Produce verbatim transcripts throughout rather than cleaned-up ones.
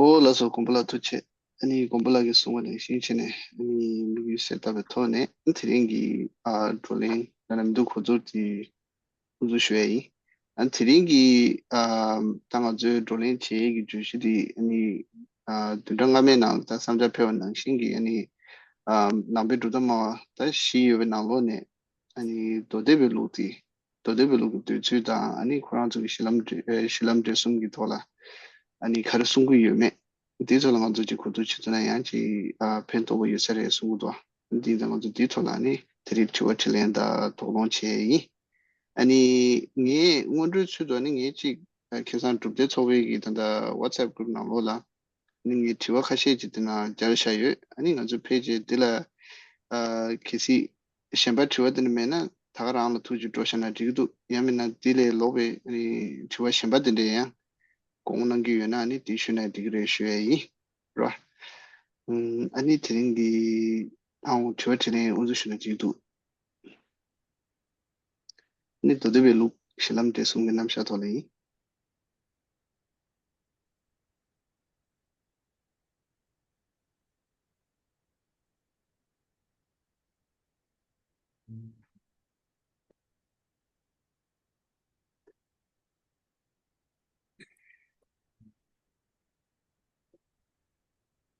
ཨོ་ལགས་སོ། དགོན་པ་ལགས་ཐུགས་རྗེ་ཆེ། ཨ་ནི་དགོན་པ་ལགས་ཀྱིས་གསུངས་པ་ནང་བཞིན་བྱས་ནས་ཨ་ནི་དམིགས་ཡུལ་གསལ་བཏབ་པའི་ཐོག་ནས་དེ་རིང་གི་ཨ་བགྲོ་གླེང་ལ་ན་མི་འདུག་གོ་ཚོར་གྱི་དབུ་འཛུགས་ཞུ་ཡ་ཡིན། ཨ་དེ་རིང་གི་ཨ་ད་ང་ཚོའི་བགྲོ་གླེང་བྱེད་ཡས་ཀྱི་བརྗོད་གཞི་འདི་ཨ་ནི་ཨ་བདུན་ཕྲག་སྔ་མའི་ནང་ད་བསམ་འཆར་ཕེབས་པ་ནང་བཞིན་གྱི་ཨ་ནི་ཨ་ནང་པའི་གྲུབ་མཐའ་སྨྲ་བ་ད་བཞི་ཡོད་པའི་ནང་ལོགས་ནས་ཨ་ནི་མདོ་སྡེ་པའི་ལུགས་དེ། མདོ་སྡེ་པའི་ལུགས་ཀྱི་འདོད་ཚུལ་དང་ཨ་ནི་ཁོ་རང་ཚོ་གི་གཞི་ལམ་འབྲས་ཨེ་གཞི་ལམ་འབྲས་གསུམ་གྱི་ཐོག་ལ་ཨ་ནི་ག་རེ་གསུང་གི་ཡོད་མེད། དེའི་ཐོག་ལ་ང་ཚོ་ཅིག་གོ་བསྡུར་བྱེད་ཐུབ་ན་ཡང་ཅིག་ཨ་ཕན་ཐོགས་པོ་ཡོད་ས་རེད་གསུང་གི་འདུག་འདི་ད་ང་ཚོ་དེའི་ཐོག་ལ་ཨ་ནི་དེ་རིང་དྲི་བ་དྲིས་ལན་དང་དོགས་སློང་བྱས་ཡིན། ཨ་ནི་ངས་སྔོན་འགྲོའི་ཚུལ་དུ་ཨ་ནི་ངས་ཅིག་ཨ་ཁ་སང་གྲུབ་མཐའི་ཚོགས་པའི་གི་ད་ལྟ་WhatsApp group་ནང་ལོགས་ལ་ནི་ངས་དྲི་བ་ཁ་ཤས་ཅིག་དེ་ན་སྦྱར་བཞག་ཡོད། ཨ་ནི་ང་ཚོ་ཕལ་ཆེར་འདི་ལ་ཨ་གལ་སྲིད་གཞན་པ་དྲི་བ་དེ་འདྲ་མེད་ན་ད་ག་རང་ལ་ཐུགས་རྗེ་སྤྲོ་བཞག་ན་འགྲིག་གི་འདུག་ཡང་མིན་ན་འདི་ལས་ལོག་པའི་ཨ་ནི་དྲི་བ་གཞན་པ་དེ་འདྲ་ཡང་དགོངས་གནང་གི་ཡོད་ན་ཨ་ནི་དེ་ཞུས་ན་འགྲིག་གི་རེད་ཞུ་ཡ་ཡིན་ར། ཨ་ནི་དེ་རིང་གི་ཨང་དྲི་བ་དྲིས་ལན་དབུ་འཛུགས་ཞུས་ན་འགྲིག་གི་འདུག་ནི་མདོ་སྡེ་པའི་ལུགས་གཞི་ལམ་འབྲས་གསུམ་གྱི་རྣམ་གཞག་ཐོག་ལ་ཡིན།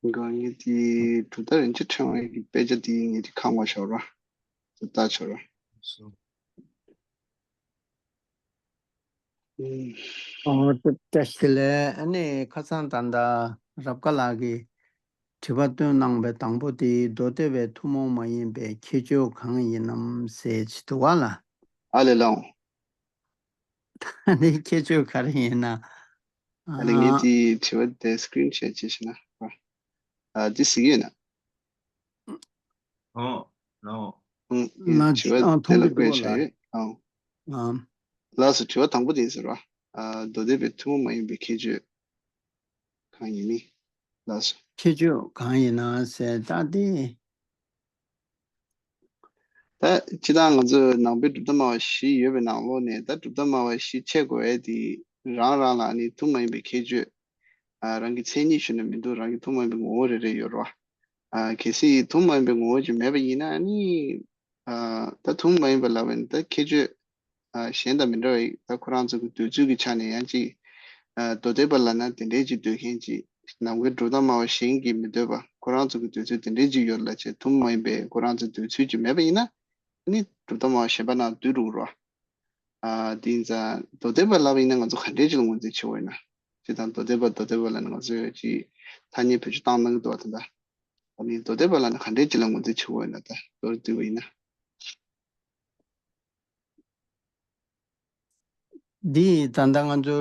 ང་ངས་དེ་གྲུབ་མཐའ་རིན་ཆེན་ཕྲེང་བའི་གི་དཔེ་ཆ་དེ་ངས་དེ་ཁ་ངོ་ཤོར་བ། དེ་ལྟ་ཆོག་ར། སོ། ཨུམ། ཨོ་ཏེ་ཏེ་ཤི་ལེ། ཨ་ནི་ཁ་སང་ད་ལྟ་རབ་དགའ་ལགས་ཀྱིས་དྲི་བ་བཏོན་གནང་བའི་དང་པོ་དེ་མདོ་སྡེ་པའི་ཐུན་མོང་མ་ཡིན་པའི་ཁྱད་ཆོས་གང་ཡིན་ནམ་ཟེར་ཅིག་འདུག་ག་ལ། ཨ་ལེ་ལགས། ད་ནི་ཁྱད་ཆོས་ག་རེ་ཡིན་ན། ཨ་ལེ་ངས་ཨ། དེའི་དྲི་བ་དེ་screenshot་བྱས་ཤིག་ན། ཨ་དེ་གཟིགས་ཡོད་ན། ཨོ། ལགས། ཨང་། ཨེ་ན་དྲི་བ་ཨ་དེ་མཐོང་ལ་གི་འདུག་བཀོད་བཞག་ལ། ཡོད། ཨང་། ཨ། ལགས་སོ། དྲི་བ་དང་པོ་དེ་ཟེར་བ། ཨ་མདོ་སྡེ་པའི་ཐུན་མོང་མ་ཡིན་པའི་ཁྱད་ཆོས་གང་ཡིན་མིན། ལགས་སོ། ཁྱད་ཆོས་གང་ཡིན་ན་ཟེར་ད་དེ། ད་སྤྱིར་བཏང་ང་ཚོ་ནང་པའི་གྲུབ་མཐའ་སྨྲ་བ་བཞི་ཡོད་པའི་ནང་ལོགས་ནས་ད་གྲུབ་མཐའ་སྨྲ་བ་བཞི་ཕྱེ་དགོས་ཡས་དེ་རང་རང་ལ་ནི་ཐུན་མ་ཡིན་པའི་ཁྱད་ཆོས་ཨ་རང་གི་མཚན་ཉིད་ཞུ་ན་མི་འདུག་རང་གི་ཐུན་མ་ཡིན་པའི་ངོ་བོ་རེ་རེ་ཡོད་རེད་བ། ཨ་གལ་སྲིད་ཐུན་མ་ཡིན་པའི་ངོ་བོ་ཅིག་མེད་པ་ཡིན་ན་ནི་ཨ་ད་ཐུན་མ་ཡིན་པ་ལབ་པ་ནི་ད་ཁྱད་ཆོས་ཨ་གཞན་དང་མི་འདྲ་བ་ཡིན། ད་ཁོ་རང་ཚོ་གི་འདོད་ཚུལ་གྱི་ཆ་ནས་ཡང་ཅིག་ཨ་མདོ་སྡེ་པ་ལབ་ན་དེ་འདྲའི་ཅིག་འདོད་མཁན་ཅིག་ནང་པའི་གྲུབ་མཐའ་སྨྲ་བ་གཞན་གྱིས་མི་འདོད་པ་ཁོ་རང་ཚོ་གི་འདོད་ཚུལ་དེ་འདྲའི་ཅིག་ཡོད་ལ་བྱས་ཐུན་མ་ཡིན་པའི་ཁོ་རང་ཚོའི་འདོད་ཚུལ་ཅིག་མེད་པ་ཡིན་ན་ནི་གྲུབ་མཐའ་སྨྲ་བ་གཞན་པ་ནང་འདུས་འགྲོ་གི་རེད་བ། ཨ་དེ་ཡིན་ཙང་མདོ་སྡེ་པ་ལབ་པ་ཡིན་ན་ང་ཚོ་ག་འདྲའི་ཅིག་ལ་ངོས་འཛིན་བྱེད་དགོས་ཡིན་ན། ཅིག་དང་མདོ་སྡེ་པ་མདོ་སྡེ་པ་ལབ་ན་ང་ཚོས་ཅིག་ཐ་སྙད་བེད་སྤྱོད་བཏང་གནང་གི་འདུག་བ། ད་ལྟ་ཨ་ནི་མདོ་སྡེ་པ་ལབ་ན་ག་འདྲའི་ཅིག་ལ་ངོས་འཛིན་བྱེད་དགོས་ཡིན་ན་ད་མདོར་བསྡུས་པ་ཡིན་ན། འདི་ད་ལྟ་ང་ཚོ་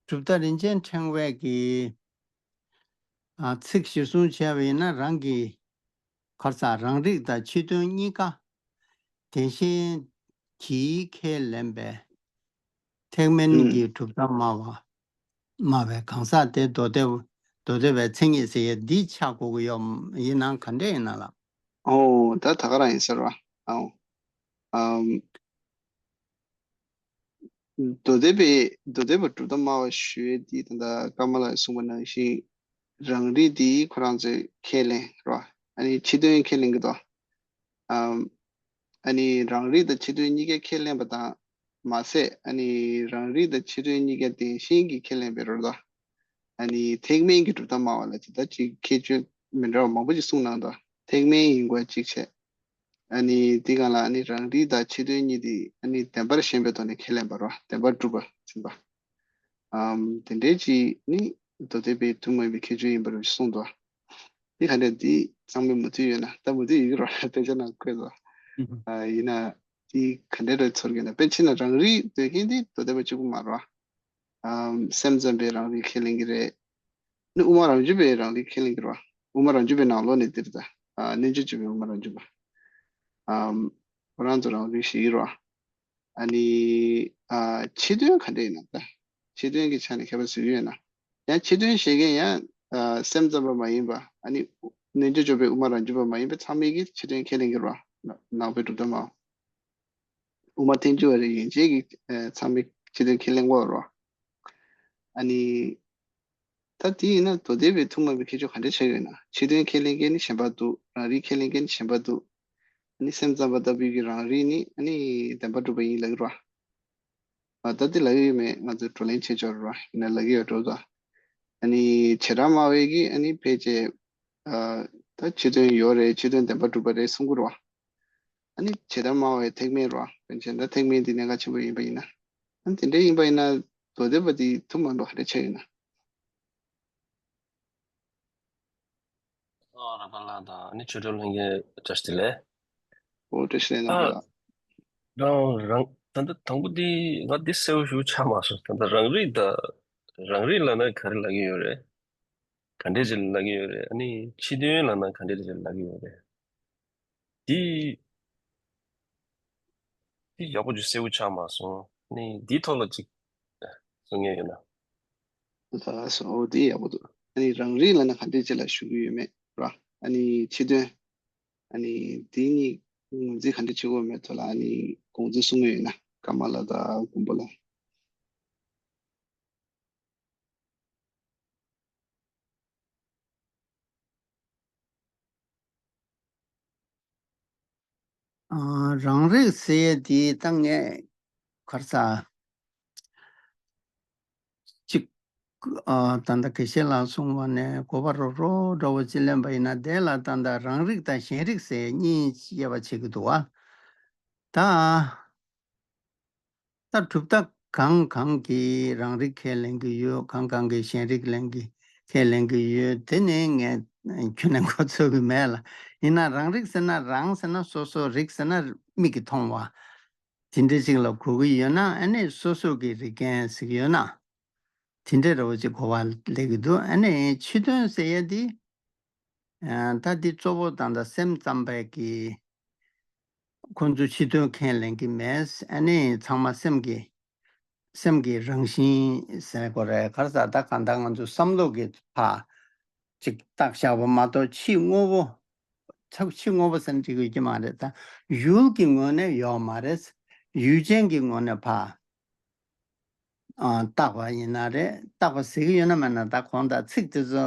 གྲུབ་མཐའ་རིན་ཆེན་ཕྲེང་བའི་གི་ཨ་ཚིག་གཞིར་བཟུང་བྱས་པ་ཡིན་ན་རང་གི་གར་ས་རང་རིག་དང་ཕྱི་དོན་གཉིས་ཀ་བདེན་ཞེན་གྱིས་ཁས་ལེན་པའི་ཐེག་དམན་ཨུམ། གྱི་གྲུབ་མཐའ་སྨྲ་བ་སྨྲ་བའི་གང་ཟག་དེ་མདོ་སྡེ་མདོ་སྡེ་པའི་མཚན་ཉིད་ཟེར་ཡས་འདི་ཆགས་དགོས་ཀྱི་ཡོད་ཡིན་ན་ག་འདྲས་ཡིན་ན་ལགས། ཨོ་ད་ད་ག་རང་ཡིན་ཟེར་བ། ཨོ། ཨམ། མདོ་སྡེ་པའི་མདོ་སྡེ་པ་གྲུབ་མཐའ་སྨྲ་བ་ཞུ་ཡས་འདི་ད་ལྟ་ཀརྨ་ལགས་གསུངས་པ་ནང་བཞིན་རང་རིག་འདི་ཁོ་རང་ཚོས་ཁས་ལེན་རོ། ཨ་ནི་ཕྱི་དོན་ཁས་ལེན་གྱི་འདུག་ཨམ། ཨ་ནི་རང་རིག་དང་ཕྱི་དོན་གཉིས་ཀ་ཁས་ལེན་པ་དང་མ་ཟད་ཨ་ནི་རང་རིག་དང་ཕྱི་དོན་གཉིས་ཀ་བདེན་ཞེན་གྱིས་ཁས་ལེན་པའི་རོ་ལ། ཨ་ནི་ཐེག་དམན་གྱི་གྲུབ་མཐའ་སྨྲ་བ་ལ་དེ་ལྟར་ཅིག་ཁྱད་ཆོས་མི་འདྲ་བ་མང་པོ་ཅིག་གསུངས་གནང་འདུག་ཐེག་དམན་ཡིན་དགོས་གཅིག་བྱས། ཨ་ནི་དེ་གང་ལ་ཨ་ནི་རང་རིག་དང་ཕྱི་དོན་གཉིས་དེ་ཨ་ནི་བདེན་པར་ཞེན་པའི་ཐོག་ནས་ཁས་ལེན་པ་རོ། བདེན་པར་གྲུབ་པ་ཟིན་པ། ཨམ། དེ་འདྲའི་ཅིག་ནི་མདོ་སྡེ་པའི་ཐུན་མོང་མའི་ཁྱད་ཆོས་ཡིན་པར་གསུངས་འདུག་འདི་ག་འདྲ་འདི་ཚང་མས་མུ་མཐུད་ཡོད་ན་ད་མུ་མཐུད་ཡོད་ཀྱི་རོ། དཔེ་ཆ་ནང་བཀོད་འདུག་ཨ་ཡིན་ན་འདི་ག་འདྲ་རེ་ཚོར་གྱི་ན། དཔེ་ཕྱིན་ན་རང་རིག་འདོད་མཁན་འདི་མདོ་སྡེ་པ་གཅིག་པུ་མ་རེད་བ། ཨམ། སེམས་ཙམ་པའི་རང་རིག་ཁས་ལེན་གྱི་རེད། ནི་དབུ་མ་རང་རྒྱུད་པའི་རང་རིག་ཁས་ལེན་གྱི་རེད་བ། དབུ་མ་རང་རྒྱུད་པའི་ནང་ལོགས་ནས་འདིར་ད། ཨ་རྣལ་འབྱོར་སྤྱོད་པའི་དབུ་མ་རང་རྒྱུད་པ། ཨམ། ཁོ་རང་ཚོ་རང་རིག་ཞིག་ཡིན་རེད་བ། ཨ་ནི། ཨ་ཕྱི་དོན་ག་འདྲ་ཡིན་ན་ད། ཕྱི་དོན་གྱི་ཆ་ནས་ཁྱད་པར་ཟེར་གྱི་ཡོད་ན། ཡང་ཕྱི་དོན་བཤད་མཁན་ཡང་། ཨ་སེམས་ཙམ་པ་མ་ཡིན་པ། ཨ་ནི། རྣལ་འབྱོར་སྤྱོད་པའི་དབུ་མ་རང་རྒྱུད་པ་མ་ཡིན་པའི་ཚང་མས་ཀྱི་ཕྱི་དོན་ཁས་ལེན་གྱི་རེད་བ། ནང་པའི་གྲུབ་མཐའ་སྨྲ་བ། དབུ་མ་ཐལ་འགྱུར་བ་རེད་ཡན་ཆད་ཀྱི་ཨ་ཚང་མས་ཕྱི་དོན་ཁས་ལེན་དགོས་རེད་བ། ཨ་ནི། ད་དེ་ཡིན་ན་མདོ་སྡེ་པའི་ཐུན་མོང་མའི་ཁྱད་ཆོས་ག་འདྲ་ཆགས་ཡོད་ན། ཕྱི་དོན་ཁས་ལེན་མཁན་ནི་གཞན་པ་འདུག་རང་རིག་ཁས་ལེན་མཁན་ནི་གཞན་པ་འདུག་ཨ་ནི་སེམས་ཙམ་པ་ལྟ་བུའི་གི་རང་རིག་ནི་ཨ་ནི་བདེན་པར་གྲུབ་པ་ཡིན་ལབ་ཀྱི་རེད་བ། ཨ་ད་འདི་ལབ་ཀྱི་ཡོད་མེད་ང་ཚོས་བགྲོ་གླེང་བྱེད་ཆོག་རེད་བ། ཡིན་ན་ལབ་ཀྱི་ཡོད་འགྲོ་ཙང་། ཨ་ནི་བྱེ་བྲག་སྨྲ་བའི་གི་ཨ་ནི་ཕལ་ཆེར་ཨ་ད་ཕྱི་དོན་ཡོད་རེད། ཕྱི་དོན་བདེན་པར་གྲུབ་པ་རེད་གསུང་གི་རེད་བ། ཨ་ནི་བྱེ་བྲག་སྨྲ་བའི་ཐེག་དམན་རེད་བ། བན་ཆེན་ད་ཐེག་དམན་འདི་གནད་འགག་ཆེན་པོ་ཡིན་པ་ཡིན་ན། ཨ་ནི་དེ་འདྲ་ཡིན་པ་ཡིན་ན་མདོ་སྡེ་པ་འདི་ཐུན་མོང་མ་ག་འདྲ་ཆགས་ཡོད་ན། ཨ་ར་པ་ལགས་དང་ཨ་ནི་ཆོས་སྒྲོན་ལྷན་རྒྱས་བཀྲ་ཤིས་བདེ་ལེགས། ཨོ་བཀྲ་ཤིས་བདེ་ལེགས་ཨ། རང་རང་ད་ལྟ་དང་པོ་འདི་ང་འདི་གསལ་པོ་ཞིག་ཆགས་མ་སོང་། ད་ལྟ་རང་རིག་དང་རང་རིག་ལབ་ན་ག་རེ་ལབ་ཀྱི་ཡོད་རེད། ག་འདྲས་ཅིག་ལབ་ཀྱི་ཡོད་རེད། ཨ་ནི་ཕྱི་དོན་ལབ་ན་ག་འདྲས་ཅིག་ལབ་ཀྱི་ཡོད་རེད། འདི་འདི་ཡག་པོ་ཅིག་གསལ་པོ་ཆགས་མ་སོང་། ཨ་ནི་འདིའི་ཐོག་ལ་ཅིག་གསུང་མཁན་ཡོད་ན། ལགས་སོ། འོ་འདི་ཡག་པོ་འདུག་ཨ་ནི་རང་རིག་ལབ་ན་ག་འདྲས་ཅིག་ལ་ཞུ་གི་ཡོད་མེད་ར། ཨ་ནི་ཕྱི་དོན། ཨ་ནི་འདི་གཉིས་ངོས་འཛིན་ག་འདྲས་བྱེད་དགོས་མེད་ཐོག་ལ་ཨ་ནི་དགོངས་ཚུལ་གསུང་གི་ཡོད་ན་ཀརྨ་ལགས་དང་མགོན་པོ་ལགས། ཨ་རང་རིག་ཟེར་ཡས་འདི་ད་ངས་ག་རེ་ཟ། གཅིག་ཨ་ད་ལྟ་དགེ་བཤེས་ལགས་གསུངས་པ་ནས་གོ་བ་རོབ་རོབ་འདྲ་བོ་ཅིག་ལེན་པ་ཡིན་ན། དེ་ལ་ད་ལྟ་རང་རིག་དང་གཞན་རིག་ཟེར་གཉིས་དབྱེ་བ་ཕྱེ་གི་འདུག་བ། ད་ད་གྲུབ་མཐའ་གང་གང་གིས་རང་རིག་ཁས་ལེན་གྱི་ཡོད། གང་གང་གིས་གཞན་རིག་ལེན་གྱི་ཁས་ལེན་གྱི་ཡོད། དེ་ནི་ངས་ཁྱོན་ནས་མགོ་ཚོད་ཀྱི་མེད་ལ། ཡིན་ན་རང་རིག་ཟེར་ན་རང་ཟེར་ན་སོ་སོ། རིག་ཟེར་ན་མིག་གིས་མཐོང་བ། དེ་འདྲ་ཅིག་ལ་གོ་གི་ཡོད་ན་ཨ་ནི་སོ་སོ་གི་རིག་མཁན་ཟེར་གི་ཡོད་ན། དེ་འདྲ་འདྲ་བོ་ཅིག་གོ་བ་སླེབས་ཀྱི་འདུག་ཨ་ནི་ཕྱི་དོན་ཟེར་ཡ་འདི། ཨ་ད་འདི་གཙོ་བོ་ད་ལྟ་སེམས་ཙམ་པའི་གི་ཁོང་ཚོ་ཕྱི་དོན་ཁས་ལེན་གྱི་མེད། ཨ་ནི་ཚང་མ་སེམས་ཀྱི་སེམས་ཀྱི་རང་བཞིན་ཟེར་དགོས་རེད། ག་རེ་ཟ། ད་གང་ལྟར་ང་ཚོ་བསམ་བློ་གི་ཕར་ཅིག་བཏགས་བཞག་པ་མ་གཏོགས་ཕྱི་དངོས་པོ། ཚབ་ཕྱི་དངོས་པོ་ཟེར་ན་འགྲིག་གི་ཡོད་ཀྱི་མ་རེད། ད་ཡུལ་གྱི་ངོས་ནས་ཡོད་མ་རེད། ཡུལ་ཅན་གྱི་ངོས་ནས་ཕར་ཨ་བཏགས་པ་ཡིན་ན་རེད། བཏགས་པ་ཟེར་གྱི་ཡོད་ན་མེད་ན། ད་གང་ལྟར་ཚིག་དེ་ཚོ་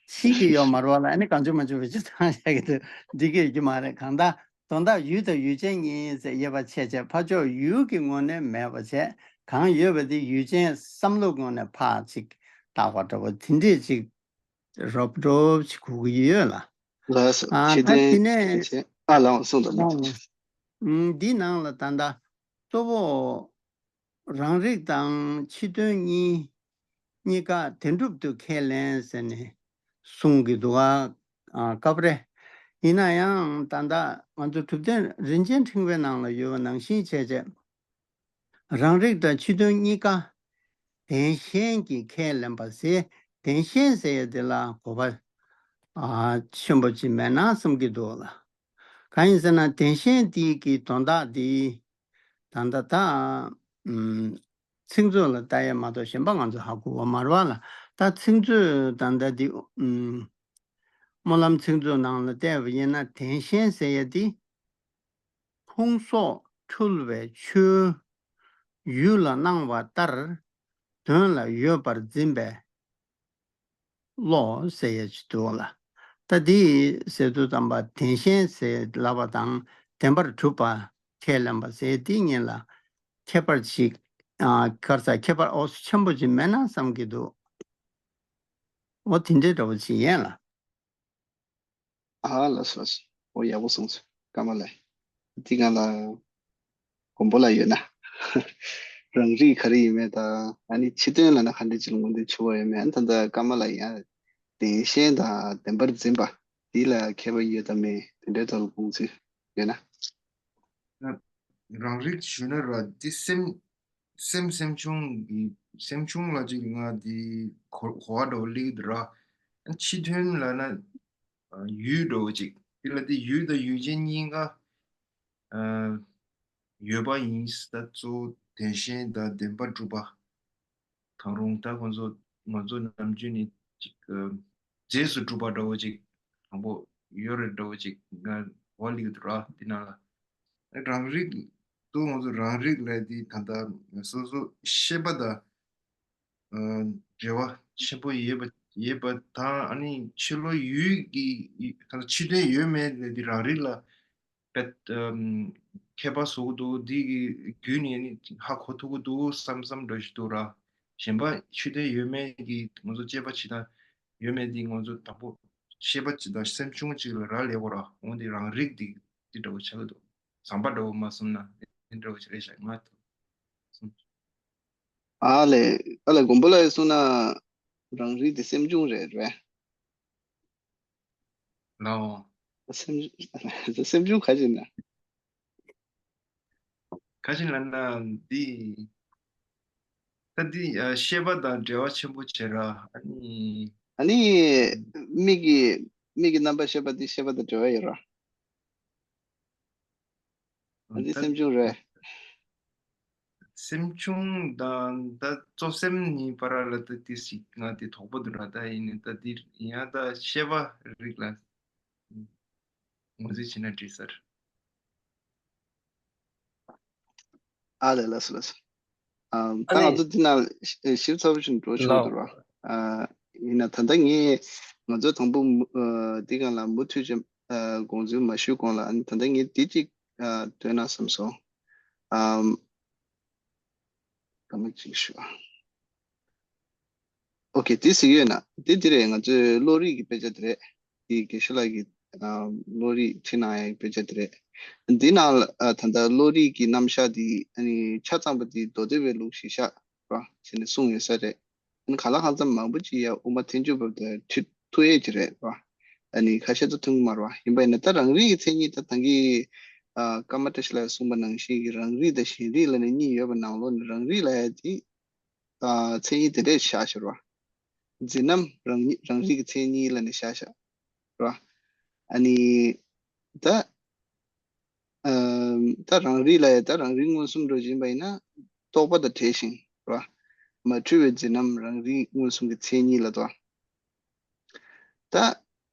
ཕྱི་གི་ཡོད་མ་རེད་བ་ལ། ཨ་ནི་གང་བྱུང་མ་བྱུང་བེད་སྤྱོད་བཏང་བཞག་གི་འདུག་འགྲིག་གི་ཡོད་ཀྱི་མ་རེད། གང་ལྟར་དོན་དག་ཡུལ་དང་ཡུལ་ཅན་གཉིས་ཟེར་དབྱེ་བ་ཕྱེ་བྱས། ཕར་ཕྱོགས་ཡུལ་གྱི་ངོས་ནས་མེད་པ་བྱས། གང་ཡོད་པ་དེ་ཡུལ་ཅན་བསམ་བློ་ངོས་ནས་ཕར་ཅིག་བཏགས་པ་འདྲ་བོ་དེ་འདྲས་ཅིག་རོབ་རོབ་ཅིག་གོ་གི་ཡོད་ལ། ལགས་སོ། ཨ་ཕྱི་ད་དོན་དེ་ནས་ཕན་ཆད། ཨ་ལགས་གསུངས་དང་། ཨ་ཨ་འདི་ནང་ལ་ད་ལྟ་གཙོ་བོ་རང་རིག་དང་ཕྱི་དོན་གཉིས། གཉིས་ཀ་བདེན་གྲུབ་ཏུ་ཁས་ལེན་ཟེར་ནས་གསུང་གི་འདུག་ག་ཨ་སྐབས་རེ། ཡིན་ན་ཡང་ད་ལྟ་ང་ཚོ་གྲུབ་དོན་རིན་ཆེན་ཕྲེང་བའི་ནང་ལ་ཡོད་པ་ནང་བཞིན་བྱས་བྱས། རང་རིག་དང་ཕྱི་དོན་གཉིས་ཀ་བདེན་ཞེན་གྱིས་ཁས་ལེན་པ་ཟེར། བདེན་ཞེན་ཟེར་ཡ་དེ་ལ་གོ་བ་ཨ་ཆེན་པོ་ཅིག་མེད་ན་བསམ་གྱི་འདུག་ལ། གང་ཡིན་ཟེར་ན་བདེན་ཞེན་དེ་གི་དོན་དག་དེ་ད་ལྟ་ད་ཨམ་ཚིག་མཛོད་ལ་ལྟ་ཡ་མ་གཏོགས་གཞན་པ་ང་ཚོ་ཧ་གོ་བ་མ་རེད་བ་ལ། ད་ཚིག་མཛོད་ད་ལྟ་དེ་ཨམ་སྨོན་ལམ་ཚིག་མཛོད་ནང་ལ་བལྟས་པ་ཡིན་ན་བདེན་ཞེན་ཟེར་ཡ་དེ། ཕུང་སོགས་འཁྲུལ་བའི་ཆོས། ཡུལ་ལ་སྣང་བ་ལྟར། དོན་ལ་ཡོད་པར་འཛིན་པའི་བློ་ཟེར་ཡ་ཅིག་འདུག་ལ། ད་འདི་ཟེར་དུས་ཙམ་པ་བདེན་ཞེན་ཟེར་ལབ་པ་དང་བདེན་པར་གྲུབ་པ་ཁས་ལེན་པ་ཟེར་འདི་གཉིས་ལ་ཁྱད་པར་ཅིག་ཨ་ག་རེ་ཟ། ཁྱད་པར་འོ་ཆེན་པོ་ཅིག་མེད་ན་བསམ་གྱི་འདུག་འོ་དེ་འདྲའི་འདྲ་བོ་ཅིག་ཡིན་ལ། ཨ་ལགས་སོ་ལགས་སོ། འོ་ཡག་པོ་གསུངས་སོང་ཀརྨ་ལགས། འདི་གང་ལ་མགོན་པོ་ལགས་ཡོད་ན། རང་རིག་ག་རེ་ཡིན་མེད་དང་ཨ་ནི་ཕྱི་དོན་ལབ་ན་ག་འདྲ་ཅིག་ལ་ངོས་འཛིན་བྱེད་པ་ཡོད་མེད། ཨ་ནི་ད་ལྟ་ཀརྨ་ལགས་ཡང་བདེན་ཞེན་དང་བདེན་པར་འཛིན་པ་འདི་ལ་ཁྱད་པར་ཡོད་དམ་མེད་དེ་འདྲའི་ཐོག་ལ་དགོངས་ཚུལ་ཡོད་ན། རང་རིག་ཞུས་ན་ར་འདི་སེམས་སེམས་སེམས་བྱུང་གི་སེམས་བྱུང་ལ་ཅིག་ང་འདི་གོ་གོ་བ་འདྲ་བོ་སླེབས་ཀྱི་འདུག་ར། ཕྱི་དོན་ལབ་ན་ཡུལ་འདྲ་བོ་ཅིག་དེ་ལ་དེ་ཡུལ་དང་ཡུལ་ཅན་གཉིས་ཀ་ཡོད་པ་ཡིན། ད་གཙོ་བོ་བདེན་ཞེན་དང་བདེན་པར་གྲུབ་པ། གང་རུང་ད་ཁོང་ཚོ་ང་ཚོ་ནམ་རྒྱུན་ནས་ཅིག་ཨ་རྗེས་སུ་གྲུབ་པ་འདྲ་བོ་ཅིག་དང་པོ་ཡོད་རེད་འདྲ་བོ་ཅིག་ང་བ་ལིག་ཏུ་ར་འདི་ནང་ལ། རང་རིག་ཏུ་ང་ཚོ་རང་རིག་ལས་འདི་ད་ལྟ་སོ་སོ་ཤེས་པ་དང་ འབྲེལ་བ་ཆེན་པོ་ཡོད་པ་ཡོད་པ་དང་། ཨ་ནི་ཕྱི་ལོགས་ཡུལ་གྱི་ད་ཕྱི་དོན་ཡོད་མེད་ལས་འདི་རང་རིག་ལ་དཔེ་ཁྱད་པར་བཟོ་གི་འདུག་འདི་གི་རྒྱུད་ནས་ནི་ཧ་གོ་ཐུབ་ཀྱི་འདུག་བསམ་བསམ་འདྲ་ཞིག་འདུག་ར། གཞན་པ་ཕྱི་དོན་ཡོད་མེད་ཀྱི་ང་ཚོ་དཔྱད་པ་བྱེད་སྟངས་ཡོད་མེད་འདི་ང་ཚོ་དང་པོ་ཤེས་པ་ཅིག་དང་སེམས་བྱུང་ཅིག་ལ་རག་ལས་གོ་ར། འོ་འདི་རང་རིག་འདི་འདི་འདྲ་བོ་ཆགས་ཀྱི་འདུག་བཟང་པོ་འདྲ་བོ་མ་བསམ་ན་འདི་འདྲ་བོ་ཅིག་རེད་ཤག་ང་ཐུབ་སོང་། ཨ་ལས། ཨ་ལས། དགོན་པ་ལ་གསུངས་ན་རང་རིག་དེ་སེམས་བྱུང་རེད་རེད། ལའོ། སེམས་སེམས་བྱུང་ག་ཅིག་ན། ག་ཅིག་ལབ་ན་འདི་ད་འདི་ཤེས་པ་དང་འབྲེལ་བ་ཆེན་པོ་བྱེད་ར། ཨ་ནི་ཨ་ནི་མིག་གི་མིག་གི་རྣམ་པ་ཤེས་པ་འདི་ཤེས་པ་དང་འབྲེལ་བ་ཡོད་ར། ཨ་འདི་སེམས་བྱུང་རེད། སེམས་བྱུང་དང་ད་གཙོ་སེམས་གཉིས་བར་ལ་ད་དེ་ཞིག་ང་དེ་དོགས་པ་འདུག་ར། ད་ཡིན་ནི་ད་འདི་ཡང་ད་ཤེས་པ་རིགས་ལ་ངོས་འཛིན་བྱེད་ན་འགྲིག་ས་རེད། ཨ་ལས། ལགས་སོ་ལགས་སོ། ཨམ། ད་ང་ཚོ་འདི་ནང་ཞིབ་ཚགས་པོ་ཞིག་འགྲོ་ཆོག་འདུག་ར། ཡིན་ན་ད་ལྟ་ངས་ང་ཚོ་དང་པོ་འདི་སྒང་ལ་མུ་མཐུད་ཀྱི་དགོངས་ཚུལ་མ་ཞུས་གོང་ལ། ཨ་ནི་ད་ལྟ་ངས་འདི་གཅིག་འདོན་ན་བསམ་སོང་། ཨམ། སྐར་མ་གཅིག་ཞུ། ཨོ་ཁེ། དེ་ཟེར་ཡོད་ན་དེ་འདི་རེད། ང་ཚོའི་བློ་རིག་གི་དཔེ་ཆ་དེ་རེད། དེ་དགེ་བཤེས་ལགས་ཀྱིས་བློ་རིག་ཁྲིད་གནང་ཡའི་དཔེ་ཆ་དེ་རེད། འདི་ནང་ལ་ད་ལྟ་བློ་རིག་གི་རྣམ་གཞག་དེ་ཨ་ནི་ཆ་ཚང་པ་དེ་མདོ་སྡེ་པའི་ལུགས་གཞིར་བཞག་ར་བྱས་ནས་གསུངས་ཡོད་ས་རེད། ཨ་ནི་གང་ལ་གང་འཚམ་མང་པོ་ཅིག་ཡ་དབུ་མ་ཐལ་འགྱུར་བ་དང་ཁྲིད་ཐུབ་ཡས་ཀྱི་རེད་ར། ཨ་ནི་ཁ་ཤས་ཚོ་མཐོང་གི་མ་རེད་བ། ཡིན་པ་ཡིན་ན་ད་རང་རིག་གི་མཚན་ཉིད་ད་ད་གིན་ཀརྨ་བཀྲ་ཤིས་ལགས་གསུངས་པ་ནང་བཞིན་གྱི་རང་རིག་དང་གཞན་རིག་ལབ་ནས་གཉིས་ཡོད་པ་ནང་ལོགས་ནས་རང་རིག་ལབ་ཡ་དེ། མཚན་ཉིད་དེ་འདྲས་བཞག་བཞག་ར། འཛིན་རྣམ་རང་ཉིད་རང་རིག་གི་མཚན་ཉིད་ལབ་ནས་བཞག་བཞག་ར། ཨ་ནི་ད་ཨམ། ད་རང་རིག་ལབ་ཡ་ད་རང་རིག་མངོན་སུམ་འགྲོ་བཞིན་པ་ཡིན་ན་རྟོག་པ་དང་བྲལ་ཞིང་ར། མ་འཁྲུལ་བའི་འཛིན་རྣམ་རང་རིག་མངོན་སུམ་གྱི་མཚན་ཉིད་ལ་དོ། ད་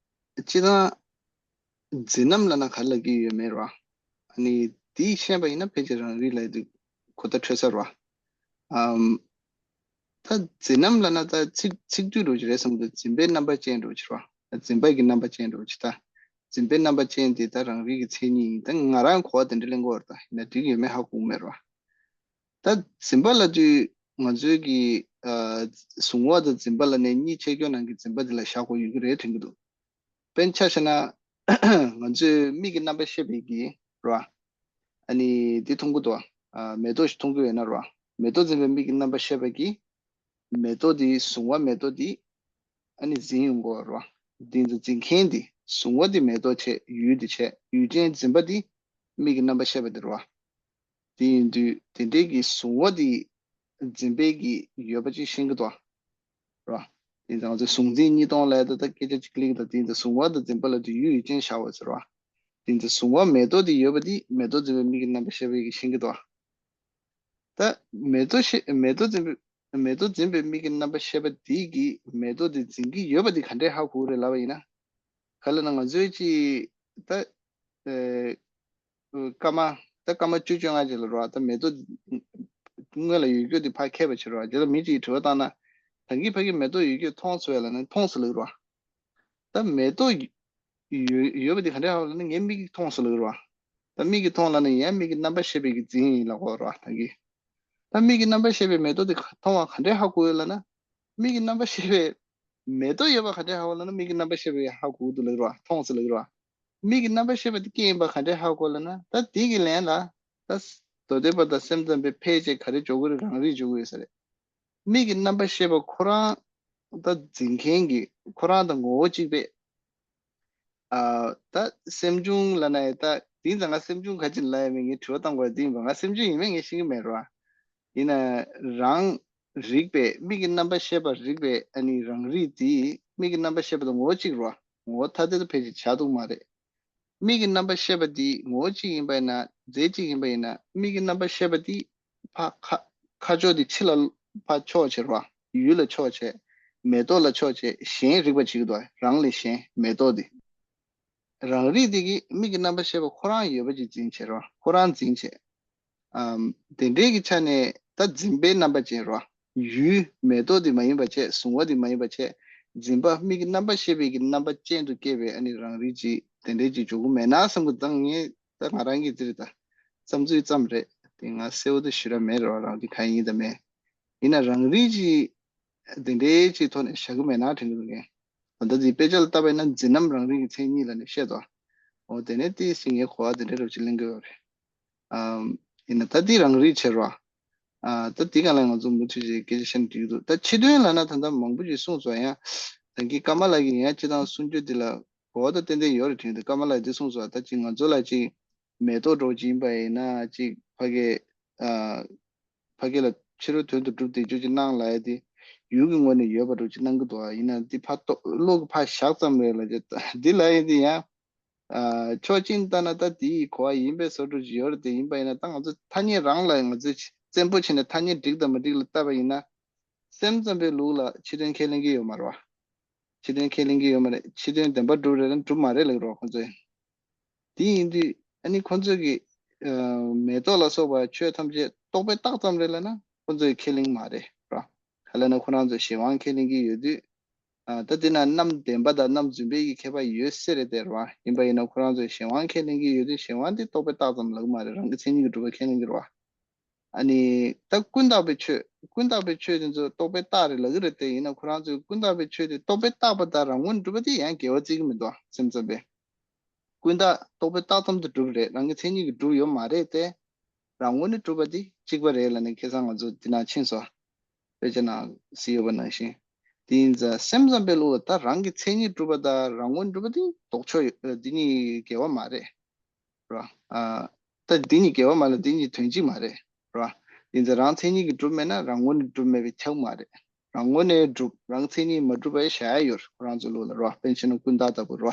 སྤྱིར་བཏང་འཛིན་རྣམ་ལབ་ན་ག་རེ་ལབ་ཀྱི་ཡོད་མེད་ར། ཨ་ནི་དེ་ཤེས་པ་ཡིན་ན་ཕལ་ཆེར་རང་རིག་ལབ་དུས་གོ་བརྡ་འཕྲོད་ས་ར། ཨམ། ད་འཛིན་རྣམ་ལབ་ན་ད་ཚིག་ཚིག་སྡུད་འགྲོ་གི་རེད་བསམ་གྱི་འདུག་འཛིན་པའི་རྣམ་པ་ཅན་འགྲོ་གི་ར། འཛིན་པ་གི་རྣམ་པ་ཅན་འགྲོ་གི་ད། འཛིན་པའི་རྣམ་པ་ཅན་དེ་ད་རང་རིག་གི་མཚན་ཉིད་ཡིན། ད་ང་རང་གོ་བ་དེ་འདྲ་ལེན་གྱི་ཡོད་རེད། ད་ཡིན་ན་འགྲིག་ཡོད་མེད་ཧ་གོ་གི་མེད་ར། ད་འཛིན་པ་ལབ་དུས་ང་ཚོའི་གི་ཨ་གཟུང་བ་དང་འཛིན་པ་ལབ་ནས་གཉིས་ཕྱེ་རྒྱུ་ནང་གི་འཛིན་པ་དེ་ལ་བཞག་དགོས་ཡོད་ཀྱི་རེད་དྲན་གྱི་འདུག་དཔེར་ན་ཆ་བཞག་ན་ང་ཚོའི་མིག་གི་རྣམ་པ་ཤེས་པའི་གི་ར། ཨ་ནི་འདི་མཐོང་གི་འདུག་ཨ་མེ་ཏོག་ཞིག་མཐོང་གི་ཡོད་ན་ར། མེ་ཏོག་འཛིན་པའི་མིག་གི་རྣམ་པ་ཤེས་པ་གི་མེ་ཏོག་དེ་གཟུང་བ་མེ་ཏོག་དེ་ཨ་ནི་འཛིན་ཡོང་གི་ར། འདི་ཚོ་འཛིན་མཁན་དེ་གཟུང་བ་དེ་མེ་ཏོག་བྱས། ཡུལ་དེ་བྱས། ཡུལ་ཅན་འཛིན་པ་དེ་མིག་གི་རྣམ་པ་ཤེས་པ་དེ་ར། དེ་ཡིན་དུས་དེ་འདྲའི་གི་གཟུང་བ་དེ་འཛིན་པའི་གི་ཡོད་པ་ཅིག་ཤེས་ཀྱི་འདུག་ར། དེ་ཡིན་ཙང་ང་ཚོས་གཟུང་འཛིན་གཉིས་སྟོང་ལབ་ཡ་ད་ལྟ་སྐད་ཆ་གཅིག་གླེང་གི་འདུག་དེ་ཡིན་ཙང་གཟུང་བ་དང་འཛིན་པ་ལབ་དུས་ཡུལ་ཡུལ་ཅན་བཞག་དགོས་ཟེར་བ། དེ་ཡིན་ཙང་གཟུང་བ་མེ་ཏོག་དེ་ཡོད་པ་དེ་མེ་ཏོག་འཛིན་པའི་མིག་གི་རྣམ་པ་ཤེས་པའི་གི་ཤེས་ཀྱི་འདུག་ད་མེ་ཏོག་ཤེས་མེ་ཏོག་འཛིན་པའི་མེ་ཏོག་འཛིན་པའི་མིག་གི་རྣམ་པ་ཤེས་པ་དེ་གིས་མེ་ཏོག་དེ་འཛིན་གྱི་ཡོད་པ་དེ་ག་འདྲས་ཧ་གོ་གི་རེད་ལབ་པ་ཡིན་ན། ག་ལབ་ན་ང་ཚོའི་ཅི་ད་ཨེ། སྐར་མ། ད་སྐར་མ་བཅུ་བཅོ་ལྔ་ཅིག་ལ་རོ། ད་མེ་ཏོག་སྔོན་ལ་ཡོད་རྒྱུ་དེ་ཕར་ཁྱེར་བ་བྱེད་རོ། དེ་ལ་མི་གཅིག་གིས་དྲི་བ་བཏང་ན། ད་གིན་ཕ་གི་མེ་ཏོག་ཡོད་རྒྱུ་མཐོང་སོང་ངས་ལབ་ན་མཐོང་སོང་ལབ་ཀྱི་རོ། ད་མེ་ཏོག་ཡོད་ཡོད་པ་དེ་ག་འདྲས་ཧ་གོ་ལབ་ན་ངའི་མིག་གིས་མཐོང་སོང་ལབ་ཀྱི་རོ། ད་མིག་གིས་མཐོང་ལབ་ན་ཡང་མིག་གི་རྣམ་པ་ཤེས་པའི་གི་འཛིན་ཡིན་ལབ་ཀྱི་རོ་ད་གིན། ད་མིག་གི་རྣམ་པ་ཤེས་པའི་མེ་ཏོག་དེ་མཐོང་བ་ག་འདྲས་ཧ་གོ་ཡོད་ལབ་ན། མིག་གི་རྣམ་པ་ཤེས་པའི་མེ་ཏོག་ཡོད་པ་ག་འདྲས་ཧ་གོ་ལབ་ན་མིག་གི་རྣམ་པ་ཤེས་པས་ཧ་གོ་འདུག་ལབ་ཀྱི་རོ། མཐོང་སོང་ལབ་ཀྱི་རོ། མིག་གི་རྣམ་པ་ཤེས་པ་དེ་སྐྱེས་ཡིན་པ་ག་འདྲས་ཧ་གོ་ལབ་ན། ད་དེ་གི་ལན་ལ་ད་མདོ་སྡེ་པ་དང་སེམས་ཙམ་པས་ཕལ་ཆེར་ག་རེ་འཇོག་གི་རེད། རང་རིག་འཇོག་གི་ཡོད་ས་རེད། མིག་གི་རྣམ་པ་ཤེས་པ་ཁོ་རང་ད་འཛིན་མཁན་གྱི་ཁོ་རང་དང་ངོ་བོ་གཅིག་པས། ཨ་ད་སེམས་བྱུང་ལབ་ན་ཡང་ད་དེང་སང་ང་སེམས་བྱུང་ག་ཅིག་ལབ་ཡ་མེད། ངས་དྲི་བ་བཏང་དགོས་དེ་ཡིན་པ། ང་སེམས་བྱུང་ཡིན་མིན་ངས་ཤེས་ཀྱི་མེད་རོ། ཡིན་ན་རང་རིག་པས་མིག་གི་རྣམ་པ་ཤེས་པ་རིག་པས་ཨ་ནི་རང་རིག་དེ་མིག་གི་རྣམ་པ་ཤེས་པ་དང་ངོ་བོ་གཅིག་རོ། ངོ་བོ་ཐ་དད་དུ་ཕལ་ཆེར་ཆགས་ཐུབ་མ་རེད། མིག་གི་རྣམ་པ་ཤེས་པ་འདི་ངོ་བོ་གཅིག་ཡིན་པ་ཡིན་ན། རྫས་གཅིག་ཡིན་པ་ཡིན་ན། མིག་གི་རྣམ་པ་ཤེས་པ་འདི་ཕ་ཁ་ཁ་ཕྱོགས་འདི་ཕྱི་ལ་ཕ་ཕྱོགས་བྱེད་རོ། ཡུལ་ལ་ཕྱོགས་བྱེད། མེ་ཏོག་ལ་ཕྱོགས་བྱེད། གཞན་རིག་པ་བྱེད་ཀྱི་འདུག་རང་ལས་གཞན་མེ་ཏོག་འདི། རང་རིག་འདི་གིས་མིག་གི་རྣམ་པ་ཤེས་པ་ཁོ་རང་ཡོད་པ་ཅིག་འཛིན་བྱེད་རོ། ཁོ་རང་འཛིན་བྱེད། ཨམ། དེ་འདྲའི་གི་ཆ་ནས་ད་འཛིན་པའི་རྣམ་པ་ཅན་རོ། ཡུལ་མེ་ཏོག་དེ་མ་ཡིན་པ་བྱས། གཟུང་བ་དེ་མ་ཡིན་པ་བྱས། འཛིན་པ་མིག་གི་རྣམ་པར་ཤེས་པའི་གི་རྣམ་པ་ཅན་དུ་སྐྱེས་པའི་ཨ་ནི་རང་རིག་ཅིག་དེ་འདྲའི་ཅིག་འཇོག་གི་མེད་ན་བསམ་གི། ད་ངས་ད་ང་རང་གི་དེ་རེད། ད་བསམ་ཚུལ་ཙམ་རེད། དེ་ང་གསལ་བོ་ད་ཞེ་དྲག་མེད་རེད་བ། རང་རིག་གང་ཡིན་དང་མེད། ཡིན་ན་རང་རིག་ཅིག་དེ་འདྲའི་ཅིག་ཐོག་ནས་བཞག་གི་མེད་ན་དྲན་གི་འདུག་ངས། ད་ལྟ་འདི་དཔེ་ཆ་ལ་བལྟས་པ་ཡིན་ན་འཛིན་རྣམ་རང་རིག་གི་མཚན་ཉིད་ལབ་ནས་བཤད་དོ། འོ་དེ་ནས་ཏོག་ཙམ་ངས་གོ་བ་དེ་འདྲ་རོབ་ཅིག་ལེན་གི་ཡོད་རེད། ཨམ། ཡིན་ན་ད་འདི་རང་རིག་བྱེད་རོགས། ཨ། ད་འདི་སྒང་ལ་ང་ཚོ་མུ་མཐུད་ཅིག་སྐད་ཆ་བཤད་ན་འགྲིག་གི་འདུག་ད་ཕྱི་དོན་ལབ་ན་ད་ལྟ་མང་པོ་ཅིག་གསུངས་སོང་། ཡང་ད་གིན་ཀརྨ་ལགས་ཀྱིས་ཡང་སྤྱིར་བཏང་གསུང་རྒྱུ་འདི་ལ་གོ་བ་ད་ཏན་ཏན་ཡོད་རེད་དྲན་འདུག་ཀརྨ་ལགས་འདི་གསུངས་སོང་། ད་ཅིག་ང་ཚོ་ལ་ཅིག་མེ་ཏོག་འདྲ་བོ་ཅིག་ཡིན་པ་ཡིན་ན་ཅིག་ཕ་གི། ཨ། ཕ་གི་ལ་ཕྱི་རོལ་དོན་དུ་གྲུབ་བསྡད་རྒྱུ་ཅིག་སྣང་ལབ་ཡ་དེ་ཡུལ་གྱི་ངོས་ནས་ཡོད་པ་འདྲ་བོ་ཅིག་སྣང་གི་འདུག་ཨ། ཡིན་ན་འདི་ཕར་རྟོག་བློ་གི་ཕར་བཞག་ཙམ་རེད་ལབ་ཀྱི། འདི་ལབ་ཡ་དེ་ཡང་། ཨ། ཕྱོགས་གཅིག་ནས་བལྟས་ན་ད་དེའི་གོ་བ་ཡིན་པའི་བཟོ་འདྲ་ཅིག་ཡོད་རེད་དེ། ཡིན་པ་ཡིན་ན་ད་ང་ཚོ་ཐ་སྙད་རང་ལ་ང་ཚོས་བཙན་པོ་བྱས་ནས་ཐ་སྙད་འགྲིག་དང་མི་འགྲིག་ལ་བལྟས་པ་ཡིན་ན། སེམས་ཙམ་པའི་ལུགས་ལ་ཕྱི་དོན་ཁས་ལེན་གྱི་ཡོད་མ་རེད་བ། ཕྱི་དོན་ཁས་ལེན་གྱི་ཡོད་མ་རེད། ཕྱི་དོན་བདེན་པར་གྲུབ་རེད་ན་གྲུབ་མ་རེད་ལབ་ཀྱི་རེད་བ་ཁོང་ཚོས། དེ་ཡིན་དུས་ཨ་ནི་ཁོང་ཚོས་ཀྱི། ཨ། མེ་ཏོག་ལ་སོགས་པ་ཆོས་ཐམས་ཅད་རྟོག་པས་བཏགས་ཙམ་རེད་ལབ་ན་ཁོང་ཚོས་ཁས་ལེན་མ་རེད་ར། ག་ལབ་ན་ཁོ་རང་ཚོས་གཞན་དབང་ཁས་ལེན་གྱི་ཡོད་དུས། ཨ། ད་དེ་ན་རྣམ་བདེན་པ་དང་རྣམ་རྫུན་པའི་གི་ཁྱད་པར་ཡོད་སྲིད་རེད་དེ་ར། ཡིན་པ་ཡིན་ན་ཁོ་རང་ཚོས་གཞན་དབང་ཁས་ལེན་གྱི་ཡོད་དུས་གཞན་དབང་དེ་རྟོག་པས་བཏགས་ཙམ་ལབ་ཀྱི་མ་རེད། རང་གི་མཚན་ཉིད་ཀྱིས་གྲུབ་པ་ཁས་ལེན་གྱི་རེད་བ། ཨ་ནི་ད་ཀུན་བཏགས་པའི་ཆོས། ཀུན་བཏགས་པའི་ཆོས་དེ་ཚོ་རྟོག་པས་བཏགས་རེད་ལབ་ཀྱི་རེད་དེ། ཡིན་ན་ཁོ་རང་ཚོས་ཀུན་བཏགས་པའི་ཆོས་དེ་རྟོག་པས་བཏགས་པ་དང་རང་ངོས་ནས་གྲུབ་པ་དེ་ཡང་འགལ་བ་བརྩི་གི་མི་འདུག་ཨ། སེམས་ཙམ་པས། ཀུན་བཏགས་རྟོག་པས་བཏགས་ཙམ་དུ་གྲུབ་རེད། རང་གི་མཚན་ཉིད་ཀྱིས་གྲུབ་ཡོད་མ་རེད་དེ། རང་ངོས་ནས་གྲུབ་པ་དེ་གཅིག་པ་རེད་ལབ་ནས་ཁ་སང་ང་ཚོ་འདི་ན་ཕྱིན་སོང་། དཔེ་ཆ་ནང་གཟིགས་ཡོད་པ་ནང་བཞིན། དེ་ཡིན་ཙང་སེམས་ཙམ་པའི་ལུགས་ལ་ད་རང་གི་མཚན་ཉིད་གྲུབ་པ་དང་རང་ངོས་ནས་གྲུབ་པ་དེ་ལྡོག་ཕྱོགས་ཡོད། འདི་གཉིས་འགལ་བ་མ་རེད། ར། ཨ། ད་འདི་གཉིས་འགལ་བ་མ་ལ་འདི་གཉིས་དོན་གཅིག་མ་རེད། ར། ཡིན་ཙང་རང་མཚན་ཉིད་ཀྱིས་གྲུབ་མེད་ན་རང་ངོས་ནས་གྲུབ་མེད་པས་ཁྱབ་མ་རེད། རང་ངོས་ནས་གྲུབ། རང་མཚན་ཉིད་མ་གྲུབ་པའི་བཞག་ཡ་ཡོད་རེད་ཁོ་རང་ཚོའི་ལུགས་ལ་ར། པཎ་ཆེན་ནི་ཀུན་བཏགས་ལྟ་བུ་ར།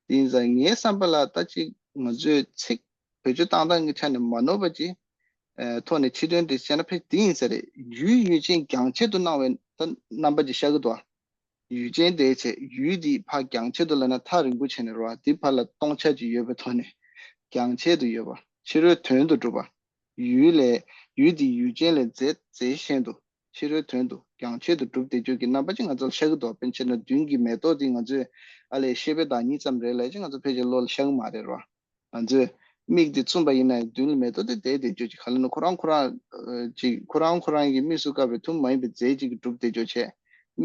དེ་ཡིན་ཙང་ངའི་བསམ་པ་ལ་ད་ཅིག་ང་ཚོས་ཚིག་བེད་སྤྱོད་བཏང་སྟངས་ཀྱི་ཆ་ནས་མ་ནོར་བ་ཅིག་ཨ། ཐོག་ནས་ཕྱི་དོན་དེ་བཤད་ན་ཕལ་དེ་ཡིན་ས་རེད། ཡུལ་ཡུལ་ཅན་རྒྱང་ཆད་དུ་སྣང་བའི་ད་རྣམ་པ་ཅིག་ཤར་གི་འདུག་ཡུལ་ཅན་དེ་བྱས་ཡུལ་འདི་ཕར་རྒྱང་ཆད་དུ་ལབ་ན་ཐག་རིང་པོ་བྱས་ནས་རེད་བ། འདི་ཕར་ལ་སྟོང་ཆ་ཅིག་ཡོད་པའི་ཐོག་ནས་རྒྱང་ཆད་དུ་ཡོད་པ། ཕྱི་རོལ་དོན་དུ་གྲུབ་པ། ཡུལ་ལས་ཡུལ་འདི་ཡུལ་ཅན་ལས་རྫས་རྫས་གཞན་དུ། ཕྱི་རོལ་དོན་དུ་རྒྱང་ཆད་དུ་གྲུབ་བསྡད་རྒྱུ་གི་རྣམ་པ་ཅིག་ང་ཚོར་ཤར་གི་འདུག་དཔེར་ན་ཆ་བཞག་ན་མདུན་གྱི་མེ་ཏོག་འདི་ང་ཚོས་ཨ་ལས་ཤེས་པའི་བདག་ཉིད་ཙམ་རེད་ལབ་ཅིག་ང་ཚོ་ཕལ་ཆེར་བློ་ལ་ཤར་གི་མ་རེད་རེད་བ། ང་ཚོས་མིག་འདི་བཙུམས་པ་ཡིན་ན་མདུན་ལ་མེ་ཏོག་དེ་བསྡད་བསྡད་རྒྱུ་ཅིག་ག་ལབ་ན་ཁོ་རང་ཁོ་རང་ཅིག་ཁོ་རང་ཁོ་རང་གི་མིག་སུ་བཀར་བའི་ཐུན་མོང་མ་ཡིན་པའི་རྫས་ཅིག་གིས་གྲུབ་བསྡད་རྒྱུ་བྱས།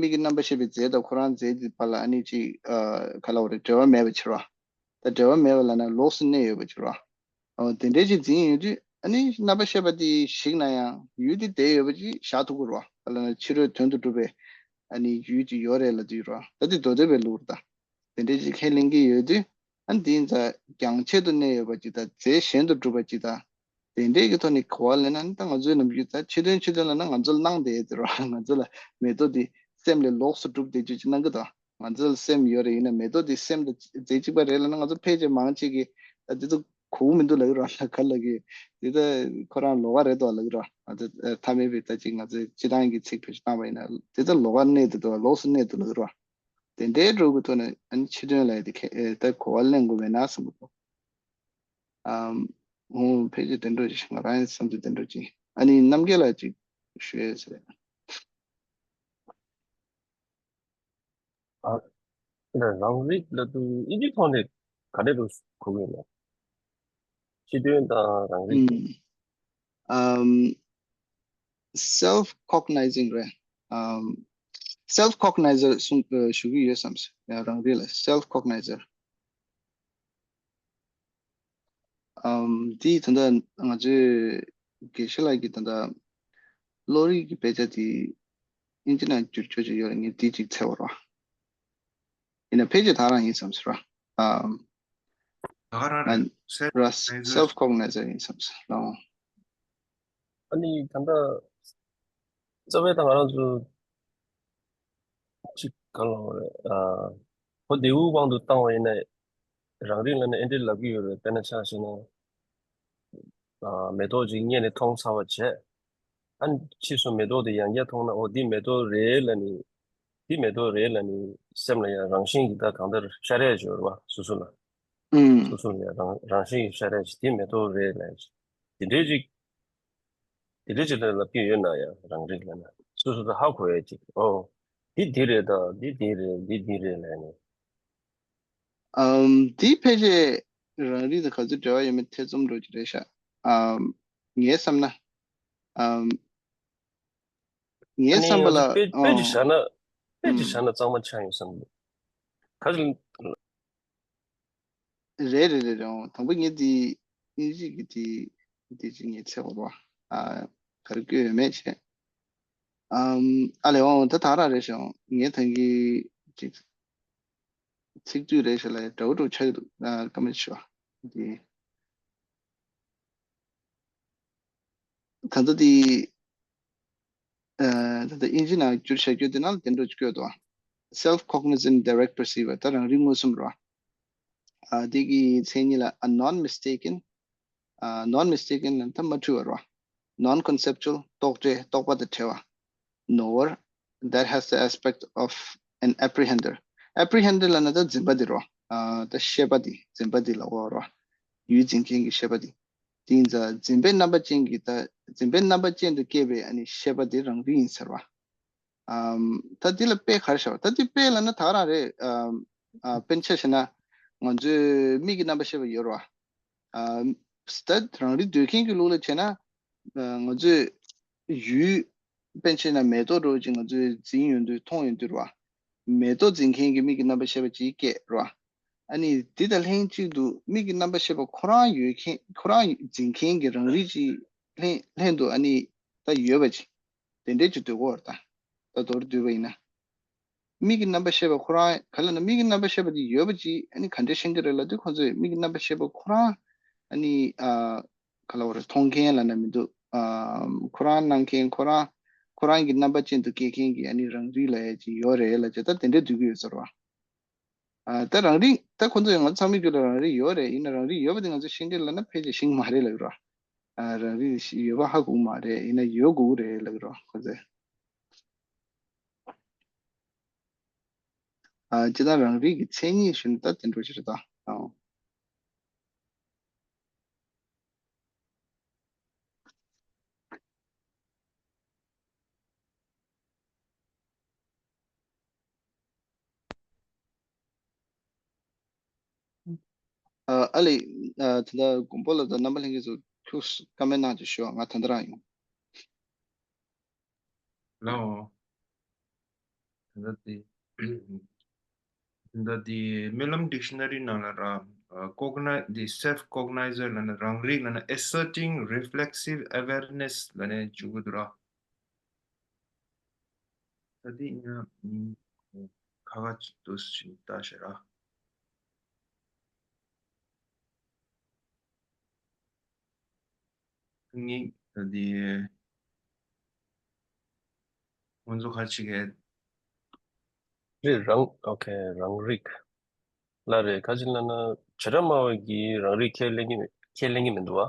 མིག་གི་རྣམ་པར་ཤེས་པའི་རྫས་དང་ཁོ་རང་རྫས་དེ་བར་ལ་ཨ་ནི་ཅིག་ཨ། ག་ལབ་དགོས་རེད། འབྲེལ་བ་མེད་པ་ཕྱིར་རོ། ད་འབྲེལ་བ་མེད་པ་ལབ་ན་ལོགས་སུ་གནས་ཡོད་པ་ཕྱིར་རོ། འོ་དེ་འདྲའི་ཅིག་འཛིན་ཡོང་དུས་ཨ་ནི་རྣམ་པར་ཤེས་པ་དེ་ཞིག་ན་ཡང་ཡུལ་དེ་བསྡད་ཡོད་པ་ཅིག་བཞག་ཐུབ་ཀྱི་རོ། ག་ལབ་ན་ཕྱི་རོལ་དོན་དུ་གྲུབ་པའི་ཨ་ནི་ཡུལ་ཅིག་ཡོད་རེད་ལབ་དུས་རོ། ད་དེ་མདོ་སྡེ་པའི་ལུགས་རེད་ད། དེ་འདྲའི་ཅིག་ཁས་ལེན་གྱི་ཡོད་དུས། ཨ་ནི་དེ་ཡིན་ཙང་རྒྱང་ཆད་དུ་གནས་ཡོད་པ་ཅིག་དང་རྫས་གཞན་དུ་གྲུབ་པ་ཅིག་དང་། དེ་འདྲའི་གི་ཐོག་ནས་གོ་བ་ལེན་ན་ནི་ད་ང་ཚོའི་ནམ་རྒྱུན་ད་ཕྱི་དོན་ཕྱི་དོན་ལབ་ན་ང་ཚོ་ལ་སྣང་བསྡད་ཡོད་དེ་རེད་བ། ང་ཚོ་ལ་མེ་ཏོག་འདི་སེམས་ལས་ལོགས་སུ་གྲུབ་བསྡད་རྒྱུ་ཅིག་སྣང་གི་འདུག་ང་ཚོ་ལ་སེམས་ཡོད་རེད། ཡིན་ན་མེ་ཏོག་འདི་སེམས་དང་རྫས་གཅིག་པ་རེད་ལབ་ན་ང་ཚོ་ཕལ་ཆེར་མང་ཆེ་གིས་ད་འདི་ཚོ་གོ་གི་མི་འདུག་ལབ་ཀྱི་རེད་བ། ག་ལབ་ཀྱི། འདི་ད་ཁོ་རང་ལོགས་ཀ་རེད་འདུག་ལབ་ཀྱི་རེད་བ། ང་ཚོ་ཐ་མལ་པའི་ད་ཅིག་ང་ཚོའི་སྤྱི་བཏང་གི་ཚིག་བེད་སྤྱོད་བཏང་བ་ཡིན་ན་འདི་ད་ལོགས་ཀ་གནས་འདུག་འདུག་ལོགས་སུ་གནས་འདུག་ལབ་ཀྱི་རེད་བ། དེ་འདྲའི་འགྲོ་གི་ཐོག་ནས་ཨ་ནི་ཕྱི་དོན་ལ་ཡ་དེ་ཁེ་ཨེ་ད་གོ་བ་ལེན་དགོས་མེད་ན་བསམ་གི་འདུག་ཨམ། འོ་ཕལ་ཆེར་དེ་འདྲ་ཅིག་ང་རང་ཡང་བསམ་ཚུལ་དེ་འདྲ་ཅིག་ཨ་ནི་རྣམ་རྒྱལ་ལགས་ཅིག་ཞུ་ཡས་ཟེར། ཨ། རང་རིག་ལབ་དུས་ཨིན་ཇིའི་ཐོག་ནས་ག་འདྲ་རུ་གོ་གི་ཡོད་ན། ཕྱི་དོན་དང་རང་རིག་ཨམ། self cognizing རེད། ཨམ། self cognizer གསུང་ཞུ་གི་ཡོད་བསམ་སོང་། ཡང་རང་རིག་ལ་self cognizer། ཨམ། འདི་ད་ལྟ་ང་ཚོའི་དགེ་བཤེས་ལགས་ཀྱིས་ད་ལྟ་བློ་རིག་གི་དཔེ་ཆ་དེ་ཨིན་ཇི་ནང་བསྒྱུར་ཆོག་ཅིག་ཡོད་རེད། ངས་འདི་གཅིག་འཚོལ་བ་རོགས། ཡིན་ན་ཕལ་ཆེར་ད་རང་ཡིན་བསམ་སོང་ར། ཨམ། ད་ག་རང་རེད། ཨ། self ར་cognizance self cognizer ཡིན་བསམ་སོང་ར། ཨ་ནི་ད་ལྟ་རྩ་བའི་ད་ང་རང་ཚོ་ཅིག་གང་ལ་རེད། ཨ། ཁོ་དེའུ་དབང་དུ་བཏང་བ་ཡིན་ན་རང་རིག་ལ་ནི་ཨེ་འདྲ་ལབ་ཀྱི་ཡོད་རེད། དཔེར་ན་ཆ་བཞག་ན། ཨ། མེ་ཏོག་ཅིག་རྙེད་ནས་མཐོང་ཚར་བ་བྱས། ཨ་ནི་ཕྱིས་སུ་མེ་ཏོག་དེ་ཡང་བསྐྱར་མཐོང་ན་འོ་འདི་མེ་ཏོག་རེད་ལབ་ནི། འདི་མེ་ཏོག་རེད་ལབ་ནི་སེམས་ལ་ཡང་རང་བཞིན་གྱིས་ད་གང་ལྟར་ཤར་ཡས་ཅིག་ཡོད་རེད་བ། སོ་སོ་ལ། ཨུམ། སོ་སོ་ལ་ཡང་རང་རང་བཞིན་གྱིས་ཤར་ཡས་ཅིག་འདི་མེ་ཏོག་རེད་ལབ་ཡས་ཅིག་དེ་འདྲའི་ཅིག་དེ་འདྲའི་ཅིག་ལ་ལབ་ཀྱི་ཡོད་ན་ཡང་རང་རིག་ལབ་ན་ སོ་སོ་ད་ཧ་གོ་ཡ་ཅིག་ཨོ། འདི་འདི་རེད་ད། འདི་འདི་རེད། འདི་འདི་རེད་ལབ་ནས། ཨམ། འདི་ཕལ་ཆེར་རང་རིགས་དང་ག་ཚོད་འབྲེལ་བ་ཡོད་མེད་ཐེ་ཚོམ་འགྲོ་གི་རེད་ཤག་ཨམ། ངའི་བསམ་ན། ཨམ། ངའི་ཨ་ནི་བསམ་པ་ང་ལ། ཚོ་དཔེ་དཔེ་ཅིག་ཨོ། བཞག་ན། དཔེ་ཅིག་ཨམ། བཞག་ན་གཙང་མ་ཆགས་ཡོང་བསམ་འདུག་ག་ཚོད། རེད་རེད་རེད་རེད། འོང་དང་པོ་ངས་འདི་དབྱིན་ཇི་གི་འདི་འདི་ཅིག་ངས་འཚོལ་བ་རོ། ཨ། ག་རེ་བཀོད་ཡོད་མེད་བྱས། ཨམ། ཨ་ལས། འོང་ད་ད་ར་རེད་ཤག་ངས་ད་གིན་ཅིག་ཚིག་སྡུད་རེད་ཤག་ལ་འདྲ་བོ་འདྲ་བོ་ཆགས་ཀྱི་འདུག་ཨ། ཀ་མེད་ཤོ། འདི་ད་ལྟ་འདི། ཨ། ད་ལྟ་དབྱིན་ཇི་ནང་བསྒྱུར་བྱ་རྒྱུ་དེ་ནང་ལ་དེ་འདྲ་བཀོད་འདུག self cognizant direct perceiver ད་རང་རིག་མངོན་སུམ་རོ། ཨ། དེ་གི་མཚན་ཉིད་ལ་a non mistaken ཨ། non mistaken ལ་ད་མ་འཁྲུལ་བ་རོ། non conceptual རྟོག་བྲལ། རྟོག་པ་དང་བྲལ་བ། nor that has the aspect of an apprehender. apprehender ལབ་ན་ད་འཛིན་པ་དེ་རོ། ཨ། ད་ཤེས་པ་དེ། འཛིན་པ་དེ་ལ་འོ་རོ། ཡུལ་འཛིན་མཁན་གྱི་ཤེས་པ་དེ། དེ་ཡིན་ཙང་འཛིན་པའི་རྣམ་པ་ཅན་གྱི་ད་འཛིན་པའི་རྣམ་པ་ཅན་དུ་སྐྱེས་པའི་ཨ་ནི་ཤེས་པ་དེ་རང་རིག་ཡིན་ཟེར་བ། ཨམ། ད་འདི་ལ་དཔེ་ག་རེ་བཞག་ད་འདི་དཔེ་ལབ་ན་ད་ག་རང་རེད། ཨམ། ཨ། དཔེར་ན་ཆ་བཞག་ན་ང་ཚོའི་མིག་གི་རྣམ་པར་ཤེས་པ་ཡོད་རེད་བ། ཨ། ད་རང་རིག་འདོད་མཁན་གྱི་ལུགས་ལ་བྱས་ན། ཨ། ང་ཚོས་ཡུལ། དཔེར་ན་ཆ་བཞག་ན་མེ་ཏོག་འདྲ་བོ་ཅིག་ང་ཚོས་འཛིན་ཡོང་དུས་མཐོང་ཡོང་དུས་རེད་བ། མེ་ཏོག་འཛིན་མཁན་གྱི་མིག་གི་རྣམ་པར་ཤེས་པ་ཅིག་སྐྱེས་རེད་བ། ཨ་ནི་འདི་དང་ལྷན་ཅིག་ཏུ་མིག་གི་རྣམ་པར་ཤེས་པ་ཁོ་རང་ཡོད་མཁན། ཁོ་རང་འཛིན་མཁན་གྱི་རང་རིག་ཅིག་ལྷན་ལྷན་དུ་ཨ་ནི་ད་ཡོད་པ་ཅིག་དེ་འདྲས་ཅིག་འདོད་ཀྱི་ཡོད་རེད་ད། ད་མདོར་བསྡུས་པ་ཡིན་ན། མིག་གི་རྣམ་པར་ཤེས་པ་ཁོ་རང་ག་ལ་ན་མིག་གི་རྣམ་པར་ཤེས་པ་དེ་ཡོད་པ་ཅིག་ཨ་ནི་ག་འདྲས་ཤེས་ཀྱི་རེད་ལབ་དུས་ཁོང་ཚོས་མིག་གི་རྣམ་པར་ཤེས་པ་ཁོ་རང་ཨ་ནི་ཨ། ག་ལ་བ་རེད། མཐོང་མཁན་ལབ་ན་མི་འདུག་ཨ། ཁོ་རང་སྣང་མཁན། ཁོ་རང་ཁོ་རང་གི་རྣམ་པ་ཅན་དུ་སྐྱེ་མཁན་གྱི་ཨ་ནི་རང་རིག་ལབ་ཡ་ཅིག་ཡོད་རེད་ལབ་བྱས་ད་དེ་འདྲས་འདོད་ཀྱི་ཡོད་ཟེར་བ། ཨ། ད་རང་རིག་ད་ཁོང་ཚོ་ཡང་ང་ཚང་མའི་རྒྱུད་ལ་རང་རིག་ཡོད་རེད། ཡིན་ན་རང་རིག་ཡོད་པ་དེ་ང་ཚོས་ཤེས་ཀྱི་ལབ་ན་ཕལ་ཆེར་ཤེས་ཀྱི་མ་རེད་ལབ་ཀྱི་རེད། ཨ། རང་རིག་ཡོད་པ་ཧ་གོ་གི་མ་རེད། ཡིན་ན་ཡོད་དགོས་ཀྱི་རེད་ལབ་ཀྱི་རེད་ཁོང་ཚོས། ཨ། སྤྱིར་བཏང་རང་རིག་གི་མཚན་ཉིད་ཞུ་ན་ད་དེ་འདྲ་ཞིག་རེད་ད། ཨང་། ཨ། ཨ་ལེ། ཨ། ད་ལྟ་མགོན་པོ་ལགས་དང་རྣམ་པ་ལྷན་རྒྱས་ཚོ་ཁྱོད་ཀ་མེན་གནང་བྱས་ཞུ། ང་ད་ལྟ་རང་ཡོང་། ལའོ། ད་ལྟ་དེ། ད་ལྟ་དེ་སྨོན་ལམ་ཌིག་ཤ་ན་རི་ནང་ལ་ར། ཨ། ཀོག་ནའི་དེ་self cognizer ལབ་ན་རང་རིག་ལབ་ན་asserting reflexive awareness ལབ་ནས་འཇུག་གི་འདུག་ར། ད་དེ་ཡིན་ན་ཁ་ཁ་ཅིག་ཏུ་ཞིག་ལྟ་ཞེས་ར། ངས་ད་དེ་ང་ཚོ་ཁ་ཅིག་གི་རེད། རང་། ཨོ་ཁེ། རང་རིག་ལ་རེད། ཁ་ཅིག་ལབ་ན་བྱེ་བྲག་སྨྲ་བ་གིས་རང་རིག་ཁས་ལེན་གྱི་མེད། ཁས་ལེན་གྱི་མི་འདུག་བ།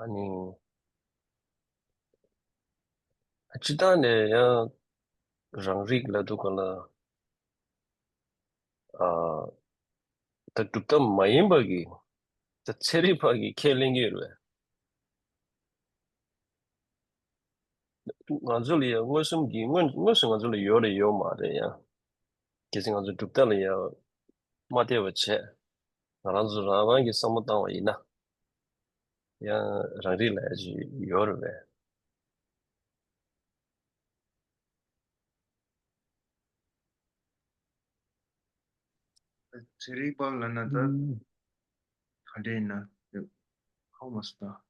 ཨ་ནི། སྤྱིར་བཏང་ནས་ཡང་རང་རིག་ལབ་དུས་སྒང་ལ། ཨ། ད་གྲུབ་མཐའ་མ་ཡིན་པ་གི་ད་ཚན་རིག་པ་གིས་ཁས་ལེན་གྱི་ཡོད་རེད་པས། ང་ཚོ་ལ་ཡང་མངོན་སུམ་གྱིས་དངོས་དངོས་སུ་ང་ཚོ་ལ་ཡོད་རེད་ཡོད་མ་རེད་ཡང་། གལ་སྲིད་ང་ཚོ་གྲུབ་མཐའ་ལ་ཡང་མ་བལྟས་པ་བྱས། ང་རང་ཚོ་རང་རང་གི་བསམ་བློ་བཏང་བ་ཡིན་ན། ཡང་རང་རིག་ལབ་ཡ་ཅིག་ཡོད་རེད་པས། ཚན་རིག་པ་ལབ་ན་ད་ཨུམ། ག་འདྲ་ཡིན་ན་ཧ་གོ་མ་སོང་ད།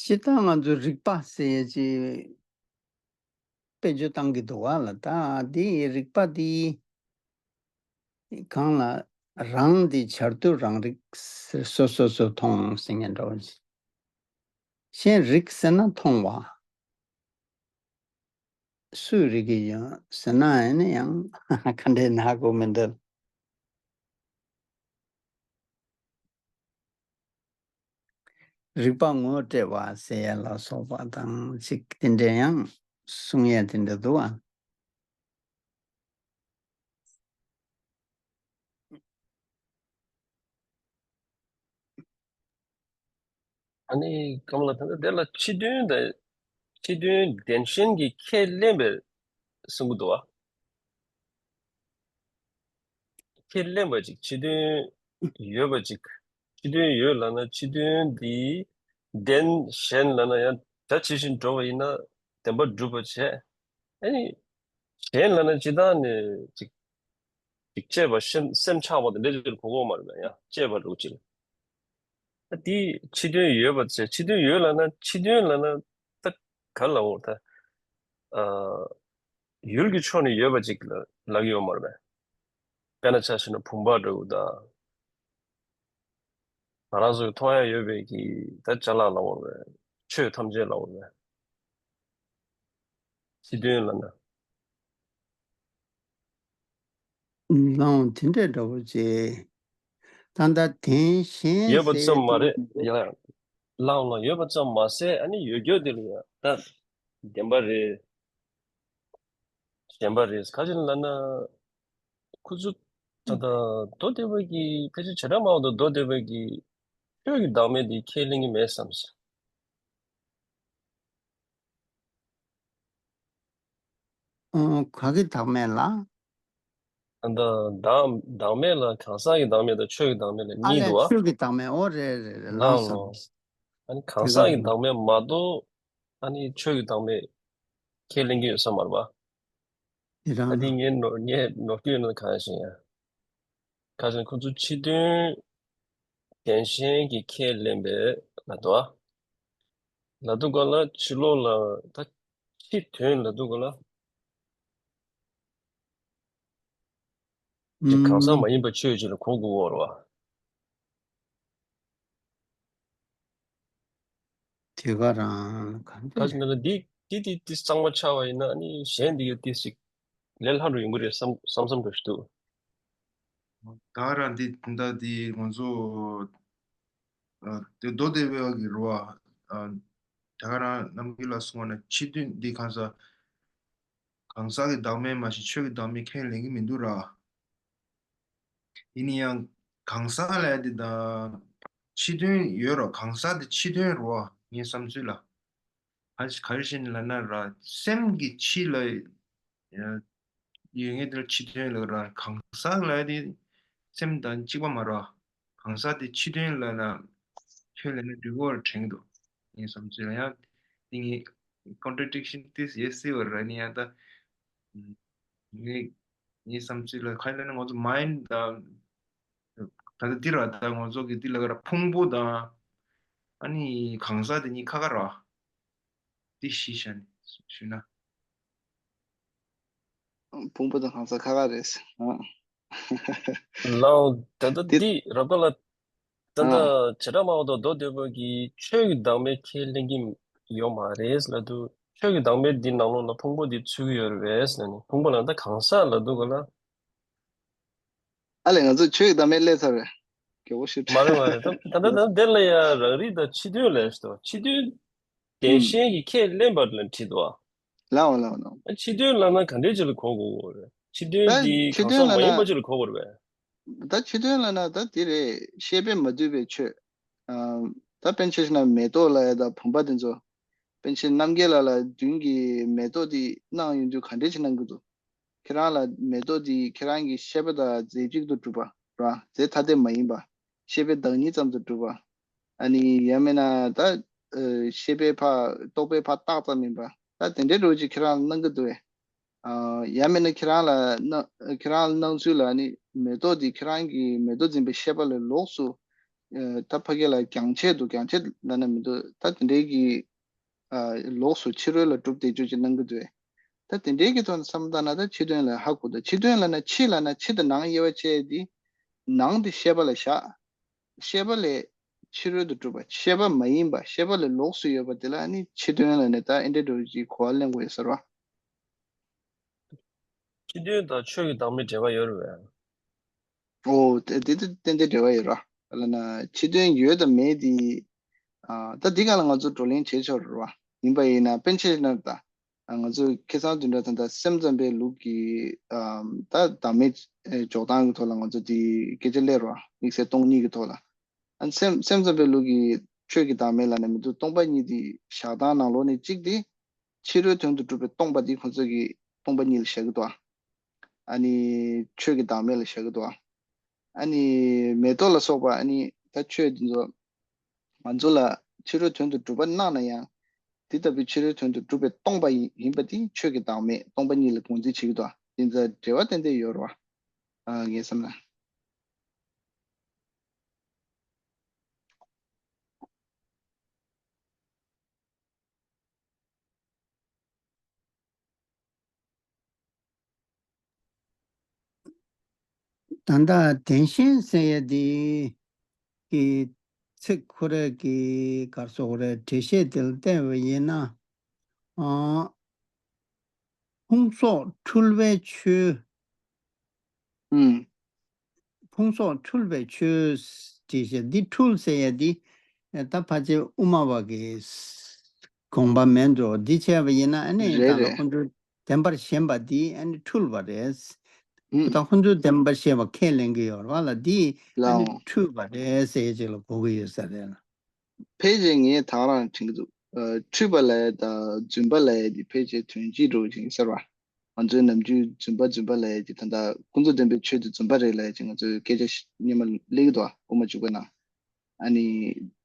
སྤྱིར་བཏང་ང་ཚོ་རིག་པ་ཟེར་ཡ་ཅིག་དཔེ་བརྗོད་བཏང་གི་འདུག་ག་ལ། ད་དེ་རིག་པ་དེ་གང་ལ་རང་དེ་བྱར་དུ་རང་རིག་སོ་སོ་སོ་མཐོང་ཟེར་མཁན་འདྲ་བོ་ཞིག་གཞན་རིག་ཟེར་ན་མཐོང་བ། སུས་རིག་གི་ཡོད་ཟེར་ན་ཡང་ནི་ཡང་ག་འདྲའི་ནག་པོ་མི་འདུག་རིག་པ་ངོ་སྤྲད་པ་ཟེར་ཡ་ལ་སོགས་པ་དང་ཅིག་དེ་འདྲའི་ཡང་གསུང་ཡ་དེ་འདྲ་འདུག་ཨ། ཨ་ནི་སྐམ་ལ་ད་ལྟ་དེ་ལ་ཕྱི་དོན་དང་ ཕྱི་དོན་བདེན་ཞེན་གྱི་ཁས་ལེན་པའི་གསུང་གི་འདུག་བ། ཁས་ལེན་པ་ཅིག་ཕྱི་དོན་ཡོད་པ་ཅིག་ཕྱི་དོན་ཡོད་ལབ་ན་ཕྱི་དོན་འདི་བདེན་ཞེན་ལབ་ན་ཡང་ད་ཇི་བཞིན་འགྲོ་བ་ཡིན་ན་བདེན་པ་སྒྲུབ་པ་བྱས། ཨ་ནི་གཞན་ལབ་ན་ཇི་ལྟར་ནས་ཅིག་ཅིག་བཅས་པ་སེམས་སེམས་ཆགས་པ་དང་འདྲ་ཅིག་གོ་གོ་མ་རེད་པས། ཡང་བཅས་པ་འདྲ་ཅིག་ཨ་དེ་ཕྱི་དོན་ཡོད་པ་ཟེར། ཕྱི་དོན་ཡོད་ལབ་ན་ཕྱི་དོན་ལབ་ན་ད་ག་ལ་འོ་ད་ཨ་ཡུལ་གྱི་ཕྱོགས་ནས་ཡོད་པ་ཅིག་ལ་ལབ་ཡོད་མ་རེད་པས། དཔེར་ན་ཆ་བཞག་ན་བུམ་པ་འདྲ་བོ་དང་། ང་རང་ཚོའི་མཐོང་ཡ་ཡོད་པའི་གི་ད་ཅ་ལག་ལ་འོ་རེད། ཆོས་ཐམས་ཅད་ལ་འོ་རེད། ཕྱི་དོན་ལབ་ན། ལའང་དེ་འདྲ་འདྲ་བོ་བྱས། ད་ལྟ་བདེན་ཞེན་ཡོད་པ་ཟེར་ཙམ་མ་རེད། ཡ་ལའང་ལ་ཡོད་པ་ཙམ་མ་ཟད་ཨ་ནི་ཡོད་རྒྱུ་དེ་ལ་ཡང་ད་བདེན་པ་རེད། ཞེན་པ་རེད། ག་ཅི་ལབ་ན་ཁོ་ཚོ་ད་ལྟ་མདོ་སྡེ་པ་གི་ཕལ་ཆེར་བྱེ་བྲག་སྨྲ་བ་དང་མདོ་སྡེ་པ་གི་ཆོས་ཀྱི་བདག་མེད་དེ་ཁས་ལེན་གྱི་མེད་བསམ་ཟེར། ཨོ། ག་གི་བདག་མེད་ལ། ད་ལྟ་བདག་བདག་མེད་ལ་གང་ཟག་གི་བདག་མེད་དང་ཆོས་ཀྱི་བདག་མེད་ལ་གཉིས་འདུག་བ། ཆོས་ཀྱི་བདག་མེད། ཨོ་རེད་རེད་རེད། ལའང་ལོ། ཨ་ནི་གང་ཟག་གི་བདག་མེད་མ་གཏོགས་ཨ་ནི་ཆོས་ཀྱི་བདག་མེད་ཁས་ལེན་གྱི་ཡོད་ས་མ་རེད་པ། དེ་རང་ཨ་ནི་ངས་ནོར་ངས་ནོར་གྱི་ཡོད་ན་གང་ཞིག་ཡ། ག་ཟེར་ན་ཁོ་ཚོ་ཕྱི་དོན་བདེན་ཞེན་གྱི་ཁས་ལེན་པའི་ལ་དོ། ལ་དོ་ག་ལ་ཕྱི་ལོགས་ལ་ད་ཕྱི་དོན་ལ་དོ་ག་ལ། ཅིག་གང་ཟག་མ་ཡིན་པ་ཆོས་ཅིག་ལ་གོ་དགོས་པ་རེད་བ། དེ་ག་རང་གང་ག་ཟེར་ན་ལ་འདི་འདི་འདི་འདི་གཙང་མ་ཆགས་པ་ཡིན་ན་ནི་གཞན་འདི་ག་ཏིས་ཅིག་ལས་སླ་རུ་ཡོང་གི་རེད་བསམ་བསམ་བསམ་འདྲ་ཞིག་འདུག་ད་རང་འདི་ད་འདི་ང་ཚོ་ཨ་དེ་མདོ་སྡེ་པའི་གི་རུ་བ་ཨ་ད་ག་རང་རྣམ་རྒྱལ་ལ་གསུངས་པ་ན་ཕྱི་དོན་འདི་གང་ཟག་གང་ཟག་གི་བདག་མེད་མ་ཞིག་ཆོས་ཀྱི་བདག་མེད་ཁས་ལེན་གྱི་མི་འདུག་ར། ཡིན་ན་ཡང་གང་ཟག་ལབ་ཡ་དེ་དང་ཕྱི་དོན་ཡོད་རོ། གང་ཟག་དེ་ཕྱི་དོན་རོ། ངའི་བསམ་ཚུལ་ལ། ག་ག་རེ་བྱས་ནས་ལབ་ན་ར་སེམས་ཀྱི་ཕྱི་ལ་ཡོད་ངེས་དེ་ལ་ཕྱི་དོན་ལབ་ར། གང་ཟག་ལབ་ཡ་དེ་སེམས་དང་གཅིག་པ་མ་རོ། གང་ཟག་དེ་ཕྱི་དོན་ལབ་ན་ཁས་ལེན་ན་འགྲིག་གི་རེད་དྲན་གྱི་འདུག་ངའི་བསམ་ཚུལ་ལ། ཡང་དེ་ངའི་contradiction་ཏིས་ཡོད་སྲིད་པ་རེད། ཡིན་ན་ཡང་ད་ངའི་ངའི་བསམ་ཚུལ་ལ་ག་རེ་ལབ་ན་ང་ཚོ་mind་དང་ད་ལྟ་འདི་ར་ད་ང་ཚོ་གི་འདི་ལ་ག་ར་ཕུང་པོ་དང་ཨ་ནི་གང་ཟག་དེ་གཉིས་ཁ་ཁ་ར་འདི་གཞི་བཞག་ནས་ཞུས་ན། ཕུང་པོ་དང་གང་ཟག་ཁ་ཁ་རེད། ཨ། ལའོ་ད་ལྟ་དེ་འདི་རབ་ཏུ་ལ་ད་ལྟ་ཨ། བྱེ་བྲག་སྨྲ་བ་དང་མདོ་སྡེ་པ་གིས་ཆོས་ཀྱི་བདག་མེད་ཁས་ལེན་གྱི་ཡོད་མ་རེད་ལབ་དུས། ཆོས་ཀྱི་བདག་མེད་འདི་ནང་ལོགས་ལ་ཕུང་པོ་འདི་ཚུད་ཀྱི་ཡོད་རེད་ཟེར་ནས། ཕུང་པོ་ལ་ད་གང་ཟག་ལབ་དུས་ག་ལ། ཨ་ལས། ང་ཚོ་ཆོས་ཀྱི་བདག་མེད་སླེབས་ཚར་བས། གལ་པོ་ཞིག་མ་རེད་མ་རེད། ད་ད་ད་ད་དེ་ལ་ཡང་རང་རིག་དང་ཕྱི་དོན་ལབ་ཤི་ཏོ། ཕྱི་དོན་བདེན་ཞེན་གྱི་ཁས་ལེན་པ་ལ་འཁྲིད་དོ། ལའོ་ལའོ་ལའོ། ཨ་ཕྱི་དོན་ལབ་ན་ག་འདྲའི་ཅིག་ལ་གོ་དགོས་རེད། ཕྱི་དོན་ད་འདི་ཕྱི་གང་དོན་ཟག་ལབ་མ་ཡིན་ན་པ་ཅིག་ལ་གོ་དགོས་རེད་པས། ད་ཕྱི་དོན་ལབ་ན་ད་དེ་རེད། ཤེས་པས་མ་བསྡུས་པའི་ཆོས། ཨ་ད་པཎ་ཆེན་ཞིག་ན་མེ་ཏོག་ལབ་ཡ་ད་བུམ་པ་དེ་ཚོ། པཎ་ཆེན་རྣམ་རྒྱལ་ལགས་ལ་མདུན་གྱི་མེ་ཏོག་དེ་གནང་ཡོང་དུས་ག་འདྲས་ཅིག་གནང་གི་འདུག་ཁྱེད་རང་ལ་མེ་ཏོག་དེ་ཁྱེད་རང་གི་ཤེས་པ་དང་རྫས་གཅིག་ཏུ་གྲུབ་པ་ར། རྫས་ཐ་དད་མ་ཡིན་པ། ཤེས་པའི་བདག་ཉིད་ཙམ་དུ་གྲུབ་པ། ཨ་ནི་ཡང་མིན་ན་ད་ཨ་ཤེས་པའི་ཕ་རྟོག་པའི་ཕ་རྟགས་ཙམ་ཡིན་པ། ད་དེ་འདྲའི་འདྲ་བོ་ཅིག་ཁྱེད་རང་ལ་གནང་གི་འདུག་བས། ཨ་ཡང་མིན་ན་ཁྱེད་རང་ལ་གནང་ཁྱེད་རང་ལ་གནང་ཚུལ་ལ་ནི་མེ་ཏོག་འདི་ཁྱེད་རང་གི་མེ་ཏོག་འཛིན་པའི་ཤེས་པ་ལས་ལོགས་སུ་ཨ་ད་ཕ་གི་ལ་རྒྱང་ཆད་དུ་རྒྱང་ཆད་ལབ་ན་མི་འདུག་ད་དེ་འདྲའི་གི་ཨ་ལོགས་སུ་ཕྱི་རོལ་ལ་གྲུབ་བསྡད་རྒྱུ་ཅིག་གནང་གི་འདུག་ད་དེ་འདྲའི་གི་ཐོག་ནས་བསམ་བློ་བཏང་ན་ད་ཕྱི་དོན་ལ་ཧ་གོ། ད་ཕྱི་དོན་ལབ་ན་ཕྱི་ལབ་ན་ཕྱི་དང་ནང་དབྱེ་བ་ཕྱེ་ཡ་དེ། ནང་དེ་ཤེས་པ་ལ་བཞག་ཤེས་པ་ལས་ཕྱི་རོལ་དུ་གྲུབ་པ། ཤེས་པ་མ་ཡིན་པ། ཤེས་པ་ལས་ལོགས་སུ་ཡོད་པ་དེ་ལ་ནི་ཕྱི་དོན་ལབ་ནས་ད་ཨེ་འདྲའི་འདྲ་བོ་ཅིག་གོ་བ་ལེན་དགོས་ཡོད་ས་རེད་བ། ཕྱི་དོན་དང་ཆོས་ཀྱི་བདག་མེད་འབྲེལ་བ་ཡོད་རེད་པས། ཨོ། དེ་དེ་དེ་ཏན་ཏན་འབྲེལ་བ་ཡོད་ར། ལབ་ན་ཕྱི་དོན་ཡོད་དང་མེད་དེ། ཨ་ད་འདི་ག་ལ་ང་ཚོ་བགྲོ་གླེང་བྱེད་ཆོག་རེད་བ། ཡིན་པ་ཡིན་ན་པཎ་ཆེན་ནར་ད་ང་ཚོ་ཁ་སང་བདུན་ཕྲག་ད་ལྟ་སེམས་ཙམ་པའི་ལུགས་ཀྱི་ཨ་ད་བདག་མེད་འཇོག་སྟངས་ཀྱི་ཐོག་ལ་ང་ཚོ་དེ་སྐད་ཆ་སླེབས་ར། དམིགས་བསལ་སྟོང་ཉིད་ཀྱི་ཐོག་ལ། ཨ་སེམས་སེམས་ཙམ་པའི་ལུགས་ཀྱི་ཆོས་ཀྱི་བདག་མེད་ལབ་ནས་མི་འདུག་སྟོང་པ་ཉིད་དེ་བཞག་སྟངས་ནང་ལོགས་ནས་གཅིག་དེ། ཕྱི་རོལ་དོན་དུ་གྲུབ་པའི་སྟོང་པ་འདི་ཁོ་ཚོ་གིས་སྟོང་པ་ཉིད་ལ་བཞག་གི་འདུག་ཨ་ནི་ཆོས་ཀྱི་བདག་མེད་ལ་བཞག་གི་འདུག་ཨ་ནི་མེ་ཏོག་ལ་སོགས་པ་ཨ་ནི་ད་ཆོས་འདི་ཚོ་ང་ཚོ་ལ་ཕྱི་རོལ་དོན་དུ་གྲུབ་པ་སྣང་ན་ཡང་། དེ་ལྟ་བུའི་ཕྱི་རོལ་དོན་དུ་གྲུབ་པའི་སྟོང་པ་ཡིན་ཡིན་པ་དེ་ཆོས་ཀྱི་བདག་མེད་སྟོང་པ་ཉིད་ལ་ངོས་འཛིན་བྱེད་ཀྱི་འདུག་དེ་ཚོ་འབྲེལ་བ་ཏན་ཏན་ཡོད་རེད་བ། ཨ་ངའི་བསམ་ན། ད་ལྟ་བདེན་ཞེན་ཟེར་ཡ་དེ་གི་ཚིག་ཁོ་རེ་གི་གར་སོགས་རེ་འགྲེལ་བཤད་དེ་ལ་བལྟས་པ་ཡིན་ན། ཨ། ཕུང་སོགས་འཁྲུལ་བའི་ཆོས། ཨུམ། ཕུང་སོགས་འཁྲུལ་བའི་ཆོས་ཅེས་བཤད། འདི་འཁྲུལ་ཟེར་ཡ་འདི་ད་ཕལ་ཆེར་དབུ་མ་པ་གི་དགོངས་པ་མིན་འགྲོ། འདི་བྱས་པ་ཡིན་ན་ཨ་ནི་རེད་ད་ལ་རེད། ཁོང་ཚོའི་བདེན་པར་ཞེན་པ་འདི་ཨ་ནི་འཁྲུལ་བ་རེད། ཨུམ། ད་ཁོང་ཚོའི་བདེན་པར་ཞེན་པ་ཁས་ལེན་གྱི་ཡོད་རེད་བ་ལ། འདི་ཨ་ནི་ལའོ། འཁྲུལ་བ་རེད་ཟེར་ཡ་ཅིག་ལ་གོ་གི་ཡོད་ས་རེད་ལ། ཕལ་ཆེར་ངས་ད་ག་རང་དྲན་གྱི་འདུག་ཨ། འཁྲུལ་པ་ལབ་ཡ་དང་རྫུན་པ་ལབ་ཡ་དེ་ཕལ་ཆེར་དོན་གཅིག་འདྲ་བོ་ཅིག་ཡིན་ས་རེད་བ། ང་ཚོའི་ནམ་རྒྱུན་རྫུན་པ་རྫུན་པ་ལབ་ཡ་དེ་ད་ལྟ་ཀུན་རྫོབ་བདེན་པའི་ཆོས་དེ་རྫུན་པ་རེད་ལབ་ཡ་ཅིག་ང་ཚོའི་སྐད་ཆ་སྙན་མ་སླེབས་ཀྱི་འདུག་བ། དབུ་མ་འཇུག་པ་ན། ཨ་ནི་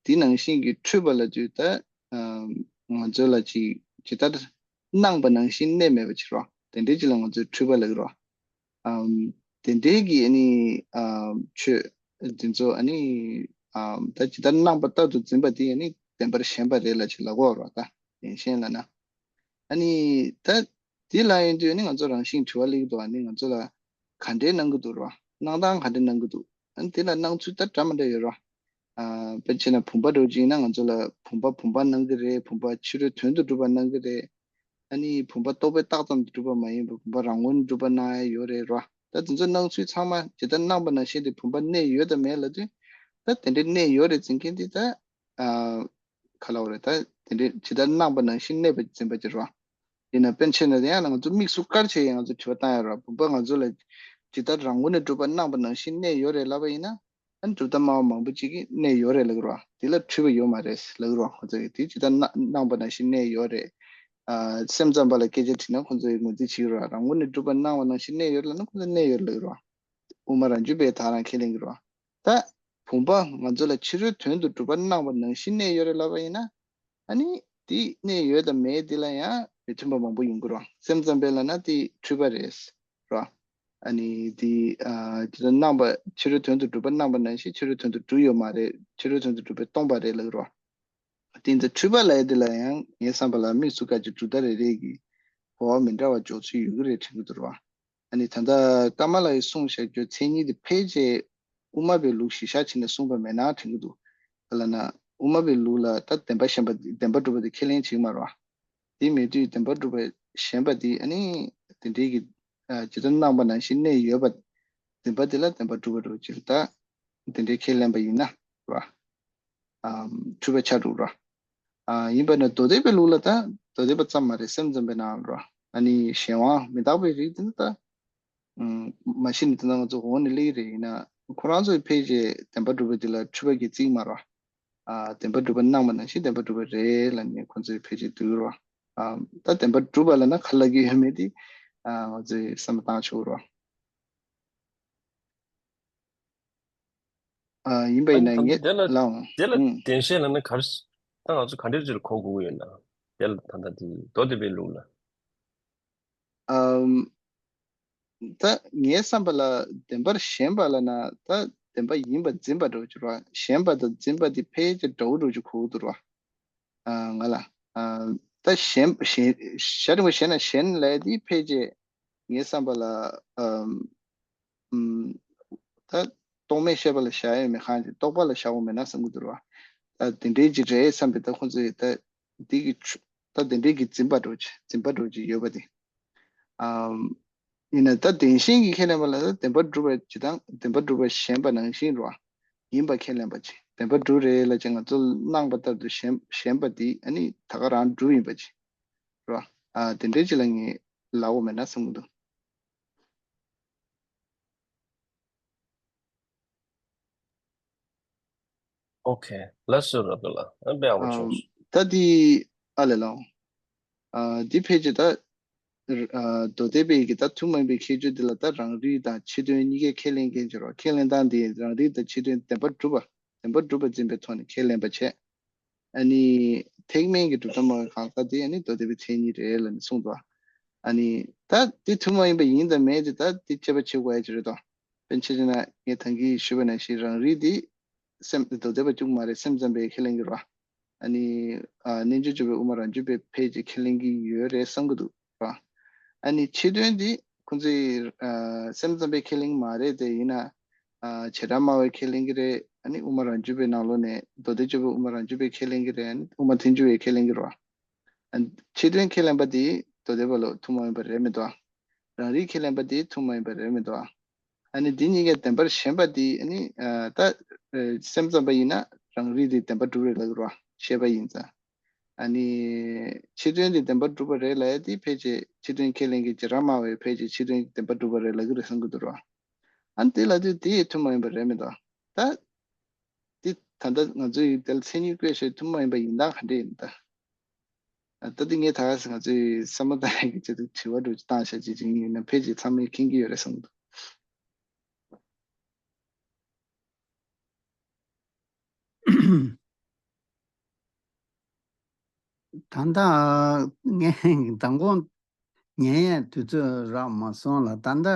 དེ་ནང་བཞིན་གྱི་འཁྲུལ་པ་ལབ་དུས་ད་ཨ་ང་ཚོ་ལ་ཅིག་ཇི་ལྟར་སྣང་བ་ནང་བཞིན་གནས་མེད་པ་ཅིག་རེད་བ། དེ་འདྲའི་ཅིག་ལ་ང་ཚོས་འཁྲུལ་པ་ལབ་ཀྱི་རེད་བ། ཨམ། དེ་འདྲའི་གི་ཨ་ནི་ཨམ་ཆོས་འདི་ཚོ་ཨ་ནི་ཨམ་ད་ཇི་ལྟར་སྣང་བ་ལྟར་དུ་འཛིན་པ་དེ་ཨ་ནི་བདེན་པར་ཞེན་པ་རེད་ལབ་ཅིག་ལབ་ཀྱི་ཡོད་རེད་བ། ད་བདེན་ཞེན་ལབ་ན། ཨ་ནི་ད་དེ་ལབ་ཡོང་དུས་ཨ་ནི་ང་ཚོ་རང་བཞིན་དྲི་བ་སླེབས་ཀྱི་འདུག་ཨ་ནི་ང་ཚོ་ལ་ག་འདྲའི་སྣང་གི་འདུག་རེད་བ། སྣང་སྟངས་ག་འདྲ་སྣང་གི་འདུག་ཨ་ནི་དེ་ལ་སྣང་ཚུལ་ད་འདྲ་མི་འདྲ་ཡོད་རེད་བ། ཨ་དཔེ་བྱས་ན་བུམ་པ་འདྲ་བོ་ཅིག་ཡིན་ན་ང་ཚོ་ལ་བུམ་པ་བུམ་པ་སྣང་གི་རེད། བུམ་པ་ཕྱི་རོལ་དོན་དུ་གྲུབ་པ་སྣང་གི་རེད། ཨ་ནི་བུམ་པ་རྟོག་པས་བཏགས་ཙམ་དུ་གྲུབ་པ་མ་ཡིན་པར་བུམ་པ་རང་ངོས་ནས་གྲུབ་པ་སྣང་ཡ་ཡོད་རེད་རོ། ད་དེ་ཚོ་སྣང་ཚུལ་ཚང་མ་ཇི་ལྟར་སྣང་བ་ནང་བཞིན་དེ་བུམ་པ་གནས་ཡོད་དམ་མེད་ལབ་དུས། ད་དེ་འདྲའི་གནས་ཡོད་རེད་འཛིན་མཁན་དེ་ད་ཨ་ག་ལབ་དགོས་རེད། ད་དེ་འདྲའི་ཇི་ལྟར་སྣང་བ་ནང་བཞིན་གནས་པ་འཛིན་པ་ཅིག་རོ། ཡིན་ན་དཔེར་ན་ཆ་བཞག་ན་ཡང་ན་ང་ཚོ་དམིགས་སུ་བཀར་བྱས་ཡང་ང་ཚོ་དྲི་བ་བཏང་ཡ་རོ། བུམ་པ་ང་ཚོ་ལ་ཇི་ལྟར་རང་ངོས་ནས་གྲུབ་པ་སྣང་བ་ནང་བཞིན་གནས་ཡོད་རེད་ལབ་པ་ཡིན་ན། ཨ་ནི་གྲུབ་མཐའ་སྨྲ་བ་མང་པོ་ཅིག་གིས་གནས་ཡོད་རེད་ལབ་ཀྱི་རེད་བ། དེ་ལ་འཁྲུལ་པ་ཡོད་མ་རེད་ལབ་ཀྱི་རེད་བ། ཁོ་ཚོ་གིས་དེ་ཇི་ལྟར་སྣང་སྣང་བ་ནང་བཞིན་གནས་ཡོད་རེད། ཨ་སེམས་ཙམ་པ་ལ་སྐད་ཆ་དྲིས་ན་ཁོ་ཚོ་གིས་ངོས་འཛིན་བྱེད་ཀྱི་རེད་བ། རང་ངོས་ནས་གྲུབ་པ་སྣང་བ་ནང་བཞིན་གནས་ཡོད་རེད་ལབ་ན་ཁོ་ཚོ་གནས་ཡོད་རེད་ལབ་ཀྱི་རེད་བ། དབུ་མ་རང་རྒྱུད་པས་ད་ག་རང་ཁས་ལེན་གྱི་རེད་བ། ད་བུམ་པ་ང་ཚོ་ལ་ཕྱི་རོལ་དོན་དུ་གྲུབ་པ་སྣང་བ་ནང་བཞིན་གནས་ཡོད་རེད་ལབ་པ་ཡིན་ན། ཨ་ནི་དེ་གནས་ཡོད་དང་མེད་དེ་ལ་ཡང་མི་མཐུན་པ་མང་པོ་ཡོང་གི་རེད་བ། སེམས་ཙམ་པས་ལབ་ན་དེ་འཁྲུལ་པ་རེད། རོ། ཨ་ནི་དེ་ཨ་དེ་ལ་སྣང་བ་ཕྱི་རོལ་དོན་དུ་གྲུབ་པ་སྣང་བ་ནང་བཞིན་ཕྱི་རོལ་དོན་དུ་གྲུབ་ཡོད་མ་རེད། ཕྱི་རོལ་དོན་དུ་གྲུབ་པའི་སྟོང་པ་རེད་ལབ་ཀྱི་རོ། དེ་ཚོ་འཁྲུལ་པ་ལབ་ཡ་དེ་ལ་ཡང་ངའི་བསམ་པ་ལ་དམིགས་སུ་བཀར་གྱི་གྲུབ་མཐའ་རེ་རེ་གི་གོ་བ་མི་འདྲ་བ་འཇོག་ཚུལ་ཡོད་ཀྱི་རེད་དྲན་གྱི་འདུག་རོ། ཨ་ནི་ད་ལྟ་ཀ་མ་ལ་ཡིས་གསུངས་བཞག་རྒྱུ་མཚན་ཉིད་དེ་ཕལ་ཆེར་དབུ་མ་པའི་ལུགས་གཞི་བཞག་བྱས་ནས་གསུངས་པ་མེད་ན་དྲན་གྱི་འདུག་ག་ལབ་ན་དབུ་མ་པའི་ལུགས་ལ་ད་བདེན་པ་ཞེན་པ་བདེན་པ་གྲུབ་པ་དེ་ཁས་ལེན་བྱེད་ཀྱི་མ་རེད་བ། དེ་མེད་དུས་བདེན་པ་གྲུབ་པ་ཞེན་པ་དེ་ཨ་ནི་དེ་འདྲའི་གི་ཨ་ཇི་ལྟར་སྣང་བ་ནང་བཞིན་གནས་ཡོད་པ། བདེན་པ་དེ་ལ་བདེན་པ་གྲུབ་པ་འདྲ་བོ་ཅིག་ལ་ད་དེ་འདྲའི་ཁས་ལེན་པ་ཡིན་ན་རེད་བ། ཨ་འཁྲུལ་པ་ཆགས་འགྲོ་གི་རེད་བ། ཨ་ཡིན་པ་ན་མདོ་སྡེ་པའི་ལུགས་ལ་ད་མདོ་སྡེ་པ་ཙམ་མ་རེད། སེམས་ཙམ་པའི་ནང་ལ་རོ། ཨ་ནི་གཞན་དབང་མི་རྟག་པའི་རིགས་དེ་ནི་ད་ཨུམ་མ་གཞི་ནས་དེ་ན་ང་ཚོ་འོག་ནས་སླེབས་ཀྱི་རེད། ཡིན་ན་ཁོ་རང་ཚོའི་ཕལ་ཆེར་བདེན་པ་གྲུབ་པ་དེ་ལ་འཁྲུལ་པ་གི་རྩིས་མ་རོ། ཨ་བདེན་པ་གྲུབ་པ་སྣང་བ་ནང་བཞིན་བདེན་པ་གྲུབ་པ་རེད་ལབ་ནས་ཁོ་ཚོས་ཕལ་ཆེར་འདོད་ཀྱི་རོ། ཨ་ད་བདེན་པ་གྲུབ་པ་ལབ་ན་ག་ལབ་ཀྱི་ཡོད་མེད་དེ་ཨ་ང་ཚོས་བསམ་བློ་བཏང་ཆོག་གི་རོ། ཨ་ཡིན་པ་ཡིན་ན་ངས་ལའང་། དེ་ལ་ཨུམ། བདེན་ཞེན་ལབ་ན་ག་རེ། ད་ང་ཚོ་ག་འདྲ་ཅིག་ལ་གོ་དགོས་ཀྱི་ཡོད་ན། དེ་ལ་ད་ལྟ་དེ་མདོ་སྡེ་པའི་ལུགས་ལ། ཨམ། ད་ངའི་བསམ་པ་ལ་བདེན་པར་ཞེན་པ་ལབ་ན་ད་བདེན་པ་ཡིན་པ་འཛིན་པ་འདྲ་བོ་ཅིག་རེད་བ། ཞེན་པ་དང་འཛིན་པ་དེ་ཕལ་ཆེར་འདྲ་བོ་འདྲ་བོ་ཅིག་གོ་གི་འདུག་རེད་བ། ཨ་ང་ལ། ཨ་ད་ཞེན་ཞེན་ཞེན་ཞེན་ཞེན་ལབ་ཡ་དེ་ཕལ་ཆེར་ངའི་བསམ་པ་ལ་ཨམ། ཨུམ། ད་རྟོག་མེད་ཤེས་པ་ལ་བཞག་ཡོད་མེད་གང་ཅི་རྟོག་པ་ལ་བཞག་པ་མེད་ན་བསམ་གྱི་འདུག་ར། ད་དེ་འདྲའི་ཅིག་རེད་བསམ་པའི་ད་ཁོང་ཚོས་ད་འདི་གི་ཆུ་ད་དེ་འདྲའི་གི་འཛིན་པ་འདྲ་བོ་ཅིག་འཛིན་པ་འདྲ་བོ་ཅིག་ཡོད་པ་དེ། ཨམ། ཡིན་ན་ད་བདེན་ཞེན་གྱི་ཁས་ལེན་པ་ལ་ད་བདེན་པར་གྲུབ་པ་ཇི་ལྟར་བདེན་པར་གྲུབ་པ་ཞེན་པ་ནང་བཞིན་རོ། ཡིན་པ་ཁས་ལེན་པ་ཅིག་བདེན་པར་གྲུབ་རེད་ལབ་ཅིག་ང་ཚོ་སྣང་བ་ལྟར་དུ་ཞེན་ཞེན་པ་དེ་ཨ་ནི་ད་ག་རང་གྲུབ་ཡིན་པ་ཅིག་རོ། ཨ་དེ་འདྲའི་ཅིག་ལ་ངས་ལབ་དགོས་མེད་ན་བསམ་གྱི་འདུག་ཨོ་ཁེ། ལགས་སོ་ར་ཏོ་ལགས། ཨ་དཔེ་ཡག་པོ་བྱུང་སོང་། ད་དེ་ཨ་ལས་ལགས། ཨ་འདི་ཕལ་ཆེར་ད་ཨ་མདོ་སྡེ་པའི་གི་ད་ཐུན་མོང་བའི་ཁྱད་ཆོས་འདི་ལ་ད་རང་རིག་དང་ཕྱི་དོན་གཉིས་ཀའི་ཁས་ལེན་མཁན་ཅིག་རེད་བ། ཁས་ལེན་སྟངས་འདི་རང་རིག་དང་ཕྱི་དོན་བདེན་པར་གྲུབ་པ། བདེན་པར་གྲུབ་པ་འཛིན་པའི་ཐོག་ནས་ཁས་ལེན་པ་བྱས། ཨ་ནི་ཐེག་དམན་གྱི་གྲུབ་མཐའ་སྨྲ་བའི་གང་ཟག་དེ་ཨ་ནི་མདོ་སྡེ་པའི་མཚན་ཉིད་རེད་ལབ་ནས་གསུངས་འདུག་ཨ་ནི་ད་འདི་ཐུན་མོང་ཡིན་པ་ཡིན་དང་མེད་དེ་ད་འདི་དཔྱད་པ་བྱེད་དགོས་ཡ་ཅིག་རེད་དོ། དཔེར་ན་ཆ་བཞག་ན་ངས་ད་གིན་ཞུས་པ་ནང་བཞིན་རང་རིག་འདི་སེམས་མདོ་སྡེ་པ་གཅིག་མ་རེད། སེམས་ཙམ་པས་ཁས་ལེན་གྱི་རེད་བ། ཨ་ནི་ཨ་རྣལ་འབྱོར་སྤྱོད་པའི་དབུ་མ་རང་རྒྱུད་པས་ཕལ་ཆེར་ཁས་ལེན་གྱི་ཡོད་རེད་བསམ་གྱི་འདུག་ར། ཨ་ནི་ཕྱི་དོན་འདི་ཁོང་ཚོས་ཨ་སེམས་ཙམ་པས་ཁས་ལེན་གྱི་མ་རེད་དེ། ཡིན་ན་ཨ་བྱེ་བྲག་སྨྲ་བས་ཁས་ལེན་གྱི་རེད། ཨ་ནི་དབུ་མ་རང་རྒྱུད་པའི་ནང་ལོགས་ནས་མདོ་སྡེ་སྤྱོད་པའི་དབུ་མ་རང་རྒྱུད་པས་ཁས་ལེན་གྱི་རེད། ཨ་ནི་དབུ་མ་ཐལ་འགྱུར་བས་ཁས་ལེན་གྱི་རེད་བ། ཨ་ཕྱི་དོན་ཁས་ལེན་པ་དེ་མདོ་སྡེ་པ་ལ་ཐུན་མོང་ཡིན་པ་རེད་མི་འདུག་ཨ། རང་རིག་ཁས་ལེན་པ་དེ་ཐུན་མོང་ཡིན་པ་རེད་མི་འདུག་ཨ། ཨ་ནི་འདི་གཉིས་ཀ་བདེན་པར་ཞེན་པ་དེ་ཨ་ནི་ཨ་ད་ཨ་སེམས་ཙམ་པ་ཡིན་ན་རང་རིག་དེ་བདེན་པར་གྲུབ་རེད་ལབ་ཀྱི་རེད་བ། ཤེས་པ་ཡིན་ཙང་། ཨ་ནི་ཕྱི་དོན་དེ་བདེན་པར་གྲུབ་པ་རེད་ལབ་ཡ་དེ་ཕལ་ཆེར་ཕྱི་དོན་ཁས་ལེན་མཁན་བྱེ་བྲག་སྨྲ་བས་ཕལ་ཆེར་ཕྱི་དོན་བདེན་པར་གྲུབ་པ་རེད་ལབ་ཀྱི་རེད་བསམ་གྱི་འདུག་ར། ཨ་ནི་དེ་ལབ་དུས་དེ་ཐུན་མོང་ཡིན་པ་རེད་མི་འདུག་ཨ། ད་འདི་ད་ལྟ་ང་ཚོས་དེ་ལ་མཚན་ཉིད་བཀོད་བྱས་ཐུན་མོང་ཡིན་པ་ཡིན་སྟངས་ག་འདྲ་ཡིན་ད། ཨ་ད་འདི་ངས་ད་ག་ཟེ་ང་ཚོས་བསམ་བློ་བཏང་ཡག་གི་ཆེད་དུ་དྲི་བ་འདྲ་བོ་ཅིག་བཏང་བཞག་ཅིག་ཅིག་ཡིན་ན་ཕལ་ཆེར་ཚང་མས་མཁྱེན་གྱི་ཡོད་རེད་བསམ་གྱི་འདུག་ད་ལྟ་ངས་མདང་དགོང་ཉན་ཡས་དུས་ཚོད་རག་མ་སོང་ལ། ད་ལྟ་ད་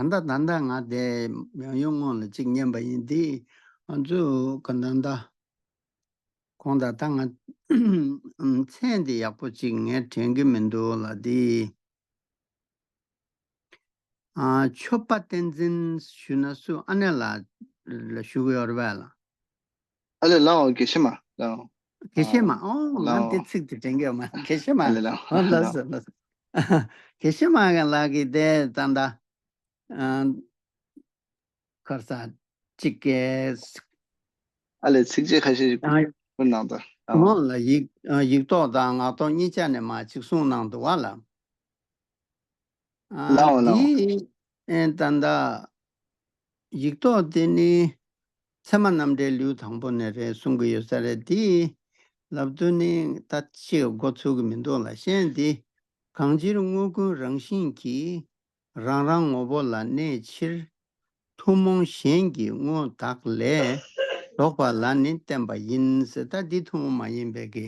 ལྟ་ད་ལྟ་ང་དེ་ཡང་ཡང་སྔོན་ལ་གཅིག་ཉན་པ་ཡིན། དེ་ང་ཚོ་ག་ད་ལྟ་ཁོང་ད་ལྟ་ང་མཚན་དེ་ཡག་པོ་གཅིག་ངས་དྲན་གྱི་མི་འདུག་ལ། དེ་ཨ་ཆོས་པ་བསྟན་འཛིན་ཞུ་ན་སུ། ཨ་ནེ་ལགས་ལ་ཞུ་གི་ཡོད་རེད་པས་ལགས། ཨ་ལེ་ལགས་འོ། དགེ་བཤེས་མ་ལགས་འོ། དགེ་བཤེས་མ། ཨ་ཨོ་ལགས་ང་འོ། དེ་ཚིག་དེ་དྲན་གྱི་ཡོད་མ། དགེ་བཤེས་མ། ཨ་ལེ་ལགས་ཨོ་ལགས་ལགས་སོ་ལགས་སོ། དགེ་བཤེས་མ་ལགས་ཀྱིས་དེ་ད་ལྟ་ཨ་གར་ས་གཅིག་གི་ཨ་ལེ་ཚིགས་བཅད་ཁ་ཤས་ཤིག་ཨ་ཕུལ་གནང་དང་། ཨ་ངོ་ལ་ཡིག་ཨ་ཡིག་ཐོག་དང་ངག་ཐོག་གཉིས་ཆ་ནས་མ་གཅིག་གསུངས་གནང་འདུག་བ་ལ། ཨ་ལའོ་ལའོ། འདི་ཨེ་ད་ལྟ་ཡིག་ཐོག་དེ་ནི་ཚད་མ་རྣམ་འགྲེལ་ལེའུ་དང་པོ་ནས་རེད་གསུང་གི་ཡོད་ས་རེད། དེ་ལབ་དུས་ནི་ད་ཅིག་མགོ་ཚོད་ཀྱི་མི་འདུག་ལ། གཞན་དེ་གང་ཕྱིར་དངོས་ཀུན་རང་བཞིན་གྱིས་རང་རང་ངོ་བོ་ལ་གནས་ཕྱིར། ཐུན་མོང་གཞན་གྱི་དངོས་བདག་ལས་ལྡོག་པ་ལ་ནི་བསྟན་པ་ཡིན་ཟེར། ད་འདི་ཐུན་མོང་མ་ཡིན་པའི་གི་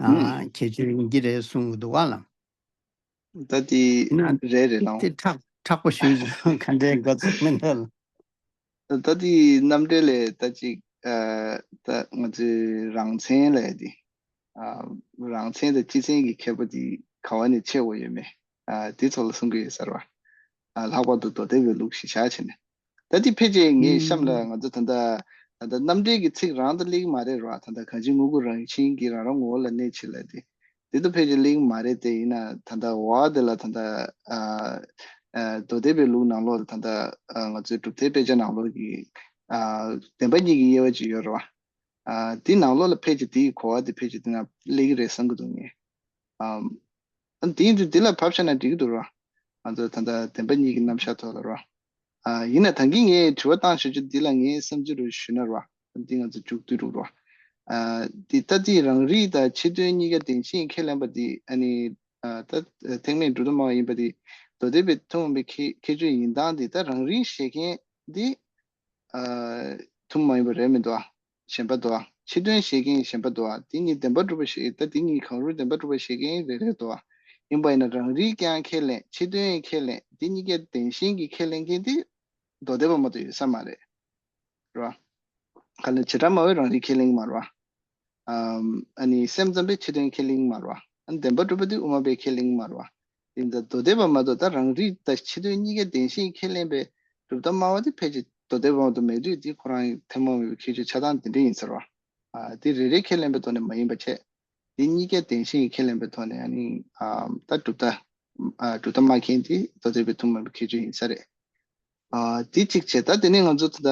ཨ་ཨུམ། ཁྱད་ཆོས་ཡིན་གྱི་རེད་གསུང་གི་འདུག་བ་ལ། ད་འདི་ཡིན་ན་རེད་རེད་ལགས། དེ་མཁྲེགས་མཁྲེགས་པོ་ཞུས་ཀྱི་ག་འདྲའི་མགོ་ཚོད་མི་འདུག་ལ། ད་འདི་རྣམ་འགྲེལ་ལས་ད་ཅིག་ཨ་ད་ང་ཚོའི་རང་མཚན་ལས་འདི་ཨ་རང་མཚན་དང་སྤྱི་མཚན་གྱི་ཁྱད་པར་འདི་ག་བ་ནས་ཕྱེ་དགོས་ཡོད་མེད། ཨ་དེ་ཚོ་ལ་གསུང་གི་ཡོད་ས་རེད་བ། ཨ་ལྷག་པར་དུ་མདོ་སྡེ་པའི་ལུགས་གཞི་བཞག་བྱས་ནས། ད་དེ་ཕལ་ཆེར་ངའི་གཤམ་ལ་ང་ཚོ་ད་ལྟ་ད་ལྟ་རྣམ་འགྲེལ་གྱི་ཚིག་རང་དུ་སླེབས་ཀྱི་མ་རེད་ར། ད་ལྟ་གང་ཕྱིར་དངོས་ཀུན་རང་བཞིན་གྱིས་རང་རང་ངོ་བོ་ལ་གནས་ཕྱིར་ལབ་དེ། དེ་ད་ཕལ་ཆེར་སླེབས་ཀྱི་མ་རེད་དེ། ཡིན་ན་ད་ལྟ་འོ་དེ་ལ་ད་ལྟ་ཨ་ཨ་མདོ་སྡེ་པའི་ལུགས་ནང་ལོགས་ལ་ད་ལྟ་ཨ་ང་ཚོའི་གྲུབ་མཐའི་དཔེ་ཆ་ནང་ལོགས་ཀྱི་ཨ་བདེན་པ་གཉིས་ཀྱི་དབྱེ་བ་ཅིག་ཡོད་རེད་བ། ཨ་དེ་ནང་ལོགས་ལ་ཕལ་ཆེར་དེའི་གོ་བ་དེ་ཕལ་ཆེར་དེ་ན་སླེབས་ཀྱི་རེད་བསམ་གྱི་འདུག་ངས། ཨམ། ཨ་དེ་ཡིན་དུས་འདི་ལ་བབས་བྱས་ན་འགྲིག་གི་འདུག་ར། ང་ཚོ་ད་ལྟ་བདེན་པ་གཉིས་ཀྱི་རྣམ་གཞག་ཐོག་ལ་ར། ཨ་ཡིན་ན་ད་གིན་ངས་དྲི་བ་བཏང་ཞུ་རྒྱུ་འདི་ལ་ངའི་བསམ་ཚུལ་རུ་ཞུས་ན་ར། འདི་ང་ཚོ་མཇུག་བསྡུ་རུ་ར། ཨ་འདི་ལྟ་འདི་རང་རིག་དང་ཕྱི་དོན་གཉིས་ཀ་བདེན་ཞེན་ཁས་ལེན་པ་འདི་ཨ་ནི་ཨ་ད་ཐེག་དམན་གྲུབ་མཐའ་སྨྲ་བ་ཡིན་པ་འདི་མདོ་སྡེ་པའི་ཐུན་མོང་པའི་ཁྱད་ཁྱད་ཆོས་ཡིན་སྟངས་འདི་ད་རང་རིག་བཤད་མཁན་འདི་ཨ་ཐུན་མོང་མ་ཡིན་པ་རེད་མི་འདུག་ཨ། གཞན་པ་འདུག་ཨ། ཕྱི་དོན་བཤད་མཁན་གཞན་པ་འདུག་ཨ། དེ་གཉིས་བདེན་པར་གྲུབ་པ་ཞིག་ད་དེ་གཉིས་གང་རུང་བདེན་པར་གྲུབ་པ་བཤད་མཁན་རེ་རེ་འདུག་ཨ། ཡིན་པ་ཡིན་ན་རང་རིག་ཀྱང་ཁས་ལེན། ཕྱི་དོན་ཡང་ཁས་ལེན། དེ་གཉིས་ཀའི་བདེན་ཞེན་གྱི་ཁས་ལེན་མཁན་དེ་མདོ་སྡེ་པ་མ་གཏོགས་ཡོད་ས་མ་རེད། རེད་བ། ག་ལ་བྱེ་བྲག་སྨྲ་བས་རང་རིག་ཁས་ལེན་གྱི་མ་རེད་བ། ཨམ། ཨ་ནི་སེམས་ཙམ་པས་ཕྱི་དོན་ཁས་ལེན་གྱི་མ་རེད་བ། ཨ་ནི་བདེན་པར་གྲུབ་པ་དེ་དབུ་མ་པས་ཁས་ལེན་གྱི་མ་རེད་བ། དེ་ད་མདོ་སྡེ་པ་མ་གཏོགས་ད་རང་རིག་དང་ཕྱི་དོན་གཉིས་ཀའི་བདེན་ཞེན་ཁས་ལེན་པའི་གྲུབ་མཐའ་སྨྲ་བ་དེ་ཕལ་ཆེར་མདོ་སྡེ་པ་མ་གཏོགས་མེད་དུས་དེ་ཁོ་རང་གི་ཐུན་མོང་མ་ཡིན་པའི་ཁྱད་ཆོས་ཆགས་སྟངས་དེ་འདྲ་ཡིན་ས་རེད་བ། ཨ་དེ་རེ་རེ་ཁས་ལེན་པའི་ཐོག་ནས་མ་ཡིན་པ་བྱས། དེ་གཉིས་ཀའི་བདེན་ཞེན་ཁས་ལེན་པའི་ཐོག་ནས་ཨ་ནི་ཨ་ད་གྲུབ་མཐའ་ཨ་གྲུབ་མཐའ་སྨྲ་མཁན་དེ་མདོ་སྡེ་པའི་ཐུན་མོང་མ་ཡིན་པའི་ཁྱད་ཆོས་ཡིན་ས་རེད། ཨ་དེ་གཅིག་བྱས། ད་དེ་ནས་ང་ཚོ་ད་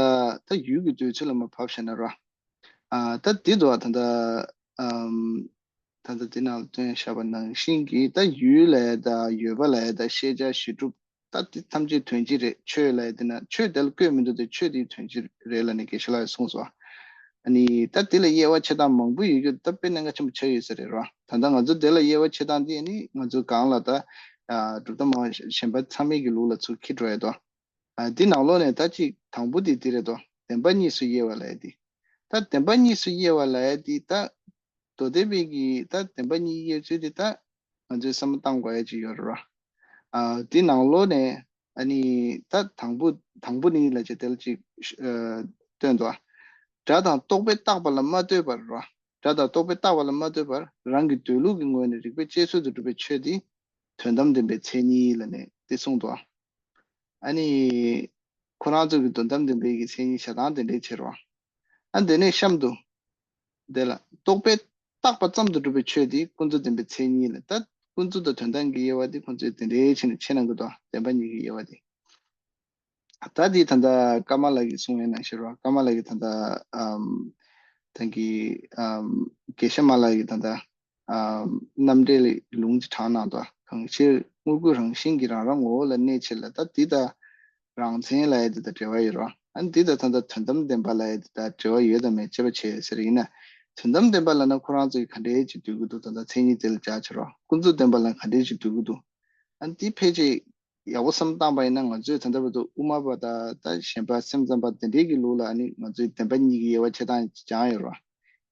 ད་ཡུལ་གྱི་འདོད་ཚུལ་ལ་མར་བབས་བྱས་ན་ར། ཨ་ད་དེ་འདུག་བ། ད་ད་ཨམ། ད་ལྟ་འདི་ནང་ལ་བཏོན་བཞག་པ་ནང་བཞིན་གྱི་ད་ཡུལ་ལབ་ཡ་དང་ཡོད་པ་ལབ་ཡ་དང་ཤེས་བྱ་གཞི་གྲུབ། ད་འདི་ཐམས་ཅད་དོན་སྤྱི་རེད། ཆོས་ལབ་ཡ་འདི་ན་ཆོས་དེ་ལ་བཀོད་མི་འདུག་སྟེ། ཆོས་དེའི་དོན་སྤྱི་རེད་ལབ་ནས་དགེ་བཤེས་ལགས་ཀྱིས་གསུངས་སོ། ཨ་ནི་ད་དེ་ལ་དབྱེ་བ་ཕྱེ་སྟངས་མང་པོ་ཡོད་རྒྱུ་ད་དཔེ་གནད་འགག་ཆེན་པོ་ཆགས་ཡོད་ས་རེད་རོ། ད་ལྟ་ང་ཚོ་དེ་ལ་དབྱེ་བ་ཕྱེ་སྟངས་དེ་ཨ་ནི་ང་ཚོ་གང་ལ་ད་ཨ་གྲུབ་མཐའ་མང་གཞན་པ་ཚང་མའི་གི་ལུགས་ལ་ཚུར་འཁྱེར་འགྲོ་ཡ་དོ། ཨ་དེ་ནང་ལོགས་ནས་ད་ཅིག་དང་པོ་དེ་དེ་རེད་དོ། བདེན་པ་གཉིས་སུ་དབྱེ་བ་ལབ་ཡ་དེ། ད་བདེན་པ་གཉིས་སུ་དབྱེ་བ་ལབ་ཡ་དེ་ད་མདོ་སྡེ་པའི་གི་ད་བདེན་པ་གཉིས་དབྱེ་ཚུལ་དེ་ད་ང་ཚོས་བསམ་བློ་བཏང་དགོས་ཡ་ཅིག་ཡོད་རེད་རོ། ཨ་དེ་ནང་ལོགས་ནས་ཨ་ནི་ད་དང་པོ་དང་པོ་ནི་ལ་ཅིག་དེ་ལ་ཅིག་ཨ་སྟོན་དོ། སྒྲ་དང་རྟོག་པས་བཏགས་པ་ལ་མ་ལྟོས་པར་རོ། སྒྲ་དང་རྟོག་པས་བཏགས་པ་ལ་མ་ལྟོས་པར་རང་གི་འདོད་ལུགས་ཀྱི་ངོས་ནས་རིགས་པས་དཔྱད་བཟོད་དུ་གྲུབ་པའི་ཆོས་དེ་དོན་དམ་བདེན་པའི་མཚན་ཉིད་ལབ་ནས་དེ་གསུངས་འདུག་ཨ་ནི་ཁོ་རང་ཚོ་གི་དོན་དམ་བདེན་པའི་གི་མཚན་ཉིད་བྱ་སྟངས་དེ་འདྲའི་ཕྱིར་རོ། ཨ་དེ་ནས་གཤམ་དུ་དེ་ལ་རྟོག་པས་བཏགས་པ་ཙམ་དུ་གྲུབ་པའི་ཆོས་དེ་ཀུན་རྫོབ་བདེན་པའི་མཚན་ཉིད་ལ་ད་ཀུན་རྫོབ་དང་དོན་དམ་གྱི་དབྱེ་བ་དེ་ཁོ་ཚོས་དེ་འདྲའི་ཕྱིར་ཕྱིར་གནང་གི་འདུག་བདེན་པ་གཉིས་ཀྱི་དབྱེ་བ་དེ། ད་འདི་ད་ལྟ་ཀརྨ་ལགས་ཀྱིས་གསུངས་ཡོད་ནང་བཞིན་རོ། ཀརྨ་ལགས་ཀྱིས་ད་ལྟ་ཨམ་ད་གི་ཨམ་དགེ་བཤེས་མ་ལགས་ཀྱིས་ད་ལྟ་ཨམ་རྣམ་འགྲེལ་ལུང་ཅིག་དྲངས་གནང་འདུག་གང་ཕྱིར་དངོས་ཀུན་རང་བཞིན་གྱིས་རང་རང་ངོ་བོ་ལ་གནས་ཕྱིར་ལ། ད་འདི་ད་རང་མཚན་ལབ་ཡ་འདི་ད་འབྲེལ་བ་ཡོད་རོ། ཨ་འདི་ད་ད་ལྟ་དོན་དམ་བདེན་པ་ལབ་ཡ་འདི་ད་འབྲེལ་བ་ཡོད་དམ་མེད་དཔྱད་པ་བྱས་ཟེར་ཡིན་ན། དོན་དམ་བདེན་པ་ལབ་ན་ཁོ་རང་ཚོ་གིས་ག་འདྲའི་ཅིག་འདོད་ཀྱི་འདུག་ད་ལྟ་མཚན་ཉིད་དེ་ལ་སྦྱར་ཕྱིར་རོ། ཀུན་རྫོབ་བདེན་པ་ལབ་ན་ག་འདྲའི་ཅིག་འདོད་ཀྱི་འདུག་ཨ་འདི་ཕལ་ཆེར་ཡག་པོ་བསམ་བཏང་པ་ཡིན་ན་ང་ཚོས་ད་ལྟ་བར་དུ་དབུ་མ་པ་དང་ད་གཞན་པ་སེམས་ཙམ་པ་དེ་འདྲའི་གི་ལུགས་ལ་ཨ་ནི་ང་ཚོས་བདེན་པ་གཉིས་ཀྱི་དབྱེ་བ་ཕྱེ་སྟངས་སྦྱངས་ཡོད་རེད་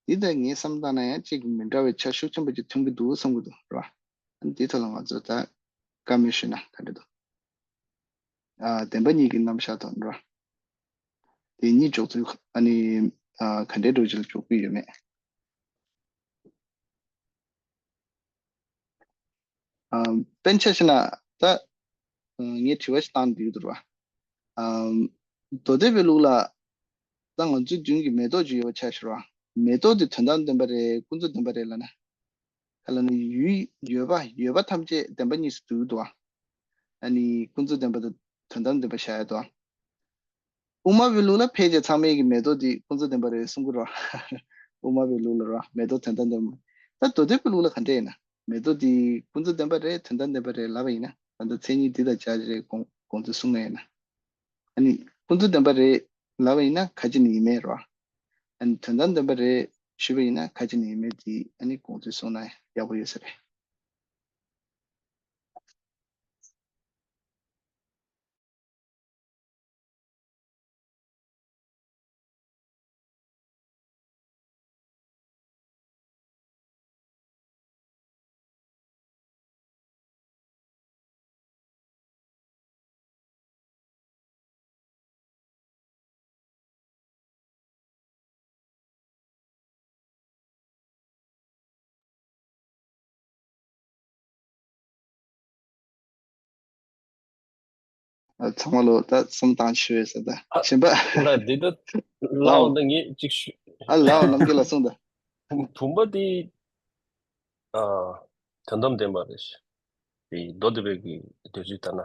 བ། འདི་ལྟར་ངས་བསམ་བཏང་ན་ཡང་གཅིག་གི་མི་འདྲ་བའི་ཆ་ཤུགས་ཆེན་པོ་ཅིག་ཐོན་གྱི་འདུག་བསམ་གྱི་འདུག་རེད་བ། ཨ་ནི་འདིའི་ཐོག་ལ་ང་ཚོས་ད་བཀའ་མོལ་ཞུས་ན་ག་འདྲ་འདུག་ཨ་བདེན་པ་གཉིས་ཀྱི་རྣམ་གཞག་དང་རེད་བ། དེ་གཉིས་འཇོག་ཚུལ་ཨ་ནི་ཨ་ག་འདྲའི་འགྲོ་ཅིག་ལ་འཇོག་གི་ཡོད་མེད། ཨམ་དཔེར་ན་ཆ་བཞག་ན་ད་ཨ་ངས་དྲི་བ་ཞིག་བཏང་འདོད་འདུག་ར། ཨམ་མདོ་སྡེ་པའི་ལུགས་ལ་ད་ང་ཚོའི་མདུན་གྱི་མེ་ཏོག་ཅིག་ཡོད་པ་ཆ་བཞག་ར། མེ་ཏོག་དེ་དོན་དམ་བདེན་པ་རེད་ཀུན་རྫོབ་བདེན་པ་རེད་ལབ་ན། ག་ལབ་ན་ཡུལ་ཡོད་པ་ཡོད་པ་ཐམས་ཅད་བདེན་པ་གཉིས་སུ་འདུས་འདུག་བ། ཨ་ནི་ཀུན་རྫོབ་བདེན་པ་དང་དོན་དམ་བདེན་པ་བཞག་ཡ་འདུག་བ། དབུ་མ་པའི་ལུགས་ལ་ཕལ་ཆེར་ཚང་མས་ཀྱི་མེ་ཏོག་འདི་ཀུན་རྫོབ་བདེན་པ་རེད་གསུང་གི་རེད། དབུ་མ་པའི་ལུགས་ལ་རེད་མེ་ཏོག་དོན་དམ་བདེན་པ། ད་མདོ་སྡེ་པའི་ལུགས་ལ་ག་འདྲ་ཡིན་ན། མེ་ཏོག་འདི་ཀུན་རྫོབ་བདེན་པ་རེད་དོན་དམ་བདེན་པ་རེད་ལབ་པ་ཡིན་ན་ད་ལྟ་མཚན་ཉིད་འདི་དང་སྦྱར་རེད་དགོངས་དགོངས་ཚུལ་གསུང་ན་ཡིན་ན། ཨ་ནི་ཀུན་རྫོབ་བདེན་པ་རེད་ལབ་པ་ཡིན་ན་ག་ཅི་ནས་ཡིན་མེད་རེད། ཨ་ནི་དོན་དམ་བདེན་པ་རེད་ཞུས་པ་ཡིན་ན་ག་ཅི་ནས་ཡིན་མེད་འདི་ཨ་ནི་དགོངས་ཚུལ་གསུང་ན་ཡག་པོ་ཡོད་ས་རེད། ཚང་མ་ལོ་ད་སེམས་བཏང་ཆོས་ཟེར་ད་ཨ་གཞན་པ་ད་འདི་ད་ལའོ་ལའོ་ད་ངས་གཅིག་ཞུ། ཨ་ལའོ་ནམ་རྒྱུན་ལ་གསུངས་ད། བུམ་པ་འདི་ཨ་དོན་དམ་བདེན་པ་རེད། དེ་མདོ་སྡེ་པའི་གི་འདོད་ཚུལ་ལྟར་ན།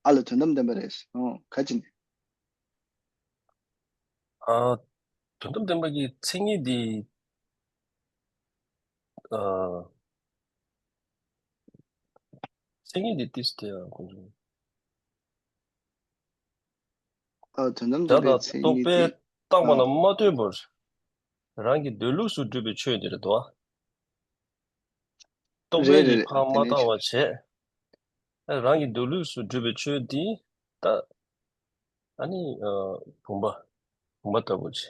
ཨ་ལ་དོན་དམ་བདེན་པ་རེད། ཨོ་ག་ཅི་ནས། ཨ་དོན་དམ་བདེན་པ་གི་མཚན་ཉིད་འདི་ཨ་མཚན་ཉིད་འདི་ཏིས་ཏེ་ཨ་ཁོང་ཚོ། ཨ་དོན་དམ་བདེན་པའི་མཚན་ཉིད་དེ་བདག་དང་རྟོག་པས་བཏགས་པ་ལ་མ་ལྟོས་པར་རང་གི་འདོད་ལུགས་སུ་གྲུབ་པའི་ཆོས་དེ་རེད་དོ། རྟོག་པས་རེད་རེད་ཡིད་ཕམ་མ་བཏང་བ་བྱས། རང་གི་འདོད་ལུགས་སུ་གྲུབ་པའི་ཆོས་དེ་ད་ཨ་ནི་བུམ་པ་བུམ་པ་ལྟ་བུ་བྱས།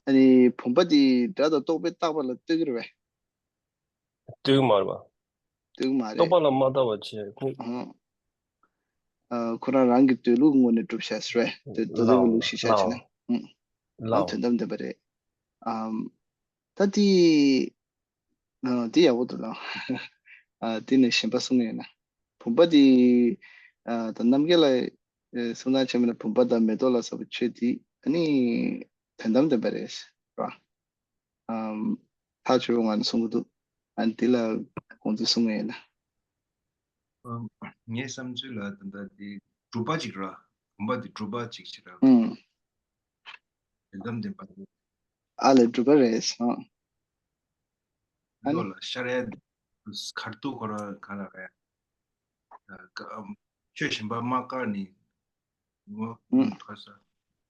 ཨ་ནི་བུམ་པ་དེ་སྒྲ་དང་རྟོག་པས་བཏགས་པ་ལ་ལྟོས་ཀྱི་རེད་པས། ལྟོས་ཀྱི་མ་རེད་པ། ལྟོས་ཀྱི་མ་རེད། རྟོག་པ་ལ་མ་ལྟ་བ་བྱས་ཁོ། ཨ་ཁོ་རང་རང་གི་འདོད་ལུགས་ངོས་ནས་གྲུབ་བཞག་ཟེར་བས་དེ་མདོ་སྡེ་པའི་ལའོ་ལུགས་ཤིག་ཆ་བྱས་ན། ལའོ། ཨང་། ལའོ། དོན་དམ་བདེན་པ་རེད། ཨམ། ད་དེ། ཨ་དེ་ཡག་པོ་འདུག་ལ། ཨ་དེ་ནས་གཞན་པ་གསུང་ཡོད་ན། བུམ་པ་དེ། ཨ་ད་རྣམ་རྒྱལ་ལ་གསུང་སྟངས་བྱས་མིན་ན་བུམ་པ་དང་མེ་ཏོག་ལ་སོགས་པའི་ཆོས་དེ་ཨ་ནི་དོན་དམ་བདེན་པ་རེད་ར། ཨམ། ཐག་ཆོད་པོ་ངང་ནས་གསུང་གི་འདུག་ཨ་ནི་དེ་ལ་དགོངས་ཚུལ་གསུང་ཡོད་ན། ཨམ། ངའི་བསམ་ཚུལ་ལ་ད་ལྟ་དེ་གྲུབ་པ་ཅིག་ར། བུམ་པ་དེ་གྲུབ་པ་ཅིག་ཅིག་ར། ཨང་། དོན་དམ་བདེན་པ་རེད། ཨ་ལས་གྲུབ་པ་རེད་སོང་། ཨ་ནི་ཡོད་ལ་ཤར་ཡ་ཁར་ཏུ་ཁོ་ར་ག་ལ་ག་ཡ། ཆོས་གཞན་པ་མ་བཀར་ནི་ངོ་ཨུམ་ཁ་ས།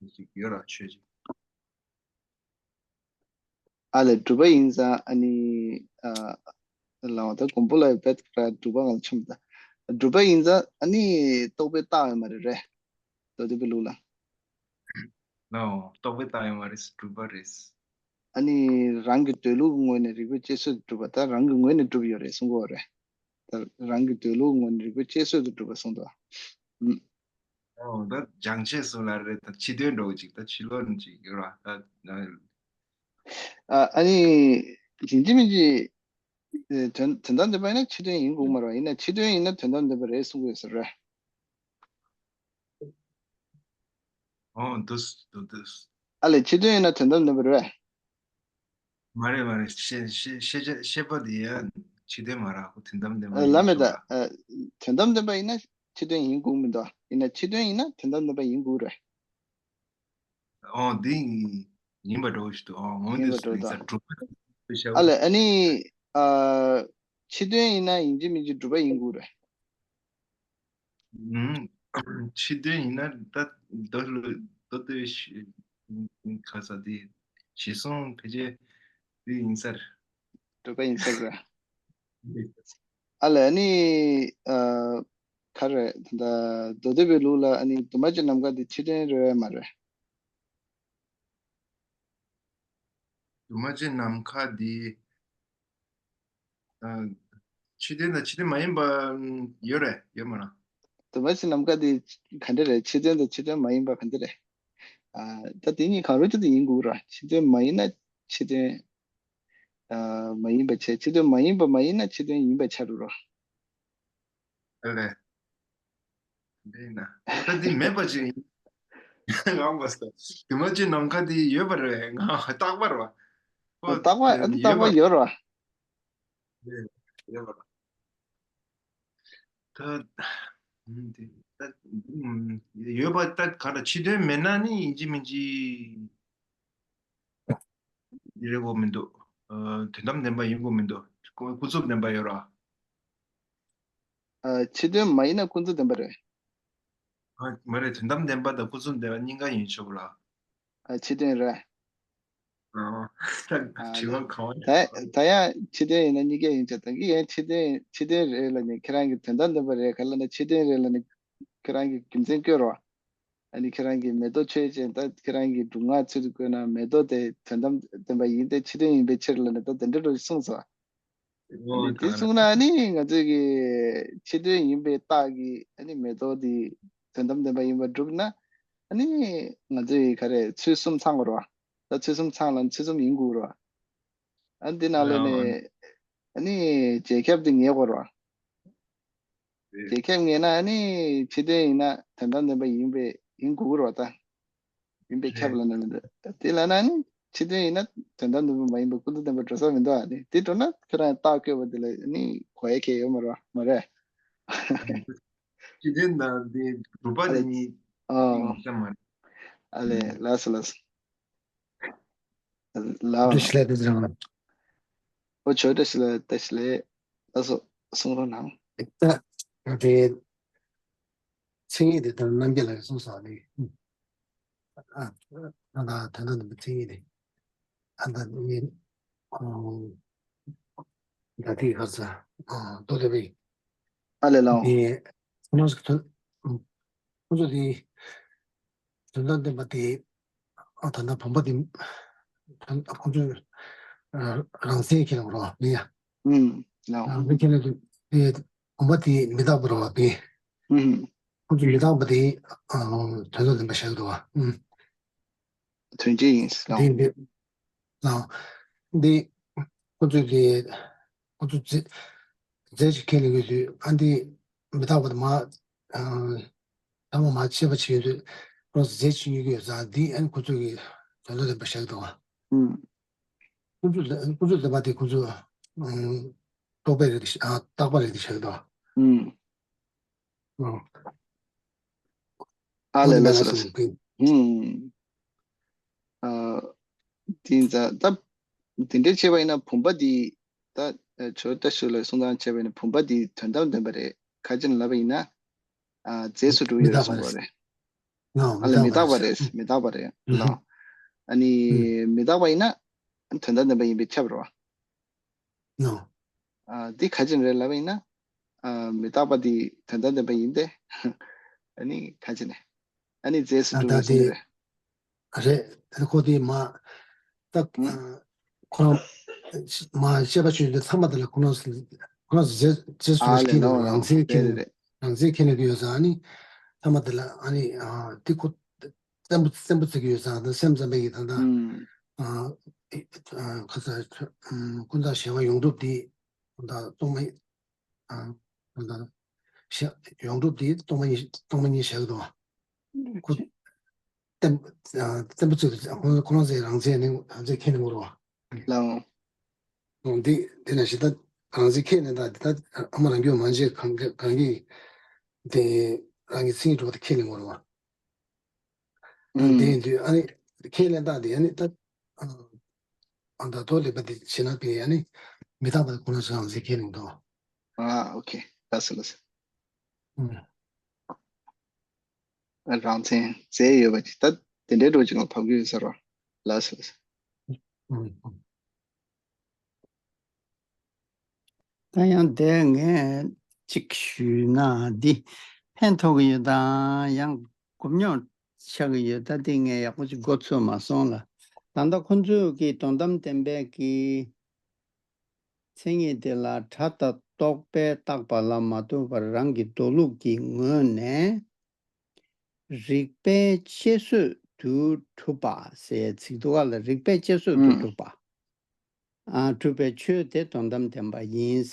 ཞིག་ཡོད་ར་ཆོས་ཅིག་ཨ་ལས་སྒྲུབ་པ་ཡིན་ཙང་ཨ་ནི་ཨ་ལའོ་ད་མགོན་པོ་ལ་བེད་ཀ་སྒྲུབ་པ་ང་ཆོམ་ད། སྒྲུབ་པ་ཡིན་ཙང་ཨ་ནི་རྟོག་པས་བཏགས་ཡོད་མ་རེད་རེད། མདོ་སྡེ་པའི་ལུགས་ལ། ལའོ་རྟོག་པས་བཏགས་ཡོད་མ་རེད་སྒྲུབ་པ་རེད། ཨ་ནི་རང་གི་འདོད་ལུགས་ངོས་ནས་རིགས་པས་དཔྱད་བཟོད་དུ་གྲུབ་པ་ད་རང་གི་ངོས་ནས་གྲུབ་ཡོད་རེད་གསུང་གི་ཡོད་རེད། ད་རང་གི་འདོད་ལུགས་ངོས་ནས་རིགས་པས་དཔྱད་བཟོད་དུ་གྲུབ་པ་གསུངས་འདུག་ཨ། ཨོ་ད་སྦྱང་བྱེད་སུ་ལ་རེད་ད་ཕྱི་དོན་འགྲོ་གི་ཅིག་ད་ཕྱི་ལོགས་ནས་ཅིག་ཡོད་ར་ད། ཨ་ཨ་ནི་ཡིན་གཅིག་མིན་གཅིག་དོན་དོན་དམ་བདེན་པ་ཡིན་ན་ཕྱི་དོན་ཡིན་དགོས་མ་རེད་ཡིན་ན་ཕྱི་དོན་ཡིན་ན་དོན་དམ་བདེན་པ་རེད་གསུང་གི་ཡོད་ས་རེད། ཨོ་འདུག་འདུག་འདུག་ཨ་ལས་ཕྱི་དོན་ཡིན་ན་དོན་དམ་བདེན་པ་རེད། མ་རེད་མ་རེད་ཤེས་ཤེས་ཤེས་བྱ་ཤེས་པ་དེ་ཡང་ཕྱི་དོན་མ་རེད་ཁོ་དོན་དམ་བདེན་པ་ཨ་ལ་ཡིན་མེད་ད། ཤོག་ཨ། དོན་དམ་བདེན་པ་ཡིན་ན་ཕྱི་དོན་ཡིན་དགོས་མི་འདུག་ཡིན་ན་ཕྱི་དོན་ཡིན་ན་དོན་དམ་བདེན་པ་ཡིན་དགོས་རེད། ཨོ་འདི་ཡིན་པ་འགྲོ་ཞིག་འདུག་ཨོ་འོན་ཡིན་པ་ཏེ་འགྲོ་ད། སྒྲུབ་པ་ཤ་ཨ་ལས་ཨ་ནི་ཨ། ཕྱི་དོན་ཡིན་ན་ཡིན་གཅིག་མིན་གཅིག་སྒྲུབ་པ་ཡིན་དགོས་རེད། ཕྱི་དོན་ཡིན་ན་ད་མདོ་ལུ་མདོ་སྡེ་ཤེས་ཁ་ས་དེ་ཞེས་གསུངས་ཕལ་ཆེར་དེ་ཡིན་ས་རེད། གྲུབ་པ་ཡིན་ས་རེད། ཨ་ལས་ཨ་ནི་ཨ། ག་རེ་ད་མདོ་སྡེ་པའི་ལུགས་ལ་ཨ་ནི་འདུས་མ་བྱས་ནམ་མཁའ་དེ་ཕྱི་དོན་རེད་མ་རེད། འདུས་མ་བྱས་ནམ་མཁའ་དེ། ཕྱི་དོན་དང་ཕྱི་དོན་མ་ཡིན་པ་ཡོད་རེད་ཡོད་མ་རེད། འདུས་མ་བྱས་ནམ་མཁའ་དེ་ག་འདྲ་རེད་ཕྱི་དོན་དང་ཕྱི་དོན་མ་ཡིན་པ་ག་འདྲ་རེད། ཨ་ད་དེ་གཉིས་གང་རུང་གཅིག་ཏུ་ཡིན་དགོས་ར་ཕྱི་དོན་མ་ཡིན་ན་ཕྱི་དོན། ཨ་མ་ཡིན་པ་བྱས་ཕྱི་དོན་མ་ཡིན་པ་མ་ཡིན་ན་ཕྱི་དོན་ཡིན་པ་ཆགས་འགྲོ་ར། ཨ་ལས། འདི་ན་ད་འདི་མེད་པ་ཅིག་ཡིན་ང་མ་ས་འདུས་མ་བྱས་ནམ་མཁའ་དེ་ཡོད་པ་རེད་ང་རྟག་པར་བ། ཨོ་རྟག་པ་ཨ་ནི་རྟག་པ་ཡོད་ར། ཡོད་པ་ད་ཡོད་པ་ད་ག་ལ་ཕྱི་དོན་མེད་ན་ནི་ཡིན་གཅིག་མིན་གཅིག་རེད་འོ་མི་འདུག་དོན་དམ་བདེན་པ་ཡིན་དགོས་མི་འདུག་ཀུན་རྫོབ་བདེན་པ་ཡོད་ར། ཕྱི་དོན་མ་ཡིན་ན་ཀུན་རྫོབ་བདེན་པ་རེད། མ་རེད་དོན་དམ་བདེན་པ་དང་ཀུན་རྫོབ་བདེན་པ་གཉིས་ཀ་ཡིན་ཆོག་ལ། ཕྱི་དོན་རེད། ད་དྲི་བ་གང་བ་ད་ད་ཡང་ཕྱི་དོན་ཡིན་ན་གཉིས་ཀ་ཡིན་ཆོག་ད་གི་ཡང་ཕྱི་དོན་ཕྱི་དོན་རེད་ལ་ནི་ཁྱེད་རང་གི་དོན་དམ་བདེན་པ་རེད་ག་ལ་ན་ཕྱི་དོན་རེད་ལ་ནི་ཁྱེད་རང་གི་རྒྱུ་མཚན་བཀོད་རོགས། ཨ་ནི་ཁྱེད་རང་གི་མེ་ཏོག་ཆོས་ཅན་ད་ཁྱེད་རང་གི་སྒྲུབ་ངག་ཚུལ་དུ་བཀོད་ན་མེ་ཏོག་དེ་དོན་དམ་བདེན་པ་ཡིན་ཏེ་ཕྱི་དོན་ཡིན་པའི་ཕྱིར་ལ་ནི་ད་དེ་འདྲ་འགྲོ་གསུངས་སོ། ཨ་ནི་དེ་གསུངས་ན་ཨ་ནི་ང་ཚོས་ཀྱི་ཕྱི་དོན་ཡིན་པའི་རྟགས་ཀྱི་ཨ་ནི་མེ་ཏོག་དེ་དོན་དམ་བདེན་པ་ཡིན་པར་གྲུབ་ན་ཨ་ནི་ང་ཚོས་ག་རེ་ཚུལ་གསུམ་ཚང་དགོས་རེད་བ། ད་ཚུལ་གསུམ་ཚང་ལ་ཚུལ་གསུམ་ཡིན་དགོས་རེད་བ། ཨ་ནི་དེ་ནང་ལས་ནས་ཨ་ནི་རྗེས་ཁྱབ་དེ་ངེས་དགོས་རེད་བ། རྗེས་ཁྱབ་ངེས་ན་ནི་ཕྱི་དོན་ཡིན་ན་དོན་དམ་བདེན་པ་ཡིན་པའི་ཡིན་དགོས་རེད་བ་ད། ཡིན་པའི་ཁྱབ་ལ་ནི་མི་འདུག་དེ་ལ་ན་ནི་ཕྱི་དོན་ཡིན་ན་དོན་དམ་བདེན་པ་མ་ཡིན་པ་ཀུན་ཏུ་བདེན་པ་འགྲོ་ས་མི་འདུག་ཨ་ནི་དེ་འགྲོ་ན་ཁྱོད་རང་རྟགས་བཀོད་པ་དེ་ལ་ནི་གོ་ཡ་ཁྱད་ཡོད་མ་རེད་མ་རེད། ཕྱི་དོན་དང་དེ་སྒྲུབ་པ་ཨ་ནི་ལས་གཉིས་ཨ་ཡིན་ས་མ་རེད། ཨ་ལས་ལགས་སོ་ལགས་སོ། ལགས། བཀྲ་ཤིས་བདེ་ལེགས། ཨོ་ཇོ་བཀྲ་ཤིས་བདེ་ལེགས་བཀྲ་ཤིས་བདེ་ལེགས། ལགས་སོ་གསུང་རོགས་གནང་། ད་དེ་མཚན་ཉིད་དེ་ལྟར་རྣམ་རྒྱལ་ལགས་གསུངས་སོང་ནི། ཨ་ད་ད་ད་མཚན་ཉིད་དེ་ཨ་ད་ནི་ཨོ་ད་དེ་ག་ས་ཨ་ཏོ་ལེ་བི་ཨ་ལེ་ལགས། དེ་ཁོ་ཚོ་དེ་དོན་དམ་བདེན་པ་དེ། ཨ་ད་ལྟ་བུམ་པ་དེ་ཁོ་ཚོས་རང་མཚན་ཁས་ལེན་རོགས་མི་ཡ། ཨུམ། ལགས། རང་མཚན་ཁས་ལེན་དུས་དེ་བུམ་པ་དེ་མི་རྟག་པ་རེད་བ་དེ། ཨུམ། ཁོ་ཚོས་མི་རྟག་པ་དེ་དོན་དམ་བདེན་པ་བཞག་འདུག་བ། ཨུམ། དོན་བྱེད་ཡིན་ལགས། དེ་འདི་ལགས། འདི་ཁོ་ཚོས་དེ། ཁོ་ཚོ་རྫས་རྫས་ཅིག་ཁས་ལེན་གྱི་ཡོད་དུས་ཨ་འདི་མི་རྟག་པ་དེ་མ་ཨ་ཐ་མ་མ་ཆད་པ་བྱེད་ཡོད་དུས་ཁོ་རང་ཚོ་རྫས་ཅིག་ཉོ་གི་ཡོད་ཙང་འདི་ཨ་ནི་ཁོ་ཚོ་གི་དོན་དམ་བདེན་པ་བཞག་གི་འདུག་བ། ཨུམ། ཁོ་ཚོ་ཁོ་ཚོ་བདེན་པ་དེ་ཁོ་ཚོ་ཨ་རྟོག་པ་རེད་དེ་ཨ་རྟག་པ་རེད་དེ་བཞག་གི་འདུག་བ། ཨུམ། ཨ་ལས་ལགས་སོ་ལགས་སོ། ཨུམ། ཨ་དེ་ཡིན་ཙང་ད་དེ་འདྲའི་བྱས་པ་ཡིན་ན་བུམ་པ་འདི་ད་ཇོ་བཀྲ་ཤིས་ལགས་གསུང་སྟངས་བྱས་པ་ཡིན་ན་བུམ་པ་འདི་དོན་དམ་བདེན་པ་རེད་ཁ་ཅིག་ལབ་པ་ཡིན་ན་ཨ་རྫས་སུ་གྲུབ་ཡོད་རེད་གསུང་གི་རེད། ཨ་ལ་མི་རྟག་པ་རེད། མི་རྟག་པ་རེད་ལ། ཨ་ནི་མི་རྟག་པ་ཡིན་ན་དོན་དམ་བདེན་པ་ཡིན་པས་ཁྱབ་རོ། ཨ་འདི་ག་ཅི་རེད་ལབ་པ་ཡིན་ན། ཨ་མི་རྟག་པ་འདི་དོན་དམ་བདེན་པ་ཡིན་ཏེ། ཨ་ནི་ག་ཅི་ནས། ཨ་ནི་རྫས་སུ་ཨ་གྲུབ་ད་ཟེར་དེ་ནི་རེད། རེད། ད་ཁོ་དེ་མ་ད་ཨ་ཁོ་རང་མ་བཤད་པ་ཆོས་དེ་ཚང་མ་དེ་ལ་ཁོ་རང་ཁོ་རང་རྫས་རྫས་སུ་ཨ་ལས་ཁྱེར་ནས་ནོ་རང་རྫས་ཁྱེར་རེད་ནས་རེད། རང་རྫས་ཁྱེར་ནས་དུ་ཡོད་ཙང་ཨ་ནི་ཚང་མ་དེ་ལ་ཨ་ནི་ཨ་དེ་ཁོ་བཙན་པོ་བཙན་པོ་བརྩི་གི་ཡོད་ཙང་ད་སེམས་ཙམ་པའི་གི་ད་ད་ཨ་ཨ་ཁ་ས་ཀུན་བརྟགས་གཞན་དབང་ཡོངས་གྲུབ་དེ་ད་སྟོང་པ་ཨ་ད་ཤ་ཡོངས་གྲུབ་དེ་སྟོང་པ་ཉིད་སྟོང་པ་ཉིད་བཞག་གི་འདུག་ཁོ་བརྟན་བརྟན་པོ་བརྩི་ཁོ་ཁོ་རང་ཚོའི་རང་ཚད་ནི་རང་ཚད་ཁས་ལེན་དགོས་རེད་བ། ལའོ། འདི་འདི་ན་ཞིག་ད་རང་ཚད་ཁས་ལེན་ད་འདི་ད་ཨ་མ་རང་རྒྱུད་མ་འཇལ་གང་གི་གང་གི་དེ་རང་གི་ཚིག་གྲོགས་དེ་ཁས་ལེན་དགོས་རེད་བ། ཨ་དེ་ཡིན་དུས་ཨ་ནི་ཁས་ལེན་སྟངས་དེ་ཨ་ནི་ད་ཨ་ད་ཐོག་ལེགས་པ་དེ་བྱེད་ན་དེ་ཨ་ནི་མི་རྟག་པ་དེ་ཁོ་ན་ཚོ་རང་ཚད་ཁས་ལེན་དོ། ཨ་ཨོ་ཁེ་ལགས་སོ་ལགས་སོ། ཨུམ། རང་མཚན་རྫས་ཡོད་པ་ཅིག་ད་དེ་འདྲའི་འགྲོ་ཅིག་ལ་བབས་ཀྱི་ཡོད་ས་རོ། ལགས་སོ་ལགས་སོ། ཨུམ་ཨུམ། ད་ཡང་དེ་ངས་གཅིག་ཞུས་ན་འདི་ཕན་ཐོགས་ཀྱི་ཡོད་དང་ཡང་གོ་རྙོག་ཆགས་ཀྱི་ཡོད། ད་འདི་ངས་ཡག་པོ་ཅིག་མགོ་ཚོས་མ་སོང་ལ། ད་ལྟ་ཁོ་ཚོས་ཀྱི་དོན་དམ་བདེན་པའི་གི་མཚན་ཉིད་དེ་ལ་སྒྲ་དང་རྟོག་པས་བཏགས་པ་ལ་མ་ལྟོས་པར་རང་གི་མདོ་ལུགས་ཀྱི་ངོས་ནས། རིགས་པས་དཔྱད་བཟོད་དུ་གྲུབ་པ་ཟེར་ཚིག་འདུག་ག་ལ། རིགས་པས་དཔྱད་བཟོད་དུ་ཨུམ་གྲུབ་པ། ཨ་གྲུབ་པའི་ཆོས་དེ་དོན་དམ་བདེན་པ་ཡིན།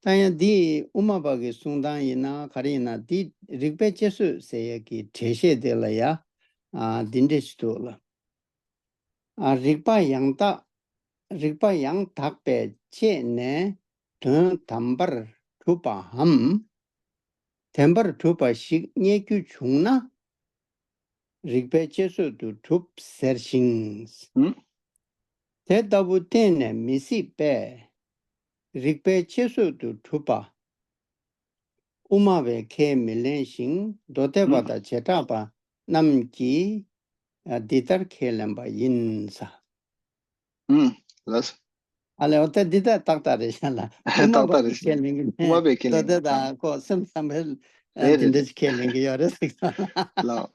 ད་ཡང་འདི་དབུ་མ་པ་གི་གསུང་སྟངས་ཡིན་ན་ག་རེ་ཡིན་ན། འདི་རིགས་པས་དཔྱད་བཟོད་ཟེར་ཡས་ཀྱི་འགྲེལ་བཤད་དེ་ལ་ཡ་ཨ་འདི་འདྲ་ཞིག་འདུག་ལ། ཨ་རིགས་པ་ཡང་དག་རིགས་པ་ཡང་དག་པས་དཔྱད་ནས་དོན་དམ་པར་གྲུབ་པའམ། བདེན་པར་གྲུབ་པ་ཞིག་རྙེད་རྒྱུ་བྱུང་ན། རིགས་པས་དཔྱད་བཟོད་དུ་གྲུབ་ཟེར་ཞིང་། ཨུམ། དེ་ལྟ་བུ་གཏན་ནས་མི་སྲིད་པས། རིགས་པས་དཔྱད་བཟོད་དུ་གྲུབ་པ། དབུ་མ་བས་ཁས་མི་ལེན་ཞིང་མདོ་སྡེ་པ་ཨུམ། དང་བྱེ་བྲག་པ་རྣམས་ཀྱིས་འདི་ལྟར་ཁས་ལེན་པ་ཡིན་ས། ཨུམ། ལགས། ཨ་ལས་འོ་ད་འདི་ལྟར་ཏག་ཏག་རེད་ཤག་ལ། དབུ་མ་ཏག་ཏག་པ་རེད་གིས་ཤག་ཁས་ལེན་གི་དབུ་མ་མེད། པས་ཁས་ལེན་མདོ་སྡེ་གི་དང་ཁོ་སེམས་ཙམ་པས་རེད་དེ་རེད་འདྲ་རེད། ཞིག་ཁས་ལེན་གི་ཡོད་རེད་ཟེར་གི་སོང་ལ། ལགས།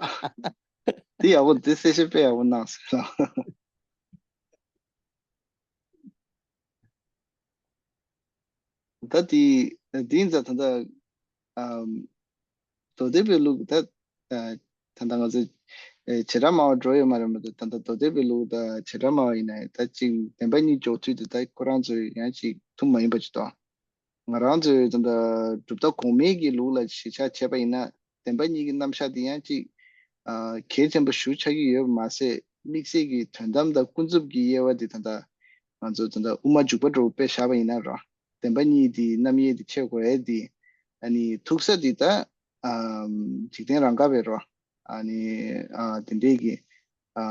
འདི་ཡག་པོ་འདི་གསལ་བཤད་དཔེ་ཡག་པོ་གནང་སོང་ལགས། ད་དེ་དེ་ཡིན་ཙང་ད་ལྟ་ཨམ། མདོ་སྡེ་པའི་ལུགས་ད་ཨ་ད་ལྟ་ང་ཚོ་ཨེ་བྱེ་བྲག་སྨྲ་བ་འགྲོ་ཡོད་མ་རེད་མ་གཏོགས། ད་ལྟ་མདོ་སྡེ་པའི་ལུགས་དང་བྱེ་བྲག་སྨྲ་བ་ཡིན་ན་ད་ཅིག་བདེན་པ་གཉིས་འཇོག་ཚུལ་དེ་ད་ཁོ་རང་ཚོའི་ཡང་ཅིག་མཐུན་མ་ཡིན་པ་ཅིག་དང་། ང་རང་ཚོའི་ད་ལྟ་གྲུབ་མཐའ་གོང་མའི་གི་ལུགས་ལ་གཞི་ཆགས་བྱས་པ་ཡིན་ན། བདེན་པ་གཉིས་ཀྱི་རྣམ་གཞག་འདི་ཡང་ཅིག་ཨ་གལ་ཆེན་པོ་ཞེ་པོ་ཆགས་ཀྱི་ཡོད་པ་མ་ཟད། དམིགས་བསལ་གྱི་དོན་དམ་དང་ཀུན་རྫོབ་ཀྱི་དབྱེ་བ་འདི་ད་ལྟ་ང་ཚོ་ད་ལྟ་དབུ་མ་འཇུག་པ་འདྲ་བོ་དཔེ་བཞག་པ་ཡིན་ན་རོ། བདེན་པ་གཉིས་འདི་རྣམ་དབྱེ་འདི་ཕྱེ་དགོས་ཡས་འདི་ཨ་ནི་ཐུག་ས་འདི་ད་ཨ་འཇིག་རྟེན་རང་དགའ་བས་རོ། ཨ་ནི་ཨ་དེ་འདྲས་ཀྱི་ཨ་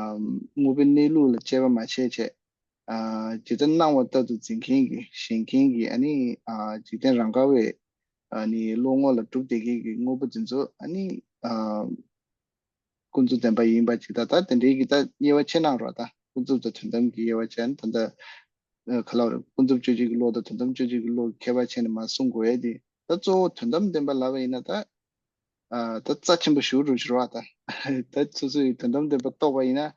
དངོས་པོའི་གནས་ལུགས་ལ་དཔྱད་པ་མ་བྱས་བྱས། ཨ་ཇི་ལྟར་སྣང་བ་ལྟར་དུ་འཛིན་མཁན་གྱི་ཞེན་མཁན་གྱི་ཨ་ནི་ཨ་འཇིག་རྟེན་རང་དགའ་བའི་ཨ་ནི་བློ་ངོ་ལ་གྲུབ་བསྡད་མཁན་གྱི་དངོས་པོ་འདི་ཚོ་ཨ་ནི་ཨ་ཀུན་རྫོབ་བདེན་པ་ཡིན་པ་ཅིག་ད་ལྟ་དེ་འདྲའི་གི་ད་དབྱེ་བ་ཕྱེ་གནང་རོགས། ད་ཀུན་རྫོབ་དང་དོན་དམ་གྱི་དབྱེ་བ་ཕྱེ་ན་ད་ལྟ་ཨ་ག་ལབ་རེད། ཀུན་རྫོབ་དཔྱོད་བྱེད་ཀྱི་བློ་དང་དོན་དམ་དཔྱོད་བྱེད་ཀྱི་བློ་ཁྱད་པར་ཕྱེ་ནས་མར་གསུང་དགོས་ཡས་དེ། ད་གཙོ་བོ་དོན་དམ་བདེན་པ་ལབ་པ་ཡིན་ན་ད། ཨ་ད་རྩ་ཆེན་པོ་ཞེ་པོ་རུ་ཕྱིར་བ་ད། ད་སོ་སོའི་དོན་དམ་བདེན་པ་རྟོགས་པ་ཡིན་ན།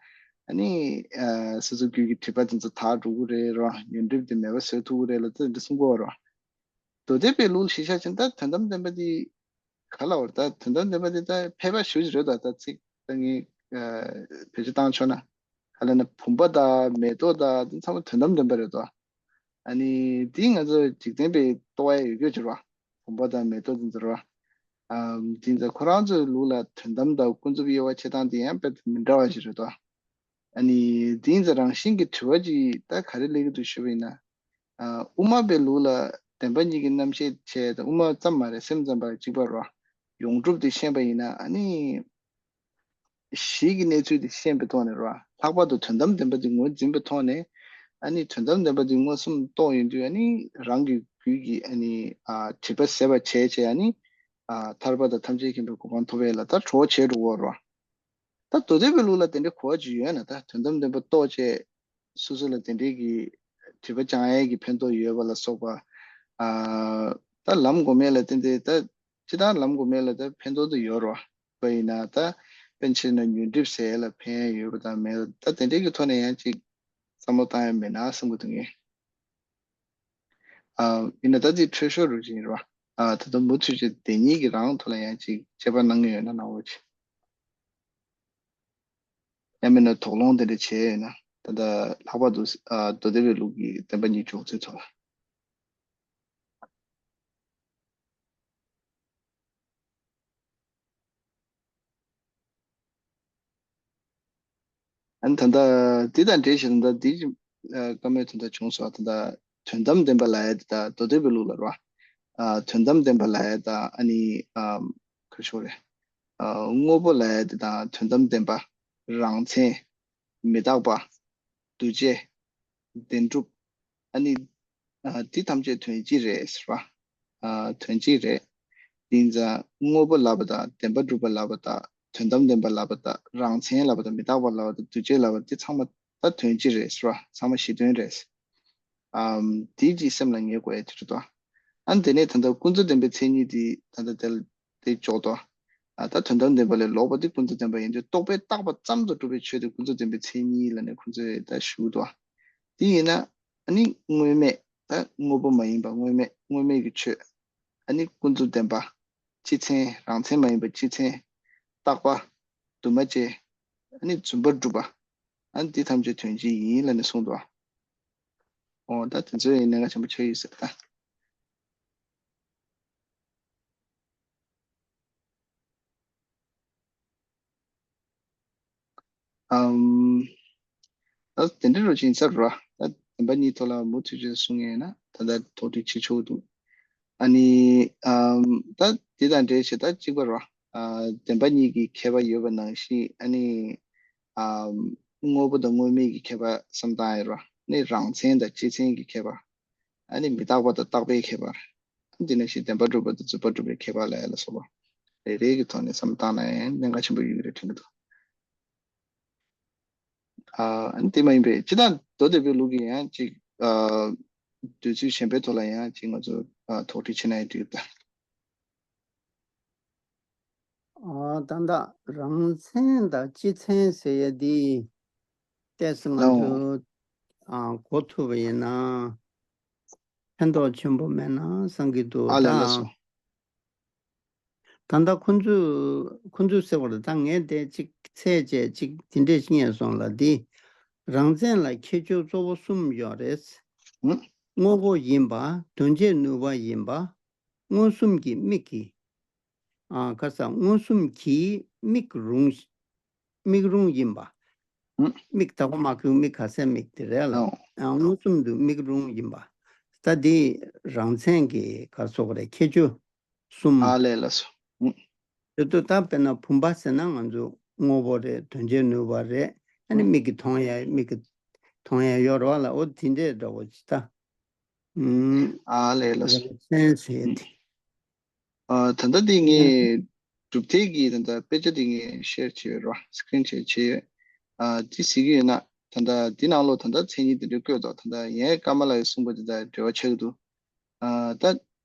ཨ་ནི་ཨ་སོ་སོ་རྒྱུད་ཀྱི་སྒྲིབ་པ་དེ་ཚོ་དག་འགྲོ་གི་རེད་རོ། ཉོན་སྒྲིབ་དེ་མེད་པ་བཟོ་ཐུབ་ཀྱི་རེད་ལབ་དེ་འདྲ་གསུང་གི་ཡོད་རོ། མདོ་སྡེ་པའི་ལུགས་ལ་གཞི་བཞག་ཕྱིན་ད་དོན་དམ་བདེན་པ་དེ་ག་ལབ་རེད། ད་དོན་དམ་བདེན་པ་དེ་ད་ཕལ་པ་ཞེ་པོ་ཅིག་རེད་ད། ད་ཚིག་ད་ངས་ཨ་བེད་སྤྱོད་བཏང་ཆོག་ན། ག་ལབ་ན་བུམ་པ་དང་མེ་ཏོག་དང་དེ་ཚང་མ་དོན་དམ་བདེན་པ་རེད་དོ། ཨ་ནི་དེ་ང་ཚོ་འཇིག་རྟེན་པའི་རྟོགས་ཡ་ཡོད་རྒྱུ་ཅིག་རེད་བ། བུམ་པ་དང་མེ་ཏོག་དེ་ཚོ་རེད་བ། ཨམ་དེ་ཚོ་ཁོ་རང་ཚོའི་ལུགས་ལ་དོན་དམ་དང་ཀུན་རྫོབ་དབྱེ་བ་ཕྱེ་སྟངས་དེ་ཡང་དཔེ་མི་འདྲ་བ་ཞིག་རེད་དོ། ཨ་ནི་དེ་ཚོ་རང་བཞིན་གྱི་དྲི་བ་ཅིག་ད་ག་རེ་སླེབས་ཀྱི་འདུག་ཞུས་པ་ཡིན་ན། ཨ་དབུ་མ་པའི་ལུགས་ལ་བདེན་པ་གཉིས་ཀྱི་རྣམ་བཤད་བྱས་ཏེ། དབུ་མ་ཙམ་མ་རེད། སེམས་ཙམ་པ་གཅིག་པ་རེད་བ། ཡོངས་གྲུབ་དེ་ཤེས་པ་ཡིན་ན་ཨ་ནི། གཞི་གི་གནས་ཚུལ་དེ་ཤེས་པའི་ཐོག་ནས་རེད་བ། ལྷག་པར་དུ་དོན་དམ་བདེན་པ་དེ་ངོས་འཛིན་པའི་ཐོག་ནས། ཨ་ནི་དོན་དམ་བདེན་པ་དེ་མངོན་སུམ་རྟོགས་ཡོང་དུས་ཨ་ནི་རང་གི་རྒྱུད་ཀྱི་ཨ་ནི་ཨ་སྒྲིབ་པ་ཟད་པ་བྱས་བྱས། ཨ་ནི་ཨ་ཐར་པ་དང་ཐམས་ཅད་མཁྱེན་པའི་གོ་འཕང་ཐོབ་ཡས་ལ་ད་གྲོགས་བྱེད་འགྲོ་གི་ཡོད་རེད་བ། ད་མདོ་སྡེ་པའི་ལུགས་ལ་དེ་འདྲའི་གོ་བ་ཅིག་ཡོད་ན། ད་དོན་དམ་བདེན་པ་རྟོགས་བྱས་སོ་སོ་ལ་དེ་འདྲའི་གི་དྲི་བ་བཅང་ཡས་ཀྱི་ཕན་ཐོགས་ཡོད་པ་ལ་སོགས་པ། ཨ་ད་ལམ་སྒོམ་ཡས་ལ་བརྟེན་ཏེ། ད་སྤྱིར་བཏང་ལམ་སྒོམ་ཡས་ལ་ད་ཕན་ཐོགས་དུ་ཡོད་རེད་བ། བ་ཡིན་ན་ད་དཔེ་ཆ་ན་ཉོན་སྒྲིབ་སེལ་ཡས་ལ་ཕན་ཡས་ཡོད་པ་དང་མེད། ད་དེ་འདྲའི་གི་ཐོག་ནས་ཡང་ཅིག་བསམ་བློ་བཏང་ཡས་མེད་ན་བསམ་གི་འདུག་ངས། ཨ་ཡིན་ན་ད་འདི་འཕྲོས་ཤོག་རུ་ཅིག་ཡིན་རེད་བ། ཨ་ད་ལྟ་མུ་མཐུད་བྱས་དེ་གཉིས་ཀྱི་རང་ཐོག་ལ་ཡང་ཅིག་དཔྱད་པ་གནང་གི་ཡོད་ན་གནང་རོགས་གྱིས། ཡང་མིན་ན་དོགས་སློང་དེ་འདྲ་བྱས་ཡོད་ན། ད་ལྟ་ལྷག་པར་དུ་ཨ་མདོ་སྡེ་པའི་ལུགས་ཀྱི་བདེན་པ་གཉིས་འཇོག་ཚུལ་ཚོ་ལ། ཨ་ནི་ད་ལྟ་འདི་དང་འབྲེལ་བྱས། ད་ལྟ་འདི་ཨ་བཀའ་མོལ་དོན་དག་བྱུང་སོང་། ད་ལྟ་དོན་དམ་བདེན་པ་ལབ་ཡས་དེ་དང་མདོ་སྡེ་པའི་ལུགས་ལ་རེད་བ། ཨ་དོན་དམ་བདེན་པ་ལབ་ཡས་དང་། ཨ་ནི་ཨ་ག་རེ་ཞུ་དགོས་རེད། ཨ་དངོས་པོ་ལབ་ཡས་དེ་དང་དོན་དམ་བདེན་པ། རང་མཚན། མི་རྟག་པ། འདུ་བྱེད། བདེན་གྲུབ། ཨ་ནི་ཨ་འདི་ཐམས་ཅད་དོན་གཅིག་རེད་ཟེར་བ། ཨ་དོན་གཅིག་རེད། དེ་ཡིན་ཙང་དངོས་པོ་ལབ་པ་དང་བདེན་པར་གྲུབ་པ་ལབ་པ་དང་དོན་དམ་བདེན་པ་ལབ་པ་དང་རང་མཚན་ལབ་པ་དང་མི་རྟག་པ་ལབ་པ་དང་འདུ་བྱེད་ལབ་པ་འདི་ཚང་མ་ད་དོན་གཅིག་རེད་ཟེར་བ། ཚང་མ་གཞི་དོན་རེད། ཨམ་དེ་གཅིག་སེམས་ལ་ངེས་དགོས་ཡ་དེ་རེད་དོ། ཨ་ནི་དེ་ནས་ད་ལྟ་ཀུན་རྫོབ་བདེན་པའི་མཚན་ཉིད་དེ་ད་ལྟ་དེ་ལ་དེ་འཇོག་དོ། ཨ་ད་དོན་དམ་བདེན་པ་ལས་ལོག་པ་དེ་ཀུན་རྫོབ་བདེན་པ་ཡིན་དུས་རྟོག་པས་བཏགས་པ་ཙམ་དུ་གྲུབ་པའི་ཆོས་དེ་ཀུན་རྫོབ་བདེན་པའི་མཚན་ཉིད་ལབ་ནས་ཁོང་ཚོས་ད་ཞུ་གི་འདུག། དེ་ཡིན་ན་ཨ་ནི་དངོས་མེད། ད་དངོས་པོ་མ་ཡིན་པ་དངོས་མེད། དངོས་མེད་ཀྱི་ཆོས། ཨ་ནི་ཀུན་རྫོབ་བདེན་པ། སྤྱི་མཚན། རང་མཚན་མ་ཡིན་པ་སྤྱི་མཚན། རྟག་པ། འདུས་མ་བྱས། ཨ་ནི་རྫུན་པར་གྲུབ་པ། ཨ་ནི་འདི་ཐམས་ཅད་དོན་གཅིག་ཡིན་ལབ་ནས་གསུངས་འདུག། འོ་ད་དེ་ཚོ་ཡིན་གནད་འགག་ཆེན་པོ་ཆགས་ཡོད་ཟེར་ད། ཨམ། ད་དེ་འདྲ་རོ་ཅིག་ཡིན་ས་རེད་བ། ད་བདེན་པ་གཉིས་ཐོག་ལ་མུ་མཐུད་ཅིག་གསུང་ངེས་ན་ད་ལྟ་དོགས་འདྲི་བྱེད་ཆོག་འདུག། ཨ་ནི་ཨམ་ད་དེ་དང་འབྲེལ་བྱས་ད་གཅིག་པ་རེད་བ། ཨ་བདེན་པ་གཉིས་ཀྱི་ཁྱད་པར་ཡོད་པ་ནང་བཞིན། ཨ་ནི་ཨམ་དངོས་པོ་དང་དངོས་མེད་ཀྱི་ཁྱད་པར་བསམ་སྟངས་ཡོད་རེད་བ། ཨ་ནི་རང་མཚན་དང་སྤྱི་མཚན་གྱི་ཁྱད་པར། ཨ་ནི་མི་རྟག་པ་དང་རྟག་པའི་ཁྱད་པར། ཨ་ནི་དེ་ནང་བཞིན་བདེན་པར་གྲུབ་པ་དང་རྫུན་པར་གྲུབ་པའི་ཁྱད་པར་ལབ་ཡ་ལ་སོགས་པ་རེ་རེ་གི་ཐོག་ནས་བསམ་བློ་བཏང་ན་ཡང་གནད་འགག་ཆེན་པོ་ཡོད་ཀྱི་རེད་དྲན་གྱི་འདུག། ཨ་ནི་དེ་མ་ཡིན་པའི་སྤྱིར་བཏང་མདོ་སྡེ་པའི་ལུགས་ཀྱི་ཡང་ཅིག་ཨ་འདོད་ཚུལ་གཞན་པའི་ཐོག་ལ་ཡང་ཅིག་ང་ཚོ་ཨ་དོགས་འདྲི་བྱེད་ན་ཡང་འགྲིག་གི་རེད་ད། ཨ་ད་ལྟ་རང་མཚན་དང་སྤྱི་མཚན་ཟེར་ཡ་འདི་ཏོག་ཙམ་ང་ཨོ་ཚོས་ཨ་གོ་ཐུབ་པ་ཡིན་ན་ཕན་ཐོགས་ཆེན་པོ་མེད་ན་བསམ་གྱི་འདུག། ཨ་ལས་ལགས་ད། སོ། ད་ལྟ་ཁོང་ཚོས་ཁོང་ཚོས་ཟེར་བ་རེད། ད་ངས་དེ་གཅིག་ཚད་བཅད་གཅིག་དེ་འདྲས་ཤིག་རྙེད་སོང་ལ། འདི་རང་མཚན་ལ་ཁྱད་ཆོས་གཙོ་བོ་གསུམ་ཡོད་རེད། ཧུམ། དངོས་པོ་ཡིན་པ། དོན་བྱེད་ནུས་པ་ཡིན་པ། མངོན་སུམ་གྱི་དམིགས་ཀྱི། ཨ་ཁ་ས་མངོན་སུམ་གྱི་དམིགས་རུང་། དམིགས་རུང་ཡིན་པ། ཧུམ། དམིགས་དག་པ་མ་ཁུག་དམིགས་ག་སའི་དམིགས་དེ་རེད་ལ། ཨོ། ཨ་མངོན་སུམ་དུ་དམིགས་རུང་ཡིན་པ། ད་འདི་རང་མཚན་གྱི་ག་རེ་ཟེར་དགོས་རེད། ཁྱད་ཆོས་གསུམ། ཨ་ལས་ལགས་སོ། ཨུ། དེ་ཚོ་ད་དཔེར་ན་བུམ་པ་ཟེར་ན་ང་ཚོ་དངོས་པོ་རེད། དོན་བྱེད་ནུས་པ་རེད། ཨ་ནི་ཨུ། མིག་གིས་མཐོང་ཡ། མིག་གིས་མཐོང་ཡ་ཡོད་རེད་བ་ལ། འོ་དེ་འདྲས་འདྲ་བོ་ཅིག་ད། ཨུམ། ཨ་ལས་ལགས་སོ། རང་མཚན་ཟེར་ཨུ། དེ། ཨ་ད་ལྟ་འདི་ངས་གྲུབ་མཐའི་གི་ད་ལྟ་དཔེ་ཆ་འདི་ངས་ཤེར་བྱས་ཡོད་རེད་བ། སི་ཀི་རིན་ཤེར་བྱས་ཡོད། ཨ་འདི་གཟིགས་ཀྱི་ཡོད་ན་ད་ལྟ་འདི་ནང་ལོགས་ད་ལྟ་མཚན་ཉིད་དེ་འདྲས་བཀོད་འདུག། ད་ལྟ་ཡན་ཀ་མ་ལ་ཡི་གསུངས་པ་དེ་དང་འབྲེལ་བ་ཆགས་ཀྱི་འདུག། ཨ་ད་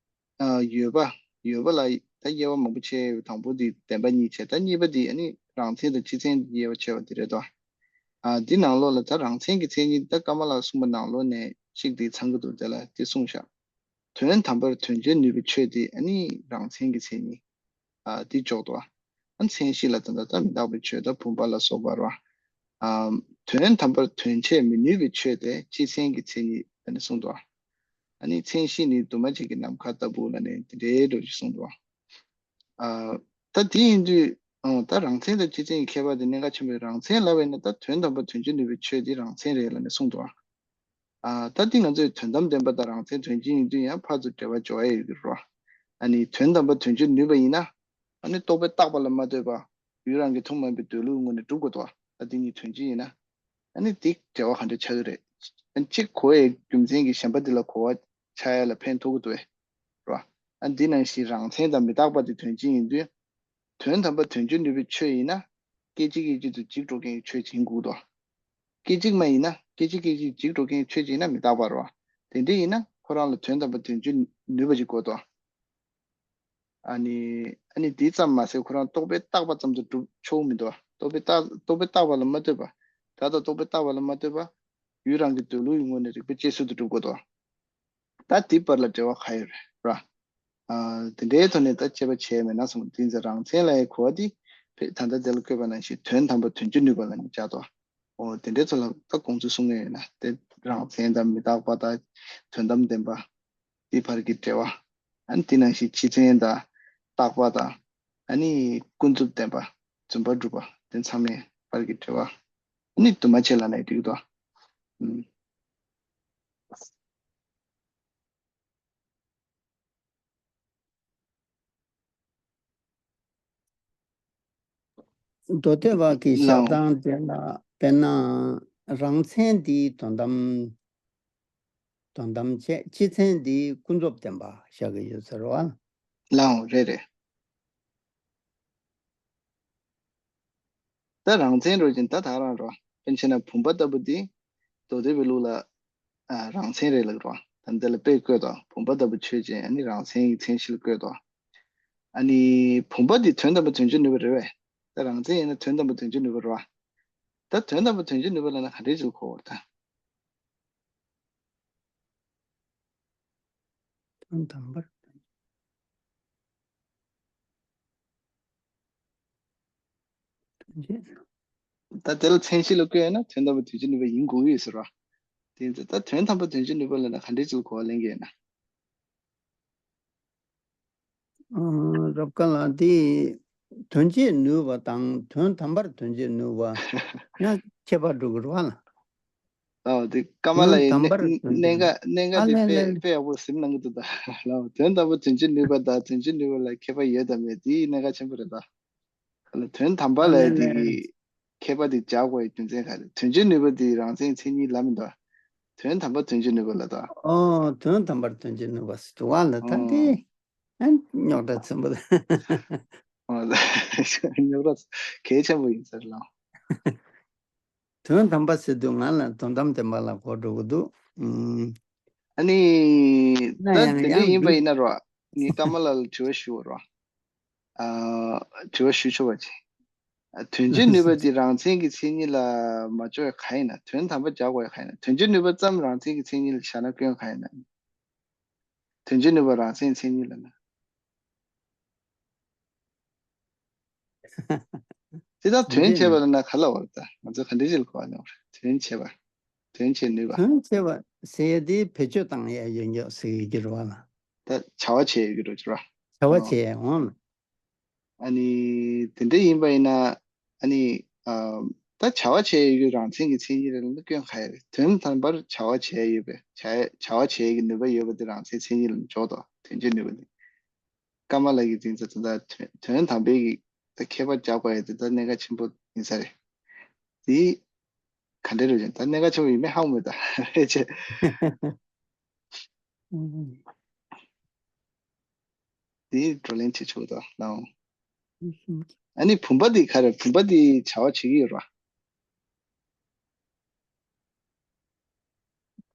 ཨ་ཡོད་པ། ཡོད་པ་ལ་ད་དབྱེ་བ་མང་པོ་ཕྱེ་ཡོད། དང་པོ་དེ་བདེན་པ་གཉིས་བྱས། ད་གཉིས་པ་དེ་ཨ་ནི་རང་མཚན་དང་སྤྱི་མཚན་དབྱེ་བ་ཕྱེ་བ་དེ་རེད་དོ། ཨ་འདི་ནང་ལོགས་ལ་ད་རང་མཚན་གྱི་མཚན་ཉིད་ད་ཀ་མ་ལ་གསུངས་པ་ནང་ལོགས་ནས་གཅིག་དེ་ཚང་གི་འདུག། དེ་ལ་དེ་གསུངས་བཞག། དོན་དམ་པར་དོན་བྱེད་ནུས་པའི་ཆོས་དེ་ཨ་ནི་རང་མཚན་གྱི་མཚན་ཉིད། ཨ་དེ་འཇོག་འདུག། ཨ་མཚན་གཞི་ལ་ད་ལྟ་ད་མི་རྟག་པའི་ཆོས་དང་བུམ་པ་ལ་སོགས་པ་རེད་བ། ཨ་དོན་དམ་པར་དོན་བྱེད་མི་ནུས་པའི་ཆོས་དེ་སྤྱི་མཚན་གྱི་མཚན་ཉིད་ཨ་ནི་གསུངས་འདུག། ཨ་ནི་མཚན་གཞི་ནི་འདུས་མ་བྱས་ཀྱི་ནམ་མཁའ་ལྟ་བུ་ལ་ནི་དེ་འདྲའི་འགྲོ་ཞིག་གསུངས་འདུག། ཨ་ད་དེ་ཡིན་དུས་ཨ་ད་རང་མཚན་དང་སྤྱི་མཚན་གྱི་ཁྱད་པར་དེ་གནད་འགག་ཆེན་པོའི་རང་མཚན་ལབ་པ་ཡིན་ན་ད་དོན་དམ་པར་དོན་བྱེད་ནུས་པའི་ཆོས་དེ་རང་མཚན་རེད་ལབ་ནས་གསུངས་འདུག། ཨ་ད་འདི་ང་ཚོས་དོན་དམ་བདེན་པ་དང་རང་མཚན་དོན་སྤྱི་ཡིན་དུས་ཡང་ཕར་ཚུར་འབྲེལ་བ་འཇོག་ཡ་ཡོད་ཀྱི་རེད། ཨ་ནི་དོན་དམ་པ་དོན་བྱེད་ནུས་པ་ཡིན་ན། ཨ་ནི་རྟོག་པས་བཏགས་པ་ལ་མ་ལྟོས་པ་ཡུལ་རང་གི་ཐུན་མོང་མ་ཡིན་པའི་འདོད་ལུགས་ངོས་ནས་གྲུབ་དགོས་དོ། ད་འདི་གཉིས་དོན་སྤྱི་ཡིན་ན། ཨ་ནི་འདི་འབྲེལ་བ་ག་འདྲ་ཆགས་ཀྱི་རེད། ཨ་ནི་གཅིག་གོ་བའི་རྒྱུ་མཚན་གྱིས་གཞན་པ་འདི་ལ་གོ་བ་ཆགས་ཡ་ལ་ཕན་ཐོགས་ཀྱི་འདུག་པས། རེད་བ། ཨ་འདི་ནང་བཞིན་རང་མཚན་དང་མི་རྟག་པ་དེ་དོན་སྤྱི་ཡིན་དུས། དོན་དམ་པ་དོན་བྱེད་ནུས་པའི་ཆོས་ཡིན་ན། སྐད་ཅིག་སྐད་ཅིག་ཏུ་འཇིག་འགྲོ་མཁན་གྱི་ཆོས་ཅིག་ཡིན་དགོས་དོ། སྐད་ཅིག་མ་ཡིན་ན། སྐད་ཅིག་སྐད་ཅིག་འཇིག་འགྲོ་མཁན་གྱི་ཆོས་ཅིག་ཡིན་ན་མི་རྟག་པ་རེད་བ། དེ་འདྲ་ཡིན་ན་ཁོ་རང་ལ་དོན་དམ་པ་དོན་བྱེད་ནུས་པ་ཅིག་དགོས་དོ། ཨ་ནི། ཨ་ནི་དེ་ཙམ་མ་ཟད་ཁོ་རང་རྟོག་པས་བཏགས་པ་ཙམ་དུ་སྒྲུབ་ཆོག་མི་འདུག་རྟོག་པས་བཏགས། རྟོག་པས་བཏགས་པ་ལ་མ་ལྟོས་པ། བདག་ལྟ་རྟོག་པས་བཏགས་པ་ལ་མ་ལྟོས་པ། ཡུལ་རང་གི་འདོད་ལུགས་ཀྱི་ངོས་ནས་རིགས་པས་དཔྱད་བཟོད་དུ་སྒྲུབ་དགོས་དོ། ད་དེ་བར་ལ་འབྲེལ་བ་ག་ཡོད་རེད་ར། ཨ། དེ་འདྲའི་ཐོག་ནས་ད་དཔྱད་པ་བྱས་མེད་ན་གསུངས། དེ་ཚེ་རང་མཚན་ལ་ཡང་གོ་བ་དེ་ཕེ། ད་ལྟ་དེ་ལ་བཀོད་པ་ནང་བཞིན་དོན་དམ་པ་དོན་བྱེད་ནུས་པ་ལ་ནི་སྦྱར་ཏོ། འོ་དེ་འདྲའི་ཚོ་ལ་ད་དགོངས་ཚུལ་གསུང་མཁན་ཡོད་ན་དེ་རང་མཚན་དང་མི་རྟག་པ་དང་དོན་དམ་བདེན་པ། དེ་བར་གྱི་འབྲེལ་བ། ཨ་ནི་དེ་ནང་བཞིན་སྤྱི་མཚན་དང་རྟག་པ་དང་། ཨ་ནི་ཀུན་རྫོབ་བདེན་པ། རྫུན་པ་སྒྲུབ་པ་དེ་ཚང་མའི་བར་གྱི་འབྲེལ་བ། ཨ་ནི་དུ་མ་བྱས་ལབ་ན་འགྲིག་ཏོ། ཨུམ། མདོ་སྡེ་པ་གི་བཞག་སྟངས་དེ་ལ་དཔེར་ན་རང་མཚན་འདིའི་དོན་དམ། དོན་དམ་བྱས། སྤྱི་མཚན་འདིའི་ཀུན་རྫོབ་བདེན་པ་བཞག་གི་ཡོད་ཟེར་བ། ལའང་རེད་རེད། ད་རང་མཚན་རོ་ཅན་ད་ད་རང་རོ། དཔེར་ན་བུམ་པ་ལྟ་བུ་འདི་མདོ་སྡེ་པའི་ལུགས་ལ་ཨ་རང་མཚན་རེད་ལབ་རོ། ད་འདི་ལ་དཔེ་བཀོད་དོ། བུམ་པ་ལྟ་བུ་ཆོས་ཅན། ཨ་ནི་རང་མཚན་གྱི་མཚན་གཞི་ལ་བཀོད་དོ། ཨ་ནི་བུམ་པ་འདི་དོན་དམ་པ་དོན་བྱེད་ནུས་པ་རེད་བས། ད་རང་མཚན་ཡིན་ན་དོན་དམ་པ་དོན་བྱེད་ནུས་པ་རེད་བ། ད་དོན་དམ་པ་དོན་བྱེད་ནུས་པ་ལབ་ན་ག་འདྲའི་ཅིག་གོ་བར་ད། དོན་དམ་པར། དོན་བྱེད། ད་དེ་ལ་མཚན་གཞི་ལ་བཀོད་ན་དོན་དམ་པ་དོན་བྱེད་ནུས་པ་ཡིན་དགོས་ཀྱི་ཡོད་ཟེར་བ། དེ་ཡིན་ཙང་ད་དོན་དམ་པ་དོན་བྱེད་ནུས་པ་ལབ་ན་ག་འདྲའི་ཅིག་ལ་གོ་བ་ལེན་གྱི་ཡོད་ན། ཨ། རབ་དཀའ་ལ་དེ་དོན་བྱེད་ནུས་པ་དང་དོན་དམ་པར་དོན་བྱེད་ནུས་པ་ཡང་ཁྱད་པར་འགྲོ་གི་རེད་བ་ལ། ཨོ་དེ་ཀ་མ་ལ་དོན་ཡི་དམ་པར་དོན་བྱེད་གནད་འགག་གནད་འགག་ཨ་དེ་ལན་དཔེ་ལན་དཔེ་ཡག་པོ་ཟིན་གནང་གི་འདུག་ད་ལ། དོན་དམ་པར་དོན་བྱེད་ནུས་པ་དང་དོན་བྱེད་ནུས་པ་ལ་ཁྱད་པར་ཡོད་དམ་མེད་དེ་གནད་འགག་ཆེན་པོ་རེད་ད། ལ་དོན་དམ་པ་ཨ་ལ་ལན་དེ་ལན་གི་ཁྱད་པར་དེ་སྦྱར་དགོས་ཡི་རྒྱུ་མཚན་ག་རེ། དོན་བྱེད་ནུས་པ་དེ་རང་མཚན་མཚན་ཉིད་ལ་མི་འདུག་དོན་དམ་པར་དོན་བྱེད་ནུས་པ་ལ་ད། ཨོ་དོན་དམ་པར་དོན་བྱེད་ནུས་པ་ཟེར་དུས་བ་ལ་ད་འདི། ཨོ། ཨ་རྙོག་དྲ་ཆེན་པོ་རེད། ཨོ་རྙོག་དྲ་གལ་ཆེན་པོ་ཡིན་ཟེར་ལ། དོན་དམ་པ་ཟེར་དུས་ང་ལ་དོན་དམ་བདེན་པ་ལ་གོ་འགྲོ་གི་འདུག་ཨུམ། ཨ་ནི་ད་ན་ཡང་དེ་འདྲ་ཡང་ཡིན་པ་འདི་ཡིན་ན་རོ། ངས་ཀ་མ་ལ་ལ་དྲི་བ་ཞུ་བ་རོ། ཨ། དྲི་བ་ཞུ་ཆོག་པ་ཅིག་དོན་བྱེད་ནུས་པ་འདི་རང་མཚན་གྱི་མཚན་ཉིད་ལ་མ་འཇོག་ག་ཡིན་ན། དོན་དམ་པ་སྦྱར་དགོས་ག་ཡིན་ན། དོན་བྱེད་ནུས་པ་ཙམ་རང་མཚན་གྱི་མཚན་ཉིད་ལ་བཞག་ན་སྐྱོན་ག་ཡིན་ན། དོན་བྱེད་ནུས་པ་རང་མཚན་མཚན་ཉིད་ལ་ན། དེ་དག་དོན་བྱེད་པ་ལ་ན་ག་ལ་བར་ད་ང་ཚོ་ག་འདྲ་ཞིག་ལ་གོ་བ་ལེན་བར། དོན་བྱེད་པ། དོན་བྱེད་ནུས་པ། དོན་བྱེད་པ་ཟེར་ཡ་དེ་བེད་སྤྱོད་བཏང་ཡ་ཡོད་མགྱོགས་ཟེར་ཡོད་ཀྱི་རེད་བ་ལ། ད་བྱ་བ་བྱེད་ཡོད་ཀྱི་རེད་བ། བྱ་བ་ཨོ། བྱེད་ཡ་འོང་ལ། ཨ་ནི། དེ་འདྲ་ཡིན་པ་ཡིན་ན། ཨ་ནི། ཨ། ད་བྱ་བ་བྱས་ཡོད་རང་མཚན་གྱི་མཚན་ཉིད་རེད་ལ་སྐྱོན་ག་ཡ་རེད། དོན་དམ་པར་བྱ་བ་བྱས་ཡོད་པས་བྱ་བྱ་བ་བྱས་ཀྱི་ནུས་པ་ཡོད་པ་དེ་རང་མཚན་མཚན་ཉིད་ལ་འཇོག་དང་དོན་བྱེད་ནུས་པ་ནི། ཀ་མ་ལ་གི་འཛིན་ཚུལ་དེ་དག་དོན་དོན་དམ་པའི་གི་ད་ཁྱད་པར་རྒྱག་དགོས་ཡ་དེ་ད་གནད་འགག་ཆེན་པོ་ཡིན་ས་རེད། དེ་ག་འདྲ་རེད་ཅེ་ད་གནད་འགག་ཆེན་པོ་ཡིན་མིན་ཧ་གོ་མེད་ད་རེད་ཅེ། དེའི་བགྲོ་གླེང་བྱེད་ཆོག་ད་ལའོ། ཨ་ནི་བུམ་པ་འདི་ག་རེ། བུམ་པ་འདི་བྱ་བ་བྱེད་ཀྱི་ཡོད་ར།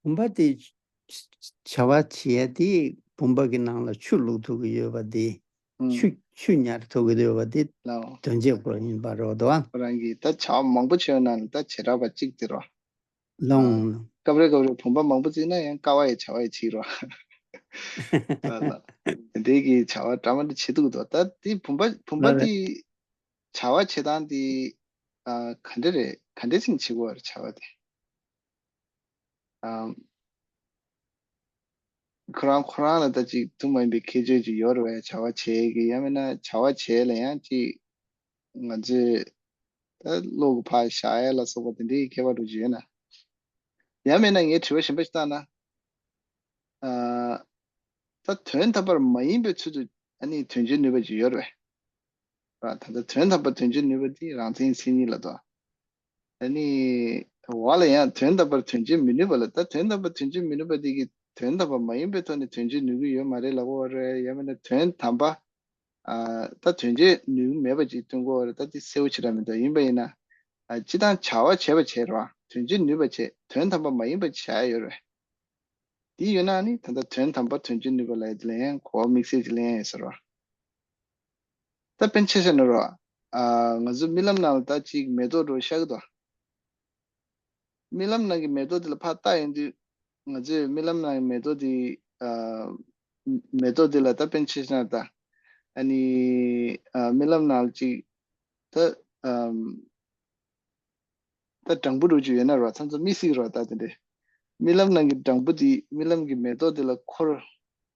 བུམ་པ་འདི་བྱ་བ་བྱེད་ཡ་དེ་བུམ་པ་གི་ནང་ལ་ཆུ་བླུགས་ཐུབ་ཀྱི་ཡོད་པ་འདི། ཨུམ། ཆུ་ཆུ་ཉར་ཐུབ་ཀྱི་ཡོད་པ་འདི་ལའོ། དོན་བྱེད་སྐོར་ཡིན་པ་རེད་དོ། ཁོ་རང་གིས་ད་བྱ་བ་མང་པོ་བྱས་ཡོད་ན་ད་བྱེ་བྲག་པ་གཅིག་དེ་རོ། ལོང་། སྐབས་རེ་སྐབས་རེ་བུམ་པ་མང་པོ་བརྩིས་ན་ཡང་ཀ་བ་ཡི་བྱ་བ་ཡི་ཕྱིར་རོ། ལ་ལ། དེ་འདྲའི་གི་བྱ་བ་འདྲ་མ་འདྲ་བྱེད་འདུག་དོ། ད་དེ་བུམ་པ་བུམ་པ་ལ་ལ། དེ་བྱ་བ་བྱེད་སྟངས་དེ་ཨ་ག་འདྲ་རེད། ག་འདྲ་ཅིག་བྱེད་དགོས་རེད་བྱ་བ་དེ། ཨ། ཁོ་རང་ཁོ་རང་ལ་ད་ཅིག་ཐུན་མོང་མ་ཡིན་པའི་ཁྱད་ཆོས་ཅིག་ཡོད་རེད་བས། བྱ་བ་བྱེད་ཀྱི་ཡང་མིན་ན་བྱ་བ་བྱེད་ལ་ཡང་ཅིག་ང་ཚོས་ད་བློ་གི་ཕར་བཞག་ཡ་ལ་སོགས་པ་དེ་འདྲའི་ཁྱད་པར་འགྲོ་གི་ཡོད་ན། ཡང་མིན་ན་ངས་དྲི་བ་གཞན་པ་ཞིག་བཏང་ན། ཨ། ད་དོན་དམ་པར་མ་ཡིན་པའི་ཚུལ་དུ་ཨ་ནི་དོན་བྱེད་ནུས་པ་ཅིག་ཡོད་རེད་བས། ད་ལྟ་དོན་དམ་པར་དོན་བྱེད་ནུས་པ་དེ་རང་མཚན་མཚན་ཉིད་ལ་དོ། ཨ་ནི། བ་ལ་ཡང་དོན་དམ་པར་དོན་བྱེད་མི་ནུས་པ་ལ། ད་དོན་དམ་པར་དོན་བྱེད་མི་ནུས་པ་དེ་གིས་དོན་དམ་པ་མ་ཡིན་པའི་ཐོག་ནས་དོན་བྱེད་ནུས་ཀྱི་ཡོད་མ་རེད་ལབ་པ་རེད། ཡང་མིན་ན་དོན་དམ་པ། ཨ་ད་དོན་བྱེད་ནུས་མེད་པ་ཅིག་སྟོན་དགོས་པ་རེད། ད་དེ་གསལ་པོ་ཞེ་དྲག་མི་འདུག་ཡིན་པ་ཡིན་ན། ཨ་སྤྱིར་བཏང་བྱ་བ་བྱེད་པ་བྱེད་རོགས། དོན་བྱེད་ནུས་པ་བྱེད། དོན་དམ་པ་མ་ཡིན་པ་བྱ་ཡ་ཡོད་རེད། དེ་ཡོད་ན་ནི་ད་ལྟ་དོན་དམ་པ་དོན་བྱེད་ནུས་པ་ལ་ཡ་དེ་ལ་ཡང་གོ་བ་དམིགས་བསལ་ཅིག་ལེན་ཡ་ཡོད་ས་རེད། ད་དཔེར་ན་ཆ་བཞག་ན་རོ། ཨ་ང་ཚོའི་རྨི་ལམ་ནང་ལ་ད་ཅིག་མེ་ཏོག་འདྲ་བོ་ཤར་གི་འདུག་རྨི་ལམ་ནང་གི་མེ་ཏོག་དེ་ལ་ཕར་བལྟ་ཡོང་དུས། ང་ཚོས་རྨི་ལམ་ནང་གི་མེ་ཏོག་དེ། ཨ་མེ་ཏོག་དེ་ལ་ད་དཔེར་ན་ཆ་བཞག་ན་ད། ཨ་ནི་ཨ་རྨི་ལམ་ནང་ལ་ཅིག་ད་ཨམ། ད་སྦྲང་བུ་འདྲ་བོ་ཅིག་ཡོད་ན་རོ། ཚང་ཚང་རྨི་སྲིད་རོ། ད་དེ་འདྲས། རྨི་ལམ་ནང་གི་སྦྲང་བུ་དེ་རྨི་ལམ་གྱི་མེ་ཏོག་དེ་ལ་འཁོར།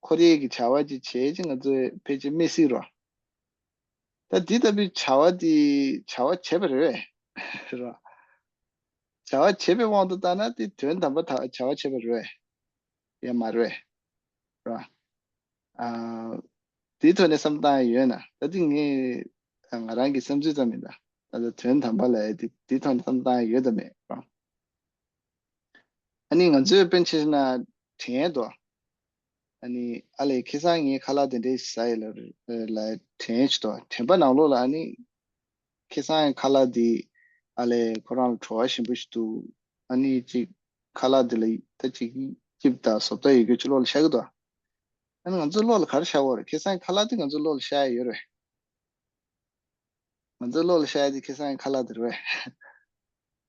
འཁོར་ཡས་ཀྱི་བྱ་བ་ཅིག་བྱས་ཅིག་ང་ཚོས་ཕལ་ཆེར་རྨི་སྲིད་རོ། ད་དེ་ལྟ་བུའི་བྱ་བ་དེ་བྱ་བ་བྱས་པ་རེད་པས། རོ། བྱ་བ་བྱས་པའི་དབང་དུ་བཏང་ན་དེ་དོན་དམ་པ་ད་བྱ་བ་བྱས་པ་རེད་པས། ཡང་མ་རེད་པས། རོ། ཨ། དེའི་ཐོག་ནས་བསམ་བཏང་ཡ་ཡོད་ན། ད་དེ་ངས་ང་རང་གི་བསམ་ཚུལ་ཙམ་ཡིན་ད། ད་ལྟ་དོན་དམ་པ་ལ་ཡ་དེ་དེའི་ཐོག་ནས་བསམ་བཏང་ཡ་ཡོད་དམ་མེད་རོ། ཨ་ནི་ང་ཚོས་དཔེར་ན་ཆ་བཞག་ན་དྲན་ཡ་དོ། ཨ་ནི་ཨ་ལས་ཁ་སང་ངས་ཁ་ལག་དེ་འདྲས་ཟ་ཡ་ལ་ལ་དྲན་ཡ་ཅིག་དོ། དྲན་པ་ནང་ལོགས་ལ་ཨ་ནི་ཁ་སང་ཁ་ལག་དེ་ཨ་ལས་ཁོ་རང་ལ་བྲོ་བ་ཞིམ་པོ་ཞིག་འདུག་ཨ་ནི་ཅིག་ཁ་ལག་དེ་ལ་ད་ཅིག་སྐྱིད་པོ་དང་བཟོ་ལྟ་ཡོད་རྒྱུ་ཅིག་བློ་ལ་ཤར་གི་འདུག་ཨ་ནི་ང་ཚོའི་བློ་ལ་ག་རེ་ཤར་གི་ཡོད་རེད། ཁ་སང་ཁ་ལག་དེ་ང་ཚོའི་བློ་ལ་ཤར་ཡ་ཡོད་རེད། ང་ཚོའི་བློ་ལ་ཤར་ཡ་དེ་ཁ་སང་ཁ་ལག་དེ་རེད་པས།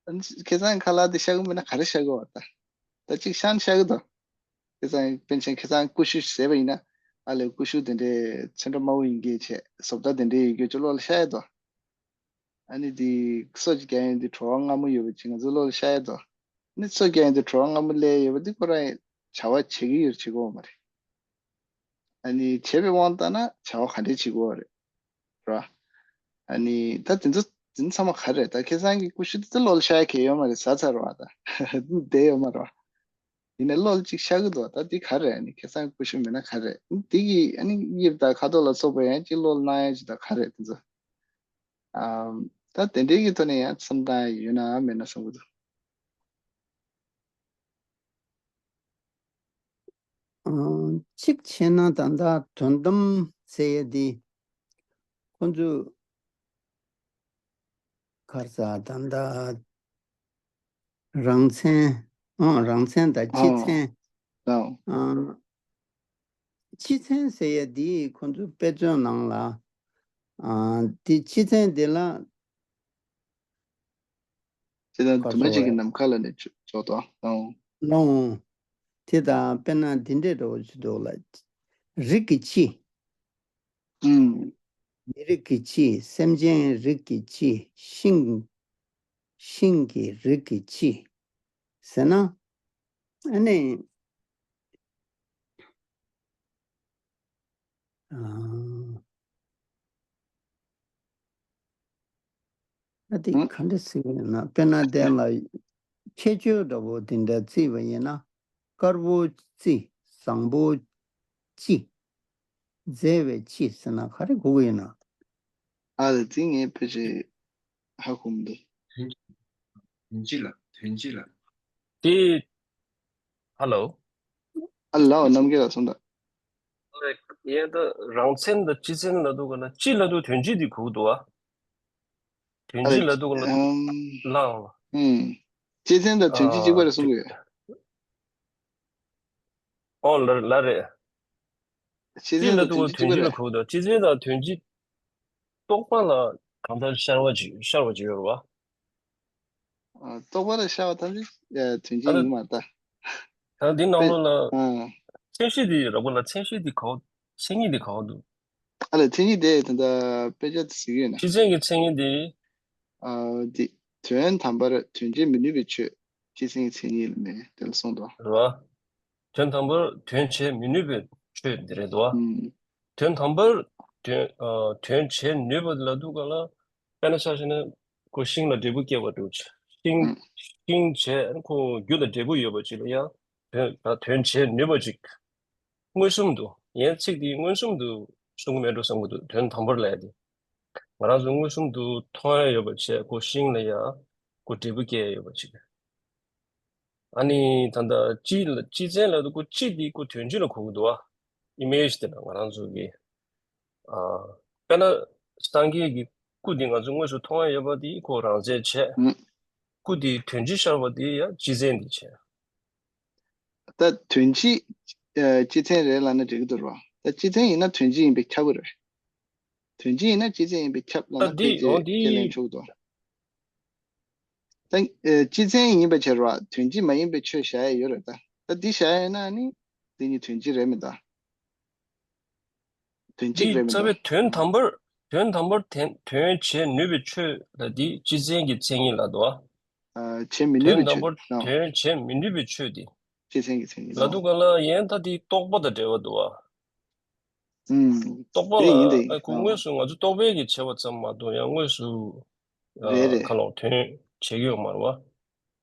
ཨ་ནི་ཁ་སང་ཁ་ལག་དེ་ཤར་གི་མེད་ན་ག་རེ་ཤར་གི་ཡོད་རེད་ད། ད་ཅིག་ཤར་ན་ཤར་གི་འདུག་ཁ་སང་དཔེར་ན་ཆ་བཞག་ན་ཁ་སང་ཀུ་ཤུ་ཟས་པ་ཡིན་ན། ཨ་ལས་ཀུ་ཤུ་དེ་འདྲའི་ཚོན་ཁྲ་དམར་པོ་ཡིན་གྱི་བྱས། བཟོ་ལྟ་དེ་འདྲའི་ཡོད་རྒྱུ་ཅིག་བློ་ལ་ཤར་ཡ་འདུག་ཨ་ནི་དེ་སོ་ཅིག་རྒྱག་ཡོང་དུས་བྲོ་བ་མངར་མོ་ཡོད་པ་ཅིག་ང་ཚོའི་བློ་ལ་ཤར་ཡ་འདུག་ཨ་ནི་སོ་རྒྱག་ཡོང་དུས་བྲོ་བ་མངར་མོ་སླེབས་ཡོད་པ་འདི་ཁོ་རང་བྱ་བ་བྱེད་ཀྱི་ཡོད་བྱེད་ཀྱི་ཡོད་མ་རེད། ཨ་ནི་བྱས་པའི་དབང་དུ་བཏང་ན་བྱ་བ་ག་འདྲས་བྱེད་ཀྱི་ཡོད་རེད། ར། ཨ་ནི་ད་དེ་ཚོ་དེ་ཚོ་ཚང་མ་ག་རེད། ད་ཁ་སང་གི་ཀུ་ཤུ་དེ་ཚོ་བློ་ལ་ཤར་ཡ་གང་ཡང་ཡོད་མ་རེད། ཟ་ཚར་བ་ད་བསྡད་ཡོད་མ་རེད་བ། ཡིན་ནའི་བློ་ལ་ཅིག་ཤར་གི་འདུག་ད་འདི་ག་རེད། ཨ་ནི་ཁ་སང་ཀུ་ཤུ་མེད་ན་ག་རེད། འདི་གི་ཨ་ནི་དབྱིབས་དང་ཁ་དོག་ལ་སོགས་པ་ཡང་ཅིག་བློ་ལ་སྣང་ཡ་ཅིག་ད་ག་རེད་དེ་ཚོ། ཨམ། ད་དེ་འདྲའི་གི་ཐོག་ནས་ཡང་བསམ་བཏང་ཡ་ཡོད་ན་མེད་ན་བསམ་གི་འདུག་ཨ། གཅིག་བྱས་ན་ད་ལྟ་དོན་དམ་ཟེར་ཡ་འདི་ཁོ་ཚོས་ག་རེ་ཟ་ད་ལྟ་རང་མཚན། ཨང་། རང་མཚན་དང་སྤྱི་མཚན། ཨང་། ཨང་། སྤྱི་མཚན་ཟེར་ཡ་འདི་ཁོ་ཚོའི་དཔེ་མཚོན་ནང་ལ། ཨང་། འདི་སྤྱི་མཚན་འདི་ལ། སྤྱི་དང་དུ་མ་གཅིག་གི་ནམ་མཁའ་ལ་ནི་ཅོག་ཏོ་ཨང་། ལོང་། དེ་དང་དཔེར་ན་འདི་འདྲའི་འདྲ་བོ་ཅིག་འདུག་ལ། རིགས་ཀྱི་སྤྱི། ཨུམ། མི་རིགས་ཀྱི་སྤྱི། སེམས་ཅན་རིགས་ཀྱི་སྤྱི། ཤིང་། ཤིང་གི་རིགས་ཀྱི་སྤྱི། ཟེར་ན། ཨ་ནི། ཨ། ཨ་དེ་ཨུམ། ག་འདྲ་ཟེར་གྱི་ཡོད་ན། དཔེར་ན་དེ་ལ་ཁྱད་ཆོས་འདྲ་བོ་དེ་འདྲ་བརྩིས་པ་ཡིན་ན། དཀར་པོ་རྩི། བཟང་པོ་སྤྱི། མཛེས་པའི་སྤྱི་ཟེར་ན་ག་རེ་གོ་གི་ཡོད་ན། ཨ་ལ་དེ་ངས་ཕལ་ཆེར་ཧ་གོ་མི་འདུག་དོན་དོན་སྤྱི་ལ། དོན་སྤྱི་ལ། དེ། ཧ་ལོ། ཨ་ལའོ་རྣམ་རྒྱལ་ལགས་གསུངས་དང་། ཡང་ད་རང་མཚན་དང་སྤྱི་མཚན་ལབ་དུས་ག་ལ། སྤྱི་ལབ་དུས་དོན་སྤྱི་དེ་གོ་གི་འདུག་བ། དོན་ཨ་ལ། སྤྱི་ལབ་དུས་ག་ལ། ཨམ། ལའོ། ཨུམ། སྤྱི་མཚན་དང་དོན་སྤྱི་གཅིག་པ་རེད་གསུང་གི་ཡོད། ཨོ་ལ་ལ་རེད། སྤྱི་མཚན་དང་དོན་སྤྱི་གཅིག་པ་རེད། སྤྱི་ལབ་དུས་དོན་སྤྱི་ལ་གོ་གི་འདུག་སྤྱི་མཚན་དང་དོན་སྤྱི། རྟོག་པ་ལ་གང་ལྟར་ཤར་བ་ཅིག་ཤར་བ་ཅིག་ཡོད་རེད་བ། ཨ། རྟོག་པ་ལ་ཤར་བ་ཐམས་ཅད་དོན་སྤྱི་ཨ་ལ། ཡིན་མ་ད། ད་འདི་ནང་དཔེ་ལོགས་ལ། ཨ། མཚན་གཞི་འདི་རག་པ་ལ། མཚན་གཞི་འདི་ག་བ། མཚན་ཉིད་འདི་ག་བ་འདུག་ཨ་ལ། མཚན་ཉིད་དེ་ད་ལྟ་དཔེ་ཆ་དེ་གཟིགས་ཡོད་ན། སྤྱི་མཚན་གྱི་མཚན་ཉིད་དེ། ཨ། འདི། དོན་དམ་པར་དོན་བྱེད་མི་ནུས་པའི་ཆོས། སྤྱི་མཚན་གྱི་མཚན་ཉིད་ལ་མེད། དེ་ལ་གསུངས་དོ། རེད་བ། དོན་དམ་པར་དོན་བྱེད་མི་ནུས་པའི་ཆོས་འདི་རེད་དོ། ཨུམ། དོན་དམ་པར་དོན། ཨ། དོན་བྱེད་ནུས་པ་ལབ་དུས་ག་ལ། དཔེར་ན་ཆ་བཞག་ན་ཁོ་ཤིང་ལ་འབྲས་བུ་སྐྱེ་བ་འདྲ་བོ་ཅིག་ཤིང་། ཨུམ། ཤིང་བྱས་ཁོ་རྒྱུ་ལ་འབྲས་བུ་ཡོད་པ་ཅིག་ལ་ཡང་དོན། ད་དོན་བྱེད་ནུས་པ་ཅིག་མངོན་སུམ་དུ། ཡང་ཚིག་འདི་མངོན་སུམ་དུ་གསུང་གི་མེད་འགྲོ་བསམ་གྱི་འདུག་དོན་དམ་པར་ལབ་ཡ་དེ། ང་རང་ཚོ་མངོན་སུམ་དུ་མཐོང་ཡ་ཡོད་པ་བྱས་ཁོ་ཤིང་ལ་ཡ་ཁོ་འབྲས་བུ་སྐྱེ་ཡ་ཡོད་པ་ཅིག་ཨ་ནི་ད་ལྟ་སྤྱི་ལ། སྤྱི་མཚན་ལབ་དུས་ཁོ་སྤྱི་འདི་ཁོ་དོན་སྤྱི་ལ་གོ་གི་འདུག་བ། ཨི་མེ་ཇི་དེ་ལ་ང་རང་ཚོ་གི། ཨ། དཔེར་ན་སངས་རྒྱས་ཀྱི་སྐུ་འདི་ང་ཚོ་དངོས་སུ་མཐོང་ཡ་ཡོད་པ་འདི་ཁོ་རང་མཚན་བྱས། ཨུམ། སྐུ་འདི་དོན་སྤྱི་ཤར་བ་འདི་ཡང་སྤྱི་མཚན་འདི་བྱས། ད་དོན་སྤྱི་ཨ་སྤྱི་མཚན་རེད་ལབ་ན་འགྲིག་གི་འདུག་རོ། ད་སྤྱི་མཚན་ཡིན་ན་དོན་སྤྱི་ཡིན་པས་ཁྱབ་ཀྱི་རེད། དོན་སྤྱི་ཡིན་ན་སྤྱི་མཚན་ཡིན་པས་ཁྱབ་ལབ་ད་ན་འདི་ཕལ་ཆེར་འོ་འདི་ཁས་ལེན་ཆོག་གི་འདུག་ད་ཨ་སྤྱི་མཚན་ཡིན་པ་བྱས་རོ། དོན་སྤྱི་མ་ཡིན་པའི་ཆོས་བཞག་ཡ་ཡོད་རེད་ད། ད་འདི་བཞག་ཡ་ན་ནི་འདི་ནི་དོན་སྤྱི་རེད་མི་འདུག་དོན་གཅིག་འདི་རེད་མི་རྩ་འདུག་བའི་དོན་དམ་པར་དོན་དམ་པར་དོན་དོན་བྱེད་ནུས་པའི་ཆོས་ལ་འདི་སྤྱི་མཚན་གྱི་མཚན་ཉིད་ལ་འདུག་ཨ། བྱེད་མི་ནུས་དོན་པའི་དམ་ཆོས་པར་ཨ། དོན་བྱེད་མི་ནུས་པའི་ཆོས་འདི་སྤྱི་མཚན་གྱི་མཚན་ཉིད་ལ་ལ་འདུག་ག་ལ་ཡན་ད་འདི་རྟོག་པ་དང་འབྲེལ་བ་འདུག་ཨ། ཨུམ། རྟོག་པ་དེ་ཡིན་ལ་དེ་ཨ་ཁོ་ཨ། དངོས་སུ་ང་ཚོ་རྟོག་པའི་གི་བྱེད་པ་ཙམ་མ་གཏོགས་ཡང་དངོས་སུ་རེད་ཨ་རེད། ཁ་ལོག་དོན་བྱེད་ཀྱི་ཡོད་མ་རེད་བ།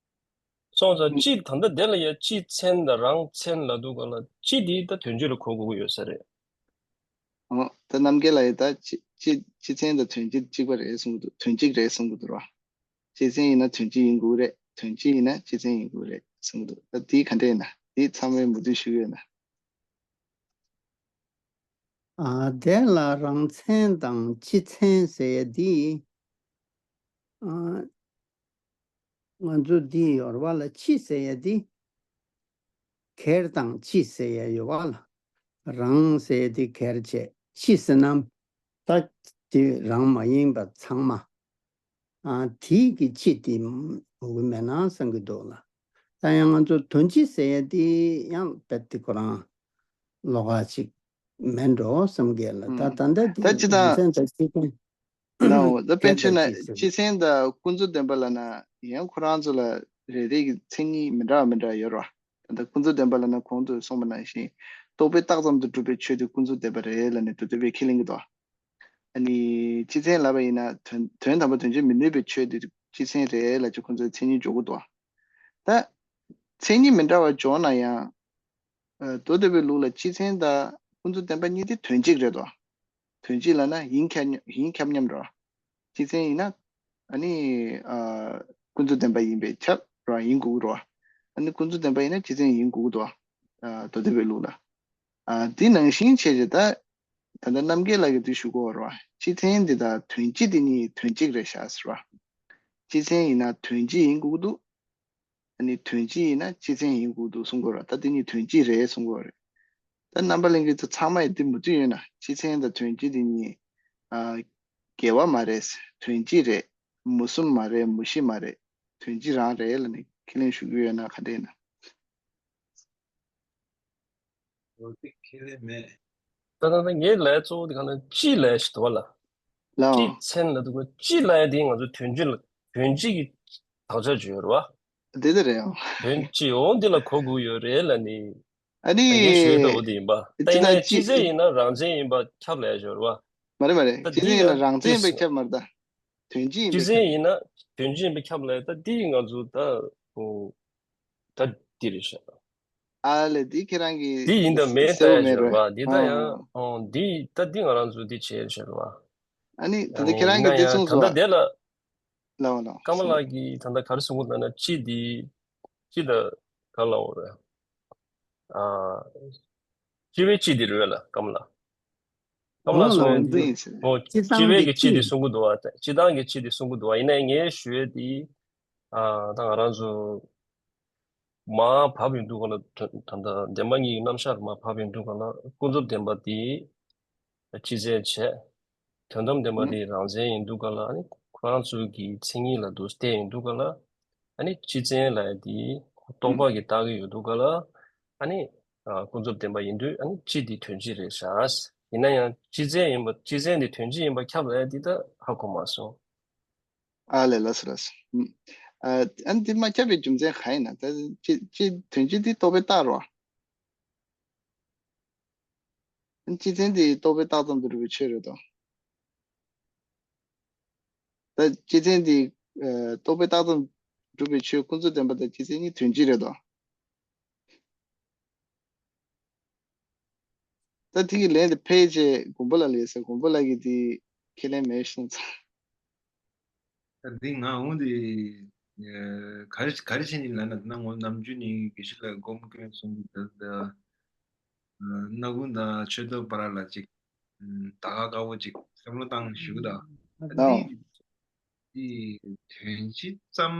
སོང་ཙང་ཨུམ། སྤྱི་ད་ལྟ་དེ་ལ་ཡ་སྤྱི་མཚན་དང་རང་མཚན་ལ་འདུག་ག་ལ་སྤྱི་འདི་ད་དོན་སྤྱི་ལ་གོ་དགོས་ཀྱི་ཡོད་ས་རེད། ཨོ། ད་རྣམ་རྒྱལ་ལགས་ཡིས་ད་སྤྱི་སྤྱི་སྤྱི་མཚན་དང་དོན་སྤྱི་གཅིག་པ་རེད་གསུང་གི་འདུག་དོན་གཅིག་རེད་གསུང་གི་འདུག་ར། སྤྱི་མཚན་ཡིན་ན་དོན་སྤྱི་ཡིན་དགོས་རེད། དོན་སྤྱི་ཡིན་ན་སྤྱི་མཚན་ཡིན་དགོས་རེད་གསུང་གི་འདུག་ད་དེ་ག་འདྲ་ཡིན་ན་དེ་ཚང་མས་མུ་མཐུད་ཞུ་གི་ཡོད་ན། ཨ། དེ་ལ་རང་མཚན་དང་སྤྱི་མཚན་ཟེར་ཡ་འདི། ཨ། ང་ཚོ་འདི་ཡོད་རེད་བ་ལ་སྤྱི་ཟེར་ཡ་འདི། སྒེར་དང་སྤྱི་ཟེར་ཡ་ཡོད་བ་ལ། རང་ཟེར་ཡ་འདི་སྒེར་བྱས་སྤྱི་ཟེར་ན། ད་དེ་རང་མ་ཡིན་པ་ཚང་མ། ཨ། དེའི་གི་སྤྱི་དེ་འོ་གི་མེད་ན་བསམ་གི་འདུག་ལ། ད་ཡང་ང་ཚོ་དོན་སྤྱི་ཟེར་ཡ་དེ་ཡང་རྦད་དེ་ཁོ་རང་ལོགས་ཀ་ཅིག་མེད་འགྲོ་བསམ་གི་ལ། ད་ཨུམ། ད་ལྟ་དེ་ད་སྤྱི་དང་མཚན་དང་སྤྱི་མཚན་ལའོ། ད་དཔེར་བྱས་ན་སྤྱི་མཚན་དང་ཀུན་རྫོབ་བདེན་པ་ལབ་ན་ཡང་ཁོ་རང་ཚོ་ལ་རེ་རེ་གི་མཚན་ཉིད་མི་འདྲ་བ་མི་འདྲ་བ་ཡོད་རེད་བ། ད་ལྟ་ཀུན་རྫོབ་བདེན་པ་ལབ་ན་གོང་དུ་གསུངས་པ་ནང་བཞིན་རྟོག་པས་བཏགས་ཙམ་དུ་གྲུབ་པའི་ཆོས་དེ་ཀུན་རྫོབ་བདེན་པ་རེད་ལབ་ནས་མདོ་སྡེ་པས་ཁས་ལེན་གྱི་འདུག་ཨ་ནི་སྤྱི་མཚན་ལབ་པ་ཡིན་ན་དོན་དོན་དམ་པ་དོན་བྱེད་མི་ནུས་པའི་ཆོས་དེ་སྤྱི་མཚན་རེད་ལབ་ཅིག་ཁོ་ཚོས་མཚན་ཉིད་འཇོག་གི་འདུག་ད་མཚན་ཉིད་མི་འདྲ་བ་འཇོག་ན་ཡང་། ཨ། མདོ་སྡེ་པའི་ལུགས་ལ་སྤྱི་མཚན་དང་ཀུན་རྫོབ་བདེན་པ་གཉིས་དེ་དོན་གཅིག་རེད་དོ། དོན་གཅིག་ལབ་ན་ཡིན་ཁྱབ་མཉམ་ཡིན་ཁྱབ་མཉམ་རེད། སྤྱི་མཚན་ཡིན་ན་ཨ་ནི་ཨ་ཀུན་རྫོབ་བདེན་པ་ཡིན་པས་ཁྱབ་ར་ཡིན་དགོས་ཀྱི་རེད། ཨ་ནི་ཀུན་རྫོབ་བདེན་པ་ཡིན་ན་སྤྱི་མཚན་ཡིན་དགོས་ཀྱི་འདུག་ཨ། མདོ་སྡེ་པའི་ལུགས་ལ། ཨ། དེ་ནང་བཞིན་བྱས་རྗེས་ད་ད་ལྟ་རྣམ་རྒྱལ་ལགས་ཀྱིས་དེ་ཞུ་གི་ཡོད་རེད། སྤྱི་མཚན་འདི་དང་དོན་སྤྱི་འདི་གཉིས་དོན་གཅིག་རེད་ཤག་ཟེར་བ། སྤྱི་མཚན་ཡིན་ན་དོན་སྤྱི་ཡིན་དགོས་ཀྱི་འདུག་ཨ་ནི་དོན་སྤྱི་ཡིན་ན་སྤྱི་མཚན་ཡིན་དགོས་འདུག་གསུང་གི་ཡོད་རེད། ད་དེ་གཉིས་དོན་སྤྱི་རེད་གསུང་གི་ཡོད་རེད། ད་རྣམ་པ་ལྷན་རྒྱས་ཚོ་ཚང་མ་ཡིས་འདི་མུ་མཐུད་ཡོད་ན་སྤྱི་མཚན་དང་དོན་སྤྱི་དེ་གཉིས་ཨ། འགལ་བ་མ་རེད། དོན་སྤྱི་རེད། མུ་གསུམ་མ་རེད། མུ་བཞི་མ་རེད། དོན་སྤྱི་རང་རེད་ལབ་ནས་ཁས་ལེན་ཞུ་གི་ཡོད་ན་ག་འདྲ་ཡིན་ན། འོ་དེ་ཁས་ལེན་མེད། ད་ད་ད་ངའི་ལས་གཙོ་བོ་དེ་ག་ན་སྤྱི་ལས་ཞིག་འདུག་བ་ལ། ལའོ། སྤྱི་མཚན་ལ་འདུག་ག་སྤྱི་ལ་དེ་ང་ཚོ་དོན་སྤྱི་ལ་དོན་སྤྱི་གི་དག་ཆ་བརྗོད་རེད་བ། དེ་དེ་རེད་ཨང་། དོན་སྤྱི་འོ་འདི་ལ་གོ་དགོས་ཡོད་རེད་ལ་ནི། ཨ་ནི། ངས་ཞུས་ད་འོ་དེ་ཡིན་པ། ད་ཡིན་ན་སྤྱི་མཚན་ཡིན་ན་རང་མཚན་ཡིན་པ་ཁྱབ་ལས་ཞོར་བ། མ་རེད་མ་རེད། ད་སྤྱི་མཚན་འདི་ཡིན་ན་ཡང་རང་མཚན་ཡིན་པས་ཁྱབ་མ་རེད་ད། དོན་སྤྱི་ཡིན་པས་ཁྱབ། སྤྱི་མཚན་ཡིན་ན་དོན་སྤྱི་ཡིན་པས་ཁྱབ་ལས་ད་འདི་ང་ཚོ་ད་འོ། ད་འདི་རེད་ཤག་ཨ་ལས་འདི་ཁྱེད་རང་གི་འདི་ཡིན་ད་མེད་ད་གསལ་པོ་མེད་ཞོར་རེད། བ་འདི་ད་ཡང་ཨོ། ཨོ་འདི་ད་འདི་ང་རང་ཚོ་འདི་བྱས་ཞོར་བ། ཨ་ནི་ད་ལྟ་ཁྱེད་རང་གི་དེ་གསུངས་སོང་། ད་ལྟ་དེ་ལ་ལའོ་ལའོ་ཀརྨ་ལགས་ཀྱིས་ད་ལྟ་ག་རེ་གསུང་གི་འདུག་ན་སྤྱི་འདི་སྤྱི་ད་ག་ལའོ་རེད། ཨ། སྤྱི་བའི་སྤྱི་འདི་རེད་ལ་ཀརྨ་ལགས། ཀརྨ་ལགས་གསུང་ཡ་འདི་ཨོ་སྤྱི་བའི་གི་སྤྱི་འདི་གསུང་གི་འདུག་བ། སྤྱི་བཏང་གི་སྤྱི་འདི་གསུང་གི་འདུག་བ། ཡིན་ནའི་ངས་ཞུ་ཡ་འདི། ཨ་ད་ང་རང་ཚོ་མར་བབས་ཡོང་དུས་ག་ལ་ད་ད་ལྟ་བདེན་པ་གཉིས་ཀྱི་རྣམ་གཞག་མར་བབས་ཡོང་དུས་ག་ལ་ཀུན་རྫོབ་བདེན་པ་དེ་སྤྱི་མཚན་བྱས། དོན་དམ་བདེན་པ་དེ་རང་མཚན་ཡིན་དུས་ག་ལ་ཨ་ནི་ཁོ་རང་ཚོའི་གི་མཚན་ཉིད་ལ་དུ་བལྟས་ཡོང་དུས་ག་ལ་ཨ་ནི་སྤྱི་མཚན་ལབ་ཡ་དེ་རྟོག་པ་གིས་བཏགས་ཀྱི་ཡོད་དུས་ག་ལ་ཨ་ནི་ཀུན་རྫོབ་བདེན་པ་ཡིན་དུས་ཨ་ནི་སྤྱི་དེ་དོན་སྤྱི་རེད་ཤག་ཡིན་ན་ཡང་སྤྱི་མཚན་ཡིན་པ་སྤྱི་མཚན་དེ་དོན་སྤྱི་ཡིན་པ་ཁྱབ་ལབ་ཡ་དེ་ད་ཧ་གོ་མ་སོང་། ཨ་ལས་ལགས་སོ་ལགས་སོ། ཨ་ཨ་འདི་མ་ཁྱབ་པའི་རྒྱུ་མཚན་གང་ཡིན་ན་ད་ཅི་ཅི་དོན་སྤྱི་འདི་རྟོག་པས་བཏགས་རོ། ཨ་སྤྱི་མཚན་འདི་རྟོག་པས་བཏགས་ཙམ་དུ་གྲུབ་པའི་ཆོས་རེད་དོ། ད་སྤྱི་མཚན་འདི་ཨ་རྟོག་པས་བཏགས་ཙམ་གྲུབ་པའི་ཆོས་ཀུན་རྫོབ་བདེན་པ་དང་སྤྱི་མཚན་གཉིས་དོན་སྤྱི་རེད་དོ། ད་དེ་གི་ལན་དེ་ཕལ་ཆེར་མགོན་པོ་ལགས་ལ་ཡོད་ས། མགོན་པོ་ལགས་ཀྱིས་དེ་ཁས་ལེན་མེད་གསུངས་ཚར། ད་འདི་ང་འོང་དེ་ག་རེ་ག་རེ་བྱས་ནས་ལབ་ན་ད་ང་ནམ་རྒྱུན་ནས་དགེ་བཤེས་ལགས་སྒོམ་སྐྱོན་གསུང་གི་ད་ད་སྣ་ཁུང་དང་ཆོས་ཐོག་བར་ལ་ཅིག་ད་ག་དཀར་པོ་ཅིག་ བསམ་བློ་བཏང་ཞུ་གི་འདུག་ཨ་ནའོ། འདི་འདི་དོན་སྤྱི་ཙམ་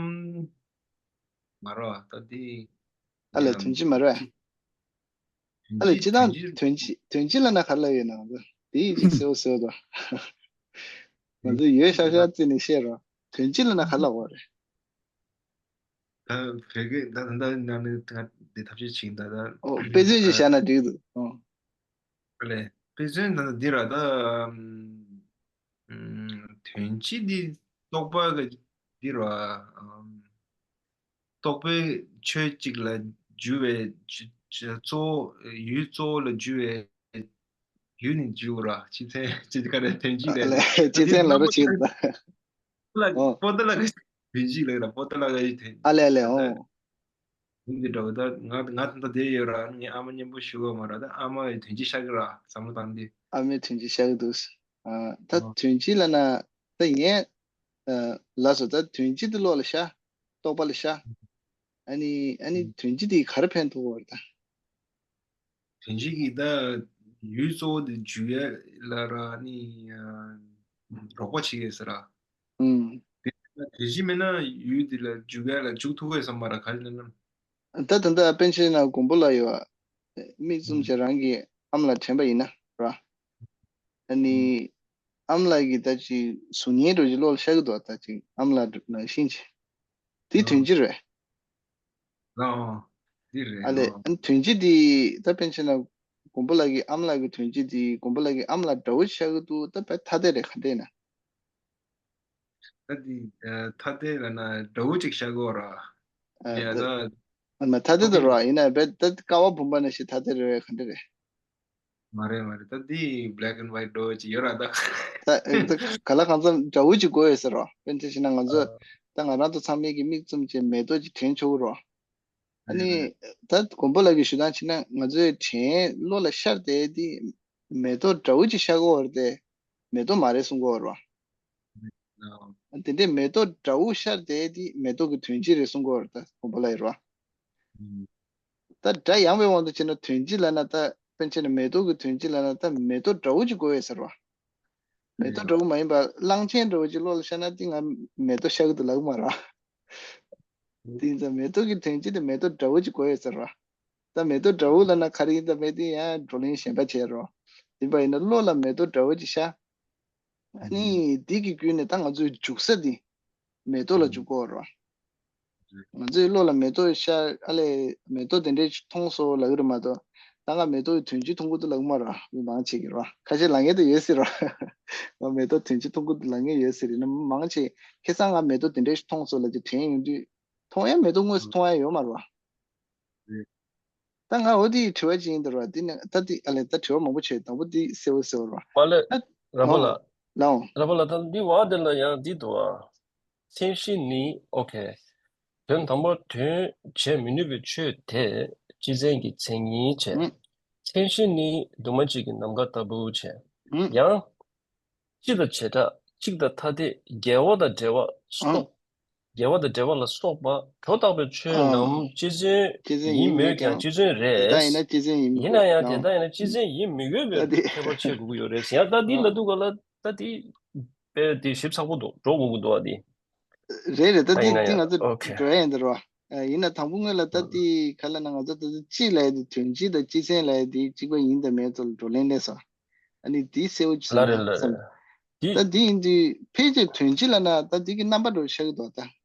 མ་རེད་བ། ད་འདི་ཨ་ལས་དོན་སྤྱི་མ་རེད་བ། དོན་ཨ་ལས་སྤྱི་སྤྱི་དང་དོན་སྤྱི་དོན་སྤྱི་དོན་སྤྱི་ལབ་ན་ག་རེ་ལབ་ཡོད་ན། ང་ཚོ་དེ་ཡིན་ཅིག་གསལ་བོ་གསལ་བོ་དང་། ང་ཚོ་ཡོད་ཤག་ཤག་བརྩིས་ནས་བཤད་རོགས། དོན་སྤྱི་ལབ་ན་ག་རེ་ལབ་དགོས་རེད། ད་བོད་སྐད་ད་ད་ད་ནང་ནས་ང་འདི་ཐབས་ཤེས་བྱེད་ཀྱིན། ད་ད་ཨོ་དཔེ་མཚོན་ཅིག་བཞག་ན་འགྲིག་འདུག་ཨོ། ཨ་ལས་དཔེ་མཚོན་ད་ད་འདི་ར། ད་ཨམ་དོན་སྤྱི་འདི་རྟོག་པ་གི་འདི་ར། ཨམ་རྟོག་པའི་ཆོས་གཅིག་ལ་འཇུག་པའི་ཆ་ཆ་གཙོ་བོ། ཡུལ་གཙོ་བོ་ལ་འཇུག་པའི་ཡུལ་ནི་འཇུག་ར། སྤྱི་མཚན་སྤྱི་ག་རེ་དོན་སྤྱི་ལས། ཨ་ལས་སྤྱི་མཚན་ལབ་རོགས་བྱེད་དང་། ལ་ཨོ། པོ་ཏ་ལ་ག་དོན་སྤྱི་ལ་ར། པོ་ཏ་ལ་ག་ཡི་དོན། ཨ་ལས་ཨ་ལས་ཨོ། འདི་འདྲ་བོ། ད་ང་ང་ད་ལྟ་བསྡད་ཡོད་ར། ངའི་ཨ་མ་མཉམ་པོ་བཞུགས་ཡོད་མ་ར། ད་ཨ་མ་ཡི་དོན་སྤྱི་ཤར་གི་ར། བསམ་བློ་བཏང་དུས། ཨ་མའི་དོན་སྤྱི་ཤར་གི་འདུག་ཨ་ད་ཨ་དོན་སྤྱི་ལབ་ན་ད་ངས་ཨ་ལབ་སོང་། ད་དོན་སྤྱི་དེ་བློ་ལ་ཤར། རྟོག་པ་ལ་ཤར། ཨ་ནི་ཨ་ནི་ཨ་དོན་སྤྱི་དེ་ག་རེ་ཕན་ཐོགས་ཡོད་རེད་ད། དོན་སྤྱི་གིས་ད་ཡུལ་གཙོ་བོ་དེ་འཇུག་ཡས་ལ་ར་ནི་ཨ་རོགས་པ་བྱེད་ཡས་ཟེར་ར། ཨུམ། དེ་དོན་སྤྱི་མེད་ན་ཡུལ་དེ་ལ་འཇུག་ཡས་ལ་འཇུག་ཐུབ་ཡས་ས་མ་ར། ག་རེ་ལབ་ན། ད་ད་ལྟ་པཎ་ཆེན་ནང་མགོན་པོ་ལ་ཡོད་པ། མིག་བཙུམ་ཨུམ། བྱས་རང་གི་ཨ་མ་ལ་དྲན་པ་ཡིན་ན་ར། ཨ་ནི་ཨུམ། ཨ་མ་ལགས་ཀྱི་ད་ཅིག་གཟུགས་བརྙན་འདྲ་ཅིག་བློ་ལ་ཤར་གི་འདུག་ད་ཅིག་ཨ་མ་ལགས་ནང་བཞིན་ཅིག་དེ་ཨ་དོན་སྤྱི་རེད། ཨ་འདི་རེད། ཨ་ལས་ཨ་ཨ་དོན་སྤྱི་དེ་ད་པཎ་ཆེན་ལ་མགོན་པོ་ལགས་ཀྱི་ཨ་མ་ལགས་ཀྱི་དོན་སྤྱི་དེ་མགོན་པོ་ལགས་ཀྱི་ཨ་མ་ལགས་འདྲ་བོ་ཤར་གི་འདུག་ད་བས་ཐ་དད་རེད། ག་འདྲས་ན། ད་འདི་ཨ་ཐ་དད་ལ་ན་འདྲ་བོ་ཅིག་ཤར་གི་ཡོད་ར། ཨ་ཡ་ད་ད་ཨ་མ་ཐ་དད་དུ་ར། ཡིན་ན་བས་ད་ཀ་བ་བུམ་པ་ནང་བཞིན་ཐ་དད་རེད་བས། ག་འདྲས་རེད། མ་རེད་མ་རེད། ད་འདི་black and white འདྲ་བོ་ཅིག་ཡོད་ར་ད། ད་ཨེ་ད་ག་ལ་གང་འཚམ་འདྲ་བོ་ཅིག་དགོས་ཡོད་ཟེར་རོ། དཔེར་ན་ཆ་བཞག་ན་ང་ཚོ་ཨ་ད་ང་རང་ཚོ་ཚང་མས་ཀྱི་མིག་བཙུམ་བྱས་མེ་ཏོག་ཅིག་དྲན་ཆོག་གི་རོ། ཨ་རེད་ནི་རེད། ད་མགོན་པོ་ལགས་ཀྱི་ཞུ་སྟངས་བྱས་ན་ང་ཚོའི་དྲན་བློ་ལ་ཤར་བསྡད་དེ་མེ་ཏོག་འདྲ་བོ་ཅིག་ཤར་གི་ཡོད་རེད་དེ། མེ་ཏོག་མ་རེད་གསུང་གི་ཡོད་རོ། ཨ་དེ་འདྲའི་མེ་ཏོག་འདྲ་བོ་ཤར་བསྡད་དེ་མེ་ཏོག་གི་དོན་སྤྱི་རེད་གསུང་གི་ཡོད་རེད་ད་མགོན་པོ་ལགས་ཡིན་རོ། ཨ་ད་སྒྲ་ཡངས་པའི་དབང་དུ་བྱས་ན་དོན་སྤྱི་ལབ་ན། ད་དཔེར་ན་ཆ་བཞག་ན་མེ་ཏོག་གི་དོན་སྤྱི་ལབ་ན་ད་མེ་ཏོག་འདྲ་བོ་ཅིག་དགོས་ཡོད་ཟེར་བ། མེ་ཏོག་འདྲ་བོ་མ་ཡིན་པ་གླང་ཆེན་འདྲ་བོ་ཅིག་བློ་ལ་ཤར་ན་དེ་ང་མེ་ཏོག་ཤར་གི་འདུག་ལབ་གི་མ་རེད། དེ་ཡིན་ཙང་མེ་ཏོག་གི་དོན་སྤྱི་དེ་མེ་ཏོག་འདྲ་བོ་ཅིག་དགོས་ཡོད་ཟེར་བ། ད་མེ་ཏོག་འདྲ་བོ་ལབ་ན་ག་རེ་ཡིན། ད་མེ་ཏོག་ཡང་བགྲོ་གླེང་གཞན་པ་བྱས་རོ། ཡིན་པ་ཡིན་ན་བློ་ལ་མེ་ཏོག་འདྲ་བོ་ཅིག་ཤར། ཨ་ནི་འདི་གི་བརྒྱུད་ནས་ད་ང་ཚོའི་འཇུག་ས་འདི་མེ་ཏོག་ལ་འཇུག་གི་ཡོད་རེད་བ། ང་ཚོའི་བློ་ལ་མེ་ཏོག་ཤར། ཨ་ལས་མེ་ཏོག་དེ་འདྲས་མཐོང་སོང་ལབ་ཀྱི་རེད་མ་གཏོགས། ད་ང་མེ་ཏོག་གི་དོན་སྤྱི་མཐོང་གི་འདུག་ལབ་ཀྱི་མ་རེད་བ། མི་མང་ཆེ་གིས་རེད་བ། ཁ་ཤས་ལབ་མཁན་དེ་ཡོད་སྲིད་རེད་བ། ང་མེ་ཏོག་དོན་སྤྱི་མཐོང་གི་འདུག་ལབ་མཁན་ཡོད་སྲིད་རེད། ན་མང་ཆེ་ཁ་སང་ང་མེ་ཏོག་དེ་འདྲས་མཐོང་སོང་ལབ་ཀྱི་དྲན་ཡོང་དུས། མཐོང་ཡ་མེ་ཏོག་དངོས་སུ་མཐོང་ཡ་ཡོད་མ་རེད་བ། རེད། ད་ང་འོ་དེའི་དྲི་བ་ཅིག་ཡིན་འདུག་ར། དེ་ནི་ད་དེ་ཨ་ལས་ད་དྲི་བ་མང་པོ་བྱས། དང་པོ་དེ་གསལ་བོ་གསལ་བོ་ར། མ་ལས། ད་ར་པ་ལ། ཨོ། ལའོ། ར་པ་ལ་ད་འདི་བ་དེ་ལ་ཡང་འདི་འདུག་ཨ། མཚན་གཞི་ནི་ཨོ་ཁེ། དོན་དམ་པར་དོན་བྱེད་མི་ནུས་པའི་ཆོས་དེ་སྤྱི་མཚན་གྱི་མཚན་ཉིད་བྱས། ཨུ། མཚན་གཞི་ནི་འདུས་མ་བྱས་ཀྱི་ནམ་མཁའ་ལྟ་བུ་བྱས། ཨུ། ཡང་སྤྱི་དང་བྱེ་བྲག་གཅིག་དང་ཐ་དད་དགེ་བ་དང་འབྲེལ་བ་སོགས། དགེ་བ་དང་འབྲེལ་བ་ལ་སོགས་པ་དོན་དག་པའི་ཆོས་རྣམས་སྤྱི་མཚན་ཡིན་མོད་ཀྱང་སྤྱི་མཚན་རེད། ད་ཡིན་ན་སྤྱི་མཚན་ཡིན་ཡིན་ན་ཡང་དེ་ལྟ་ཡིན་ན་སྤྱི་མཚན་ཡིན་མི་དགོས་པའི་ཁྱད་པར་ཕྱེ་དགོས་ཀྱི་ཡོད་རེད་ཟེར། ཡང་ད་འདི་ལ་འདུག་ག་ལ་ད་འདི་དཔེ་དེ་ཞིབ་ཚགས་པོ་འདུག་འགྲོ་དགོས་ཀྱི་འདུག་ཨ། འདི་རེད་རེད། ད་ད་འདི་ཡིན་ན་འདི་ཡང་ང་ཚོ་ཨོ་ཁེ། འགྲོ་ཡ་ཡིན་ད་རོ། ཡིན་ན་དང་པོ་ངོས་ལ་ད་འདི་ག་ལ་ན་ང་ཚོ་ད་ལྟ་སྤྱི་ལབ་ཡ་དེ་དོན་སྤྱི་དང་སྤྱི་མཚན་ལབ་ཡ་དེ་གཅིག་པ་ཡིན་དང་མིན་ཐོག་ལ་བགྲོ་གླེང་སླེབས་སོང་། ཨ་ནི་དེ་གསལ་བོ་ཅིག་ལ་རེད་ལ་བསམ། རེད། འདི་ད་འདི་ཡིན་དུས་ཕལ་ཆེར་དོན་སྤྱི་ལབ་ན་ད་འདི་གི་རྣམ་པ་འདྲ་བོ་ཤར་གི་འདུག་ད་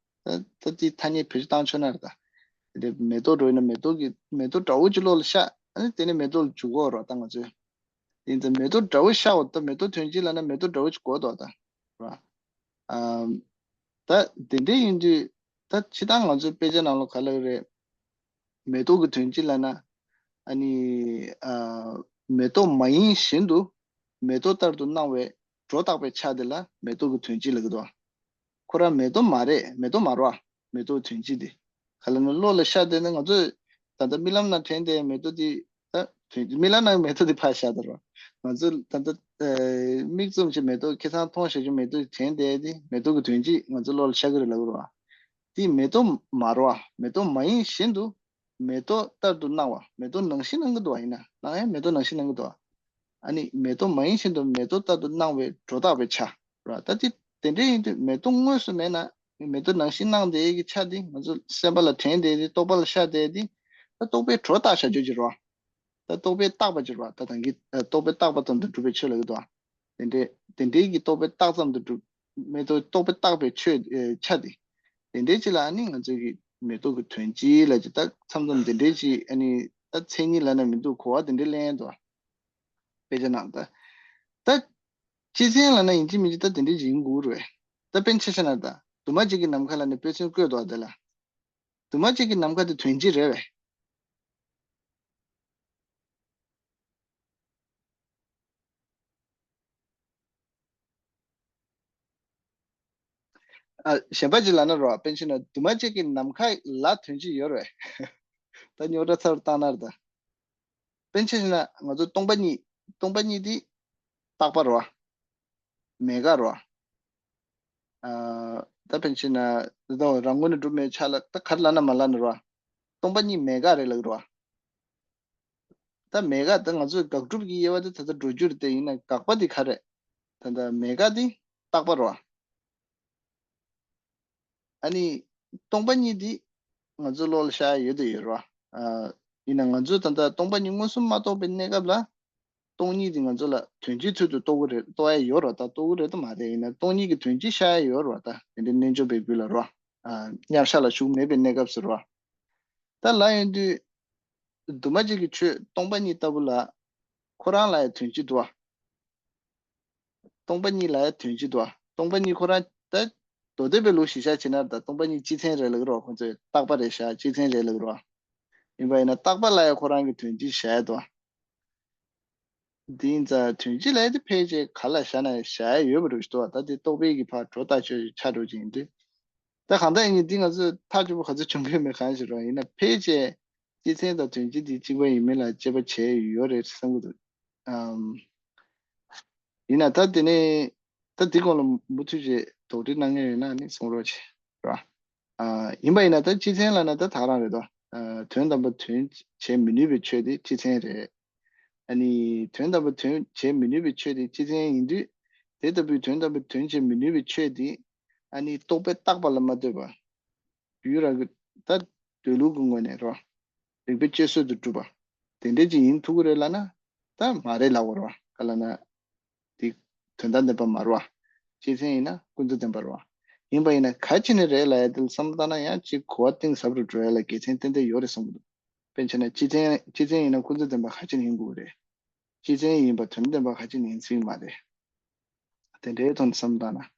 ད་ད་འདི་ཐ་སྙད་བེད་སྤྱོད་བཏང་ཆོག་ན་རེད་ད། དེ་མེ་ཏོག་འདྲ་བོ་ཡིན་ན་མེ་ཏོག་གི་མེ་ཏོག་འདྲ་བོ་ཅིག་བློ་ལ་ཤར། ཨ་ནི་དེ་ནས་མེ་ཏོག་ལ་འཇུག་གི་ཡོད་རེད་ད་ང་ཚོས། དེ་ཡིན་ཙང་མེ་ཏོག་འདྲ་བོ་ཤར་བ་ད་མེ་ཏོག་དོན་སྤྱི་ལབ་ན་མེ་ཏོག་འདྲ་བོ་ཅིག་དགོས་འདུག་ད། རེད་བ། ཨམ། ད་དེ་འདྲ་ཡིན་དུས་ད་སྤྱིར་བཏང་ང་ཚོའི་དཔེ་ཆ་ནང་ལ་ག་ལབ་རེད། མེ་ཏོག་གི་དོན་སྤྱི་ལབ་ན། ཨ་ནི། ཨ། མེ་ཏོག་མ་ཡིན་བཞིན་དུ་མེ་ཏོག་ལྟར་དུ་སྣང་བའི་སྒྲོ་བཏགས་པའི་ཆ་དེ་ལ་མེ་ཏོག་གི་དོན་སྤྱི་ལབ་ཀྱི་འདུག་ཁོ་རང་མེ་ཏོག་མ་རེད། མེ་ཏོག་མ་རེད་བ། མེ་ཏོག་གི་དོན་སྤྱི་དེ། ག་ལབ་ན་བློ་ལ་ཤར་བསྡད་ན་ང་ཚོས་ད་ལྟ་རྨི་ལམ་ནང་དྲན་བསྡད་མེ་ཏོག་དེ། ད་དོན་རྨི་ལམ་ནང་མེ་ཏོག་དེ་ཕར་བཞག་ད་རོ། ང་ཚོ་ད་ལྟ་ཨ་མིག་བཙུམ་བྱས་མེ་ཏོག་ཁ་སང་མཐོང་བཞག་རྒྱུ་མེ་ཏོག་དྲན་བསྡད་དེ་མེ་ཏོག་གི་དོན་སྤྱི་ང་ཚོ་བློ་ལ་ཤར་གི་རེད་ལབ་ཀྱི་རེད་བ། དེ་མེ་ཏོག་མ་རེད་བ། མེ་ཏོག་མ་ཡིན་བཞིན་དུ་མེ་ཏོག་ལྟར་དུ་སྣང་བ། མེ་ཏོག་ནང་བཞིན་སྣང་གི་འདུག་བ། ཡིན་ན་སྣང་ཡང་མེ་ཏོག་ནང་བཞིན་སྣང་གི་འདུག་བ། ཨ་ནི་མེ་ཏོག་མ་ཡིན་བཞིན་དུ་མེ་ཏོག་ལྟར་དུ་སྣང་བའི་སྒྲོ་བཏགས་པའི་ཆ་རེད་བ། ད་དེ་དེ་འདྲ་ཡིན་དུས་མེ་ཏོག་དངོས་སུ་མེད་ན་མེ་ཏོག་ནང་བཞིན་སྣང་བསྡད་ཀྱི་ཆ་དེ་ང་ཚོ་སེམས་པ་ལ་དྲན་བསྡད་དེ་རྟོག་པ་ལ་ཤར་བསྡད་དེ་ད་རྟོག་པའི་སྒྲོ་བཏགས་བྱ་སྤྱོད་ཀྱི་རེད་བ། ད་རྟོག་པས་བཏགས་པ་ཅིག་རེད་བ། ད་ད་གིན་ཨ་རྟོག་པས་བཏགས་པ་ཙམ་དུ་གྲུབ་པའི་ཆོས་ལ་ཡོད་དོ། དེ་འདྲའི་དེ་འདྲའི་གི་རྟོག་པས་བཏགས་ཙམ་དུ་གྲུབ། མེ་ཏོག་རྟོག་པས་བཏགས་པའི་ཆོས་ཨེ་ཆ་དེ། དེ་འདྲའི་ཅིག་ལ་ཨ་ནི་ང་ཚོའི་གི་མེ་ཏོག་གི་དོན་སྤྱི་ལ་ཅིག་ད་མཚམས་མཚམས་དེ་འདྲའི་ཅིག་ཨ་ནི་ད་མཚན་ཉིད་ལབ་ན་མི་འདུག་གོ་བ་དེ་འདྲའི་ལེན་ཡས་འདུག་དཔེ་ཆ་ནང་ད་ད་སྤྱི་མཚན་ལབ་ན་ཡིན་གཅིག་མིན་གཅིག་ད་དེ་འདྲའི་ཅིག་ཡིན་དགོས་རེད། ད་དཔེ་ཆ་བཞག་ན་ད་དུ་མ་གཅིག་གི་ནམ་མཁའ་ལབ་ནས་དཔེ་མཚོན་བཀོད་འདུག་དེ་ལ། དུ་མ་གཅིག་གི་ནམ་མཁའ་དེ་དོན་སྤྱི་རེད་བས། ཨ་གཞན་པ་ཅིག་ལབ་ན་རོ། དཔེ་ཆ་ན་དུ་མ་གཅིག་གི་ནམ་མཁའ་ལ་དོན་སྤྱི་ཡོད་རེད། ད་རྙོག་དྲ་ཚ་རུ་བཏང་ན་རེད་ད། དཔེ་ཆ་ན་ང་ཚོ་སྟོང་པ་ཉིད། སྟོང་པ་ཉིད་དེ་རྟག་པ་རེད་བ། མེད་དགག་རེད་བ། ཨ་ད་དཔེ་ཆ་ན་ད་རང་ངོས་ནས་གྲུབ་མེད་ཆ་ལ་ད་ག་རེ་ལབ་ན་མ་ལབ་ན་རེད་བ། སྟོང་པ་ཉིད་མེད་དགག་རེད་ལབ་ཀྱི་རེད་བ། ད་མེད་དགག་ད་ང་ཚོས་དགག་སྒྲུབ་ཀྱི་དབྱེ་བ་དེ་ད་ལྟ་འགྲོ་རྒྱུ་རེད་དེ། ཡིན་ན་དགག་པ་དེ་ག་རེད། ད་ལྟ་མེད་དགག་དེ་རྟག་པ་རེད་བ། ཨ་ནི་སྟོང་པ་ཉིད་འདི་ང་ཚོའི་བློ་ལ་ཤར་ཡོད་དེ་ཡོད་རེད་བ། ཨ་ཡིན་ན་ང་ཚོས་ད་ལྟ་སྟོང་པ་ཉིད་མངོན་སུམ་མ་རྟོགས་པའི་གནས་སྐབས་ལ་སྟོང་ཉིད་འདི་ང་ཚོ་ལ་དོན་སྤྱིའི་ཚུལ་དུ་རྟོགས་ཀྱི་རེད། རྟོགས་ཡ་ཡོད་རེད་བ། ད་རྟོགས་ཀྱི་རེད་དམ་མ་རེད། ཡིན་ན་སྟོང་ཉིད་ཀྱི་དོན་སྤྱི་ཤར་ཡ་ཡོད་རེད་བ། ད་དེ་འདྲའི་རྣལ་འབྱོར་པའི་རྒྱུད་ལ་རེད་བ། ཨ་མཉམ་བཞག་ལ་ཞུགས་མེད་པའི་གནས་སྐབས་སུ་རེད་བ། ད་ལབ་ཡོང་དུས་དུ་མ་གཅིག་གི་ཆོས་སྟོང་པ་ཉིད་ལྟ་བུ་ལ་ཁོ་རང་ལ་ཡང་དོན་སྤྱི་འདུག་བ། སྟོང་པ་ཉིད་ལ་ཡང་དོན་སྤྱི་འདུག་བ། སྟོང་པ་ཉིད་ཁོ་རང་ད་མདོ་སྡེ་པའི་ལུགས་གཞི་བཞག་བྱས་ན་ད་སྟོང་པ་ཉིད་སྤྱི་མཚན་རེད་ལབ་ཀྱི་རེད་བ། ཁོ་ཚོས་རྟག་པ་རེད་བཞག་སྤྱི་མཚན་རེད་ལབ་ཀྱི་རེད་བ། ཡིན་པ་ཡིན་ན་རྟག་པ་ལ་ཡང་ཁོ་རང་གི་དོན་སྤྱི་བཞག་ཡ་འདུག་བ། འདི་ཡིན་ཙང་དོན་སྤྱི་ལ་ཡང་དེ་ཕལ་ཆེར་ག་ལ་བཞག་ན་བཞག་ཡ་ཡོད་པ་རེད་ཞུ་འདུག་བ། ད་དེ་རྟོག་པའི་གི་ཕར་སྒྲོ་བཏགས་ཆོས་ཀྱི་ཆ་འགྲོ་ཅིག་ཡིན་དུས། ད་གང་ལྟར་ཡིན་འདི་ང་ཚོས་ཐག་ཆོད་པོ་ག་ཚོད་བྱུང་གི་མེད་གང་ཞིག་རེད་བ། ཡིན་ན་ཕལ་ཆེར་སྤྱི་མཚན་དང་དོན་སྤྱི་འདི་གཅིག་པ་ཡིན་མིན་ལ་དཔྱད་པ་བྱས་ཡོད་རེད་བསམ་གྱི་འདུག་ཨམ། ཡིན་ན་ད་དེ་ནས་ད་འདི་སྐོར་ལ་མུ་མཐུད་བྱས་དོགས་འདྲི་གནང་མཁན་ཡོད་ན་ནི་གསུང་རོགས་བྱེད། ར། ཨ་ཡིན་པ་ཡིན་ན་ད་སྤྱི་མཚན་ལབ་ན་ད་ད་ག་རང་རེད་དོ། ཨ་དོན་དམ་པར་དོན་བྱེད་མི་ནུས་པའི་ཆོས་དེ་སྤྱི་མཚན་རེད། ཨ་ནི་དོན་དམ་པར་དོན་བྱེད་མི་ནུས་པའི་ཆོས་དེ་སྤྱི་མཚན་ཡིན་དུས། དེ་ལྟ་བུའི་དོན་དམ་པར་དོན་བྱེད་མི་ནུས་པའི་ཆོས་དེ་ཨ་ནི་རྟོག་པས་བཏགས་པ་ལ་མ་ལྟོས་པར། ཡུལ་རང་གི་ད་འདོད་ལུགས་ཀྱི་ངོས་ནས་རོ། རིགས་པས་དཔྱད་བཟོད་དུ་གྲུབ་པ། དེ་འདྲས་ཅིག་ཡིན་ཐུབ་ཀྱི་རེད་ལབ་ན། ད་མ་རེད་ལབ་དགོས་རེད་བ། ག་ལབ་ན། འདི་དོན་དམ་བདེན་པ་མ་རེད་བ། སྤྱི་མཚན་ཡིན་ན་ཀུན་རྫོབ་བདེན་པ་རེད་བ། ཡིན་པ་ཡིན་ན་ག་ཅི་ནས་རེད་ལབ་ཡ་དེ་ལ་བསམ་བློ་བཏང་ན་ཡང་ཅིག་གོ་བ་གཏིང་ཟབ་རུ་འགྲོ་ཡ་ལ་དགེ་མཚན་ཏན་ཏན་ཡོད་རེད་བསམ་གྱི་འདུག་དཔེར་ན་སྤྱི་མཚན་སྤྱི་མཚན་ཡིན་ན་ཀུན་རྫོབ་བདེན་པ་ག་ཅི་ནས་ཡིན་དགོས་རེད། སྤྱི་མཚན་ཡིན་པ་དོན་བདེན་པ་ག་ཅི་ནས་ཡིན་སྲིད་མ་རེད། དེ་འདྲའི་ཐོག་ནས་བསམ་བློ་བཏང་ན།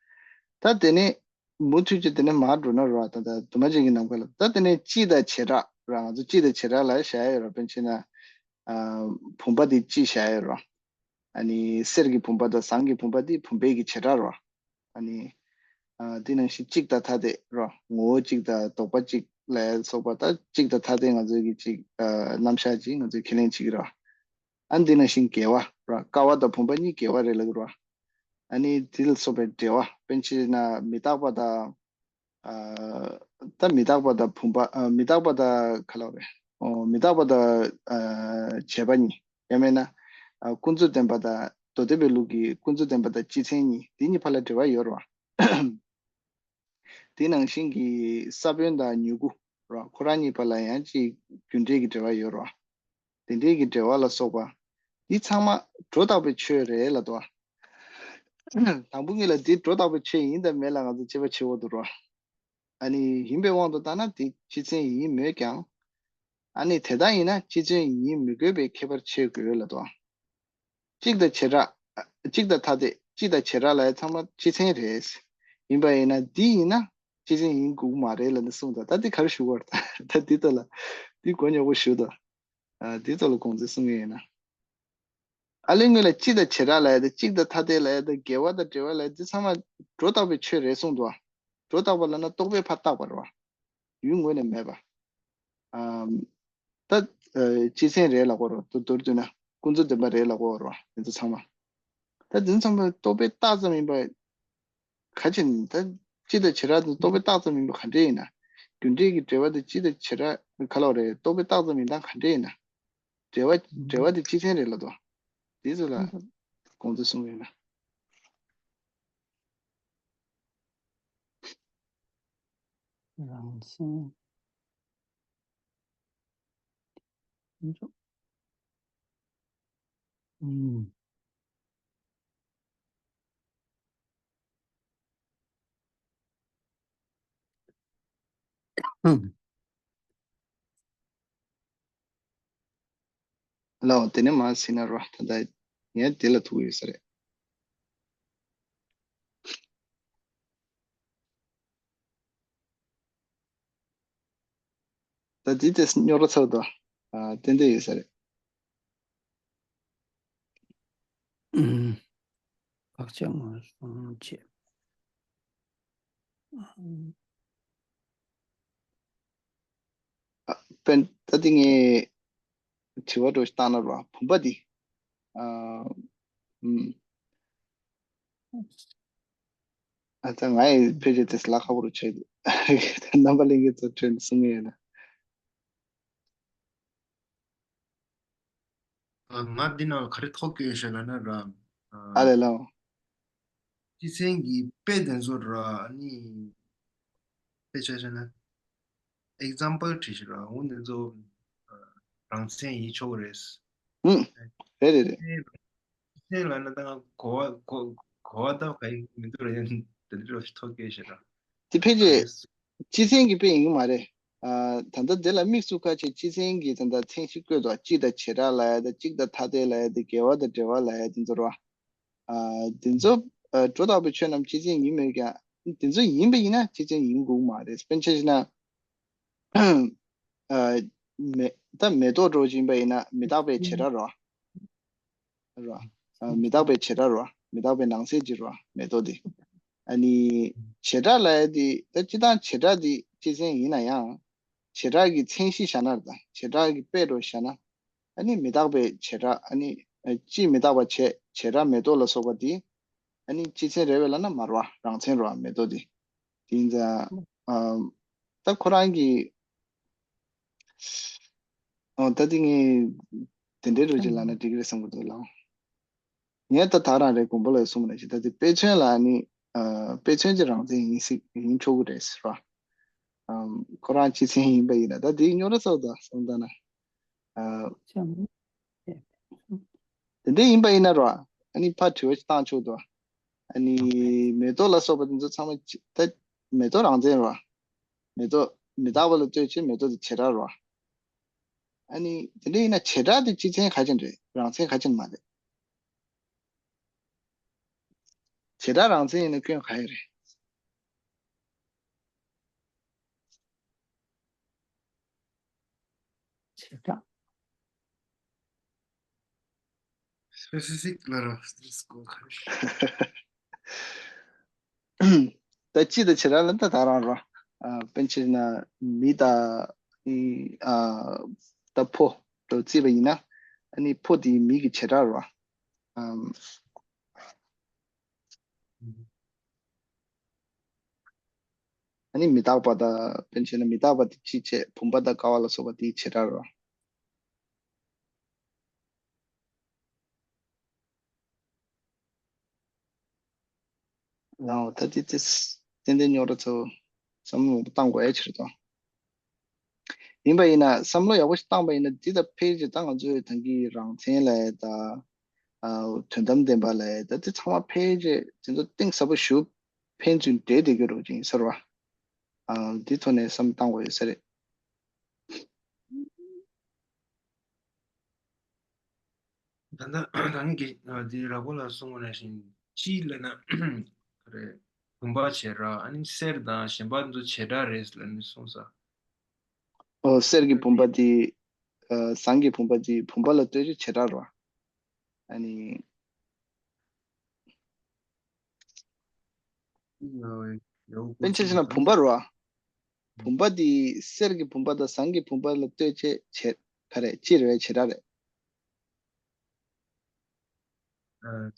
ད་དེ་ནས་མུ་མཐུད་ཀྱི་དེ་ནས་མར་འགྲོ་ན་རོ། ད་ད་དུ་མ་ཅིག་གི་ནམ་མཁའ་ལ་ད་དེ་ནས་སྤྱི་དང་བྱེ་བྲག་ར། ང་ཚོ་སྤྱི་དང་བྱེ་བྲག་ལ་བྱ་ཡ་ཡོད་ར། དཔེར་ན་ཆ་བྱས་ན། ཨ་བུམ་པ་དེ་སྤྱི་བྱ་ཡ་ཡོད་ར། ཨ་ནི་གསེར་གྱི་བུམ་པ་དང་ཟངས་ཀྱི་བུམ་པ་དེ་བུམ་པའི་གི་བྱེ་བྲག་ར། ཨ་ནི། ཨ་དེ་ནང་བཞིན་གཅིག་དང་ཐ་དད་ར། ངོ་བོ་གཅིག་དང་ལྡོག་པ་གཅིག་ལ་སོགས་པ་ད་གཅིག་དང་ཐ་དད་ང་ཚོའི་གི་གཅིག་ཨ་རྣམ་གཞག་གཅིག་ང་ཚོས་ཁས་ལེན་བྱེད་ཀྱི་ར། ཨ་འདི་ནང་བཞིན་དགེ་བ་ར། ཀ་བ་དང་བུམ་པ་གཉིས་དགེ་བ་རེད་ལབ་ཀྱི་ར། ཨ་ནི་དེ་ལ་སོགས་པའི་འབྲེལ་བ། དཔེར་ན་ཆ་བྱས་ན་མི་རྟག་པ་དང་། ཨ་ད་མི་རྟག་པ་དང་བུམ་པ། ཨ་མི་རྟག་པ་དང་ག་ལབ་རེད། ཨོ་མི་རྟག་པ་དང་ཨ་བྱས་པ་གཉིས། ཡང་མིན་ན་ཨ་ཀུན་རྫོབ་བདེན་པ་དང་མདོ་སྡེ་པའི་ལུགས་ཀྱི་ཀུན་རྫོབ་བདེན་པ་དང་སྤྱི་མཚན་གཉིས། འདི་གཉིས་བར་ལ་འབྲེལ་བ་ཡོད་རེད་བ། དེ་ནང་བཞིན་གྱི་ས་བོན་དང་མྱུ་གུ་ར། ཁོ་རང་གཉིས་བར་ལ་ཡང་ཅིག་རྒྱུ་འབྲས་ཀྱི་འབྲེལ་བ་ཡོད་རེད་བ། དེ་འབྲས་ཀྱི་འབྲེལ་བ་ལ་སོགས་པ། འདི་ཚང་མ་སྒྲོ་བཏགས་པའི་ཆོས་རེད་ལབ་འདུག་བ། དང་པོ་ཉིད་ལ་འདི་སྒྲོ་བཏགས་པའི་ཆོས་ཡིན་དང་མིན་ལ་ང་ཚོ་དཔྱད་པ་བྱེད་དགོས་འདུག་ར། ཨ་ནི་ཡིན་པའི་དབང་དུ་བཏང་ན་འདི་སྤྱི་མཚན་ཡིན་མོད་ཀྱང་། ཨ་ནི་དེ་ལྟར་ཡིན་ན་སྤྱི་མཚན་ཡིན་མི་དགོས་པའི་ཁྱད་པར་ཕྱེ་དགོས་ལབ་འདུག་བ། གཅིག་དང་བྱེ་བྲག་གཅིག་དང་ཐ་དད། སྤྱི་དང་བྱེ་བྲག་ལ་ཚང་མ་སྤྱི་མཚན་རེད། ཡིན་པ་ཡིན་ན་འདི་ཡིན་ན་སྤྱི་མཚན་ཡིན་དགོས་མ་རེད་ལབ་ནས་གསུངས་འདུག་ད་འདི་ག་རེ་ཞུ་དགོས་རེད། ད་འདི་ལྟ་ལ་འདི་མགོ་རྙོག་པོ་ཞུ་འདུག་ཨ་འདི་ལྟ་ལ་དགོངས་ཚུལ་གསུང་གི་ཡིན་ན། ཨ་ལས་སྔོན་ལ་སྤྱི་དང་བྱེ་བྲག་ལབ་ཡ་དང་གཅིག་དང་ཐ་དད་ལབ་ཡ་དང་དགེ་བ་དང་འབྲེལ་བ་ལབ་ཡ་འདི་ཚང་མ་སྒྲོ་བཏགས་པའི་ཆོས་རེད་གསུངས་འདུག་བ། སྒྲོ་བཏགས་པ་ལབ་ན་རྟོག་པས་ཕར་བཏགས་པ་རེད་བ། ཡུལ་ངོས་ནས་མེད་པ། ཨམ། ད་ཨ་སྤྱི་མཚན་རེད་ལབ་དགོས་རེད། མདོར་བསྡུས་ན་ཀུན་རྫོབ་བདེན་པ་རེད་ལབ་དགོས་རེད་བ། དེ་ཚོ་ཚང་མ། ད་དེ་ཚོ་ཚང་མ་རྟོག་པས་བཏགས་ཙམ་ཡིན་པ། ག་ཅི་ནས་ད་སྤྱི་དང་བྱེ་བྲག་དེ་རྟོག་པས་བཏགས་ཙམ་ཡིན་པ་ག་འདྲས་ཡིན་ན། རྒྱུ་འབྲས་ཀྱི་འབྲེལ་བ་དེ་སྤྱི་དང་བྱེ་བྲག་ག་ལབ་རེད། རྟོག་པས་བཏགས་ཙམ་ཡིན་སྟངས་ག་འདྲས་ཡིན་ན། འབྲེལ་བ་འབྲེལ་བ་དེ་སྤྱི་མཚན་རེད་ལབ་དོ། དེ་ཚོ་ལ་དགོངས་ཚུལ་གསུངས་ཡོད་ན། རང་མཚན། ཨུམ། ལའོ། དེ་ནས་མར་ཟིན་ན་རོ། ད་ལྟ་ངས་དེ་ལ་ཐུག་ཡོད་ས་རེད། ད་འདི་དེ་རྙོག་དྲ་ཚ་བོ་འདུག་ཨ། ཏན་ཏན་ཡོད་ས་རེད། ཨུམ། བག་ཆགས་ངོས་བཟུང་བྱེད། ཨ། ཨ། པན། ད་འདི་ངས་དྲི་བ་འདྲ་བོ་ཞིག་བཏང་ན་རོ། བུམ་པ་འདི། ཨ། ཨུམ། ཨ། ད་ང་ཡི་ཕལ་ཆེར་དེ་ལ་ཁག་པོ་རུ་ཆགས་འདུག་རྣམ་པ་ལྷན་རྒྱས་ཚོ་ཁྲོད་ནས་གསུང་གི་ཡོད་ན། ཨ། ང་འདི་ནང་ལ་ག་རེ་ཐུག་ཡོད་ཤག་ལབ་ན་ར། ཨ། ཨ་ལས་ལགས། སྤྱི་མཚན་གྱི་དཔེ་དེ་ཚོ་ར་ནི། དཔེ་ཆ་བཞག་ན། ཨེག་ཛམ་པལ་བྲིས་ཤིག་ར། འོ་འདི་ཚོ་རང་མཚན་ཡིན་ཆོག་གི་རེད། ཨུམ། རེད་རེད་རེད། སྤྱི་མཚན་ལབ་ན་ད་གོ་བ་གོ་གོ་བ་ད་ག་ཡི་མི་འདུག་ར། ཡང་དེ་འདྲ་ཞིག་ཐུག་ཡོད་ཤག་ར། དེ་ཕལ་ཆེར་སྤྱི་མཚན་གྱི་དཔེ་ཡིན་གྱི་མ་རེད། ཨ། ད་ལྟ་དེ་ལ་དམིགས་སུ་ཁ་ཆེ་སྤྱི་མཚན་གྱི་ད་ལྟ་མཚན་གཞི་བཀོད་དོ། སྤྱི་དང་བྱེ་བྲག་ལབ་ཡ་དང་། གཅིག་དང་ཐ་དད་ལབ་ཡ་དང་། དགེ་བ་དང་འབྲེལ་བ་ལབ་ཡ་དེ་ཚོ་ར། ཨ། དེ་ཚོ། ཨ། སྒྲོ་བཏགས་པའི་ཆོས་རྣམས་སྤྱི་མཚན་ཡིན་མོད་ཀྱང་། དེ་ཚོ་ཡིན་པ་ཡིན་ན་སྤྱི་མཚན་ཡིན་དགོས་མ་རེད། དཔེར་ན་ཆ་བཞག་ན། ཨ། མེ། ད་མེ་ཏོག་འདྲ་བོ་ཅིག་ཡིན་པ་ཡིན་ན་མི་རྟག་པའི་བྱེ་བྲག་རེད་བ། རེད་བ། ཨ། མི་རྟག་པའི་བྱེ་བྲག་རེད་བ། མི་རྟག་པའི་ནང་གསེས་ཅིག་རེད་བ། མེ་ཏོག་དེ། ཨ་ནི་བྱེ་བྲག་ལབ་ཡ་དེ། ད་སྤྱིར་བཏང་བྱེ་བྲག་དེ་སྤྱི་མཚན་ཡིན་ན་ཡང་། བྱེ་བྲག་གི་མཚན་གཞི་བཞག་ན་རེད། ད་བྱེ་བྲག་གི་དཔེ་འདྲ་བོ་བཞག་ན། ཨ་ནི་མི་རྟག་པའི་བྱེ་བྲག་ཨ་ནི། ཨ། སྤྱི་མི་རྟག་པ་བྱེ། བྱེ་བྲག་མེ་ཏོག་ལ་སོགས་པ་དེ། ཨ་ནི་སྤྱི་མཚན་རེད་པས་ལབ་ན་མ་རེད་བ། རང་མཚན་རེད་བ། མེ་ཏོག་དེ། དེ་ཡིན་ཙང་། ཨ། ད་ཁོ་རང་གི། ཨོ། ད་དེ་ངས་དེ་འདྲའི་འདྲ་བོ་ཅིག་ལབ་ན་འགྲིག་གི་རེད་བསམ་གྱི་འདུག་ལགས། ངས་ད་ད་རང་རེ་དགོངས་པ་ལ་གསུངས་པ་ནང་བཞིན། ད་དེ་དཔེ་མཚོན་ལ་ནི། ཨ། དཔེ་མཚོན་གྱི་རང་མཚན་ཡིན་སྲིད། ཡིན་ཆོག་གི་རེད་ཟེར་བ། ཨམ། ཁོ་རང་སྤྱི་མཚན་ཡིན་པ་ཡིན་ན། ད་དེའི་རྙོག་དྲ་ཚ་བོ་འདུག་བསམ་བཏང་ན། ཨ། དེ་འདྲ་ཡིན་པ་ཡིན་ན་རོ། ཨ་ནི་ཕར་དྲི་བ་ཞིག་བཏང་ཆོག་འདུག་ཨ་ནི་མེ་ཏོག་ལ་སོགས་པ་དེ་ཚོ་ཚང་མ་ཅི། ད་མེ་ཏོག་རང་མཚན་རོ། མེ་ཏོག་མི་རྟག་པ་ལ་ལྟོས་བྱས་མེ་ཏོག་དེ་བྱེ་བྲག་རོ། ཨ་ནི་དེ་འདྲ་ཡིན་ན་བྱེ་བྲག་དེ་སྤྱི་མཚན་ག་ཅན་རེད། རང་མཚན་ག་ཅན་མ་རེད། བྱེ་བྲག་རང་མཚན་ཡིན་ན་སྐྱོན་ག་ཡོད་རེད། བྱེ་བྲག་སི་པེ་སི་ཕིག་ལ་ར་སི་ཏིག་སི་གོ་ག་རེ། ད་སྤྱི་དང་བྱེ་བྲག་ལ་ད་ད་རང་རོ། ཨ། དཔེར་ན་ཆ་བཞག་ན་མི་དང་། ཨ། ད་ཕོ་འདྲ་བོ་བརྩིས་པ་ཡིན་ན། ཨ་ནི་ཕོ་དེ་མི་གི་བྱེ་བྲག་རོ། ཨ། ཨ་ནི་མི་རྟག་པ་དང་། དཔེར་ན་ཆ་བཞག་ན་མི་རྟག་པ་དེ་སྤྱི་བྱས། བུམ་པ་དང་ཀ་བ་ལ་སོགས་པ་དེའི་བྱེ་བྲག་རོ། ལའོ། ད་དེ་དེ་ཏན་ཏན་རྙོག་དྲ་ཚ་བོ། བསམ་བློ་མང་པོ་བཏང་དགོས་ཡ་ཕྱིར་དང་། ཡིན་པ་ཡིན་ན་བསམ་བློ་ཡག་པོ་ཞིག་བཏང་པ་ཡིན་ན། འདི་ད་ཕལ་ཆེར་ད་ང་ཚོས་ད་གིན་རང་མཚན་ལབ་ཡ་དང་། ཨ། དོན་དམ་བདེན་པ་ལབ་ཡ་ད། དེ་ཚང་མ་ཕལ་ཆེར་དེ་ཚོ་གཏིང་ཟབ་པོ་ཞིག་ཕན་ཚུན་འབྲེལ་བསྡད་ཀྱི་རོ་ཅིག་ཡིན་ས་རེད་བ། ཨ། འདི་ཐོག་ནས་བསམ་བཏང་དགོས་ཡོད་ས་རེད། ད་ལྟ་རང་གིས་འདི་ར་གོ་ལ་གསུངས་པ་ནང་བཞིན། སྤྱི་ལབ་ན་ག་རེ། བུམ་པ་བྱེ་བྲག་ཨ་ནི་གསེར་དང་གཞན་པ་འདི་ཚོ་བྱེ་བྲག་རེད་ལབ་ནས་གསུངས་ས། ཨོ། གསེར་གྱི་བུམ་པ་དེ། ཨ། ཟངས་ཀྱི་བུམ་པ་དེ། བུམ་པ་ལ་ལྟོས་བྱས་བྱེ་བྲག་རེད་བ། ཨ་ནི། དཔེར་ན་ཆ་བཞག་ན་བུམ་པ་རེད་བ། བུམ་པ་དེ་གསེར་གྱི་བུམ་པ་དང་ཟངས་ཀྱི་བུམ་པ་ལ་ལྟོས་བྱས་བྱེ། ག་རེ། སྤྱི་རེད་བས། བྱེ་བྲག་རེད། ཨ།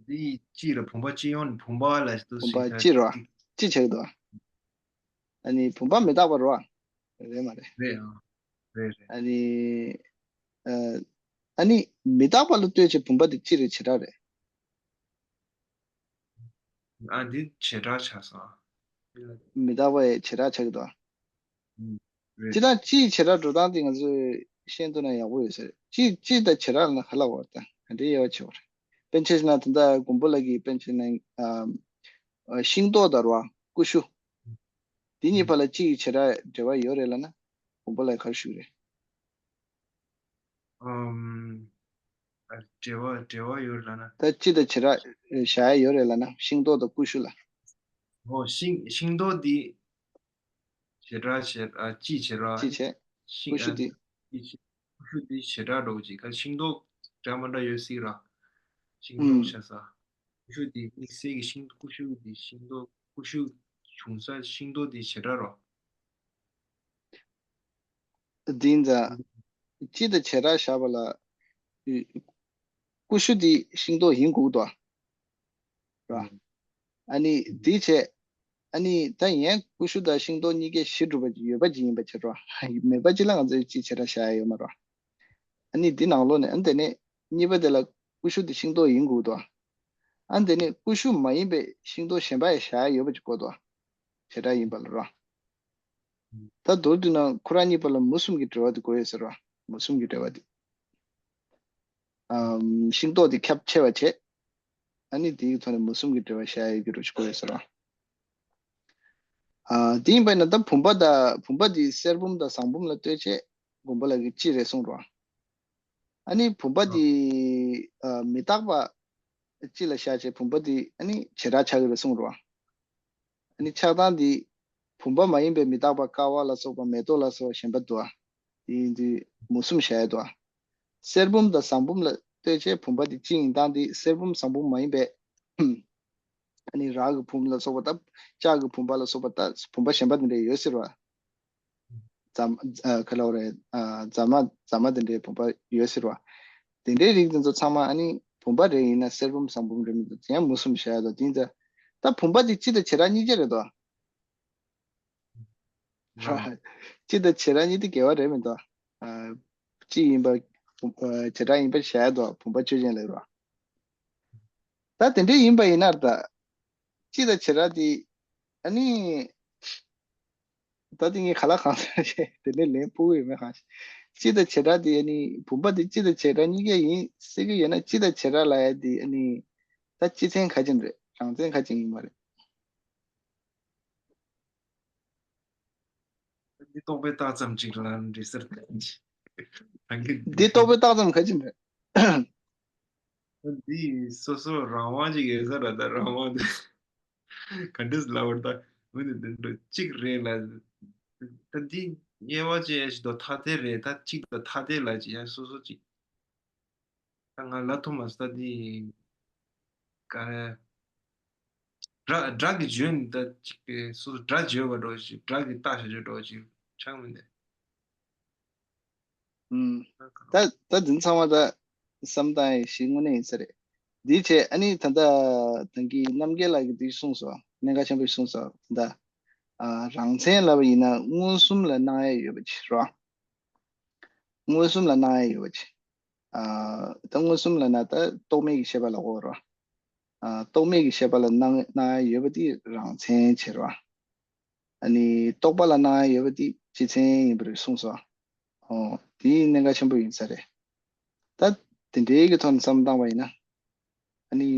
འདི་སྤྱི་ལ་བུམ་པ་སྤྱི་ཡོང་ནས་བུམ་པ་ལ་ལྟོས་བྱས་བྱེ་བྲག་རེད་བ། སྤྱི་བྱེད་ཀྱི་འདུག་ཨ་ནི་བུམ་པ་མི་རྟག་པ་རེད་བ། རེད་མ་རེད། རེད་ཨ། རེད་རེད། ཨ་ནི། ཨ། ཨ་ནི་མི་རྟག་པ་ལ་ལྟོས་བྱས་བུམ་པ་དེ་སྤྱི་རེད་བྱེ་བྲག་རེད། ཨ་འདི་བྱེ་བྲག་ཆགས་སོང་། མི་རྟག་པ་ཡི་བྱེ་བྲག་ཆགས་ཀྱི་འདུག་རེད། སྤྱི་དང་སྤྱིའི་བྱེ་བྲག་འགྲོ་སྟངས་དེ་ང་ཚོས་ཤེས་ཐུབ་ན་ཡག་པོ་ཡོད་ས་རེད། སྤྱི་སྤྱི་དང་བྱེ་བྲག་ལ་ག་ལ་བར་དང་ག་འདྲའི་དབྱེ་བ་ཕྱེ་བ་རེད། དཔེར་ན་ཆ་བཞག་ན་ད་ལྟ་མགོན་པོ་ལགས་ཀྱིས་དཔེར་ན་ཆ་བཞག་ན་ཨ་ཤིང་ཏོག་དང་རེད་བ་ཀུ་ཤུ། འདི་གཉིས་བར་ལ་སྤྱི་ཡི་བྱེ་བྲག་འབྲེལ་བ་ཡོད་རེད་ལབ་ན་མགོན་པོ་ལགས་ག་རེ་ཞུ་གི་རེད། ཨམ། ཨ་འབྲེལ་བ་འབྲེལ་བ་ཡོད་ལབ་ན། ད་སྤྱི་དང་བྱེ་བྲག་བཞག་ཡ་ཡོད་རེད་ལབ་ན་ཤིང་ཏོག་དང་ཀུ་ཤུ་ལ། ཧོ་ཤིང་ཤིང་ཏོག་འདི་བྱེ་བྲག་བྱེ་ཨ་སྤྱི་བྱེ་བྲག་ཨ་ནི་སྤྱི་བྱེ། ཀུ་ཤིང་ཨ་ཤུ་འདི། སྤྱི་བྱེ་ཀུ་ཤུ་འདི་བྱེ་བྲག་འགྲོ་གི་ཅིག་ག་ཤིང་ཏོག་འདྲ་མི་འདྲ་ཡོད་སྲིད་ར། ཤིང་ཏོག་ཨུམ། བྱས་ས། ཀུ་ཤུ་འདི་དམིགས་བསལ་གྱི་ཤིང་ཀུ་ཤུ་འདི་ཤིང་ཏོག་ཀུ་ཤུ་བྱུང་ས་ཤིང་ཏོག་འདི་བྱེ་བྲག་རོ། འདི་ཡིན་ཙང་། སྤྱི་དང་བྱེ་བྲག་བཞག་པ་ལ། ཀུ་ཤུ་འདི་ཤིང་ཏོག་ཡིན་དགོས་འདུག་ར། ཨ་ནི་འདི་བྱས། ཨ་ནི་ད་ཡན་ཀུ་ཤུ་དང་ཤིང་ཏོག་གཉིས་ཀའི་གཞི་གྲུབ་པ་ཡོད་པ་ཅིག་ཡིན་པ་བྱེད་རོགས། མེད་པ་ཅིག་ལ་ང་ཚོས་སྤྱི་བྱེ་བྲག་བཞག་ཡ་ཡོད་མ་རེད། ཨ་ནི་འདི་ནང་ལོགས་ནས་ཨ་ནི་དེ་ནས་གཉིས་པ་དེ་ལ་ཀུ་ཤུ་དེ་ཤིང་ཏོག་ཡིན་དགོས་འདུག་ཨ་ནི་དེ་ནས་ཀུ་ཤུ་མ་ཡིན་པའི་ཤིང་ཏོག་གཞན་པ་ཡང་བཞག་ཡ་ཡོད་པ་ཅིག་དགོས་འདུག་བྱེ་བྲག་ཡིན་པ་ལ་རོ། ད་མདོར་བསྡུས་ན་ཁོ་རང་གཉིས་བར་ལ་མུ་གསུམ་གྱི་འབྲེལ་བ་དེ་དགོས་ཡོད་ཟེར་རོ། མུ་གསུམ་གྱི་འབྲེལ་བ་དེ། ཨམ། ཤིང་ཏོག་དེ་ཁྱབ་ཆེ་བ་བྱས། ཨ་ནི་དེའི་ཐོག་ནས་མུ་གསུམ་གྱི་འབྲེལ་བ་བཞག་ཡོད་རྒྱུ་རུ་ཞིག་དགོས་ཡོད་ཟེར་རོ། ཨ། དེ་ཡིན་པ་ཡིན་ན་ད་བུམ་པ་དང་བུམ་པ་དེ་གསེར་བུམ་དང་ཟངས་བུམ་ལ་ལྟོས་བྱས་མགོན་པོ་ལགས་ཀྱིས་སྤྱི་རེད་གསུངས་རོ། ཨ་ནི་བུམ་པ་དེ་ཨ། མི་རྟག་པ་སྤྱི་ལ་བཞག་བྱས་བུམ་པ་དེ་ཨ་ནི་བྱེ་བྲག་ཆགས་ཀྱི་རེད་གསུངས་རོ། ཨ་ནི་ཆགས་སྟངས་འདི་བུམ་པ་མ་ཡིན་པའི་མི་རྟག་པ་ཀ་བ་ལ་སོགས་པ་མེ་ཏོག་ལ་སོགས་པ་གཞན་པ་འདུག་ཨ། དེ་ཡིན་དུས་མུ་གསུམ་བཞག་ཡ་འདུག་ཨ། གསེར་བུམ་དང་ཟངས་བུམ་ལ་ལྟོས་བྱས་བུམ་པ་འདི་སྤྱི་ཡིན་སྟངས་འདི་གསེར་བུམ་ཟངས་བུམ་མ་ཡིན་པའི་ཨ་ནི་རག་གི་བུམ་ལ་སོགས་པ་དང་ལྕགས་ཀྱི་བུམ་པ་ལ་སོགས་པ་དང་བུམ་པ་གཞན་པ་འདི་འདྲ་ཡོད་ཟེར་བ། རྫ་མ་ཨ། ག་ལབ་རེད། ཨ། རྫ་མ་རྫ་མ་དེ་འདྲའི་བུམ་པ་ཡོད་ཟེར་བ། དེ་འདྲའི་རིགས་དེ་ཚོ་ཚང་མ་ཨ་ནི་བུམ་པ་རེ་ཡིན་ན་གསེར་བུམ་ཟངས་བུམ་རེ་མི་འདུག་དེ་ཡང་མུ་གསུམ་བཞག་ཡ་དང་དེ་ཡིན་ཙང་། ད་བུམ་པ་དེ་སྤྱི་དང་བྱེ་བྲག་གཉིས་ཀ་རེད་དོ། སྤྱི་དང་བྱེ་བྲག་གཉིས་དེ་འགལ་བ་རེད་མི་འདུག་ཨ། སྤྱི་ཡིན་པ། བུམ་ཨ། བྱེ་བྲག་ཡིན་པ་བཞག་ཡ་དོ་བུམ་པ་ཆོས་ཅན་ལབ་རོ། ད་དེ་འདྲའི་ཡིན་པ་ཡིན་ན་ད། སྤྱི་དང་བྱེ་བྲག་དེ། ཨ་ནི། ད་དེ་ངས་ག་ལ་གང་ཟེར་ཞེས་དེ་ནས་ལན་ཕུག་གི་ཡོད་མེད་གང་ཤེས། སྤྱི་དང་བྱེ་བྲག་དེ་ཨ་ནི་བུམ་པ་དེ་སྤྱི་དང་བྱེ་བྲག་གཉིས་ཀ་ཡིན་ཟེར་གྱི་ཡོད་ན་སྤྱི་དང་བྱེ་བྲག་ལབ་ཡ་དེ་ཨ་ནི། ད་སྤྱི་མཚན་ག་ཅིག་རེད་རང་མཚན་ག་ཅིག་ཡིན་པ་རེད། འདི་རྟོག་པས་བཏགས་ཙམ་ཅིག་ལ་འདྲི་ཟེར། ད་གི་འདི་རྟོག་པས་བཏགས་ཙམ་ག་ཅིག་རེད། འདི་སོ་སོ་རང་དབང་ཅིག་ཡོད་ས་ར་ད་རང་དབང་དེ། ག་འདྲས་ལབ་པར་ད་འོན་ཏེ་འདི་འདྲ་གཅིག་རེད་ལ། ད་འདི་དབྱེ་བ་ཅིག་ཡ་ཞིག་ཏུ་ཐ་དད་རེད་ད་གཅིག་དང་ཐ་དད་ལ་ཅིག་ཡ་སོ་སོ་ཅིག་ད་ང་ལ་ཐོ་མ་སྟ་དེ་ག་རེ། སྒྲ་སྒྲ་གི་བརྗོད་ནི་ད་ཅིག་གི་སོ་སོ་སྒྲ་བརྗོད་པ་འགྲོ་ཞིག་སྒྲ་གི་རྟགས་ཤིག་བརྗོད་འགྲོ་ཞིག་ཆགས་མི་འདུག་ཨུམ། ད་ད་འདི་ཚང་མ་ད་བསམ་སྟངས་ཡི་ཞིག་དངོས་གནས་ཡིན་ས་རེད། འདི་བྱས་ཨ་ནི་ད་ལྟ་ད་གི་རྣམ་རྒྱལ་ལགས་ཀྱིས་འདི་གསུངས་སོ། གནད་འགག་ཆེན་པོ་ཞིག་གསུངས་སོ། ད་ལྟ་ཨ་རང་མཚན་ལབ་པ་ཡིན་ན་མངོན་སུམ་ལ་སྣང་ཡ་ཡོད་པ་ཅིག་རོ། མངོན་སུམ་ལ་སྣང་ཡ་ཡོད་པ་ཅིག་ཨ། ད་མངོན་སུམ་ལབ་ན་ད་རྟོག་མེད་ཀྱི་ཤེས་པ་ལ་གོ་རོ། ཨ། རྟོག་མེད་ཀྱི་ཤེས་པ་ལ་སྣང་སྣང་ཡ་ཡོད་པ་དེ་རང་མཚན་བྱེད་རོ། ཨ་ནི་རྟོག་པ་ལ་སྣང་ཡ་ཡོད་པ་དེ་སྤྱི་མཚན་ཡིན་པ་རེད་གསུངས་སོ། ཨོ། དེའི་གནད་འགག་ཆེན་པོ་ཡིན་ས་རེད། ད་དེ་འདྲའི་གི་ཐོག་ནས་བསམ་བློ་བཏང་བ་ཡིན་ན། ཨ་ནི།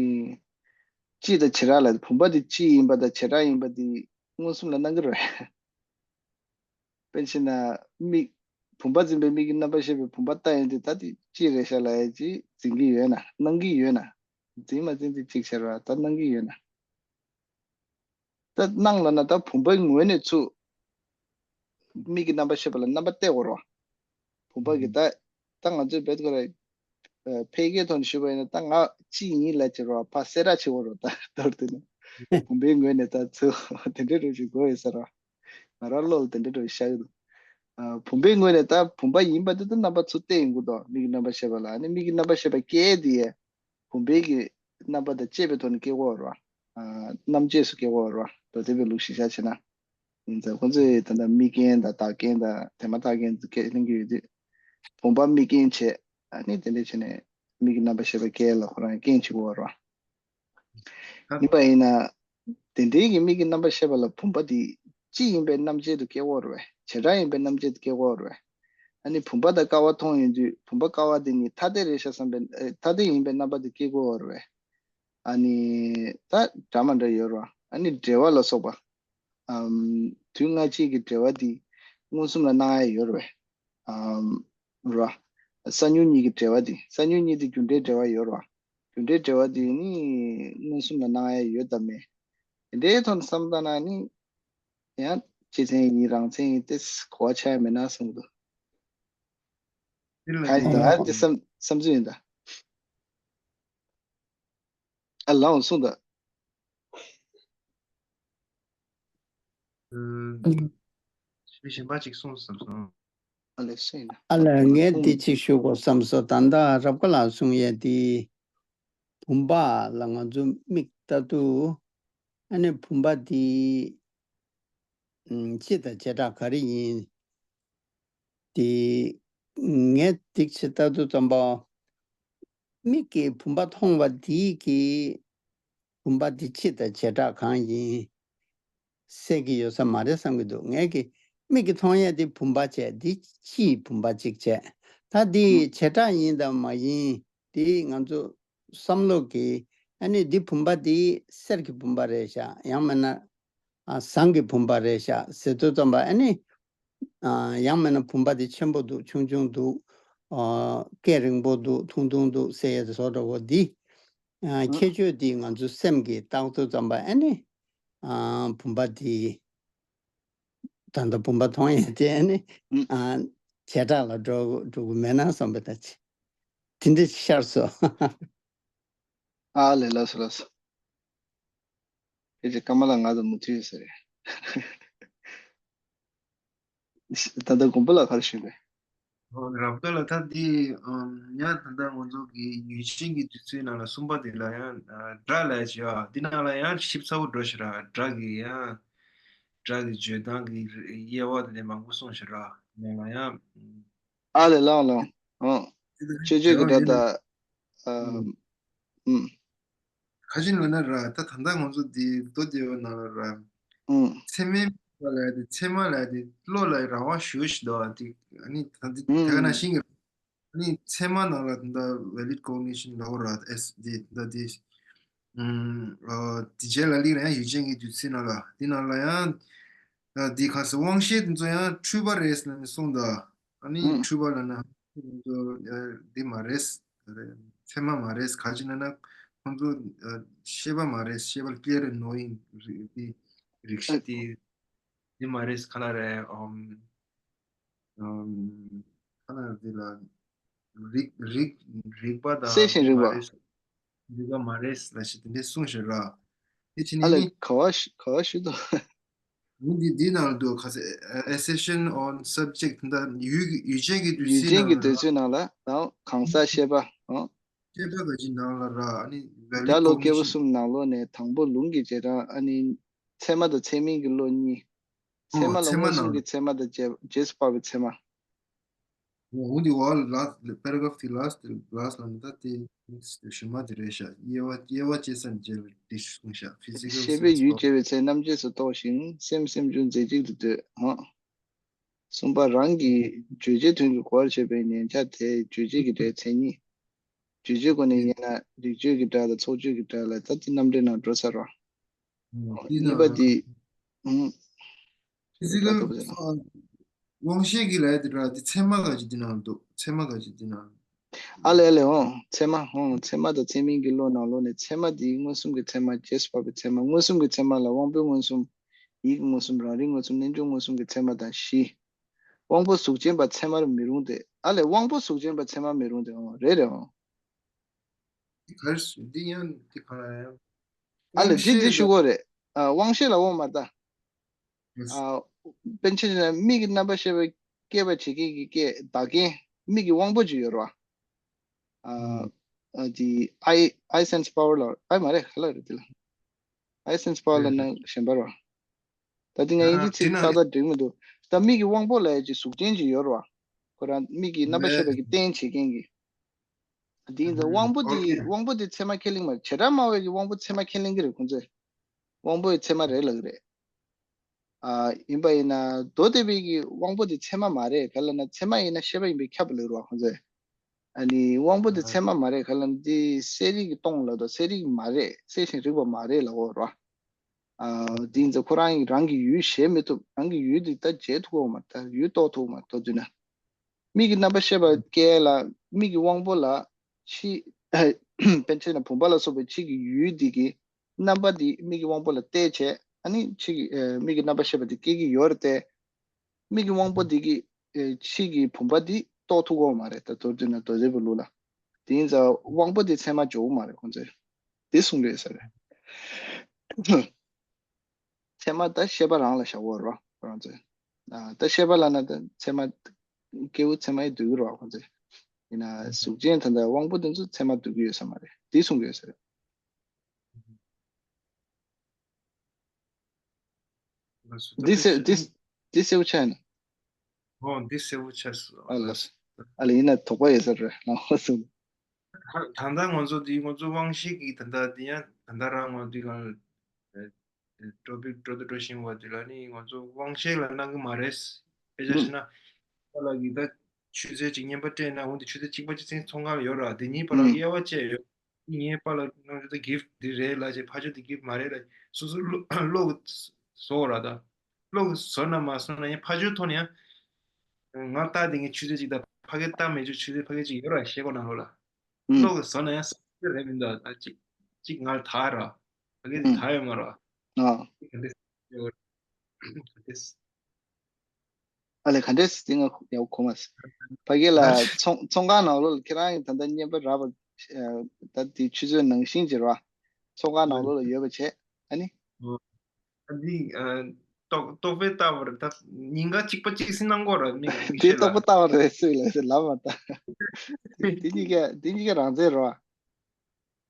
སྤྱི་དང་བྱེ་བྲག་ལ་བུམ་པ་དེ་སྤྱི་ཡིན་པ་དང་བྱེ་བྲག་ཡིན་པ་དེ་མངོན་སུམ་ལ་སྣང་གི་རེད། དཔེར་ན་ཆ་བཞག་ན་མིག་བུམ་པ་འཛིན་པའི་མིག་གི་རྣམ་པར་ཤེས་པའི་བུམ་པ་ལྟ་ཡོང་དུས་ད་དེ་སྤྱི་རེད་ཤག་ལབ་ཡ་ཅིག་འཛིན་གྱི་ཡོད་ན་སྣང་གི་ཡོད་ན། འཛིན་མ་འཛིན་དེ་གཅིག་བྱས་ར་ད་སྣང་གི་ཡོད་ན། ད་སྣང་ལབ་ན་ད་བུམ་པའི་ངོས་ནས་ཚུར་མིག་གི་རྣམ་པར་ཤེས་པ་ལ་རྣམ་པ་གཏད་དགོས་རེད་བ། བུམ་པ་གི་ད་ད་ང་ཚོས་བེད་ཀ་ར་ཕལ་སྐད་ཐོག་ནས་ཞུས་པ་ཡིན་ན་ད་ང་སྤྱི་ཡིན་ལབ་བྱས་ར་ཕར་གསལ་བསྒྲགས་བྱེད་དགོས་རེད་ད་མདོར་བསྡུས་ན། བུམ་པའི་ངོས་ནས་ད་ཚུར་དེ་འདྲ་རུ་ཞིག་དགོས་ཡོད་ས་རེད་བ། ང་རང་བློ་ལ་དེ་འདྲ་རུ་ཤར་གི་འདུག་ཨ། བུམ་པའི་ངོས་ནས་ད་བུམ་པ་ཡིན་པ་དེ་ད་རྣམ་པ་ཚུར་གཏད་ཡོང་གི་འདུག་མིག་གི་རྣམ་པར་ཤེས་པ་ལ་ཨ་ནི་མིག་གི་རྣམ་པར་ཤེས་པ་སྐྱེ་དེ་ཡས། བུམ་པའི་གི་རྣམ་པ་དང་བཅས་པའི་ཐོག་ནས་སྐྱེ་དགོས་རེད་བ། ཨ། རྣམ་བཅས་སུ་སྐྱེ་དགོས་རེད་བ། མདོ་སྡེ་པའི་ལུགས་གཞིར་བཞག་བྱས་ན། ཡིན་ཙང་ཁོང་ཚོས་ད་ལྟ་དམིགས་རྐྱེན་དང་བདག་རྐྱེན་དང་དེ་མ་ཐག་རྐྱེན་ཚོ་སྐད་གླེང་གི་ཡོད་དུས། བུམ་པ་དམིགས་རྐྱེན་བྱས། ཨ་ནི་དེ་འདྲ་བྱས་ནས་མིག་གི་རྣམ་པ་ཤེས་པ་སྐྱེ་ལ་ཁོ་རང་རྐྱེན་བྱེད་ཀྱི་ཡོད་རེད་བ། ཡིན་པ་ཡིན་ན། དེ་འདྲའི་གི་མིག་གི་རྣམ་པ་ཤེས་པ་ལ་བུམ་པ་དེ་གཅིག་ཡིན་པའི་རྣམ་བཅད་དུ་སྐྱེ་གི་ཡོད་རེད་བས། བྱེ་བྲག་ཡིན་པའི་རྣམ་བཅད་དུ་སྐྱེ་གི་ཡོད་རེད་བས། ཨ་ནི་བུམ་པ་དང་ཀ་བ་མཐོང་ཡོང་དུས་བུམ་པ་ཀ་བ་དེ་ནི་ཐ་དད་རེད་ཤག་བསམ་པའི་ཨེ་ཐ་དད་ཡིན་པའི་རྣམ་པ་དེ་སྐྱེ་གི་ཡོད་རེད་བས། ཨ་ནི་ད་འདྲ་མ་འདྲ་ཡོད་རེད་བ། ཨ་ནི་འབྲེལ་བ་ལ་སོགས་པ། ཨམ། དུས་སྔ་ཕྱི་གི་འབྲེལ་བ་འདི་མངོན་སུམ་ལ་སྣང་ཡ་ཡོད་རེད་བས། ཨམ། ར། ས་མྱུག་གཉིས་ཀྱི་འབྲེལ་བ་འདི་ས་མྱུག་གཉིས་འདི་རྒྱུ་འབྲས་འབྲེལ་བ་ཡོད་རེད་བ། རྒྱུ་འབྲས་འབྲེལ་བ་འདི་ནི་མངོན་སུམ་ལ་སྣང་ཡ་ཡོད་དམ་མེད། དེ་འདྲའི་ཐོག་ནས་བསམ་བློ་བཏང་ན་ནི། ཡང་སྤྱི་མཚན་ཡིན་རང་མཚན་ཡིན་ཏེ་གོ་བ་ཆགས་ཡ་མེད་ན་གསུངས་འདུག་དེ་ལ་གང་ཡིན་ད་ཨ་འདི་བསམ་བསམ་ཚུལ་ཡིན་ད། ཨ་ལའང་གསུངས་ད། ཨུམ། ཞེས་གཞན་པ་ཅིག་གསུངས་བསམ་སོང་། ཨ་ལས་སེ་ཡིན་ན། ཨ་ལས་ངས་འདི་ཅིག་ཞུ་དགོས་བསམ་སོང་། ད་ལྟ་རབ་དཀར་ལགས་གསུང་ཡས་འདི་བུམ་པ་ལ་ང་ཚོ་མིག་ལྟ་དུས་ཨ་ནི་བུམ་པ་འདི་ཨུམ་སྤྱི་དང་བྱེ་བྲག་ག་རེ་ཡིན། དེ་ངས་འདི་ཅིག་ལྟ་དུས་ཙམ་པ་མིག་གིས་བུམ་པ་མཐོང་བ་འདི་གི་བུམ་པ་འདི་སྤྱི་དང་བྱེ་བྲག་གང་ཡིན། ཟེར་གྱི་ཡོད་ས་མ་རེད་བསམ་གྱི་འདུག་ངས་ཀྱི་མིག་གིས་མཐོང་ཡས་དེ་བུམ་པ་བྱས་འདི་སྤྱིའི་བུམ་པ་གཅིག་བྱས། ད་འདི་བྱེ་བྲག་ཡིན་དང་མ་ཡིན་འདི་ང་ཚོ་བསམ་བློ་གིས་ཨ་ནི་འདི་བུམ་པ་འདི་གསེར་གྱི་བུམ་པ་རེད་ཤག་ཡང་མིན་ན་ཨ་ཟངས་ཀྱི་བུམ་པ་རེད་ཤག་ཟེར་དུས་ཙམ་པ་ཨ་ནི་ཨ་ཡང་མིན་ན་བུམ་པ་འདི་ཆེན་པོ་འདུག་ཆུང་ཆུང་འདུག་ཨ་སྐད་རིང་པོ་འདུག་ཐུང་ཐུང་འདུག་ཟེར་ཡས་བཟོ་འདྲ་བོ་འདི། ཨ་ཁྱད་ཆོས་འདི་ང་ཚོའི་སེམས་ཀྱིས་བརྟག་དུས་ཙམ་པ་ཨ་ནི་ཨ་བུམ་པ་འདི་ད་ལྟ་བུམ་པ་མཐོང་ཡས་དེ་ཨ་ནི་ཨ་བྱེ་བྲག་ལ་འགྲོ་འགྲོ་གི་མེད་ན་བསམ་པ་ད་ཅི་དེ་འདྲ་ཤར་སོང་། ཨ་ལས་ལགས་སོ་ལགས་སོ། ཁྱེད་ཀྱི་ཀ་མ་ལ་ང་དང་མུ་མཐུད་ཟེར། ད་ལྟ་དགོན་པ་ལ་ག་རེ་ཞུས་པས། ཨོ་རབ་དཀར་ལ་ད་འདི་ཨམ་ཡང་ད་ལྟ་ང་ཚོ་གི་ཡུལ་ཅན་གྱི་དུས་ཚོད་ནང་ལ་གསུམ་པ་དེ་ལ་ཡང་ཨ་སྒྲ་ལ་ཞེས་འདི་ནང་ལ་ཡང་ཞིབ་ཚ་བོ་འགྲོ་ཞེས་ར་སྒྲ་གི་ཡང་སྒྲ་གི་བརྗོད་སྟངས་ཀྱི་དབྱེ་བ་དེ་མང་པོ་གསུངས་ཞེས་ར་ནང་ལ་ཡང་ཨ་ལས་ལགས་ལགས་ཨང་། སྤྱོད་བརྗོད་ཀྱི་སྒྲ་དང་། ཨམ། ཨུམ། ག་ཅི་ལབ་ན་ར་ད་ད་ལྟ་ང་ཚོ་འདི་མདོ་སྡེ་པའི་ནང་ལ་ར། ཨུམ། ཚད་མའི་མིག་ལ་ཡ་དེ་ཚད་མ་ལ་ཡ་དེ་བློ་ལ་རང་དབང་ཞུ་ཞིག་འདུག་ཨ་དེ་ཨ་ནི་ད་འདི་ཨུམ། དེ་ག་ནང་བཞིན་གྱི་ཨ་ནི་ཚད་མ་ནང་ལ་ད་ལྟ་valid cognition ལབ་ར་ཨེས་དེ་ད་དེ་ཨུམ་ཨ་དེ་རྗེས་ལ་ལིག་ར་ཡང་ཡུལ་ཅན་གྱི་དུས་ཚོད་ནང་ལ་དེ་ནང་ལ་ཡང་ད་དེ་ག་ས་དབང་ཤེས་དེ་ཚོ་ཡང་འཁྲུལ་པ་རེད་ཟེར་ནས་གསུངས་ད་ཨ་ནི་ཨུམ། འཁྲུལ་པ་ལབ་ན། ཁོང་ཚོ་ཨ་འདི་མ་རེད། ཚད་མ་མ་རེད། ག་ཅི་ན་ན་ཁོང་ཚོ་ཨ་ཤེས་པ་མ་རེད། ཤེས་པ་སྐྱེ་རེ་ནོར་ཡིན་རེད། འདི་རིགས་ཤིག་འདི་འདི་མ་རེད། ག་ལ་རེད། ཨམ་ཨམ་ག་ལ་འདི་ལ་རིག་རིག་རིག་པ་དང་སེམས་ཤིང་རིག་པ། མ་རེད། རིག་པ་མ་རེད་ལ་ཞིག་དེ་འདྲས་གསུངས་ཤག་ར། དེ་ཕྱི་ཨ་ནི་ལས་ག་བ་ཞུ་ག་བ་ཞུ་དོ། ངས་འདི་འདི་ནང་ལ་འདུག་ག་ས་ཨེ་སེ་ཤན་ཨོན་སབ་ཇེག་ད་ཡུལ་ཡུལ་ཅན་གྱི་དུས་ཡུལ་ཅན་གྱི་དུས་ཚོད་ནང་ལ་དང་གང་ཟག་ཤེས་པ་ཨང་། ཤེས་པ་ག་ཅི་ནང་ལ་ར་ཨ་ནི་བེ་ལི་སྒྲ་བློ་སྐྱེ་བོ་གསུམ་ནང་ལོགས་ནས་དང་པོ་ལུང་གི་རྗེས་འབྲང་ཨ་ནི་ཚད་མ་དང་ཚད་མིན་གྱི་བློ་གཉིས། ཚད་མ་ལ་མངོན་སུམ་གྱི་ཚད་མ་དང་རྗེས་རྗེས་སུ་དཔག་པའི་ཚད་མ། འོ་འདི་འོག་ལ་ལ་པེ་ར་གྷ་རཕ་དེ་ལ་སི་ལ་སི་ལ་ནི་ད་དེ་ཞུ་མ་དེ་རེད་ཤག་དབྱེ་བ་དབྱེ་བ་ཕྱེ་ས་ནས་རྗེས་ལ་དེ་གསུངས་ཤག་ཕི་ཟི་ཀལ་ཤེས་པས་ཡུལ་བྱེད་པའི་ཚེ་རྣམ་འབྱེད་སུ་གཏོགས་ཤིང་སེམས་སེམས་བྱུང་རྫས་གཅིག་ཏུ་འདོད་ཧོ། གསུམ་པ་རང་གི་རྗོད་བྱེད་དོན་གྱི་གོ་བར་བྱེད་པའི་ཉན་ཆ་དེ་རྗོད་བྱེད་ཀྱི་སྒྲའི་མཚན་ཉིད། རྗོད་བྱེད་སྒོ་ནས་དེ་ཉན་ན་རིགས་བརྗོད་ཀྱི་སྒྲ་དང་ཚོགས་བརྗོད་ཀྱི་སྒྲ་ལ་ད་དེ་རྣམ་འགྲེལ་ནང་འགྲོ་ཚར་བ། གཉིས་པ་དེ། ཧུམ། ཕི་ཟི་ཀལ་དབང་ཤེས་ཀྱི་ལས་དེ་ར་དེ་ཚད་མ་ག་ཅི་དེ་ནང་འདུག་ཚད་མ་ག་ཅི་དེ་ནང་། ཨ་ལས་ཨ་ལས་འོང་ཚད་མ་འོང་ཚད་མ་དང་ཚད་མིན་གྱི་བློ་ནང་ལོགས་ནས་ཚད་མ་དེ་མངོན་སུམ་གྱི་ཚད་མ་རྗེས་སུ་དཔག་པའི་ཚད་མ་མངོན་སུམ་གྱི་ཚད་མ་ལ་དབང་པོའི་མངོན་སུམ། ཡིད་ཀྱི་མངོན་སུམ་རང་རིག་མངོན་སུམ་རྣལ་འབྱོར་མངོན་སུམ་གྱི་ཚད་མ་དང་བཞི། དབང་པོ་གཟུགས་ཅན་པ་ཚད་མར་མི་རུང་སྟེ་ཨ་ལས་དབང་པོ་གཟུགས་ཅན་པ་ཚད་མར་མི་རུང་སྟེ་འོང་རེད་རེད་འོང་། དེ་ག་རེ་ཟེར་འདི་ཡང་འདི་ག་ལ་ཡང་། ཨ་ལས་འདི་འདི་ཞུ་དགོས་རེད། ཨ་དབང་ཤེས་ལ་དབང་མ་ལྟ། ཨ་པཎ་ཆེན་ནས་མིག་གི་རྣམ་པར་ཤེས་པ་སྐྱེད་པར་བྱེད་མཁན་གྱི་སྐད་བདག་རྐྱེན་མིག་གི་དབང་པོ་ཅིག་ཡོད་རེད་བ། ཨ་ཨ་དེ་eye eye sense power ལ་ཨ་མ་རེད་ག་ལ་རེད་དེ་ལ། eye sense power ལ་ན་གཞན་པ་རེད་བ། ད་དེ་ང་ཡིན་གྱི་ཚིག་ཏག་ཏག་འགྲིག་མི་འདུག་ད་མིག་གི་དབང་པོ་ལ་ཡ་ཅིག་གཟུགས་ཅན་ཅིག་ཡོད་རེད་བ། ཁོ་རང་མིག་གི་རྣམ་པར་ཤེས་པ་གི་རྟེན་བྱེད་མཁན་གྱི། དེ་ཡིན་ཙང་དབང་པོ་དེ་ཨོ་ཁེ། དབང་པོ་དེ་ཚད་མ་ཁས་ལེན་མ་རེད། བྱེ་བྲག་སྨྲ་བས་ཀྱི་དབང་པོ་ཚད་མ་ཁས་ལེན་གྱི་རེད་ཁོང་ཚོས། དབང་པོའི་ཚད་མ་རེད་ལབ་ཀྱི་རེད། ཨ་ཡིན་པ་ཡིན་ན་མདོ་སྡེ་པའི་གི་དབང་པོ་དེ་ཚད་མ་མ་རེད། ག་ལབ་ན་ཚད་མ་ཡིན་ན་ཤེས་པ་ཡིན་པས་ཁྱབ་པ་ལབ་རོགས་ཁོང་ཚོས། ཨ་ནི་དབང་པོ་དེ་ཚད་མ་མ་རེད། ག་ལབ་ན་འདི་གསལ་རིག་གི་སྟོང་ལབ་དང་གསལ་རིག་མ་རེད། གསལ་ཞིང་རིག་པ་མ་རེད་ལབ་འོ་རོགས། ཨ་འདི་ཡིན་ཙང་ཁོ་རང་གིས་རང་གི་ཡུལ་བཞེད་མི་ཐུབ། རང་གི་ཡུལ་དེ་ད་བརྗེད་ཐུབ་ཀྱི་ཡོད་མ་རེད། ད་ཡུལ་རྟོགས་ཐུབ་ཀྱི་མ་རེད། མདོར་བསྡུས་ན། མིག་གི་རྣམ་པར་ཤེས་པ་སྐྱེ་ལ་མིག་གི་དབང་པོ་ལ་ཕྱི་དཔེར་ན་བུམ་པ་ལ་སོགས་པའི་ཕྱི་གི་ཡུལ་འདི་གི་རྣམ་པ་འདི་མིག་གི་དབང་པོ་ལ་བལྟས་བྱས། ཨ་ནི་ཕྱི་གི་ཨ་མིག་གི་རྣམ་པར་ཤེས་པ་འདི་སྐྱེ་གི་ཡོད་རེད་དེ། མིག་གི་དབང་པོ་འདི་གི་ཨ་ཕྱི་གི་བུམ་པ་འདི་རྟོགས་ཐུབ་ཀྱི་ཡོད་མ་རེད། ད་མདོར་བསྡུས་ན་མདོ་སྡེ་པའི་ལུགས་ལ། དེ་ཡིན་ཙང་དབང་པོ་འདི་ཚད་མར་འཇོག་གི་མ་རེད་ཁོང་ཚོས། འདི་གསུང་གི་ཡོད་ས་རེད། ཚད་མ་ད་ཤེས་པ་རང་ལ་བཞག་གོ་རོ་ཁོ་རང་ཚོས། ཨ་ད་ཤེས་པ་ལབ་ན་ད་ཚད་མ་སྐྱེས་བུ་ཚད་མ་ཡི་འདོད་ཀྱི་རོ་ཁོ་ཚོས། ཡིན་ན་གཟུགས་ཅན་ད་ལྟ་དབང་པོ་དེ་ཚོ་ཚད་མ་འདོད་ཀྱི་ཡོད་ས་མ་རེད། འདི་གསུང་གི་ཡོད་ས་རེད། ལགས་སོ། ད་འདི་དཔེ་གསལ་འདི་ཞིག་འདི་གསལ་པོ་ཆགས་ཡིན། ཨོ་འདི་གསལ་པོ་ཆགས་སོང་། ཨ་ལགས་སོ། ཨ་ལ་ཡིན་ན་དོགས་པ་ཡོད་ས་རེད་ལགས་སོ། ད་ད་ལྟ་ང་ཚོ་འདི་ང་ཚོ་དབང་ཤེས་ཀྱི་ད་ལྟ་འདི་ཡང་ད་ལྟ་རང་ང་འདི་གང་ཨེ་ཨེ་འགྲོ་བི་འགྲོ་དུ་འགྲོ་བཞིན་པ་འདི་ལ་ནི་ང་ཚོ་དབང་ཤེས་ལ་གནང་གི་མ་རེད། དཔེ་ཆ་བཞག་ན་པ་ལགས་ཀྱིས་ད་ཆུ་ཚོད་གཅིག་བརྙན་པར་སྤྲད་ན་འོ་འདི་ཆུ་ཚོད་གཅིག་པ་གཅིག་སེང་ཚོང་ཁང་ལ་ཡོད་ར། འདི་གཉིས་པ་ལགས་དབྱེ་བ་བཅད་ཡོད། ངའི་པཱ་ལགས་ནང་ཆུ་ཚོད་གིཕ་འདི་རེད་ལབ་བྱས་ཕ་ཆོས་འདི་གིཕ་མ་རེད་ལབ་སོ་སོ་བློ་བློ་གི་བཟོ་ར། ད་བློ་གི་བཟོ་ན་མ་བཟོ་ན་ཡང་ཕ་ཆོས་ཐོག་ནས་ཡང་ང་ལྟ་དེ་ངའི་ཆུ་ཚོད་གཅིག་དང་ཕ་གི་ལྟ་མེད་ཆུ་ཆུ་ཚོད་ཕ་གི་གཅིག་ཡོད་ར་ཤེས་གོ་ནང་ལོགས་ལ། ཨུམ། བློ་གི་བཟོ་ན་ཡང་བཟོ་རེད་མི་འདུག་ད་གཅིག་གཅིག་ང་ལ་ད་ར་ཕ་གི་དེ་ཨུམ། ད་ཡོད་མ་ར། ཨ། ག་འདྲ་ཡོད་ར། ག་འདྲ། ཨ་ལས་ག་འདྲས་དེ་ང་ཡག་པོ་གོ་མ་སོང་། ཕ་གི་ལ་ཚོང་ཚོང་ཁང་ནང་ལོགས་ལ་ཁྱེད་རང་གིས་ད་ལྟ་བརྙན་པར་རག་པ། ཨ་ད་དེ་ཆུ་ཚོད་ནང་བཞིན་གྱི་ར། ཚོང་ཁང་ནང་ལོགས་ལ་ཡོད་པ་བྱས། ཨ་ནི། ཨ་འདི་ཨ་ཏོག་ཏོག་དཔེ་ལྟ་བར་ད་ཉིན་ག་གཅིག་པ་གཅིག་སེང་གནང་གོ་ར་མི་དེ་ཤེས་ལ། ཏོག་པ་ལྟ་བར་རེད་ཟེར་ལ་ཟེར་ལབ་མ་ད། དེ་གཉིས་ཀ་དེ་གཉིས་ཀ་རང་བཙན་ར།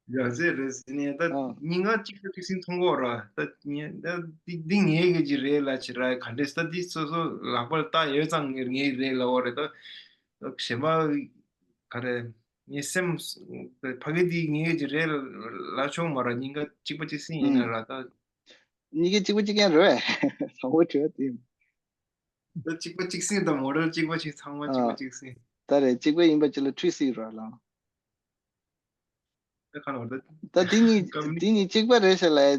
ཡ་ཟེར་རེད་ཟེར་ནས་ད་ཨ། ཉིན་ག་གཅིག་ཏུ་གཅིག་སེང་མཐོང་གོ་ར། ད་ཉིན་ད་འདི་འདི་ངའི་གི་ཅི་རེད་ལ་ཅི་ར་ག་འདྲས་ད་འདི་སོ་སོ་ལག་པར་བཏགས་ཡོད་ཙང་ངའི་ངའི་རེད་ལ་འོ་རེད། ད་ད་གཞན་པ་ག་རེ་ངའི་སེམས་ཕ་གི་འདི་ངའི་གི་ཅི་རེད་ལ་ཆོག་མ་ར། ཉིན་ག་གཅིག་པ་གཅིག་སེང་ཡིན་ན་ཨུམ། ར་ད་གཉིས་ཀ་གཅིག་པ་གཅིག་རྐྱང་རེད་བས། བཟང་པོ་བྲོས་དེ། ད་གཅིག་པ་གཅིག་སེང་དང་མོ་ཊར་གཅིག་པ་གཅིག་ཚང་མ་གཅིག་པ་ཨ། གཅིག་སེང་། ད་རེད་གཅིག་པ་ཡིན་པ་ཅི་ལ་འཁྲུལ་སྲིད་ར་ལ། ད་ག་ནོར་ད། ད་དེ་གཉིས་ཀ་མི་དེ་གཉིས་གཅིག་པ་རེད་ཤག་ལབ་ཡ་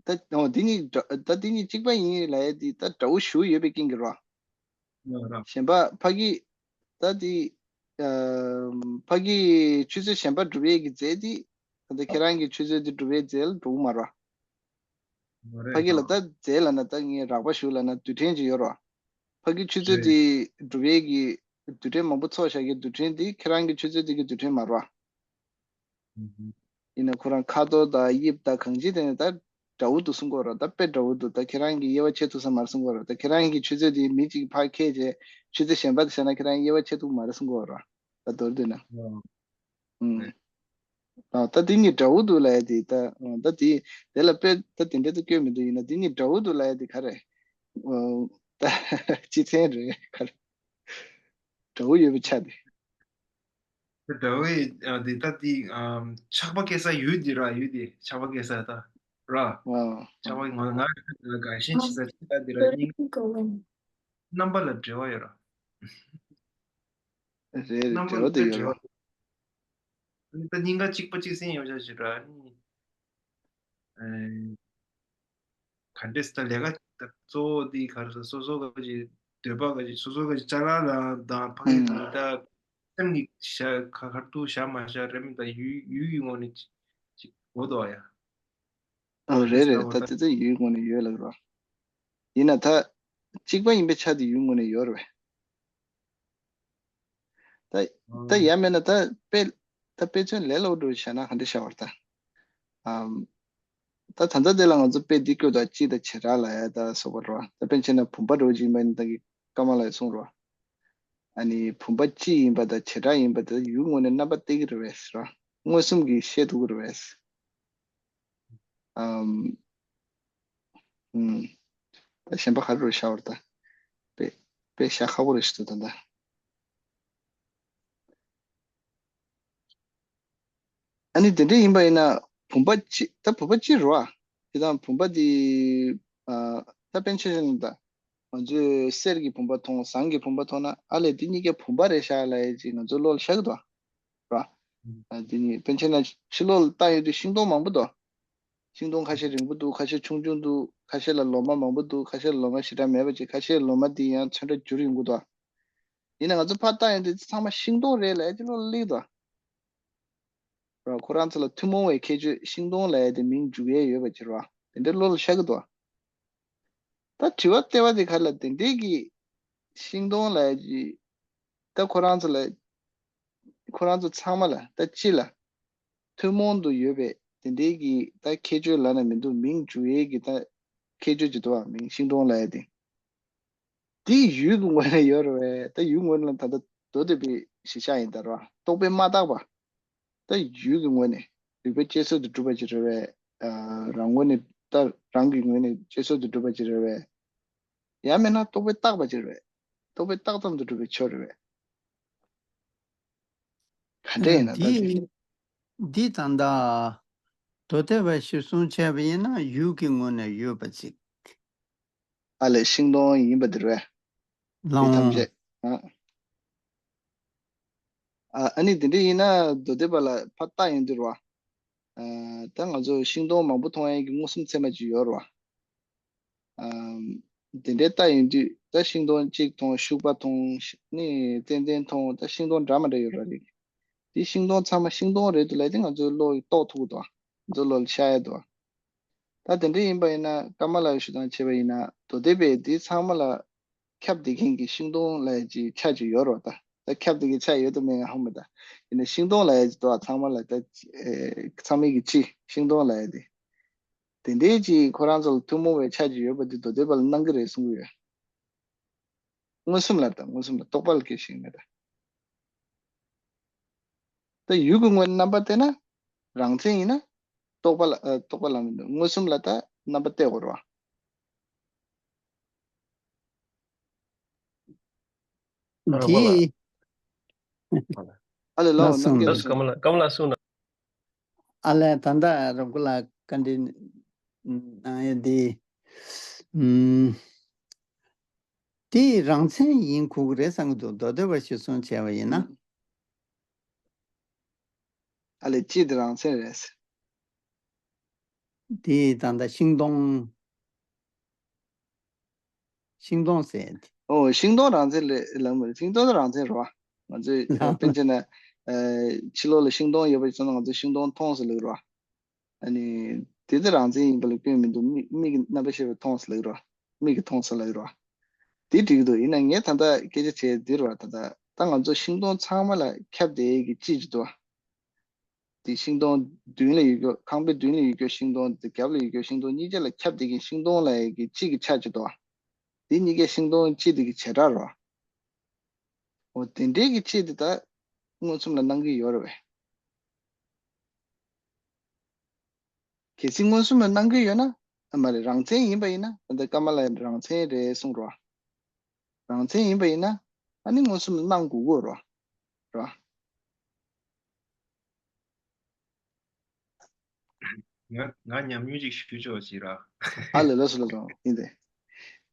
དེ། ད་འོ་དེ་གཉིས་འདྲ་ད་དེ་གཉིས་གཅིག་པ་ཡིན་ལབ་ཡ་དེ་ད་འདྲ་བོ་ཞུ་ཡོད་པའི་རྐྱེན་གྱིས་རོ། ཡ་ར། གཞན་པ་ཕ་གི་ད་དེ་ཨ་ཕ་གི་ཆུ་ཚོད་གཞན་པ་སྒྲུབ་ཡས་ཀྱི་རྫས་དེ་ད་ལྟ་ཁྱེད་རང་གི་ཆུ་ཚོད་དེ་སྒྲུབ་ཡས་རྫས་ལ་འགྲོ་གི་མ་རོ། མ་རེད་ཕ་གི་ལ་ད། ད་རྫས་ལབ་ན་ད་ངས་རགས་པ་ཞུ་ལབ་ན་རྡུལ་ཕྲན་ཅིག་ཡོད་རོ། ཕ་གི་ཆུ་ཚོད་རེད། དེ་སྒྲུབ་ཡས་ཀྱི་རྡུལ་ཕྲན་མང་པོ་ཚོགས་བཞག་གི་རྡུལ་ཕྲན་དེ་ཁྱེད་རང་གི་ཆུ་ཚོད་དེ་གི་རྡུལ་ཕྲན་མ་རེད་བ། ཨུ་ཧུ། ཡིན་ན་ཁོ་རང་ཁ་དོག་དང་དབྱིབས་དང་གང་ཅི་དེ་ནི་ད་འདྲ་བོ་འདུག་གསུང་གི་ཡོད་རེད། ད་དཔེ་འདྲ་བོ་འདུག་ད་ཁྱེད་རང་གིས་དབྱེ་བ་ཕྱེ་ཐུབ་ས་མ་རེད་གསུང་གི་ཡོད་རེད། ད་ཁྱེད་རང་གི་ཆུ་ཚོད་དེ་མི་གཅིག་གིས་ཕར་འཁྱེར་བྱས་ཆུ་ཚོད་གཞན་པ་དེ་བཞག་ན་ཁྱེད་རང་དབྱེ་བ་ཕྱེ་ཐུབ་མ་རེད་གསུང་གི་ཡོད་རེད། ད་མདོར་བསྡུས་ན། ཨོ། ཨུམ། ཨ་ད་དེ་གཉིས་འདྲ་བོ་འདུག་ལབ་ཡ་དེ་ད་ཨ་ད་དེ་དེ་ལ་དཔེ་ད་དེ་འདྲ་ད་སྐྱོན་མི་འདུག་ཡིན་ན་དེ་གཉིས་འདྲ་བོ་འདུག་ལབ་ཡ་དེ་ག་རེ། ཨ་ད་སྤྱི་མཚན་རེད་ག་རེ། འདྲ་བོ་ཡོད་པའི་ཆ་དེ། དེ་འདྲ་བོ་ཡི་ཨ་དེ་ད་དེ་ཨ་ཆགས་པ་སྐྱེ་ས་ཡུལ་དེ་ར། ཡུལ་དེ་ཆགས་པ་སྐྱེ་ས་ད་ར། ཨ་ཆགས་པ་ང་ང་དགའ་ཞེན་བྱེད་ས་ཆགས་ས་དེ་ར། སྙིང་རྣམ་པ་ལ་འབྲེལ་བ་ཡོད་ར། རེད་རེད། རྣམ་པ་འབྲེལ་བ་ལ་དེ་ཡོད་འབྲེལ་ར། བ། ཨ་ནི་ད་སྙིང་ག་གཅིག་པ་གཅིག་སེང་ཡོད་ཤག་ཅིག་ར་ནི། ཨེ། ག་འདྲས་ད་ལས་ཀ་ད་གཙོ་བོ་འདི་ག་རེ་ཟེར། སོ་སོ་ག་ཅིག་འདོད་པ་ག་ཅིག་སོ་སོ་ག་ཅིག་ཅ་ལག་ལ་དང་ཕ་གི་ཨུམ། ད་སེམས་ཀྱི་བཞག་ག་གར་ཐུག་བཞག་མ་བཞག་རེད་མི་ད་ཡུལ་ཡུལ་གྱི་ངོས་ནས་ཅིག་གོ་དོ་ཡ། ཨ་རེད་རེད། ད་དེ་ཚོ་ཡུལ་ངོས་ནས་ཡོད་ལབ་རོ། ཡིན་ན་ད་གཅིག་པ་ཡིན་པའི་ཆ་དེ་ཡུལ་ངོས་ནས་ཡོད་རེད་བས། ད་ད་ཡ་མེད་ན་ད་དཔེ་ད་དཔེ་མཚོན་ལས་སླ་པོ་འགྲོ་བཞག་ན་ག་འདྲ་ཤར་བར་ད། ཨམ། ད་ད་ལྟ་དེ་ལ་ང་ཚོ་དཔེ་འདི་བཀོད་དོ། སྤྱི་དང་བྱེ་བྲག་ལ་ཡ་ད་སོགས་པ་རོ། ད་དཔེ་བྱས་ན་བུམ་པ་འདྲ་བོ་ཅིག་ཡིན་པ་ཡིན་ན་ད་གི་ཀ་མ་ལ་ཡ་གསུངས་རོ། ཨ་ནི་བུམ་པ་སྤྱི་ཡིན་པ་དང་བྱེ་བྲག་ཡིན་པ་དེ་ཡུལ་ངོས་ནས་རྣམ་པ་སྟེར་གི་རེད་བས་རོ། མངོན་སུམ་གྱིས་ཤེས་ཐུབ་ཀྱི་རེད་བས། ཨམ། ཨུམ། ད་གཞན་པ་ག་རེ་རེད་ཤར་བར་ད། དཔེ་དཔེ་ཤར་ཁག་པོ་རེད་ཤག་ད་ད། ཨ་ནི་དེ་འདྲ་ཡིན་པ་ཡིན་ན་བུམ་པ་གཅིག་ད་བུམ་པ་གཅིག་རེད་བ། དེ་དང་བུམ་པ་དེ་ཨ་ད་པཎ་ཆེན་ནང་ད་ང་ཚོས་གསེར་གྱི་བུམ་པ་མཐོང་ཟངས་ཀྱི་བུམ་པ་མཐོང་ན་ཨ་ལས་དེ་གཉིས་ཀ་བུམ་པ་རེད་ཤག་ལབ་ཡས་ཅིག་ང་ཚོའི་བློ་ལ་ཤར་གི་འདུག་བ། ཨ་དེ་གཉིས་པཎ་ཆེན་ནང་ཕྱི་ལོགས་ལ་བལྟ་ཡོང་དུས་ཤིང་སྡོང་མང་པོ་འདུག་ཤིང་སྡོང་ཁ་ཤས་རིང་པོ་འདུག་ཁ་ཤས་ཆུང་ཆུང་འདུག་ཁ་ཤས་ལ་ལོ་མ་མང་པོ་འདུག་ཁ་ཤས་ལ་ལོ་མ་ཞེ་དྲག་མེད་པ་ཅིག་ཁ་ཤས་ལ་ལོ་མ་དེ་ཡང་ཚོན་ཁྲ་འགྱུར་ཡོང་གི་འདུག་ཡིན་ན་ང་ཚོ་ཕར་བལྟ་ཡོང་དུས་ཚང་མ་ཤིང་སྡོང་རེད་ལབ་ཡས་ཅིག་བློ་ལ་སླེབས་འདུག་ར། ཁོ་རང་ཚོ་ལ་ཐུན་མོང་བའི་ཁྱད་ཆོས་ཤིང་སྡོང་ལབ་ཡས་དེ་མིང་འཇུག་ཡས་ཡོད་པ་ཅིག་ར། དེ་འདྲའི་བློ་ལ་ཤར་གི་འདུག་ད་དྲི་བ་བལྟས་པ་དེ་ག་ལ་དེ་འདྲའི་གི་ཤིང་སྡོང་ལབ་ཡས་ཀྱི་ད་ཁོ་རང་ཚོ་ལ་ཁོ་རང་ཚོ་ཚང་མ་ལ་ད་སྤྱི་ལ་ཐུན་མོང་དུ་ཡོད་པའི་དེ་འདྲའི་གི་ད་ཁྱད་ཆོས་ལབ་ན་མི་འདུག་མིང་འཇུག་ཡས་ཀྱི་ད་ཁྱད་ཆོས་ཅིག་འདུག་བ། མིང་ཤིང་སྡོང་ལབ་ཡས་དེ། དེ་ཡུལ་གྱི་ངོས་ནས་ཡོད་རེད་པས། ད་ཡུལ་ངོས་ནས་ད་ལྟ་མདོ་སྡེ་པའི་གཞི་བཞག་ཡིན་ད་ར། རྟོག་པས་མ་བཏགས་པ། ད་ཡུལ་གྱི་ངོས་ནས་རིགས་པས་དཔྱད་བཟོད་དུ་གྲུབ་པ་ཅིག་རེད་པས། ཨ་རང་ངོས་ནས་ད་རང་གི་ངོས་ནས་དཔྱད་བཟོད་དུ་གྲུབ་པ་ཅིག་རེད་པས། ཡང་མིན་ན་རྟོག་པས་བཏགས་པ་ཅིག་རེད་པས། རྟོག་པས་བཏགས་ཙམ་དུ་གྲུབ་པའི་ཆོས་རེད་པས། ག་འདྲ་ཡིན་ན་ད་འདི་དེ་འདི་ད་ལྟ་མདོ་སྡེ་པ་གཞིར་བཟུང་བྱས་པ་ཡིན་ན་ཡུལ་གྱི་ངོས་ནས་ཡོད་པ་ཅིག་ཨ་ལས་ཤིང་སྡོང་ཡིན་པ་དེ་རེད། ལགས་འོང་། ཐམས་ཅད། ཨ་ཨ་ནི་དེ་འདྲ་ཡིན་ན་མདོ་སྡེ་པ་ལ་ཕར་བལྟ་ཡོང་དུས་རེད་བ། ཨ་ད་ང་ཚོ་ཤིང་སྡོང་མང་པོ་མཐོང་ཡས་ཀྱི་མངོན་སུམ་ཚད་མ་ཅིག་ཡོད་རེད་བ། ཨ་དེ་འདྲའི་བལྟ་ཡོང་དུས་ད་ཤིང་སྡོང་གཅིག་མཐོང་ཤུག་པ་མཐོང་ནི་ཙན་དན་མཐོང་ད་ཤིང་སྡོང་འདྲ་མི་འདྲ་ཡོད་རེད་བ། དེ་ཤིང་སྡོང་ཚང་མ་ཤིང་སྡོང་རེད་འདུག་ལབ་དེ་ང་ཚོའི་བློ་ཡིས་རྟོགས་ཐུབ་ཀྱི་འདུག་ང་ཚོའི་བློ་ལ་ཤར་ཡས་འདུག་ད་དེ་འདྲ་ཡིན་པ་ཡིན་ན་ཀ་མ་ལ་ཡི་ཞུ་སྟངས་བྱས་པ་ཡིན་ན་མདོ་སྡེ་པས་དེ་ཚང་མ་ལ་ཁྱབ་བསྡད་མཁན་གྱི་ཤིང་སྡོང་ལབ་ཡས་ཀྱི་ཆ་ཅིག་ཡོད་རེད་བ། ད་ད་ཁྱབ་བསྡད་མཁན་ཆ་ཡོད་དམ་མེད་ཧ་མ་ད། ཡིན་ན་ཤིང་སྡོང་ལབ་ཡས་ཀྱི་འདུག་ཚང་མ་ལ་ད་ཚང་མའི་གི་སྤྱི་ཤིང་སྡོང་ལབ་ཡས་དེ། དེ་འདྲའི་ཅིག་ཁོ་རང་ཚོ་ལ་ཐུན་མོང་བའི་ཆ་ཅིག་ཡོད་པ་དེ་མདོ་སྡེ་པ་ལ་གནང་གི་རེད་གསུང་གི་ཡོད། མངོན་སུམ་ལ་ད་མངོན་སུམ་ལ་རྟོག་པ་ལ་སྐྱེ་ཞིང་མེད་ད། ད་ཡུལ་གྱི་ངོས་ནས་རྣམ་པ་བལྟས་ན་རང་མཚན་ཡིན་ན་རྟོག་པ་ལ་ཨ་རྟོག་པ་ལ་མི་འདུག་མངོན་སུམ་ལ་ད་རྣམ་པ་བལྟས་དགོས་རེད་བ། རོགས་པ་ལ། དེ་ཨ་ལས་ལགས་ལགས་སོ། གནང་གི་ལགས་སོ། ཀམ་ལགས་ཀམ་ལགས་གསུངས་ན། ཨ་ལས་ད་ལྟ་རོགས་པ་ལ་བཀའ་འདྲི་གནང་ཡ་དེ། ཨུམ། དེ་རང་མཚན་ཡིན་དགོས་ཀྱི་རེད་བསམ་གྱི་འདུག་མདོ་སྡེ་པ་གཞིར་བཟུང་བྱས་པ་ཡིན་ན། ཨ་ལས་སྤྱི་དེ་རང་མཚན་རེད། དེ་ད་ལྟ་ཤིང་སྡོང་། ཤིང་སྡོང་ཟེར་ཏེ། ཨོ་ཤིང་སྡོང་རང་མཚན་ལས་ལམ་རེད། ཤིང་སྡོང་རང་མཚན་རེད་བ། ང་ཚོས་ལགས། དཔེར་བྱས་ན་ཨ་ཕྱི་ལོགས་ལ་ཤིང་སྡོང་ཡོད་པ་ཞིག་མཚོན་ན་ང་ཚོས་ཤིང་སྡོང་མཐོང་ཟེར་ལབ་ཀྱི་རེད་བ། ཨ་ནི་དེ་ཚོ་རང་མཚན་ཡིན་པ་ལ་སྐྱོན་མི་འདུག་མིག་མིག་གི་རྣམ་པར་ཤེས་པས་མཐོང་ཟེར་ལབ་ཀྱི་རེད་བ། མིག་གིས་མཐོང་ཟེར་ལབ་ཀྱི་རེད་བ། དེ་འགྲིག་གི་འདུག་ཡིན་ན་ངས་ད་ལྟ་སྐད་ཆ་བྱས་འདི་རེད་བ། ད་ལྟ་ད་ང་ཚོ་ཤིང་སྡོང་ཚང་མ་ལ་ཁྱབ་བསྡད་ཀྱི་སྤྱི་ཅིག་འདུག་བ། དེ་ཤིང་སྡོང་མདུན་ལ་ཡོད་རྒྱུ་ཁང་པའི་མདུན་ལ་ཡོད་རྒྱུ་ཤིང་སྡོང་དེ་རྒྱབ་ལ་ཡོད་རྒྱུ་ཤིང་སྡོང་གཉིས་ཆ་ལ་ཁྱབ་བསྡད་མཁན་ཤིང་སྡོང་ལ་ཡི་གི་གཅིག་གི་ཆ་གཅིག་འདུག་བ། དེ་གཉིས་ཀའི་ཤིང་སྡོང་གཅིག་དེ་གི་བྱེ་བྲག་རེད་བ། འོ་དེ་འདྲའི་གི་གཅིག་དེ་ད་མངོན་སུམ་ལ་སྣང་གི་ཡོད་རེད་བས། གལ་སྲིད་མངོན་སུམ་ལ་སྣང་གི་ཡོད་ན་ཨ་མ་རེད་རང་མཚན་ཡིན་པ་ཡིན་ན་ད་ལྟ་ཀ་མ་ལ་རང་མཚན་རེད་གསུངས་རེད་བ། རང་མཚན་ཡིན་པ་ཡིན་ན་ཨ་ནི་མངོན་སུམ་ལ་སྣང་དགོས་ཀྱི་ཡོད་རེད་བ། རེད་བ། ང་ང་ཉམས་མྱོང་ཅིག་ཞུ་ཆོག་ཅིག་ར། ཨ་ལས་ལགས་སོ་ལགས་སོ་ཡིན་ཏེ།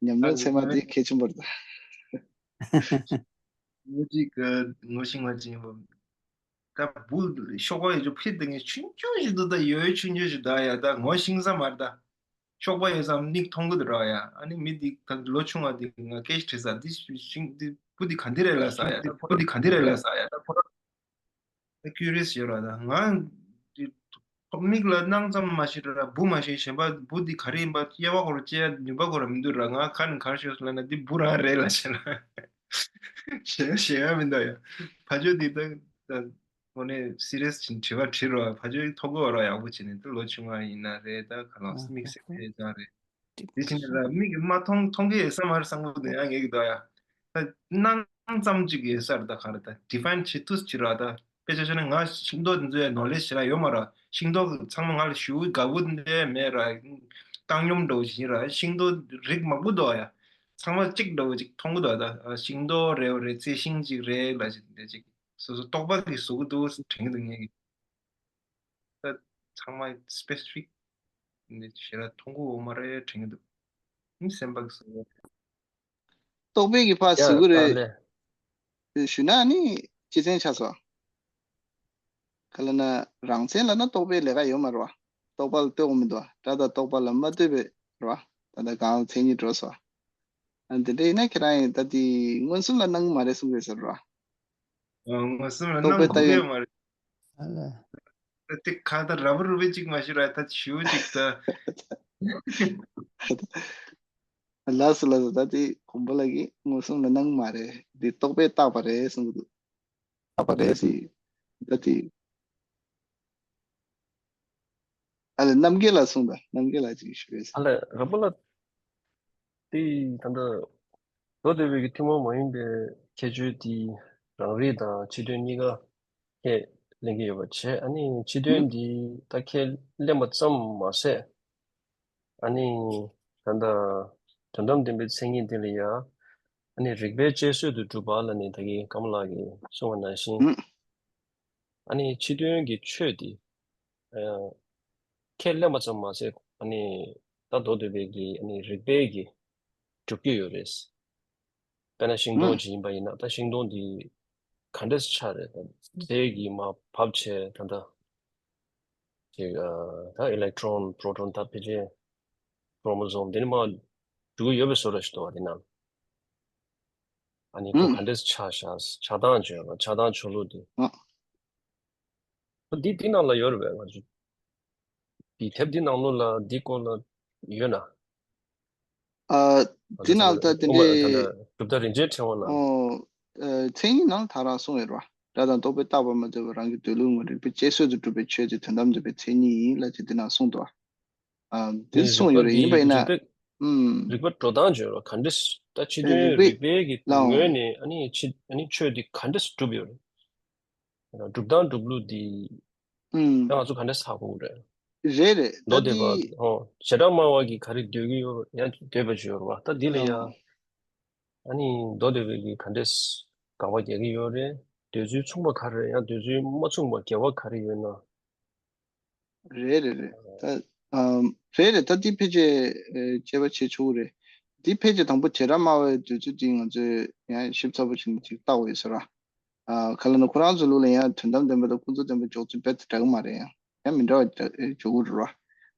ཉམས་མྱོང་ཚད་མ་དེ་གལ་ཆེན་པོ་རེད་ད། ངོ་ཅིག་ངོ་ཤེས་ང་ཅིག་ཡིན་པ། ད་བུ་ཤོག་པ་ཡོད་ཆོག་ཕྱིར་དེ་ངས་ཆུང་ཆུང་ཞིག་འདུག་ད་ཡོད་ཆུང་ཆུང་ཞིག་ད་ཡ་ད་ངོ་ཤེས་ས་མ་རེད་ད། ཤོག་པ་ཡོད་ཙང་མིག་མཐོང་གི་འདུག་ར་ཡ། ཨ་ནི་མི་འདི་ད་ལོ་ཆུང་བ་འདི་ང་སྐད་ཆ་དྲིས་ས་འདི་ཤིང་འདི་བུ་འདི་ག་འདི་རེད་ལབ་ས་ཡ་ད་ཁོ་བུ་འདི་ག་འདི་རེད་ལབ་ས་ཡ་ད་ཁོ་ར། ད་ཀུ་རི་ཡས་ཡོད་ར་ད་ང་འདི་མིག་ལ་སྣང་ཙམ་མ་ཤེས་ར་བུ་མ་ཤེས་གཞན་པ་བུ་འདི་ག་རེ་ཡིན་པ་དབྱེ་བ་ཁོ་ར་དཔྱད་ནུས་པ་ཁོ་ར་མི་འདུག་ར། ང་ག་ནས་ག་རེ་ཤོད་སོང་ལབ་ན་འདི་བུ་རང་རེད་ལབ་བྱས་ན་ཞེ་ཞེ་ཡ་མི་འདུག་ཡ། ཕ་ཆོས་འདི་ད་ད། དངོས་གནས་སི་རི་ཡས་ཅིག་དྲི་བ་དྲིས་རོགས། ཕ་ཆོས་ཐོག་གོ་རོགས་ཡག་པོ་བྱས་ནས་ད་ལོ་ཆུང་བ་ཡིན་ན་རེད་ད་ག་ལོག་དམིགས་བསལ་ཁེ་ཅང་རེད། དེ་བྱས་ནས་ལ་མིག་གིས་མ་མཐོང་མཐོང་གི་ཡོད་ས་མ་རེད་བསམ་གི་འདུག་ཡང་ངེད་ཀྱི་འདུག་ཡ། ད་སྣང་ཙམ་ཅིག་ཡོད་ས་རེད་ད་ག་རེད་ད་ཌི་ཕ་ཡིན་བྱེད་ཐུབ་ཅིག་ར་ད་དཔེ་ཆ་བཤད་ན་ང་ཤིང་ཏོག་འདི་ཚོའི་ནོ་ལེ་ཇི་ཞེ་དྲག་ཡོད་མ་རེད། ཤིང་ཏོག་ཚང་མ་ང་ལ་ཞུ་དགའ་པོ་འདི་མེད་ར། བཏང་སྙོམས་འདྲ་བོ་ཞིག་ཡིན་ར། ཤིང་ཏོག་རིགས་མང་པོ་འདུག་ཡ། ཚང་མ་གཅིག་འདྲ་བོ་ཅིག་མཐོང་གི་འདུག་ད་ཤིང་ཏོག་རེད་རེད་ཚེ་ཤིང་ཅིག་རེད་ལ་ཅིག་འདྲ་ཅིག་སོ་སོ་རྟོག་པ་གིས་བཟོ་གི་འདུག་དྲན་གི་འདུག་ངེད་ཀྱི། ཚང་མ་སི་པེ་སི་ཕིག་ནི་ཞེ་དྲག་མཐོང་གི་ཡོད་མ་རེད་དྲན་གྱི་འདུག་ཨུམ་སེམས་པ་གི་སོ། རྟོག་པའི་གི་ཕར་ཟེར་གི་རེད། ཞུ་ན་ནི་སྤྱི་མཚན་ཆགས་སོ། ག་ལ་ན་རང་མཚན་ལ་ན་རྟོག་པའི་ལས་ཀ་ཡོད་མ་རེད་བ། རྟོག་པ་ལ་ལྟོས་དགོས་མི་འདུག་བ། སྒྲ་དང་རྟོག་པ་ལ་མ་ལྟོས་པའི་རེད་བ། ད་ལྟ་གང་མཚན་ཉིད་འགྲོ་སོ། ཨ་འདི་འདྲ་ཡིན་ན་ཁྱེད་རང་ཡིན་ད་དེ་མངོན་སུམ་ལ་སྣང་གི་མ་རེད་གསུང་གི་ཟེར་རོ། མངོན་སུམ་ལ་རྟོག་པའི་སྣང་ལྟ་གི་ཡོད་ཡོད་མ་རེད། ཨ་ལ། ད་དེ་ཁ་ད་ར་བ་རུ་བེ་ཅིག་མ་ཤི་ར་ད་ཞིའུ་ཅིག་ད། ལགས་སོ་ལགས་སོ། ད་དེ་གོམ་པ་ལགས་ཀྱིས་མངོན་སུམ་ལ་སྣང་གི་མ་རེད། འདི་རྟོག་པས་བཏགས་པ་རེད་གསུང་གི་འདུག་བཏགས་པ་རེད་ཟེར། ད་དེ། ཨ་ལས་རྣམ་རྒྱལ་ལགས་གསུངས་དང་རྣམ་རྒྱལ་ལགས་ཅིག་ཞུ་རེད། ཨ་ལས་ར་བ་ལ། དེ་ད་ལྟ་མདོ་སྡེ་པའི་གི་ཐུན་མོང་མ་ཡིན་པའི་ཁྱད་ཆོས་དེ་རང་རིག་དང་ཕྱི་དོན་གཉིས་ཀ་ཁས་ལེན་གྱི་ཡོད་པ་བྱས། ཨ་ནི་ཕྱི་དོན་འདི་ད་ཁས་ལེན་པ་ཙམ་མ་ཟད། ཨ་ནི་ད་ལྟ་དོན་དམ་བདེན་པའི་མཚན་ཉིད་འདི་ལ་ཡང་ཨ་ནི་རིགས་པའི་དཔྱད་བཟོད་དུ་གྲུབ་པ་ལ་ནི་ད་གིན་ཀརྨ་ལགས་ཀྱིས་གསུངས་པ་ནང་བཞིན། ཨ་ནི་ཕྱི་དོན་གྱི་ཆོས་འདི། ཨ། ཁས་ལེན་པ་ཙམ་མ་ཟད་ཨ་ནི་ད་མདོ་སྡེ་པའི་གི་ཨ་ནི་རིགས་པས་གི་སྒྲུབ་ཀྱི་ཡོད་རེད། དཔེར་ན་ཤིང་སྡོང་ཅིག་ཡིན་པ་ཡིན་ན་ད་ཤིང་སྡོང་འདི་ག་འདྲས་ཆགས་རེད། ད་རྫས་ཀྱིས་མར་བབས་བྱས་ད་ལྟ་ཅིག་ཨ་ད་ཨི་ལེག་ཊོན་པྲོ་ཊོན་ད་ཕལ་ཆེར་ཀྲོ་མོ་སོམ་འདི་ནི་མར་འགྲོ་གི་ཡོད་པའི་བཟོ་འདྲ་ཞིག་འདུག་བ། འདི་ནང་ཨ་ནི་ཁོ་ག་འདྲས་ཆགས་ཤག་ཆགས་སྟངས་བརྗོད་པ་ཆགས་སྟངས་ཆོས་ལུགས་འདི། འདི་འདི་ནང་ལ་ཡོད་རེད་པས། ང་ཚོ་འདི་དེབ་འདི་ནང་ལོགས་ལ་འདི་སྐོར་ལ་ཡོད་ན། ཨ། འདི་ནང་ད་དེ་འདྲའི་གྲུབ་མཐའ་རིན་ཆེན་ཕྲེང་བ་ནང་། ཨོ། ཨ། མཚན་ཉིད་ནང་ད་རང་གསུངས་ཡོད་རེད་པ། སྒྲ་དང་རྟོག་པས་བཏགས་པ་མ་ལྟོས་པར་རང་གི་འདོད་ལུགས་ངོ་། རིགས་པའི་དཔྱད་བཟོད་དུ་གྲུབ་པའི་ཆོས་དེ་དོན་དམ་བདེན་པའི་མཚན་ཉིད་ཡིན་ལབ་ཅེས་འདི་ནང་གསུངས་འདུག་ཨ། འདི་གསུངས་ཡོད་རེད། ཡིན་པ་ཡིན་ན། ཨུམ། རིགས་པ་འགྲོ་སྟངས་བརྗོད་རོགས་ག་འདྲས་ད་ཕྱི་དོན་རིགས་པའི་རིགས་པའི་གི་ངོས་ནས་ཨ་ནི་ཕྱི་ཨ་ནི་ཆོས་འདི་ག་འདྲས་སྒྲུབ་ཡོད་རེད། སྒྲུབ་སྟངས་སྒྲུབ་ལུགས་འདི་ཨུམ། ད་ང་ཚོ་ག་འདྲས་ཧ་གོ་གི་རེད། རེད་རེད། མདོ་སྡེ་པ་ཨོ་བྱེ་བྲག་སྨྲ་བ་གི་ག་རེ་འདོད་ཀྱི་ཡོད་ཡང་འདོད་པ་བརྗོད་རོགས་ད་འདི་ལ་ཡང་ཨ་ནི་མདོ་སྡེ་པའི་གི་ག་འདྲས་དགག་པ་རྒྱག་གི་ཡོད་རེད། འདོད་ཚུལ་མཚུངས་པ་ག་རེ་རེད། ཡང་འདོད་ཚུལ་མ་མཚུངས་པ་འགལ་བ་ག་རེ་ཡོད་ན། རེད་རེད་རེད། ད་ཨམ། རེད་རེད། ད་འདི་ཕལ་ཆེར་ཨེ་དཔྱད་པ་བྱེད་ཆོག་གི་རེད། འདི་ཕལ་ཆེར་དང་པོ་བྱེ་བྲག་སྨྲ་བའི་འདོད་ཚུལ་འདི་ང་ཚོས་ཡང་ཞིབ་ཚགས་པོ་བྱས་ནས་ཅིག་བལྟ་དགོས་ཡོད་ས་ར། ཨ། ག་ལ་ན་ཁོ་རང་ཚོ་ལུགས་ལ་ཡང་དོན་དམ་བདེན་པ་དང་ཀུན་རྫོབ་བདེན་པ་འཇོག་ཚུལ་རྦད་དེ་འདྲ་གི་མ་རེད། ཡང་ཡང་མི་འདྲ་བ་འཇོག་གི་རེད་ར།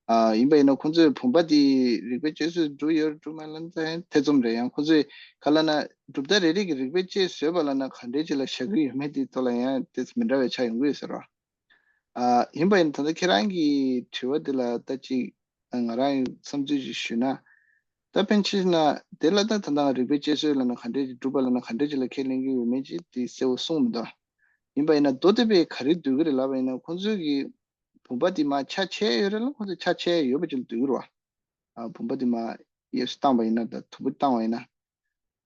ཨ། ཡིན་པ་ཡིན་ན་ཁོ་ཚོས་བུམ་པ་འདི་རིགས་པའི་དཔྱད་བཟོད་འགྲོ་ཡོད་འགྲོ་མ་ལ་ན་ད་ཡང་ཐེ་ཚོམ་རེད། ཡང་ཁོ་ཚོས་ག་ལ་ན་གྲུབ་མཐའ་རེ་རེ་གི་རིགས་པའི་དཔྱད་བཟོད་པ་ལ་ན་ག་འདྲའི་ཅིག་ལ་བཞག་གི་ཡོད་མེད་དེའི་ཐོག་ལ་ཡང་དེ་མི་འདྲ་བའི་ཆ་ཡོང་གི་ཡོད་ས་ར། ཨ། ཡིན་པ་ཡིན་ད་ལྟ་ཁྱེད་རང་གི་དྲི་བ་འདི་ལ་ད་ཅིག་ང་རང་ཡི་བསམ་ཚུལ་ཅིག་ཞུས་ན། ད་ཕན་ཆད་ན་དེ་ལ་ད་ད་ལྟ་རིགས་པའི་དཔྱད་བཟོད་ལ་ན་ག་འདྲས་ཅིག་སྒྲུབ་པ་ལ་ན་ག་འདྲས་ཅིག་ལ་ཁས་ལེན་གྱི་ཡོད་མེད་ཅིག་དེ་གསལ་བོ་གསུངས་མི་འདུག་ཡིན་པ་ཡིན་ན་མདོ་སྡེ་པས་ག་རེ་འདོད་ཀྱི་རེད་ལབ་པ་ཡིན་ན་ཁོང་ཚོས་ཀྱི་བུམ་པ་དེ་མར་ཆ་ཆད་ཡོད་རེད་ལ་ཁོང་ཚོས་ཆ་ཆད་ཡོད་པ་ཅིག་ལ་འདོད་ཀྱི་རེད་བ། ཨ། བུམ་པ་དེ་མར་གཡས་སུ་བཏང་བ་ཡིན་ན་ད་དུམ་བུ་བཏང་བ་ཡིན་ན།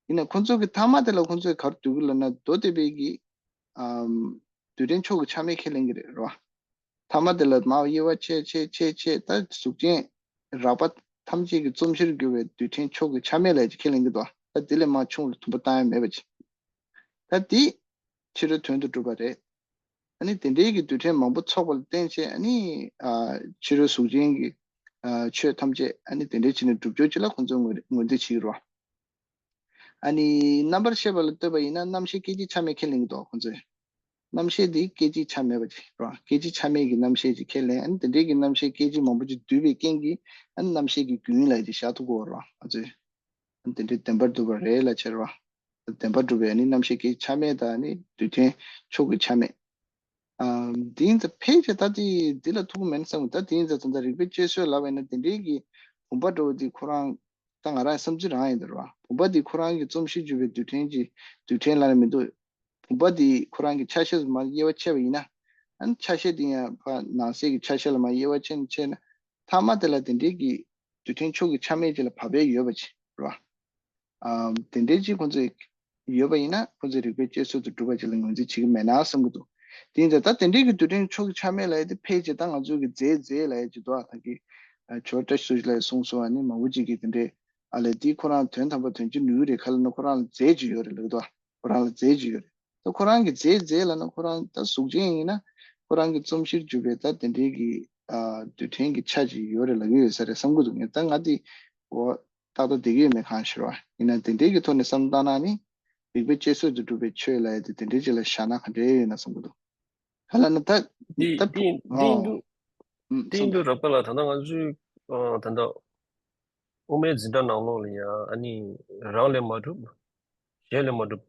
ཡིན་ན་ཁོང་ཚོ་གི་མཐའ་མ་དེ་ལ་ཁོང་ཚོས་ག་རེ་འདོད་ཀྱི་ལབ་ན་མདོ་སྡེ་པའི་གི་ཨམ། རྡུལ་ཕྲན་མཆོག་གི་ཆ་མེད་ཁས་ལེན་གྱི་རེད་རོ། མཐའ་མ་དེ་ལ་མར་དབྱེ་བ་ཕྱེ་ཕྱེ་ཕྱེ་ཕྱེ་ད་གཟུགས་ཅན་རགས་པ་ཐམས་ཅད་ཀྱི་རྩོམ་གཞིར་གྱུར་པའི་རྡུལ་ཕྲན་མཆོག་གི་ཆ་མེད་ལབ་ཅིག་ཁས་ལེན་གྱི་འདུག་ད་དེ་ལས་མར་ཆུང་ལ་དུམ་བུ་བཏང་ཡ་མེད་པ་ཅིག་ད་དེ་ཕྱི་རོལ་དོན་དུ་གྲུབ་པ་རེད། ཨ་ནི་དེ་འདྲའི་གི་རྡུལ་ཕྲན་མང་པོ་ཚོགས་པ་ལ་བརྟེན་བྱས་ཨ་ནི་ཨ། ཕྱི་རོལ་གཟུགས་ཅན་གྱི་ཨ། ཆོས་ཐམས་ཅད་ཨ་ནི་དེ་འདྲའི་ཕྱིར་ནས་གྲུབ་ཕྱོགས་ཅིག་ལ་ཁོང་ཚོས་ངོས་ངོས་འཛིན་བྱེད་ཀྱི་རེད་བ། ཨ་ནི་རྣམ་པར་ཤེས་པ་ལ་ལྟོས་པ་ཡིན་ན་རྣམ་ཤེས་སྐད་ཅིག་ཆ་མེད་ཁས་ལེན་གྱི་འདུག་ཁོང་ཚོས། རྣམ་ཤེས་འདི་སྐད་ཅིག་ཆ་མེད་པ་ཅིག་རེད་བ། སྐད་ཅིག་ཆ་མེད་ཀྱི་རྣམ་ཤེས་ཅིག་ཁས་ལེན། ཨ་ནི་དེ་འདྲའི་གི་རྣམ་ཤེས་སྐད་ཅིག་མང་པོ་ཅིག་འདུས་པའི་རྐྱེན་གྱིས་ཨ་ནི་རྣམ་ཤེས་ཀྱི་རྒྱུན་ལ་ཅིག་བཞག་ཐུབ་ཀྱི་ཡོད་རེད་བ་ང་ཚོས། ཨ་ནི་དེ་འདྲའི་བདེན་པར་གྲུབ་པ་རེད་ལབ་བྱས་རེད་བ། བདེན་པར་གྲུབ་པའི་ཨ་ནི་རྣམ་ཤེས་སྐད་ཆ་མེད་དང་ཨ་ནི་རྡུལ་ཕྲན་མཆོག་གི་ཆ་མེད། ཨ། འདི་ཡིན་ཙང་ཕལ་ཆེར་ད་དེ་འདི་ལ་ཐུག་གི་མིན་བསམ་གི་ད་དེ་ཡིན་ཙང་ད་ལྟ་རིགས་པའི་དཔྱད་བཟོད་ལབ་པ་ཡིན་ན་དེ་འདྲའི་གི་བུམ་པ་འདྲ་བོ་འདི་ཁོ་རང་ད་ང་རང་བསམ་ཚུལ་རང་ཡིན་ད་རེད་བ། བུམ་པ་འདི་ཁོ་རང་གི་རྩོམ་གཞིར་གྱུར་པའི་རྡུལ་ཕྲན་གྱི་རྡུལ་ཕྲན་ལབ་ན་མི་འདུག་བུམ་པ་འདི་ཁོ་རང་གི་ཆ་ཤས་སུ་མར་དབྱེ་བ་ཕྱེ་བ་ཡིན་ན་ཨ་ནི་ཆ་ཤས་འདི་ཡང་ཕར་ནང་གསེས་ཀྱི་ཆ་ཤས་ལ་མར་དབྱེ་བ་ཕྱེ་ནས་ཕྱེ་ན། མཐའ་མ་དེ་ལ་དེ་འདྲའི་གི་རྡུལ་ཕྲན་མཆོག་གི་ཆ་མེད་ཅིག་ལ་བབས་ཡས་ཡོད་པ་ཅིག་རེད་བ། ཨམ། དེ་འདྲའི་ཅིག་ཁོང་ཚོས་ཡོད་པ་ཡིན་ན་ཁོང་ཚོས་རིགས་པའི་དཔྱད་བཟོད་དུ་གྲུབ་པ་ཅིག་ལ་ངོས་འཛིན་བྱེད་ཀྱི་མེད་ན་བསམ་གྱི་འདུག་དེ་ཡིན་ཙང་ད་དེ་འདྲའི་གི་རྡུལ་ཕྲན་མཆོག་གི་ཆ་མེད་ལབ་ཡས་དེ་ཕལ་ཆེར་ད་ང་ཚོའི་གི་རྫས་རྫས་ལབ་ཡས་ཅིག་འདུག་ཨ། ད་གི་ཇོ་བཀྲ་ཤིས་ཟུར་ལགས་གསུངས་སོང་། ཨ་ནི་མང་པོ་ཅིག་གིས་དེ་འདྲའི་ཨ་ལས་དེ་ཁོ་རང་དོན་དམ་པ་དོན་གཅིག་ནུས་རེད་ག་ལ་ན་ཁོ་རང་ལ་རྫས་ཅིག་ཡོད་རེད་ལབ་ཀྱི་འདུག་ཨ། ཁོ་རང་ལ་རྫས་ཅིག་ཡོད་རེད། ད་ཁོ་རང་གི་རྫས་རྫས་ལབ་ན་ཁོ་རང་ད་གཟུགས་ཅན་ཡིན་ན་ཁོ་རང་གི་རྩོམ་གཞིར་གྱུར་པའི་ད་དེ་འདྲའི་གི་ ཨ་རྡུལ་ཕྲན་གྱི་ཆ་ཅིག་ཡོད་རེད་ལབ་ཀྱི་ཡོད་ས་རེད་བསམ་གྱི་འདུག་ངས་ད་ང་དེ་འོ་ཏག་ཏག་བསྡད་ཀྱི་ཡོད་མེད་གང་ཤེས་ར། ཡིན་ན་དེ་འདྲའི་གི་ཐོག་ནས་བསམ་བཏང་ན་ནི་རིག་པའི་དཔྱད་བཟོད་དུ་གྲུབ་པའི་ཆོས་ལབ་ཡ་དེ་དེ་འདྲའི་ཅིག་ལ་བཞག་ན་ག་འདྲའི་ཡོད་ན་བསམ་གྱི་འདུག་ག་ལ་ན་ད་འདི་ད་འདི་འདི་ཡིན་འདུག་འདི་ཡིན་འདུག་རགས་པ་ལ་ད་ལྟ་ང་ཚོའི་ཨ་ད་ལྟ་དབུ་མའི་འཛིན་གྲྭ་ནང་ལོགས་ལ་ཡང་ཨ་ནི་རང་ལས་མ་གྲུབ། གཞན་ལས་མ་གྲུབ།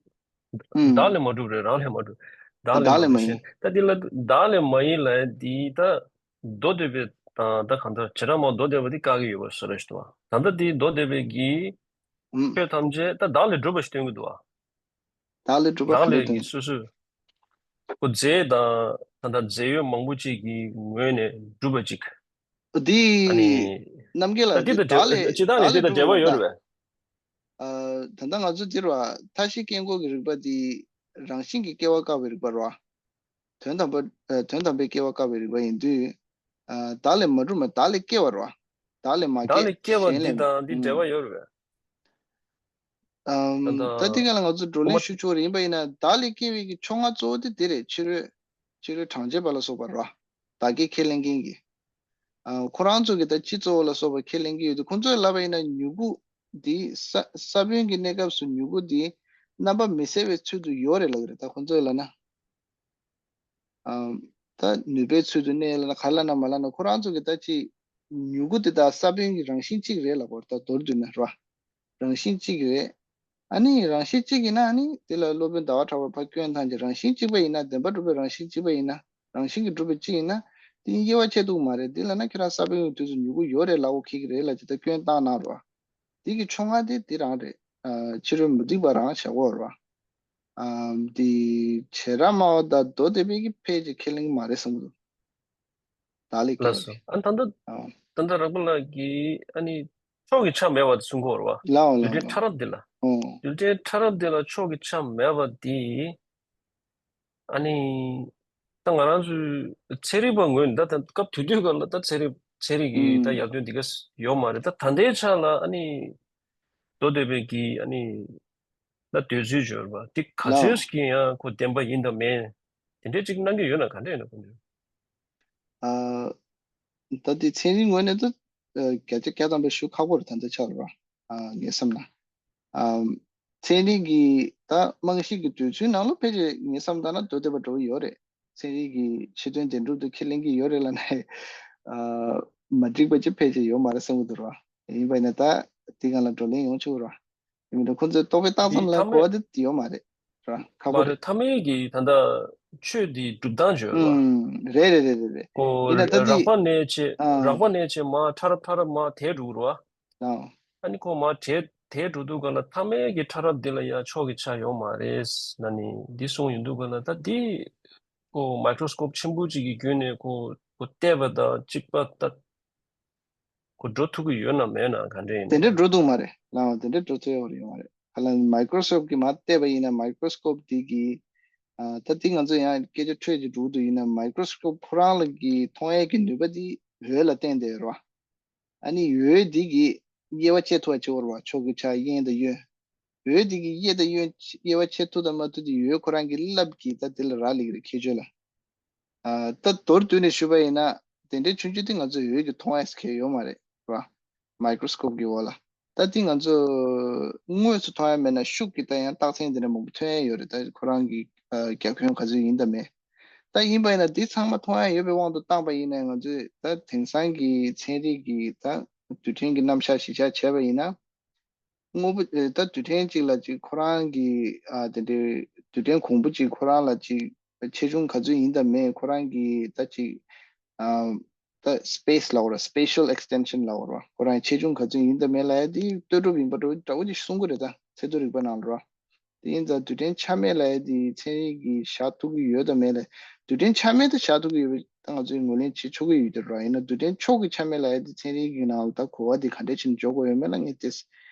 ཨུམ། བདག་ལས་མ་གྲུབ་རེད། རང་ལས་མ་གྲུབ། བདག་ལས་བདག་མ་ལས་གྲུབ་མ་ཡིན། ཞེས་ད་འདི་ལ་བདག་ལས་མ་ཡིན་ལབ་འདི་ད་མདོ་སྡེ་པའི་དང་ད་གང་ལྟར་བྱེ་བྲག་སྨྲ་མདོ་སྡེ་པ་འདི་བཀག་གི་ཡོད་པ་བཟོ་འདྲ་ཞིག་འདུག་ད་ལྟ་འདི་མདོ་སྡེ་པའི་གི་ཨུམ། ཆོས་ཐམས་ཅད་ད་བདག་ལས་གྲུབ་པ་ཞིག་སྟོན་གྱི་འདུག་བ། བདག་ལས་གྲུབ་པ་བདག་ག་ལས་ལས་སྟོན་གྱི་སོ་སོའི་ཁོ་རྫས་དང་ད་ལྟ་རྫས་ཡོད་མང་པོ་ཅིག་གི་ངོས་ནས་གྲུབ་པ་ཅིག་འདི་ཨ་ནི་རྣམ་རྒྱལ་ལགས་ད་འདི་འདི་དང་བདག་ལས་འབྲེལ་ཅི་ད་ནི་བདག་འདི་ལས་དང་འབྲེལ་བ་གྲུབ་ཡོད་པ་རེད་པས། ཨ་ད་ལྟ་ང་ཚོ་འདིར་བ་མཐའ་བཞི་དཀྱིལ་འཁོར་གྱི་རིགས་པ་འདི་རང་བཞིན་གྱིས་སྐྱེ་བ་བཀག་པའི་རིགས་པ་རེད་བ། དོན་དམ་པ་ཨ་དོན་དམ་པའི་སྐྱེ་བ་བཀག་པའི་རིགས་པ་ཡིན་དུས། ཨ་བདག་ལས་མ་གྲུབ་མ་བདག་ལས་སྐྱེ་བ་རེད་བ། བདག་ལས་མ་བདག་སྐྱེ་ལས་སྐྱེ་བ་གཞན་ལས་འདི་དང་འདི་འབྲེལ་བ་ཡོད་རེད་པས། ཨམ། ད་ལྟ་ད་ལྟ་དེ་ག་ལ་ང་ཚོ་བགྲོ་གླེང་ཞུ་ཆོག་རེད། ཡིན་པ་ཡིན་ན་བདག་ལས་སྐྱེ་བའི་གི་ཕྱོགས་སྔ་གཙོ་བོ་དེ་དེ་རེད། ཕྱི་རོལ་ཕྱི་རོལ་གྲངས་ཅན་པ་ལ་སོགས་པ་རེད་བ། བདག་སྐྱེ་ཁས་ལེན་མཁན་གྱི། ཨ་ཁོ་རང་ཚོ་གི་ད་སྤྱི་གཙོ་བོ་ལ་སོགས་པ་ཁས་ལེན་གྱི་ཡོད་དུས་ཁོ་ཚོས་ལབ་པ་ཡིན་ན་མྱུ་གུ་འདི་ས་ས་བོན་གྱི་གནས་སྐབས་སུ་མྱུ་གུ་འདི་རྣམ་པ་མི་གསལ་བའི་ཚུལ་དུ་ཡོད་རེད་ལབ་ཀྱི་རེད། ད་ཁོ་ཚོས་ལབ་ན། ཨ་ད་ནུས་པའི་ཚུལ་དུ་གནས་ལབ་ན་ག་ལབ་ན་མ་ལབ་ན་ཁོ་རང་ཚོ་གི་ད་ཅི་མྱུ་གུ་དེ་དག་ས་བོན་གྱི་རང་བཞིན་གཅིག་རེད་ལབ་པ་རེད། ད་མདོར་བསྡུས་ན་རེད་བ། རང་བཞིན་གཅིག་རེད། ཨ་ནི་རང་བཞིན་གཅིག་ཡིན་ན་ཨ་ནི་དེ་ལ་སློབ་དཔོན་ཟླ་བ་གྲགས་པ་ཕ་སྐྱོན་ཐམས་ཅད་རང་བཞིན་གཅིག་པ་ཡིན་ན། བདེན་པར་གྲུབ་པའི་རང་བཞིན་གཅིག་པ་ཡིན་ན། རང་བཞིན་གྱིས་གྲུབ་པ་གཅིག་ཡིན་ན། དེ་དབྱེ་བ་ཕྱེ་ཐུབ་མ་རེད། དེ་ལབ་ན་ཁྱེད་རང་ས་བོན་གྱི་དུས་སུ་མྱུ་གུ་ཡོད་རེད་ལབ་དགོས་ཁེལ་གྱི་རེད་ལབ་ཅིག་ད་སྐྱོན་བཏང་གནང་རོགས། དེ་གི་ཕྱོགས་སྔ་དེ་དེ་རང་རེད། ཨ་ཕྱི་རོལ་མུ་སྟེགས་པ་རང་བྱ་དགོས་རེད་བ། ཨ་དེ་བྱེ་བྲག་སྨྲ་བ་དང་མདོ་སྡེ་པའི་གི་ཕལ་ཆེར་ཁས་ལེན་གྱི་མ་རེད་བསམ་གྱི་འདུག་བདག་ལས་སྐྱེ་བ་ལགས་སོ། དེ། ཨ་ད་ལྟ་ཨ་ད་ལྟ་རགས་པ་ལགས་ཀྱིས་ཨ་ནི་ཕྱོགས་ཀྱི་ཆ་མེད་པ་དེ་གསུང་གི་ཡོད་རེད་བ། ལའོ་ལའོ་རྡུལ་ཕྲན་ལའོ། ཕྲ་རབ་འདི་ལ། ཨོ། རྡུལ་ཕྲན་ཕྲ་རབ་འདི་ལ་ཕྱོགས་ཀྱི་ཆ་མེད་པ་འདི། ཨ་ནི། ད་ང་རང་ཚོའི་ཚན་རིག་པ་ངོས་ནས་ད་ད་སྐབས་དེ་དུས་སྐབས་ལ་ད་ཚན་རིག་ཚན་རིག་གི་ད་ཨུམ། ཡར་ཐོན་འདི་ག་ཡོད་མ་རེད། ད་ད་ལྟའི་ཆ་ལ་ཨ་ནི་མདོ་སྡེ་པའི་གི་ཨ་ནི་ད་འདོད་ཚུལ་སྦྱོར་བ་འདི་ག་ལའོ། ཚོད་ཀྱི་ཡང་ཁོ་བདེན་པ་ཡིན་དང་མིན་དེ་འདྲས་ཅིག་གནང་གི་ཡོད་ན་ག་འདྲས་ཡིན་ན་ཁོ་འདྲས། ཨ། ད་དེ་ཚན་རིག་ངོས་ནས་ད་ཨ་བརྒྱ་ཆ་བརྒྱ་ཐམ་པ་ཞུ་ཁག་པོ་རེད་ད་ལྟའི་ཆ་ལ་ར། ཨ་ངས་བསམ་ན། ཨ་ཚན་རིག་གི་ད་རྨང་གཞི་གི་འདོད་ཚུལ་ནང་ལ་ཕལ་ཆེར་ངས་བསམ་བཏང་ན་མདོ་སྡེ་པ་འདྲ་བོ་ཡོད་རེད། ཚན་རིག་གི་ཕྱི་དོན་བདེན་གྲུབ་ཏུ་ཁས་ལེན་གྱི་ཡོད་རེད་ལབ་ན་ཨ་མ་འགྲིག་པ་ཅིག་ཕལ་ཆེར་ཡོད་མ་རེད་བསམ་གྱི་འདུག་ར། ཡིན་པ་ཡིན་ན་ད་དེ་སྒང་ལ་བགྲོ་གླེང་ཡོང་ཆོག་ར། ཡིན་མིན་ཁོ་ཚོའི་རྟོག་པས་བཏང་ཙམ་ལ་གོ་བ་དེ་ཡོད་མ་རེད། ར་ཁག་པོ་མ་རེད། རེད་ཐ་མའི་གི་ད་ལྟ་ཆོས་འདི་སྒྲུབ་སྟངས་བརྗོད་ལ། ཨུམ། རེད་རེད་རེད་རེད་རེད། ཡིན་ན་ད་དེ་རགས་པ་ནས་བྱས་ཨ། རགས་པ་ནས་བྱས་མ་ཕྲ་རབ་ཕྲ་རབ་མ་དེ་འགྲོ་གི་རེད་བ། ཨ། ཨ་ནི་ཁོ་མ་དེ་དེ་འགྲོ་དུས་ག་ལ་ཐ་མའི་གི་ཕྲ་རབ་འདི་ལ་ཡང་ཕྱོགས་ཀྱི་ཆ་ཡོད་མ་རེད་ན་ནི་འདི་གསུངས་ཡོང་དུས་ག་ལ་ད་འདི་ཁོ་མའི་ཀྲོ་སི་ཀོབ་ཆེན་པོ་ཅིག་གི་བརྒྱུད་ནས་ཁོ་ཁོ་བལྟས་པ་དང་གཅིག་པ་ད། ཁོ་འགྲོ་ཐུབ་ཀྱི་ཡོད་ན་མེད་ན་ག་འདྲ་ཡིན་དེ་འདྲ་ནའི། འགྲོ་ཐུབ་མ་རེད་ལགས། དེ་འདྲ་འགྲོ་ཐུབ་ཡོད་རེད་ཡོད་མ་རེད། ཧ་ལམ་མའི་ཀྲོ་སི་ཀོབ་གིས་མར་བལྟས་པ་ཡིན་ན་མའི་ཀྲོ་སི་ཀོབ་དེ་གིས་ཨ་ད་དེ་ང་ཚོ་ཡང་སྐད་ཆ་འཕྲོས་ཀྱི་འགྲོ་འདུག་ཡིན་ན་མའི་ཀྲོ་སི་ཀོབ་ཁོ་རང་ལ་གི་མཐོང་ཡས་ཀྱི་ནུས་པ་དེ་འོད་ལ་བརྟེན་ཏེ་རེད་བ། ཨ་ནི་འོད་དེ་གིས་དབྱེ་བ་ཕྱེ་ཐུབ་པ་བྱེད་དགོས་རེད་བ། ཕྱོགས་ཀྱི་ཆ་དབྱེ་དང་གཡོན། འོད་དེ་གིས་དབྱེ་དང་གཡོན་དབྱེ་བ་ཕྱེ་ཐུབ་དང་མ་ཐུབ་དེ་འོད་ཁོ་རང་གི་རླབས་ཀྱིས་ད་དེ་ལ་རག་ལས་ཀྱི་རེད་ཁྱད་ཆོས་ལ། ཨ་ད་མདོར་བསྡུས་ནས་ཞུས་པ་ཡིན་ན་དེ་འདྲའི་ཆུང་ཆུང་དེ་ང་ཚོས་འོད་ཀྱིས་མཐོང་ཡས་གང་ཡང་ཡོད་མ་རེད་ར། མའི་ཀྲོ་སི་ཀོབ་ཀྱི་འོག་ལ། ད་དེ་ང་ཚོས་དངོས་སུ་མཐོང་ཡས་མེད་ན་ཤུགས་ཀྱིས་ད་ཡང་རྟགས་མཚན་དེ་འདྲ་མང་པོ་ཐོན་ཡས་ཡོད་རེད། ད་ཁོ་རང་གི་ཨ་རྒྱ་ཁྱོན་ག་ཚོད་ཡིན་དང་མེད། ད་ཡིན་པ་ཡིན་ན་འདི་ཚང་མ་མཐོང་ཡས་ཡོད་པའི་དབང་དུ་བཏང་པ་ཡིན་ན་ང་ཚོས་ད་དེང་སང་གི་ཚན་རིག་གི་ད་རྡུལ་ཕྲན་གྱི་རྣམ་གཞག་གཞི་བཞག་བྱས་པ་ཡིན་ན། དངོས་པོ་ཨེ་ད་རྡུལ་ཕྲན་གཅིག་ལ་གཅིག་ཁོ་རང་གི་ཨ་དེ་འདྲའི་རྡུལ་ཕྲན་གོང་བུ་གཅིག་ཁོ་རང་ལ་གཅིག་ཆེ་ཆུང་ག་ཚོད་ཡིན་དང་མེད་ཁོ་རང་གི་ད་གཅིག་ཨ་ད་སི་པེ་སི་ལབ་དགོས་རེད། སི་པེ་ཤལ་ཨེག་སི་ཊེན་ཤན་ལབ་དགོས་རེད། ཁོ་རང་ཆེ་ཆུང་ག་ཚོད་ཡིན་དང་མེད་ལབ་ཡ་དེ་ལྟོས་གྲུབ་ཡིན་པ་འདྲ་བོ་འདྲ་བོ་ཅིག་གསུང་གི་རེད། ད་ཚད་མཐོ་རིག་པ་ནང་ལ་རེད། དེ་ཡིན་ཙང་རྡུལ་ཕྲན་ཆ་མེད་ལབ་ཡ་དེ་ཚན་རིག་གིས་བཞག་ཐུབ་ཀྱི་ཡོད་དང་མེད་ལ། རྡུལ་ཕྲན་ཆ་མེད་དུ་བཞག་ཐུབ་ཀྱི་ཡོད་པའི་ད་ང་ཚོས་ངོས་ལེན་བྱེད་ཆོག་གི་ཡོད་དེ་རེད། ཡིན་ན་རྡུལ་ཕྲན་ཕྱོགས་ཀྱི་ཆ་མེད་ལབ་ཡ་དེ་ཚན་རིག་གི་ནང་ལ་ད་གོ་བ་དེ་ག་འདྲས་བྱས་ནས་འཇོག་དགོས་ཡོད་མེད་ལ་ངས་དེ་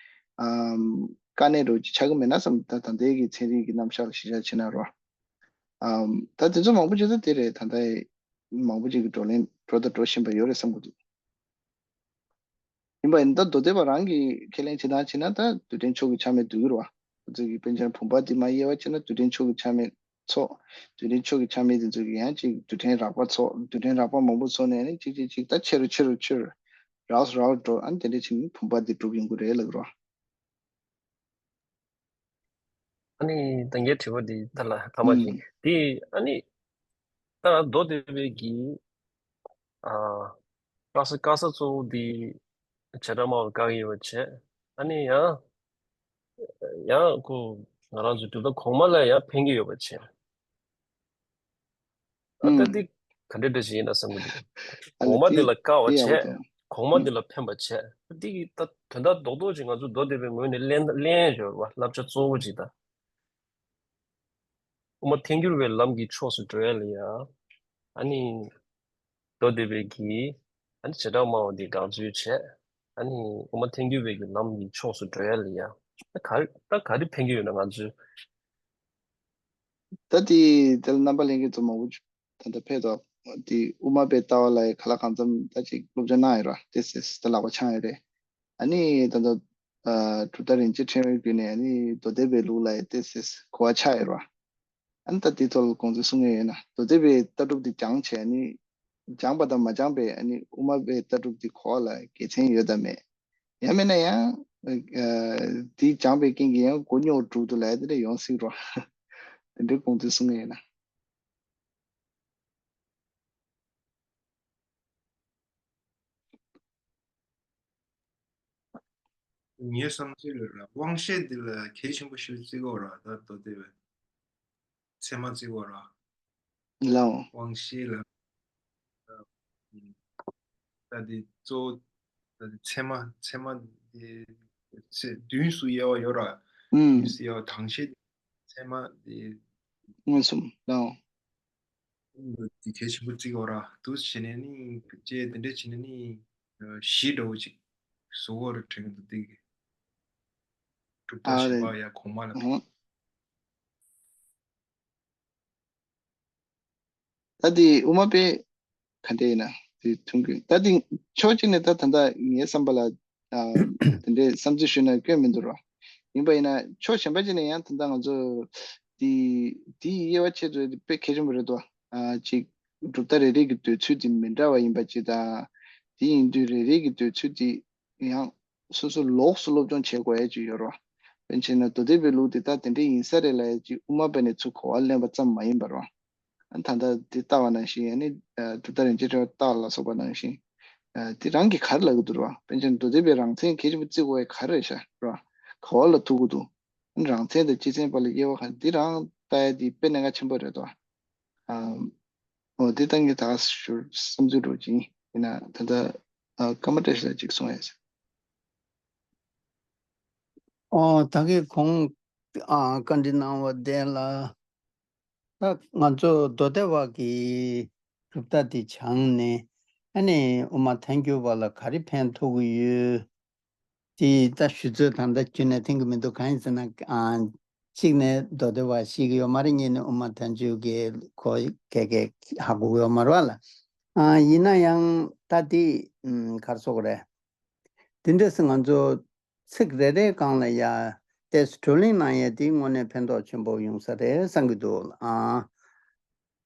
ཨམ་དཀའ་གནད་འདྲ་བོ་ཅིག་ཆགས་ཀྱི་མེད་ན་བསམ། ད་ད་ལྟའི་གི་ཚན་རིག་གི་རྣམ་གཞག་ལ་གཞི་བཞག་བྱས་ན་རོ། ཨམ་ད་དེ་ཚོ་མང་པོ་ཅིག་ད་དེ་རེད། ད་ལྟ་མང་པོ་ཅིག་གི་བགྲོ་གླེང་འགྲོ་དང་འགྲོ་བཞིན་པ་ཡོད་རེད་བསམ་གྱི་འདུག་ཡིན་པ་ཡིན་ན་ད་མདོ་སྡེ་པ་རང་གིས་ཁས་ལེན་བྱེད་སྟངས་བྱས་ན་ད་རྡུལ་ཕྲན་ཕྱོགས་ཀྱི་ཆ་མེད་འདུག་གི་རེད་བ། ཁོ་ཚོ་གི་པཎ་ཆེན་བུམ་པ་འདི་མར་དབྱེ་བ་ཕྱེ་ན་རྡུལ་ཕྲན་ཕྱོགས་ཀྱི་ཆ་མེད་ ཚོགས། རྡུལ་ཕྲན་ཕྱོགས་ཀྱི་ཆ་མེད་དེ་ཚོ་གིས་ཡང་ཅིག་རྡུལ་ཕྲན་རགས་པ་ཚོགས། རྡུལ་ཕྲན་རགས་པ་མང་པོ་ཚོགས་ནས་ནི་ཅིག་ཅིག་ཅིག་ད་ཆེ་རུ་ཆེ་རུ་ཆེ་རུ་རགས་སུ་རགས་སུ་འགྲོ། ཨ་ནི་དེ་འདྲ་བྱས་ནས་བུམ་པ་དེ་གྲུབ་ཡོང་གི་རེད་ལབ་རོ། ཨ་ནི་ད་ངའི་དྲི་བ་འདི་ད་ལ་ཐ་མ་ཞིག་ཨུམ། འདི་ཨ་ནི་ད་མདོ་སྡེ་པའི་གི་ཨ་དཀར་ས་དཀར་ས་གཙོ་བོ་འདི་བྱེ་བྲག་སྨྲ་བ་བཀག་ཡོད་པ་བྱས། ཨ་ནི་ཡང་ཡང་ཁོ་ང་རང་ཚོའི་གྲུབ་མཐའ་གོང་མ་ལ་ཡང་ཕན་གྱི་ཡོད་པ་བྱས། ཨ་ད་ཨུམ། འདི་ག་འདྲ་འདྲ་ཞིག་ཡིན་ན་བསམ་གྱི་འདུག་ཨ་གོང་ནི་མ་འདི་དེ་ལ་དཀའ་བ་དེ་ཡག་པོ་བྱས། འདུག་གོང་མ་ཨུམ། འདི་ལ་ཕན་པ་བྱས། འདི་གི་ད་དོན་དག་རྡོག་རྡོག་ཅིག་ང་ཚོ་མདོ་སྡེ་པའི་ངོས་ནས་གླེང་གླེང་ཡ་ཡོད་རེད་བ། བསླབ་བྱ་གཙོ་བོ་ཅིག་ད། དབུ་མ་ཐལ་འགྱུར་བའི་ལམ་གྱི་ཕྱོགས་སུ་འགྲོ་ཡ་ལ་ཡ། ཨ་ནི་མདོ་སྡེ་པའི་གི་ཨ་ནི་བྱེ་བྲག་སྨྲ་བ་འདི་དགག་བྱ་བྱས། ཨ་ནི་དབུ་མ་ཐལ་འགྱུར་བའི་གི་ལམ་གྱི་ཕྱོགས་སུ་འགྲོ་ཡ་ལ་ཡ། ད་ག་རེ་ད་ག་རེ་ཕན་གྱི་ཡོད་ན་ང་ཚོས། ད་དེ་དེ་ལ་རྣམ་པ་ལྷན་རྒྱས་ཚོ་མང་པོ་ད་ལྟ་ཕེབས་དོགས་དེ་དབུ་མ་པའི་ལྟ་བ་ལ་ག་ལ་གང་འཚམ་ད་ཅིག་སློབ་སྦྱོང་གནང་ཡོད་ར། དེ་སེ་ད་ལག་པ་འཆང་ཡོད་རེད། ཨ་ནི་ད་ལྟ་གྲུབ་མཐའ་རིན་ཆེན་ཕྲེང་བའི་བརྒྱུད་ནས་ཨ་ནི་མདོ་སྡེ་པའི་ལུགས་ལ་དེ་སེ་གོ་བ་ཆགས་ཡོད་ར། ཨ་ནི་ད་དེ་ཐོག་ལ་དགོངས་ཚུལ་གསུང་ངེས་ཡོད་ན་མདོ་སྡེ་པའི་ལྟ་གྲུབ་དེ་སྦྱངས་བྱས་ཨ་ནི་སྦྱངས་པ་དང་མ་སྦྱངས་པའི་ཨ་ནི་དབུ་མ་པའི་ལྟ་གྲུབ་དེ་གོ་བ་ལ་དགེ་མཚན་ཡོད་དམ་མེད། ཡང་མིན་ན་ཡང་ཨ་དེ་སྦྱངས་པའི་རྐྱེན་གྱིས་ཡང་མགོ་རྙོག་འགྲོ་འདུག་ལབ་ཡ་དེ་འདྲ་ཡོང་སྲིད་རོ། དེ་འདྲའི་དགོངས་ཚུལ་གསུང་ངེས་ཡིན་ན། ངའི་བསམ་ཚུལ་ལ་ར་དབང་ཤེས་འདི་ལ་གལ་ཆེན་པོ་ཞིག་བརྩི་དགོས་ར། ད་མདོ་སྡེ་པའི་ཚད་མ་བརྩི་དགོས་ར། ལའོ། དབང་ཤེས་ལ་ད་འདི་གཙོ་བོ་ད་འདི་ཚད་མ་ཚད་མ་འདི་ཚེ་བདུན་སུ་དབྱེ་བ་ཡོད་ར། ཨུམ། བདུན་སུ་དབྱེ་བ་དང་ཤེས་ཚད་མ་འདི་མངོན་སུམ་ལའོ། འདི་གལ་ཆེན་པོ་བརྩི་དགོས་ར། འདུག་བྱས་ནས་ནི་ཅེས་དེ་འདྲས་བྱས་ནས་ནི་གཞི་འདྲ་བོ་ཅིག་བཟོ་དགོས་ར་དྲན་གྱི་འདུག་དེ་གི་གྲུབ་མཐའ་ཨ་བཞི་རེད། པ་ཡ་གོང་མ་ལ། ཨོ། ད་དེ་དབུ་མ་པའི་ག་འདྲ་ཡིན་ན་དེ་མཐུན་གྱི་ད་དེ་ཕྱོགས་གཅིག་ནས་ད་ད་ལྟ་ངའི་བསམ་པ་ལ་ཨ་དེ་འདྲའི་བསམ་ཚུལ་ཞུས་ན་སྐྱོན་མི་འདུག་རོ། ཡིན་པ་ཡིན་ན་ཕྱོགས་གཞན་པ་གཅིག་ནས་ཡང་ད་ལྟ་ང་ཚོ་དེ་དེའི་དབྱེ་བ་ཕྱེ་ཚུལ་དེ་དཔེ་གལ་ཆེན་པོ་རེད་དོ། ཨ་ཅིག་གྲུབ་མཐའ་རེ་རེ་གི་འདོད་ཚུལ་དེ་མི་འདྲ་བ་ཡིན་པ་ཅིག་དང་། དེ་ཡིན་དུས་རེ་རེ་གི་འདོད་ཚུལ་དེ་ཡང་སོ་སོ་ལོགས་སུ་སློབ་སྦྱོང་བྱེད་དགོས་ཡ་ཅིག་ཡོད་རོ། དཔེར་ན་ཆེ་ན་མདོ་སྡེ་པའི་ལུགས་དེ་ད་དེ་འདྲ་ཡིན་ས་རེད་ལབ་ཡ་ཅིག་དབུ་མ་པ་ནས་ཚུར་གོ་བ་ལེན་པ་ཙམ་མ་ཡིན་པ་རོ། ཨ་ད་ལྟ་འདི་ལྟ་བ་ནང་བཞིན་ཨ་ནི་ཨ་གྲུབ་མཐའ་རིན་ཆེན་ཕྲེང་བ་ལྟ་བ་ལ་སོགས་པ་ནང་བཞིན་ཨ་དེ་རང་གིས་ག་རེ་ལབ་ཀྱི་འདུག་རོ། དཔེར་ན་ཆེ་ན་མདོ་སྡེ་པའི་རང་མཚན་གལ་ཆེན་པོ་བརྩི་དགོས་ཡ་ག་རེ་རེད་ཤག་རོ། ག་བ་ལ་ཐུག་གི་འདུག་ཨ་ནི་རང་མཚན་དང་སྤྱི་མཚན་བར་ལ་དབྱེ་བ་ག་རེ་འདི་རང་ལྟ་ཡ་དེ་དཔེ་གནད་འགག་ཆེན་པོ་རེད་དོ། ཨ། འོ་དེ་ད་ངས་ད་ག་ཞུ་བསམ་ཚུལ་འདྲ་ཅིག་ཡིན་ན་ད་ལྟ་ཨ་སྐར་མ་བཀྲ་ཤིས་ལགས་ཅིག་གསུང་ཡ་ཟེར། ཨོ་ད་གིན་གོང་ཨ་བཀའ་འདྲི་གནང་བ་དེ་ལ་ད་ང་ཚོ་མདོ་སྡེ་པ་གི་གྲུབ་མཐའ་དེ་སྦྱངས་ནས་ཨ་ནི་དབུ་མ་ཐལ་འགྱུར་བ་ལ་ག་རེ་ཕན་ཐོགས་ཀྱི་ཡོད། དེ་ད་ཞུ་ཚོད་ད་ལྟ་ཁྱོན་ནས་འཐེན་གྱི་མི་འདུག་གང་ཡིན་ཟེར་ན་ཨ་གཅིག་ནས་མདོ་སྡེ་པ་ཤེས་ཀྱི་ཡོད་མ་རེད། གཉིས་ནས་དབུ་མ་ཐལ་འགྱུར་གྱི་གོ་ག་ག་ཧ་གོ་གི་ཡོད་མ་རེད་བ་ལ། ཨ་ཡིན་ན་ཡང་ད་དེ་ཨམ་ག་རེ་ཟེར་དགོས་རེད། དེ་འདྲ་སེ་ང་ཚོ་ཚིག་རེ་རེའི་སྒང་ལ་ཡ་ཏོག་ཙམ་བགྲོ་གླེང་གནང་ཡ་དེ་དངོས་གནས་ཕན་ཐོགས་ཆེན་པོ་ཡོང་ས་རེད་བསམ་གྱི་འདུག་ཨ་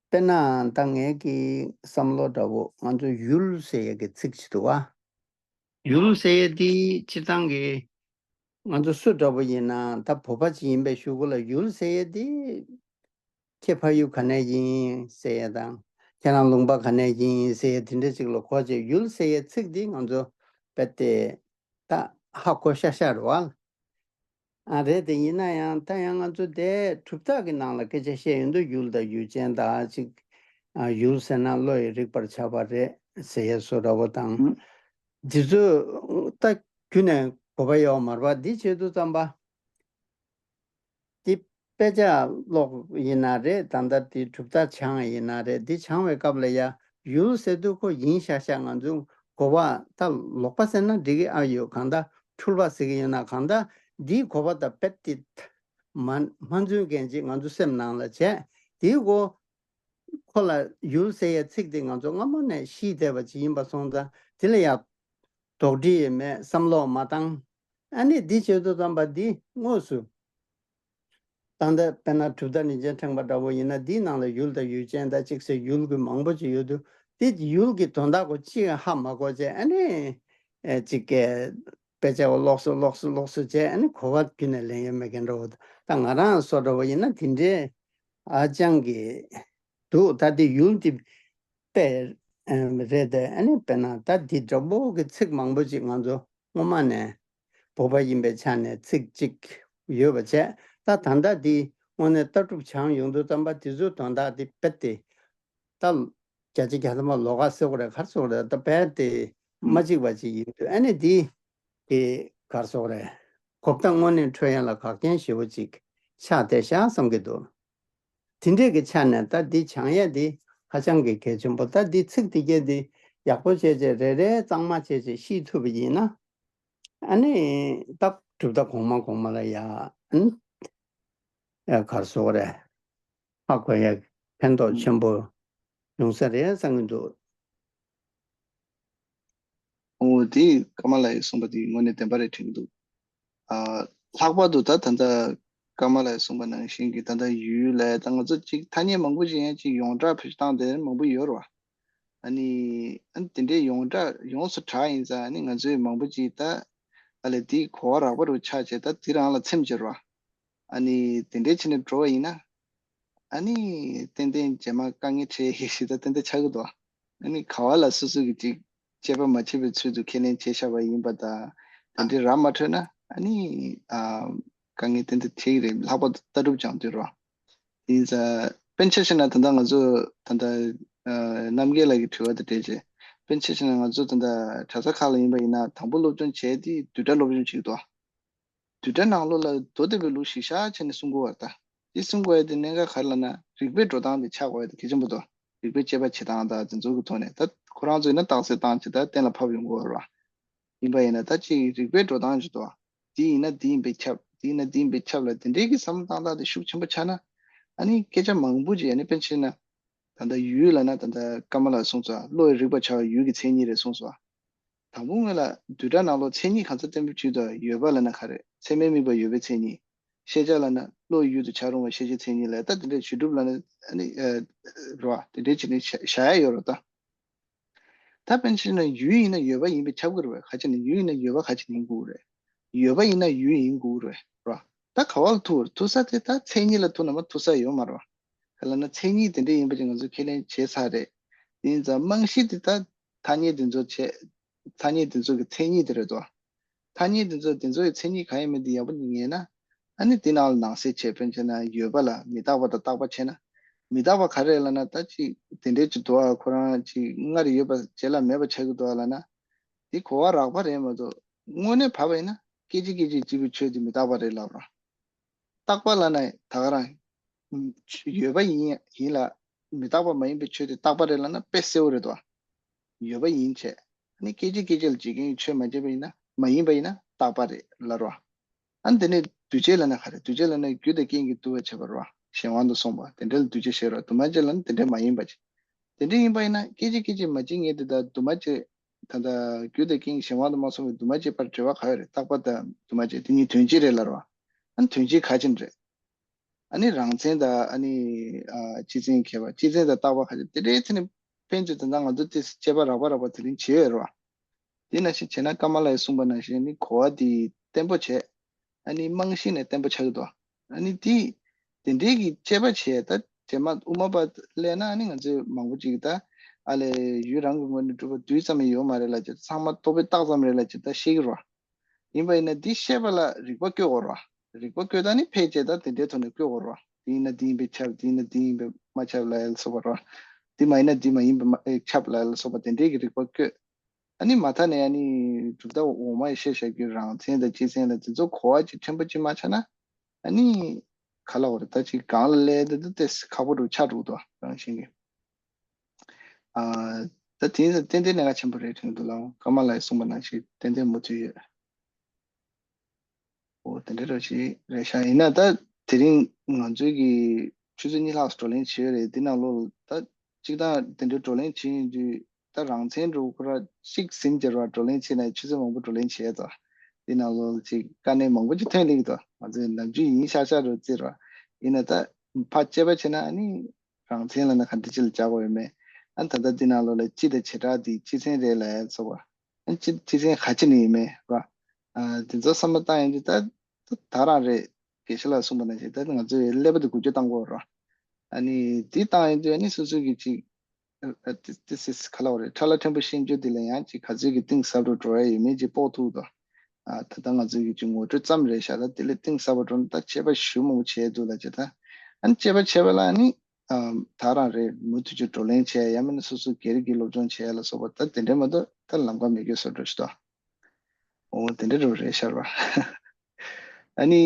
དཔེར་ན་ད་ངའི་གི་བསམ་བློ་འདྲ་བོ་ང་ཚོ་ཡུལ་ཟེར་ཡ་གི་ཚིག་ཅིག་འདུག་བ། ཡུལ་ཟེར་ཡ་དེ་སྤྱིར་བཏང་གི་ང་ཚོ་སུ་འདྲ་བོ་ཡིན་ན་ད་བོད་པ་ཅིག་ཡིན་པའི་གཞུག་གུ་ལ་ཡུལ་ཟེར་ཡ་དེ་ཁྱེད་ཕ་ཡུལ་ག་ནས་ཡིན་ཟེར་ཡ་དང་ཁྱེད་རང་ལུང་པ་ག་ནས་ཡིན་ཟེར་ཡ་དེ་འདྲ་ཅིག་ལ་གོ་བྱས། ཡུལ་ཟེར་ཡའི་ཚིག་འདི་ང་ཚོ་རྦད་དེ་ད་ཧ་གོ་ཤག་ཤག་རེད་བ། ཨ་རེད་དེ་ཡིན་ན་ཡང་ད་ཡང་ང་ཚོ་དེ་གྲུབ་མཐའ་གི་ནང་ལ་སྐད་ཆ་བཤད་ཡོང་དུས་ཡུལ་དང་ཡུལ་ཅན་དང་ཅིག་ཨ་ཡུལ་ཟེར་ན་བློ་ཡིས་རིག་པར་བྱ་བ་རེད་ཟེར་ཡ་བཟོ་འདྲ་བོ་དང་། འདི་ཚོ་ད་རྒྱུ་ནས་གོ་བ་ཡོད་མ་རེད་བ། འདི་བྱེད་དུས་ཙམ་པ། འདི་དཔེ་ཆ་ཀློག་ཡིན་ན་རེད། ད་ལྟ་འདི་གྲུབ་མཐའ་སྦྱང་ཡིན་ན་རེད། འདི་སྦྱང་བའི་སྐབས་ལ་ཡ་ཡུལ་ཟེར་དུས་ཁོ་ཡིན་ཤག་ཤག་ང་ཚོ་གོ་བ་ད་ལོག་པ་ཟེར་ན་འགྲིག་གི་ཨ་ཡོད། གང་ལྟར་འཁྲུལ་པ་ཟེར་གི་ཡོད་ན་གང་ལྟར་འདིའི་གོ་བ་དང་རྦད་དེ་མ་མ་མཚུངས་མཁན་ཅིག་ང་ཚོ་སེམས་ནང་ལ་བྱས། དེའི་གོ་ཁོ་ལ་ཡུལ་ཟེར་ཡའི་ཚིག་དེ་ང་ཚོ་སྔ་མོ་ནས་ཤེས་བསྡད་པ་ཅིག་ཡིན་པ་སོང་ཙང་དེ་ལ་ཡ་དོགས་འདྲི་ཡས་མེད། བསམ་བློ་མ་བཏང་། ཨ་ནི་འདི་བྱེད་དུས་ཙམ་པ་འདི་དངོས་སུ་ ད་ལྟ་དཔེར་ན་གྲུབ་མཐའ་རིན་ཆེན་ཕྲེང་བ་འདྲ་བོ་ཡིན་ན། འདིའི་ནང་ལ་ཡུལ་དང་ཡུལ་ཅན་དང་གཅིག་ཟེར་ཡུལ་གྱི་མང་པོ་ཅིག་ཡོད་དུས། དེ་ཡུལ་གྱི་དོན་དག་གོ་གཅིག་ཧ་མ་གོ་བྱས། ཨ་ནི་ཨེ་གཅིག་གི་དཔེ་ཆ་བ་ལོགས་སུ་ལོགས་སུ་ལོགས་སུ་བྱས། ཨ་ནི་གོ་བ་ཁྱོན་ནས་ལེན་ཡོད་མེད་མཁན་འདྲ་བོ། ད་ང་རང་སོ་འདྲ་བོ་ཡིན་ན་དེ་འདྲའི་ཨ་ཅང་གི་འདུག་ད་དེ་ཡུལ་དེ་དཔེ་ཨེམ་རེད་དེ། ཨ་ནི་དཔེར་ན་ད་འདི་འདྲ་པོ་གི་ཚིག་མང་པོ་ཅིག་ང་ཚོ་སྔོན་མ་ནས་བོད་པ་ཡིན་པའི་ཆ་ནས་ཚིག་གཅིག་ཡོད་པ་བྱས། ད་ད་ལྟ་འདི་དངོས་གནས་ལྟ་གྲུབ་སྦྱངས་ཡོང་དུས་ཙམ་པ་དེ་ཚོའི་དོན་དག་དེ་རྦད་དེ་ད་བརྒྱ་ཆ་བརྒྱ་ཐམ་པ་ལོགས་ཀ་ཟེར་དགོས་རེད། ག་རེ་ཟེར་དགོས་རེད། ད་རྦད་དེ་མ་གཅིག་པ་ཅིག་ཡིན་དུས། ཨ་ནི་འདི་གི་ག་རེ་ཟེར་དགོས་རེད། གོ་བརྡ་དངོས་གནས་འཕྲོད་ཡ་ལ་འགག་རྐྱེན་ཞེ་པོ་ཅིག་ཆགས་བསྡད་ཤག་བསམ་གྱི་འདུག་དེ་འདྲས་ཀྱི་ཆ་ནས་ད་འདི་སྦྱང་ཡ་འདི་ཧ་ཅང་གི་གལ་ཆེན་པོ། ད་འདི་ཚིག་དེ་གས་འདི་ཡག་པོ་བྱས་བྱས་རེ་རེ་གཙང་མ་བྱས་བྱས་ཤེས་ཐུབ་པ་ཡིན་ན། ཨ་ནི་ད་གྲུབ་མཐའ་གོང་མ་གོང་མ་ལ་ཡ་ཨ་ནི་ཡ་གར་སོགས་རེད། ཧ་གོ་ཡ་ཕན་ཐོགས་ཆེན་པོ་ཡོང་ས་རེད་བསམ་གྱི་འདུག་འོ་དེ་ཀརྨ་ལགས་ཀྱིས་གསུངས་པ་དེ་དངོས་གནས་བདེན་པ་རེད་དྲན་གྱི་འདུག་ཨ། ལྷག་པར་དུ་ད་ད་ལྟ་ཀརྨ་ལགས་གསུངས་པ་ནང་བཞིན་གྱི་ད་ལྟ་ཡུལ་ལ་ད་ང་ཚོ་གཅིག་ཐ་སྙད་མང་པོ་ཞིག་ཡང་གཅིག་ཡོངས་གྲགས་བེད་སྤྱོད་བཏང་བསྡད་མང་པོ་ཡོད་རེད་བ། ཨ་ནི་ཨ་ནི་དེ་འདྲའི་ཡོངས་གྲགས་ཡོངས་སུ་གྲགས་ཡིན་ཙང་། ཨ་ནི་ང་ཚོས་མང་པོ་ཅིག་ད་ཨ་ལས་དེའི་གོ་བ་རགས་པ་རུ་ཆགས་བྱས། ད་དེ་རང་ལ་ཚེམ་བྱེད་རེད་བ། ཨ་ནི་དེ་འདྲའི་བྱས་ནས་འགྲོ་བ་ཡིན་ན། ཨ་ནི་ཏན་ཏན་རྗེས་མ་དཀའ་ངལ་འཕྲད་ཡས་ཞིག་ད་ཏན་ཏན་ཆགས་ཀྱི་འདུག་ཨ་ནི་ག་བ་ལ་སོ་སོ་གི་ཅིག་དཔྱད་པ་མ་བྱས་པའི་ཚུལ་དུ་ཁས་ལེན་བྱས་བཞག་པ་ཡིན་པ་དང་། དེ་འདྲའི་ར་མ་འཕྲོད་ན་ཨ་ནི་ཨ་དཀའ་ངལ་ཏན་ཏན་འཕྲད་ཀྱི་རེད། ལྷག་པར་དུ་ལྟ་གྲུབ་སྦྱང་དུས་རོ། དེ་ཡིན་ཙང་དཔེར་ན་ཆ་བཞག་ན་ད་ལྟ་ང་ཚོ་ད་ལྟ་ཨ་རྣམ་རྒྱལ་ལགས་ཀྱི་དྲི་བ་དང་འབྲེལ་བྱས། དཔེར་ན་ཆ་བཞག་ན་ང་ཚོ་ད་ལྟ་གྲྭ་ས་ཁག་ལ་ཡིན་པ་ཡིན་ན་དང་པོ་སློབ་སྦྱོང་བྱས་དེ་བསྡུས་གྲྭ་སློབ་སྦྱོང་བྱེད་ཀྱི་འདུག་བསྡུས་གྲྭ་ནང་ལོགས་ལ་མདོ་སྡེ་པའི་ལུགས་ཤིག་བཞག་བྱས་ནས་གསུང་དགོས་པ་ད། དེ་གསུང་དགོས་ཡ་དེ་གནད་འགག་ག་རེ་ལབ་ན། རིགས་པའི་འགྲོ་སྟངས་དེ་ཆགས་དགོས་ཡ་དེ་གལ་ཆེན་པོ་འདུག་རིགས་པའི་དཔྱད་པ་བྱེད་སྟངས་དང་དེ་ཚོ་གི་ཐོག་ནས། ད་ཁོ་རང་ཚོ་ཡིན་ན་རྟགས་གསལ་བཏང་བྱས་ད་གཏན་ལ་ཕབ་ཡོང་དགོས་པ་རེད་བ། ཡིན་པ་ཡིན་ན་ད་ཅིག་རིགས་པའི་འགྲོ་སྟངས་ཅིག་འདུག་བ། དེ་ཡིན་ན་དེ་ཡིན་པས་ཁྱབ། དེ་ཡིན་ན་དེ་ཡིན་པས་ཁྱབ་ལ། དེ་འདྲའི་གི་བསམ་བློ་བཏང་སྟངས་དེ་ཤུགས་ཆེན་པོ་ཆགས་ན། ཨ་ནི་སྐད་ཆ་མང་པོ་ཅིག་ཨ་ནི་དཔེར་ན་ཆ་བཞག་ན། ད་ལྟ་ཡུལ་ལབ་ན་ད་ལྟ་ཀརྨ་ལགས་གསུངས་སོང་། བློ་ཡི་རིག་པར་བྱ་བ་ཡུལ་གྱི་མཚན་ཉིད་རེད་གསུངས་སོང་། དང་པོ་སྔོན་ལ་བསྡུས་གྲྭ་ནང་ལོགས་མཚན་ཉིད་གང་ས་གཏན་འབེབས་བྱེད་དུས། ཡོད་པ་ལབ་ན་ག་རེ། ཚད་མས་དམིགས་པ་ཡོད་པའི་མཚན་ཉིད། ཤེས་བྱ་ལབ་ན་བློ་ཡུལ་དུ་བྱ་རུང་བ་ཤེས་བྱའི་མཚན་ཉིད་ལ། ད་དེ་འདྲའི་བྱེད་སྒྲུབ་ལབ་ན་ཨ་ནི་ཨ་རེད་བ། དེ་འདྲའི་བྱས་ནས་བཞག་བཞག་ཡ་ཡོད་རེད་ད། ད་དཔེར་ན་ཆ་བཞག་ན་ཡུལ་ཡིན་ན་ཡོད་པ་ཡིན་པས་ཁྱབ་ཀྱི་རེད་བས། ག་ཅི་ན་ཡུལ་ཡིན་ན་ཡོད་པ་ག་ཅི་ཡིན་དགོས་རེད། ཡོད་པ་ཡིན་ན་ཡུལ་ཡིན་དགོས་རེད་བ། ད་ག་བ་ལ་ཐུག་རེད། ཐུག་ས་དེ་ད་མཚན་ཉིད་ལ་ཐུག་ན་མ་ཐུག་ས་ཡོད་མ་རེད་བ། ག་ལབ་ན་མཚན་ཉིད་དེ་འདྲ་ཡིན་པ་ཅིག་ང་ཚོས་ཁས་ལེན་བྱས་ཚར་རེད། དེ་ཡིན་ཙང་རྨང་གཞི་དེ་ད་ཐ་སྙད་དེ་ཚོ་བྱས། ཐ་སྙད་དེ་ཚོ་གི་མཚན་ཉིད་དེ་རེད་དོ། ཐ་སྙད་དེ་ཚོ་དེ་ཚོ་ཡི་མཚན་ཉིད་གང་ཡིན་མིན་དེ་ཡག་པོ་ངེས་ན། ཨ་ནི་དེ་ནང་ལ་ནང་གསེས་བྱས། དཔེར་ན་ཆ་བཞག་ན་ཡོད་པ་ལ་མི་རྟག་པ་དང་རྟག་པ་བྱས་ན། མི་རྟག་པ་ག་རེ་རེད་ལབ་ན། ད་ཅིག་དེ་འདྲའི་ཅིག་འདུག་ཨ། ཁོ་རང་ཅིག་སྔར་ཡོད་པ་རྗེས་ལ་མེད་པ་ཆགས་ཀྱི་འདུག་ཨ་ལབ་ན། དེ་གོ་བ་རགས་པ་རེད་མ་གཏོགས། དངོས་གནས་བབས་པ་ཡིན་ན་སྐད་ཅིག་སྐད་ཅིག་གཅིག་པའི་ཆོས་དེ་མི་རྟག་པ་རེད་ལབ་ར། རྟག་པ་ལབ་ན་ད་ག་རང་ཡོད་པ་ཡིན་ཡིན་ལ། མི་རྟག་པ་མ་ཡིན་པའི་ཆོས་དེ་རྟག་པ་རེད་ལབ་ན་དཔེ་གསལ་བོ་རེད་དོ། ཡོད་པ་ཡིན་བྱས། ཨ་ནི་སྐད་ཅིག་སྐད་ཅིག་ལ་འཇིག་རྟེན་གྱི་ཆོས་མ་བྱས་པ་ཡིན་ན། མ་ཡིན་པ་ཡིན་ན་རྟག་པ་རེད་ལབ་རོ། ཨ་ནི་དེ་ནས་འདུས་བྱས་ལབ་ན་ག་རེ། འདུས་བྱས་ལབ་ན་རྒྱུ་དང་རྐྱེན་གྱིས་བསྡུ་བར་བྱེད་པ་རོ། གཞན་དབང་དུ་སོང་བ་དེ་འདྲ་ལ་འདུས་བྱས་ཞེས་རོ། འདུས་མ་བྱས་ལབ་ན་དེ་འདྲ་མ་ཡིན་པ་ཅིག་དེ་འདྲ་ཡིན་པ་ཡིན་ན་སྐད་ཅིག་སྐད་ཅིག་མ་བྱས་ངེས་དེ་དང་འདུས་མ་བྱས། ད་ལྟ་རྒྱུ་དང་རྐྱེན་གྱིས་གཞན་དབང་དུ་མ་སོང་བའི་འདུས་མ་བྱས་བར་འབྲེལ་བ་ག་ཡོད་རེད། རྟག་པ་དང་འདུས་མ་བྱས་དེ་གཉིས་དོན་གཅིག་རེད་ལབ་རོ། ཨ་ནི་དོན་གཅིག་ག་ཅི་ནས་རེད། ཨ་ནི་རང་མཚན་དང་། ཨ་ནི་ཨ་སྤྱི་མཚན་ཁྱད་པར། སྤྱི་མཚན་དང་རྟག་པ་ཁ་ཅིག་དེ་འདྲའི་ཚེ་ནི་ཕན་ཚུན་དེ་འདྲ་ང་ཚོ་དེ་དཔྱད་པ་རགས་པ་རགས་པ་དེ་རིང་བྱེད་ཡོད་རེད་བ། དེ་ནང་བཞིན་བྱས་ན་ཀརྨ་ལགས་ཀྱིས་གསུངས་པ་ནང་བཞིན་ནི་གོ་བ་དེ་བརྟན་པོ་བྱས། ཨ་ནི་རྨང་གཞི་ནས་བརྟན་པོ་ཆགས་ཀྱི་འདུག་ཨ་ནི་དེ་དེ་འདྲའི་གི་དཔྱད་པ་བྱས། ད་རྗེས་མ་དབུ་མ་པ་སླེབས་ན་ཨ་ནི་ང་ཚོས་མང་པོ་ཅིག་ད་ཨ་ལས་ཡུལ་རང་གི་ངོས་ནས་གྲུབ་པ་རྡུལ་ཙམ་ཡང་ཡོད་མ་རེད་ལབ་བྱས། ཚང་མ་རྟོག་པས་བཏགས་ཙམ་རེད་ལབ་བྱས་ད་བཤད་ཀྱི་རེད་བ། ཡིན་པ་ཡིན་ན་འདི་བཤད་པ་ལ་རིགས་པ་བཀོད་དགོས་རེད་བ། རིགས་པ་བཀོད་ད་ནི་ཕལ་ཆེར་ད་དེ་འདྲའི་ཐོག་ནས་བཀོད་དགོས་རེད་བ། འདི་ཡིན་ན་འདི་ཡིན་པས་ཁྱབ། འདི་ཡིན་ན་འདི་ཡིན་པས་མ་ཁྱབ་ལབ་ཡ་ལ་སོགས་པ་རེད་བ། འདི་མ་ཡིན་ན་འདི་མ་ཡིན་པས་མ་ཨེ་ཁྱབ་ལབ་ཡ་ལ་སོགས་པ་དེ་འདྲའི་གི་རིགས་པ་བཀོད། ཨ་ནི་མ་མཐའ་ནས་ཨ་ནི་གྲུབ་མཐའ་འོག་མ་ཡི་བཤད་བཞག་རྒྱུའི་རང་མཚན་དང་སྤྱི་མཚན་ལ་དེ་ཚོ་གོ་བ་ཅིག་ཕྲན་བུ་ཅིག་མ་ཆགས་ན། ཨ་ནི་ག་ལབ་དགོས་རེད། ད་ཅིག་སྒང་ལ་སླེབས་དུས་ད་ཏོག་ཙམ་ཁག་པོ་འདྲ་བོ་ཆགས་འགྲོ་གི་འདུག་རང་བཞིན་གྱིས། ཨ། ད་དེ་ཏན་ཏན་གནད་འགག་ཆེན་པོ་རེད་དྲན་གྱི་འདུག་ལགས། ཀརྨ་ལགས་ཀྱིས་གསུངས་པ་ནང་བཞིན་ཏན་ཏན་མུ་མཐུད་ཡོད། འོ་དེ་འདྲ་འདྲ་བོ་ཞིག་རེད་ཤག་ཡིན་ན་ད་དེ་རིང་ང་ཚོའི་གི་ཆུ་ཚོད་གཉིས་ལྷག་བགྲོ་གླེང་བྱས་ཡོད་རེད། འདི་ནང་ལོགས་ལ་ད་གཅིག་དང་དེ་འདྲའི་བགྲོ་གླེང་བྱེད་ཡོང་དུས། ད་རང་མཚན་འདྲ་བོ་ཁོ་རང་གཅིག་ཟིན་བྱས་ར་བགྲོ་གླེང་བྱས་ན་ཆུ་ཚོད་མང་པོ་བགྲོ་གླེང་བྱས་ཙང་། འདི་ནང་ལོགས་ལ་ཅིག་དཀའ་གནད་མང་པོ་ཅིག་ཐོན་སླེབས་ཀྱི་འདུག་ང་ཚོས་ནམ་རྒྱུན་ཡིན་ཤག་ཤག་འདྲ་བོ་བརྩིས་ར། ཡིན་ན་ད་ཕར་དཔྱད་པ་བྱས་ན་ཨ་ནི་རང་མཚན་ལབ་ན་ག་འདྲ་ཅིག་ལ་སྦྱར་དགོས་ཡོད་མེད། ཨ་ད་ལྟ་འདི་ནང་ལོགས་ལ་སྤྱི་དང་བྱེ་བྲག་འདི་སྤྱི་མཚན་རེད་ལབ་ཡ་ཚོ་བ། ཨ་སྤྱི་སྤྱི་མཚན་ག་ཅི་ནས་ཡིན་མེད་ར། ཨ་དེ་ཚོ་བསམ་བློ་བཏང་ཡོང་དུས་ད་ད་ད་རང་རེད། དགེ་བཤེས་ལགས་གསུངས་པ་ནང་བཞིན་ད་ང་ཚོས་ཀླད་པ་དེ་འགུལ་སྐྱོད་བཏང་དགོས་ར། ཨ་ནི་འདི་བཏང་ཡོང་དུས་ཨ་ནི་སོ་སོ་གི་ཅིག་ཨ་ཏི་ཏི་སི་ཁ་ལ་བ་རེད། ཁྲ་ལ་ཕྲན་བུ་ཤེས་འཇོག་འདི་ལ་ཡང་ཅིག་ག་ཚོད་ཀྱི་གཏིང་ཟབ་རུ་འགྲོ་ཡ་ཡོད་མེད་ཅིག་དཔོག་ཐུབ་དོ། ཨ་ད་ལྟ་ང་ཚོའི་གི་ཅིག་ངོ་སྤྲོད་ཙམ་རེད་ཤག་ད་དེ་ལས་གཏིང་ཟབ་པ་འགྲོ་ན་ད་དཔྱད་པ་ཞེ་པོ་མང་པོ་བྱས་འདུག་ལབ་བྱས། ད་ཨ་ནི་དཔྱད་པ་བྱས་པ་ལ་ཨ་ནི་ཨ་ད་རང་རེད། མུ་མཐུད་ཀྱི་བགྲོ་གླེང་བྱས། ཡང་མིན་ན་སོ་སོ་སྒེར་གྱི་སློབ་སྦྱོང་བྱས་ལ་སོགས་པ་ད་དེ་འདྲས་མ་གཏོགས་ད་ལམ་ཁ་མེད་སྐྱོ་བཟོ་འདྲ་ཞིག་འདུག་འོ་དེ་འདྲ་རུ་རེད་ཤར་བ། ཨ་ནི་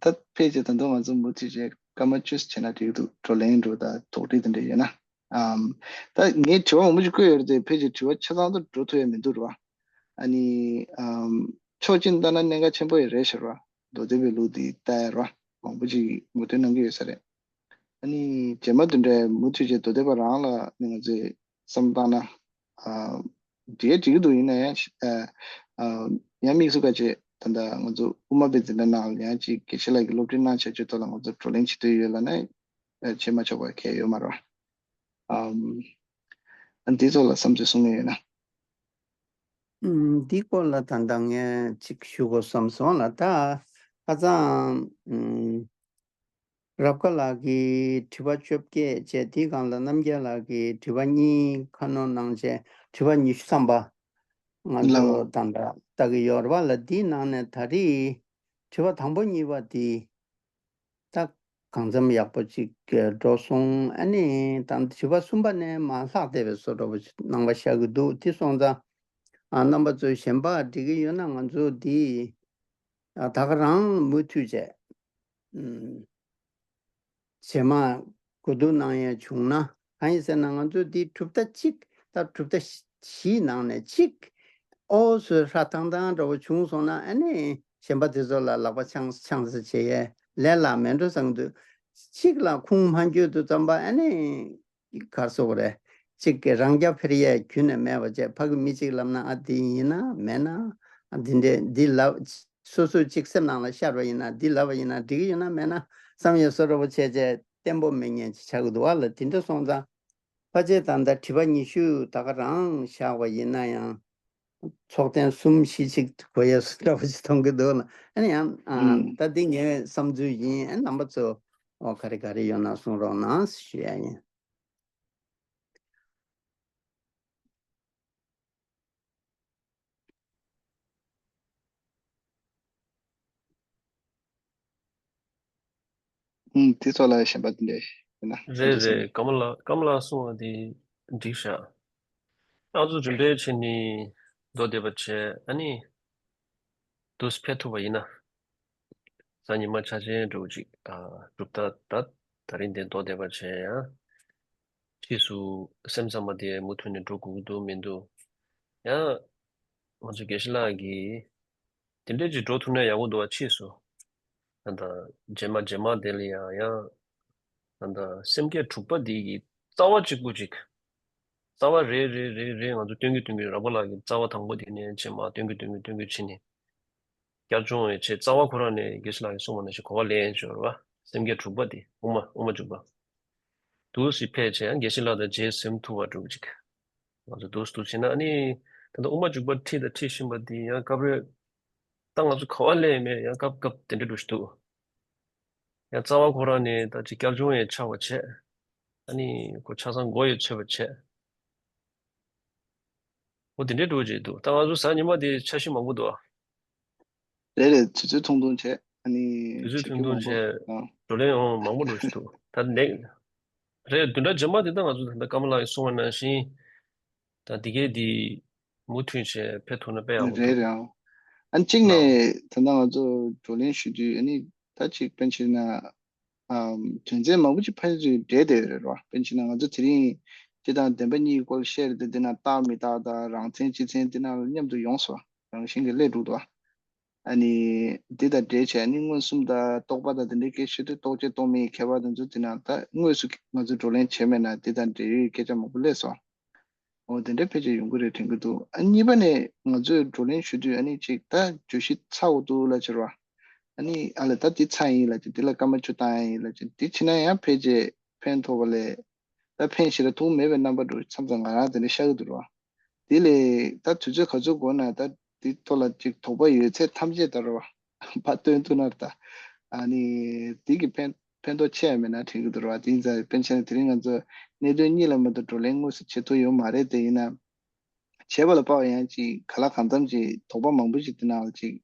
ད་ཕལ་ཆེར་ད་དུང་ང་ཚོ་མུ་མཐུད་བྱས་སྐར་མ་བཅུ་བྱས་ན་འགྲིག་འདུག་བགྲོ་གླེང་འགྲོ་ད་དོགས་འདྲི་དེ་འདྲ་ཡོད་ན། ཨམ། ད་ངས་དྲི་བ་མང་པོ་ཞིག་བཀོད་ཡོད་རེད་དེ་ཕལ་ཆེར་དྲི་བ་ཆ་ཚང་དུ་འགྲོ་ཐུབ་ཡ་མི་འདུག་ར། ཨ་ནི་ཨམ། ཕྱོགས་གཅིག་ནས་ལྟ་ན་གནད་འགག་ཆེན་པོ་ཡང་རེད་ཤར་བ། མདོ་སྡེ་པའི་ལུགས་འདི་ལྟ་ཡ་ར་མང་པོ་ཞིག་ངོས་འཛིན་གནང་གི་ཡོད་ས་རེད། ཨ་ནི་རྗེས་མ་དེ་འདྲའི་མུ་མཐུད་བྱས་མདོ་སྡེ་པ་རང་ལ་ནི་ང་ཚོས་བསམ་བློ་བཏང་ན། ཨ། འགྲིག་འགྲིག་གི་འདུག་ཡིན་ན་ཡང་། ཨ། ཨ། ཡང་དམིགས་སུ་བཀར་བྱས་ད་ལྟ་ང་ཚོ་དབུ་མ་པའི་འཛིན་གྲྭ་ནང་ལ་ཡང་ཅིག་དགེ་བཤེས་ལགས་ཀྱིས་སློབ་ཁྲིད་གནང་བྱ་རྒྱུ་ཐོག་ལ་ང་ཚོ་བགྲོ་གླེང་བྱེད་འདོད་ཡོད་ལབ་ན། ཨ། བྱེད་མ་ཆོག་པ་གང་ཡང་ཡོད་མ་རེད། ཨམ། ཨ། འདི་ཚོ་ལ་བསམ་ཚུལ་གསུང་མཁན་ཡོད་ན། ཨམ། འདི་སྐོར་ལ་ད་ལྟ་ངས་ཅིག་ཞུ་དགོས་བསམ་སོང་ལ། ད་ཁ་སང་། ཨམ། རབ་དགའ་ལགས་ཀྱིས་དྲི་བ་བཅོ་བརྒྱད་བྱས། དེའི་སྒང་ལ་རྣམ་རྒྱལ་ལགས་ཀྱིས་དྲི་བ་གཉིས་ཁ་སྣོན་གནང་བྱས། དྲི་བ་ཉི་ཤུ་ཐམ་པ་ང་ཚོ་ལའང་ད་ལྟ་ལྟ་གི་ཡོད་རེད་པ་ལ། དེའི་ནང་ནས་ད་རེས་དྲི་བ་དང་པོ་གཉིས་པ་དེ་ད་གང་འཚམ་ཡག་པོ་ཅིག་འགྲོ་སོང་། ཨ་ནི་ད་དྲི་བ་གསུམ་པ་ནས་མར་ལྷག་བསྡད་པའི་བཟོ་འདྲ་པོ་ཞིག་གནང་བ་ཤར་གི་འདུག་དེ་སོང་ཙང་། ཨ། རྣམ་པ་ཚོས་གཞན་པ་འགྲིག་གི་ཡོད་ན་ང་ཚོ་འདི། ཨ། ད་ག་རང་མུ་མཐུད་བྱས། ཨུམ། རྗེས་མ་གོ་བསྡུར་གནང་ཡས་བྱུང་ན། གང་ཡིན་ཟེར་ན་ང་ཚོ་འདི་གྲུབ་མཐའ་གཅིག་ད་གྲུབ་མཐའ་བཞིའི་ནང་ནས་གཅིག་ཨོ་སོ་ཧྲ་ཐང་ཐང་འདྲ་བོ་བྱུང་སོང་ན། ཨ་ནི་གཞན་པ་དེ་ཚོ་ལ་ལག་པ་འཆང་འཆང་ས་བྱེད་ཡས་ལས་སླ་མེད་འགྲོ་བསམ་གྱི་འདུག་གཅིག་ལ་ཁུངས་མ་འཁྱོལ་དུས་ཙམ་པ་ཨ་ནི་ག་རེ་ཟེར་དགོས་རེད། གཅིག་གི་རང་རྐྱ་འཕེར་ཡས་ཁྱོན་ནས་མེད་པ་བྱས། ཕ་གི་མི་གཅིག་ལབ་ན་ཨ་འདི་ཡིན་ན་མེད་ན། ཨ་འདི་འདྲས་འདི་ལབ། སོ་སོའི་གཅིག་སེམས་ནང་ལ་ཤར་བ་ཡིན་ན། འདི་ལབ་པ་ཡིན་ན་འགྲིག་གི་ཡོད་ན་མེད་ན་བསམ་ཡས་བཟོ་འདྲ་པོ་བྱས་བྱས་བརྟན་པོ་མེད་མཁན་ཅིག་ཆགས་ཀྱི་འདུག་པ་ལ། དེ་འདྲ་སོང་ཙང་ཕལ་ཆེར་ད་ལྟ་དྲི་བ་ཉི་ཤུ་ད་ག་རང་བཞག་པ་ཡིན་ན་ཡང་། ཚོགས་ཐེངས་གསུམ་བཞི་ཅིག་དགོས་ཡས་བཟོ་འདྲ་པོ་ཅིག་མཐོང་གི་འདུག་ལ། ཨ་ནི་ཡང་། ཨ། ཨུམ། ད་འདི་ངའི་བསམ་ཚུལ་ཡིན། ཨ། རྣམ་པ་ཚོ་ཨོ་ག་རེ་ག་རེ་ཡོད་ན་གསུང་རོགས་གནང་ཞུ་ཡ་ཡིན། ཨུམ། དེ་ཚོ་ལ་གཞན་པ་དེ་འདྲ་ཡོད་ན་རེད། རེད། ཀརྨ་ལགས་ཀརྨ་ལགས་གསུངས་པ་དེ་འགྲིག་ཤག་ང་ཚོ་རིམ་པས་བྱས་ནས་མདོ་སྡེ་པ་བྱས། ཨ་ནི་འདུག་སེ་ཕེབས་ཐུབ་པ་ཡིན་ན། གཟའ་ཉི་མ་འཆར་ཅན་འདྲ་བོ་ཅིག་ཨ། གྲུབ་མཐའ་ད་ད་རིང་འདི་མདོ་སྡེ་པ་བྱས་ཡང་། ཕྱིས་སུ་སེམས་བསམ་པ་དེ་མུ་མཐུད་ནས་འགྲོ་དགོས་ཀྱི་འདུག་མི་འདུག་ཡང་། ང་ཚོ་དགེ་བཤེས་ལགས་ཀྱིས་དེ་འདྲས་ཅིག་འགྲོ་ཐུབ་ན་ཡག་པོ་འདུག་པ། ཕྱིས་སུ་ད་ལྟ་རྗེས་མ་རྗེས་མ་དེ་ལ་ཡང་ཡང་། ད་ལྟ་སེམས་བསྐྱེད་དྲུག་པ་འདི་གི་རྩ་བ་གཅིག་པུ་ཅིག་རྩ་བ་རེ་རེ་རེ་རེ་ང་ཚོ་སྟོན་གྱི་སྟོན་གྱི། རབ་དགའ་ལགས་ཀྱི་རྩ་བ་དང་པོ་དེ་ནས་རྗེས་མ་སྟོན་གྱི་སྟོན་གྱི་སྟོན་གྱི་ཕྱིན་ནས། བསྐྱར་སྦྱོང་ཡང་བྱས། རྩ་བ་ཁོ་རང་ནས་དགེ་བཤེས་ལགས་ཀྱིས་གསུངས་པ་ནང་བཞིན་གོ་བ་ལེན་ཡས་ཡོད་རེད་པ། སེམས་བསྐྱེད་དྲུག་པ་དེ་དབུ་མ་དབུ་མ་འཇུག་པ། འདུག་སེ་ཕེབས་བྱས་ཡང་དགེ་བཤེས་ལགས་དང་མཇལ་ཟིན་ཐུབ་པ་འདྲ་བོ་ཅིག་ང་ཚོ་འདུག་སེ་འདུག་སེ་བྱས་ན། ཨ་ནི་ད་ལྟ་དབུ་མ་འཇུག་པ་ཁྲིད་དང་ཁྲིད་བཞིན་པ་དེ་ཡང་སྐབས་རེ་ད་ང་ཚོ་གོ་བ་ལེན་ཡས་མེད། ཡང་སྐབས་སྐབས་དེ་འདྲ་འདྲ་བོ་ཞིག་འདུག་ཡང་རྩ་བ་ཁོ་རང་ནས་ད་ཅིག་བསྐྱར་སྦྱོང་ཡང་ཆགས་པ་བྱས། ཨ་ནི་ཁོ་ཆ་ཚང་མགོ་ཡང་ཚོས་པ་བྱས། འོ་དེ་འདྲའི་འདྲ་བོ་ཅིག་འདུག་ད་ང་ཚོ་གཟའ་ཉི་མ་དེ་འཆར་གཞི་མང་པོ་འདུག་ཨ། རེད་རེད། དུས་ཚོད་ཐུང་ཐུང་བྱས། ཨ་ནི་དུས་ཚོད་ཐུང་ཐུང་བྱས། བགྲོ་གླེང་འོང་མང་པོ་འགྲོ་བཞིན་འདུག་ད་ནེག་རེད། བདུན་ཕྲག་རྗེས་མ་དེ་ད་ང་ཚོ་ད་ལྟ་ཀརྨ་ལགས་ཀྱིས་གསུངས་པ་ནང་བཞིན། ད་འདི་གའི་འདི་མུ་མཐུད་བྱས་ཕེབས་ཐུབ་ན་དཔེ་ཡག་པོ་འདུག་རེད་རེད། ཨ་ནི་གཅིག་ནས་ད་ལྟ་ང་ཚོ་བགྲོ་གླེང་ཞུ་དུས། ཨ་ནི་ད་ཅིག་དཔེ་བྱས་ན། ཨམ། དོན་ཚན་མང་པོ་ཅིག་ཕན་ཚུན་འབྲེལ་བསྡད་ཡོད་རེད་རོ། དཔེ་བྱས་ན་ང་ཚོ་དེ་རིང་སྤྱི་དང་བདེན་པ་གཉིས་ཀྱི་སྐོར་བཤད་རེད་དེ། འདི་ན་རྟག་མི་རྟག་དང་རང་མཚན་སྤྱི་མཚན་འདི་ན་མཉམ་དུ་ཡོང་སོང་། རང་བཞིན་གྱིས་སླེབས་འགྲོ་འདུག་ཨ་ནི་འདི་དང་འབྲེལ་བྱས་ནི་མངོན་སུམ་དང་རྟོག་པ་དང་དེ་འདྲའི་སྐད་ཆ་བཤད་དུས་རྟོག་བཅས་རྟོག་མེད་ཀྱི་ཁྱད་པར་དེ་ཚོ་འདི་ན་ད་དངོས་སུ་ང་ཚོ་བགྲོ་གླེང་བྱས་མེད་ན་འདི་དང་འབྲེལ་ཡོད་སྐད་ཆ་མང་པོ་སླེབས་སོང་། འོ་དེ་འདྲ་ཕལ་ཆེར་ཡོང་གི་རེད་དྲན་གྱི་འདུག་ཨ་གཉིས་པ་ནས་ང་ཚོས་བགྲོ་གླེང་ཞུ་དུས་ཨ་ནི་ཅིག་ད་བརྗོད་གཞི་ཚ་བོ་འདུག་ལ་ཕྱིར་བ། ཨ་ནི་ཨ་ལས་ད་འདི་ཚར་ཡིན་ལབ་ཅིག་འདི་ལ་སྐར་མ་བཅུ་བཏང་ཡ་ཡིན་ལབ་ཅིག་འདི་བྱེད་ན་ཡང་ཕལ་ཆེར་ཕན་ཐོགས་པ་ལས། ད་ཕན་ཞེ་དྲག་ཐོགས་མེད་པའི་རྣམ་པ་འདྲ་མཚམས་མཚམས་ང་རང་དེ་འདྲ་ཤར་གི་འདུག་ར། དེ་ལས་ད་དུས་ཚོད་ག་ཚོད་འགོར་ན་ད་དེ་ཐོག་ལ་ཅིག་དོགས་པ་ཡོད་ཚད་ཐམས་ཅད་ད་ར་བ་ཕར་སྟོན་ཐུབ་ན་ད། ཨ་ནི་དེ་གི་ཕན་ཕན་ཐོགས་ཆེ་ཡ་མེད་ན་དྲན་གི་འདུག་ར་བ། དེ་ཡིན་ཙང་དཔེར་ན་ཆ་ནས་དེ་རིང་ང་ཚོ་གནད་དོན་གཉིས་ལ་མ་གཏོགས་བགྲོ་གླེང་དངོས་སུ་བྱེད་ཐུབ་ཡོད་མ་རེད། དེ་ཡིན་ན། བྱས་པ་ལ་དཔག་ཡང་ཅིག་ག་ལ་གང་འཚམ་ཅིག་དོགས་པ་མང་པོ་ཞིག་དེ་ནང་ལ་ཅིག་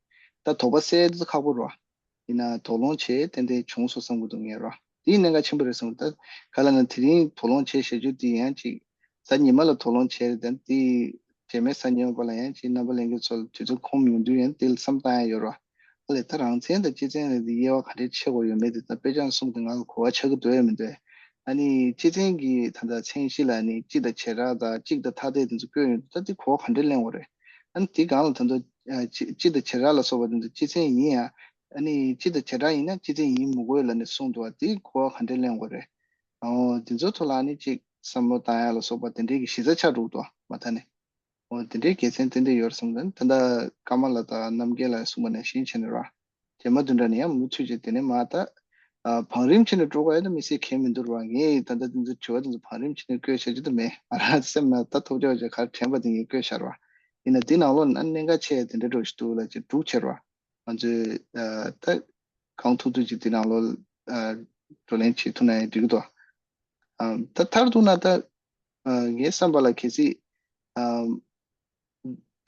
ད་དོགས་པ་སེལ་དུས་ཁག་པོ་རེད་བ། ཡིན་ན་དོགས་སློང་བྱེད་ཏན་ཏན་བྱུང་སོང་བསམ་གྱི་འདུག་ངས་རེད་བ། དེའི་གནད་འགག་ཆེན་པོ་རེད་བསམ་གྱི་འདུག་ད་ག་ལ་ན་དེ་རིང་དོགས་སློང་བྱེད་བྱེད་རྒྱུ་དེ་ཡང་ཅིག་གཟའ་ཉི་མ་ལ་དོགས་སློང་བྱས་རེད། ད་དེ་རྗེས་མའི་གཟའ་ཉི་མ་པ་ལ་ཡང་ཅིག་རྣམ་པ་ལྷན་རྒྱས་ཚོ་ལ་དུས་ཚོད་ཁོམ་ཡོང་དུས་ཡང་དེ་ལ་བསམ་བཏང་ཡ་ཡོད་རེད་བ། ཨ་ལས་ད་རང་མཚན་དང་སྤྱི་མཚན་ལ་དེ་དབྱེ་བ་ག་འདྲས་ཕྱེ་དགོས་ཡོད་མེད་དེ་ད་དཔེ་ཆ་གསུམ་དེ་ང་ལ་གོ་བ་ཆགས་ཀྱི་འདུག་ཡོད་མི་འདུག་ཨ་ནི་སྤྱི་མཚན་གྱི་ད་ལྟ་མཚན་གཞི་ལ་ནི་སྤྱི་དང་བྱེ་བྲག་དང་གཅིག་དང་ཐ་དད་དེ་ཚོ་བཀོད་ཡོང་དུས་ད་དེ་གོ་བ་ག་འདྲས་ལེན་དགོས་རེད། ཨ་ནི་དེ་སྒང་ལ་ད་ལྟ་ཨ་སྤྱི་སྤྱི་དང་བྱེ་བྲག་ལ་སོགས་པ་དེ་ཚོ་སྤྱི་མཚན་ཡིན་ཡང་ཨ་ནི་སྤྱི་དང་བྱེ་བྲག་ཡིན་ན་སྤྱི་མཚན་ཡིན་མི་དགོས་ལབ་ནས་གསུངས་འདུག་བ། དེ་གོ་བ་ག་འདྲས་ལེན་དགོས་རེད། ཨོ་དེ་ཚོ་ཐོག་ལ་ཨ་ནི་ཅིག་བསམ་བློ་བཏང་ཡ་ལ་སོགས་པ་དེ་འདྲས་ཀྱི་གཞི་རྩ་ཆགས་འགྲོ་གི་འདུག་བ་མ་མཐའ་ནས། འོ་དེ་འདྲའི་དགེ་མཚན་ཏན་ཏན་ཡོད་རེད་བསམ་གི་འདུག་ད་ལྟ་ཀརྨ་ལགས་དང་རྣམ་རྒྱལ་ལགས་གསུངས་པ་ནང་བཞིན་བྱས་ནས་ར། རྗེས་མ་བདུན་ཕྲག་ནས་ཡང་མུ་མཐུད་བྱས་དེ་ནས་མ་ད། ཨ་བང་རིམ་བྱས་ནས་འགྲོ་དགོས་ཡ་ད་དམིགས་བསལ་གང་མི་འདུག་ར། ངས་ད་ལྟ་དེ་ཚོ་དྲི་བ་དེ་ཚོ་བང་རིམ་བྱས་ནས་བཀོད་བཞག་རྒྱུ་ད་མེད། ང་རང་སེམས་ནང་ད་ཐོབ་རྒྱག་བྱས་ག་རེ་དྲན་པ་དེ་ངས་བཀོད་བཞག་ར། ཡིན་ན་དེ་ནང་ལོགས་ན་གནད་འགག་ཆེ་ཡ་དེ་འདྲ་འགྲོ་བཞིན་འདུག་ལབ་ཅིག་སྒྲུག་བྱས་ར། ང་ཚོས་ཨ་ད་གང་ཐུབ་ཐུབ་ཅིག་དེ་ནང་ལོགས་ཨ་བགྲོ་གླེང་བྱེད་ཐུབ་ན་ཡང་འགྲིག་གི་འདུག་ཨ་ད་མཐར་གཏུགས་ན་ད་ཨ་ངའི་བསམ་པ་ལ་གལ་སྲིད་ཨ་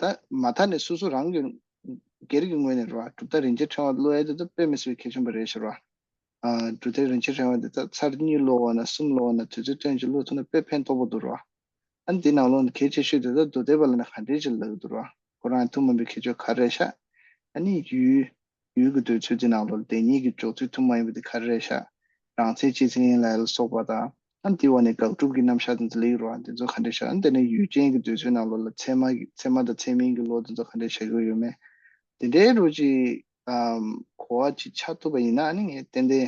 ད་མ་མཐའ་ནས་སོ་སོ་རང་གི་སྒེར་གྱི་ངོས་ནས་རེད་བ། གྲུབ་མཐའ་རིན་ཆེན་ཕྲེང་བ་ཀློག་ཡ་དེ་ད་དཔེ་མི་སྲིད་པའི་གལ་ཆེན་པོ་རེད་ཤག་རེད་བ། ཨ་གྲུབ་མཐའ་རིན་ཆེན་ཕྲེང་བ་དེ་ད་ཚར་གཉིས་ཀློག་པ་ན་གསུམ་ཀློག་པ་ན་དུས་ཚོད་བཏོན་ཅིག་ཀློག་ཐུབ་ན་དཔེ་ཕན་ཐོགས་པོ་འདུག་རེད་བ། ཨ་ནི་དེ་ནང་ལོགས་ནས་གལ་ཆེ་ཤོས་དེ་ད་མདོ་སྡེ་པ་ལ་ན་ག་འདྲས་ཅིག་ལབ་ཀྱི་འདུག་ར། ཁོ་རང་ཐུན་མོང་མའི་ཁྱད་ཆོས་ག་རེ་རེད་ཤག་ཨ་ནི་ཡུལ་ཡུལ་གྱི་འདོད་ཚུལ་དེ་ནང་ལོགས་ལ་བདེན་གཉིས་ཀྱི་འཇོག་ཚུལ་ཐུན་མོང་ཡིན་པ་དེ་ག་རེ་རེད་ཤག་རང་མཚན་སྤྱི་མཚན་ལ་སོགས་པ་དང་། ཨ་ནི་དེ་བ་ནས་དགག་སྒྲུབ་ཀྱི་རྣམ་གཞག་དེ་ཚོ་ལེགས་རོ། དེ་ཚོ་ག་འདྲས་ཤག་ཨ་ནི་དེ་ནས་ཡུལ་ཅན་གྱི་འདོད་ཚུལ་ནང་ལོགས་ལ་ཚད་མ་གི་ཚད་མ་དང་ཚད་མིན་གྱི་བློ་དེ་ཚོ་ག་འདྲས་བྱ་རྒྱུ་ཡོད་མེད། དེ་འདྲའི་རོ་ཅིག་ཨམ་གོ་བ་ཅིག་ཆགས་ཐུབ་པ་ཡིན་ན་ཨ་ནི་ངས་ཏན་ཏན་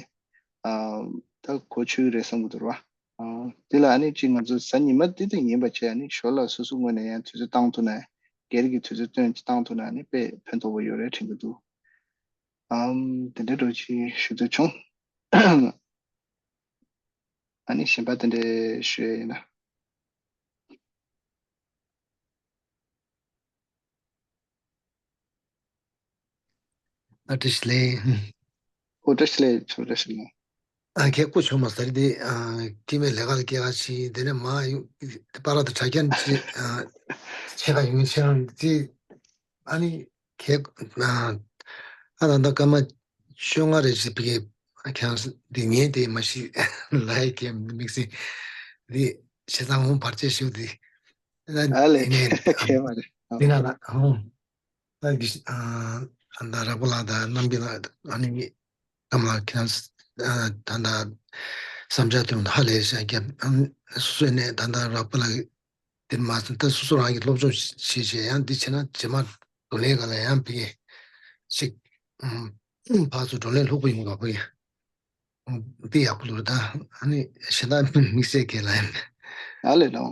ཨམ་ད་གོ་ཆོད་ཀྱི་རེད་བསམ་གྱི་འདུག་ར། ཨ་དེ་ལ་ཨ་ནི་ཅིག་ང་ཚོ་གཟའ་ཉི་མ་དེ་དང་ཡིན་པ་བྱས་ཨ་ནི་ཞོར་ལ་སོ་སོ་ངོས་ནས་ཡང་དུས་ཚོད་བཏང་ཐུབ་ན་སྒེར་གྱི་དུས་ཚོད་བཏོན་ཅིག་བཏང་ཐུབ་ན་ཨ་ནི་དཔེ་ཕན་ཐོགས་པོ་ཡོད་རེད་དྲན་གྱི་འདུག་ཨམ་དེ་འདྲའི་འདྲ་ཅིག་ཞུ་འདོད་བྱུང་། ཨ་ནི་གཞན་པ་དེ་འདྲའི་ཞུ་ཡ་ཡིན་ན། ཨ་བཀྲ་ཤིས་བདེ་ལེགས། ཨོ་བཀྲ་ཤིས་བདེ་ལེགས། བཀྲ་ཤིས་བདེ་ལེགས། ཨ་ཁྱེད་སྐུ་ཆུང་མ་ཟེར་དེ་ཨ་སྐྱེ་དམན་ལས་ཀ་ལ་སྐྱེ་ཁ་ཆེ་དེ་ནས་མ་ཡོང་པ་ར་དང་དྲ་རྒྱ་ཅི་ཨ་ཆེ་ཁ་ཡོང་ཆེ་རང་དེ་ཨ་ནི་ཁྱེད་ཨ་ཨ་ད་ད་སྐར་མ་བཅོ་ལྔ་རེ་བྱེད་པའི་ཁྱེད་རང་དེ་ངས་དེ་མ་ཤི་ལ་ཡི་ཁྱེད་དམིགས་བསལ་དེ་བྱེད་སྟངས་ཧོང་བར་ཆད་ཞུ་དེ་ཨ་ལས་ངས་ཁྱེད་མ་རེད། དེ་ན་ལ་ཧོང་། ད་གི་ཨ་ད་རག་པ་ལགས་དང་རྣམ་རྒྱལ་ལགས་ཨ་ནི་གམ་ལགས་ཁྱེད་རང་ཨ་ད་ད་བསམ་འཆར་དེ་ཧ་ལས་ཤ་རྒྱབ་ཨ་སོ་སོའི་ནས་ད་ད་རག་པ་ལགས་དེ་མ་ཟད་ད་སོ་སོ་རང་གི་སློབ་སྦྱོང་བྱེད་བྱེད་ཡང་འདི་བྱས་ན་རྗེས་མ་དོ་ལས་ག་ལ་ཡང་ཕ་གི་ཅིག་ཕར་ཚུར་བགྲོ་གླེང་ལྷུག་པོ་ཡོང་བ་ཕ་གི་འདི་ཡག་པོ་འདུག་ད་ཨ་ནི་གཞན་དག་དམིགས་བསལ་གྱི་ལ་ཡང་། ཨ་ལས་ལོ།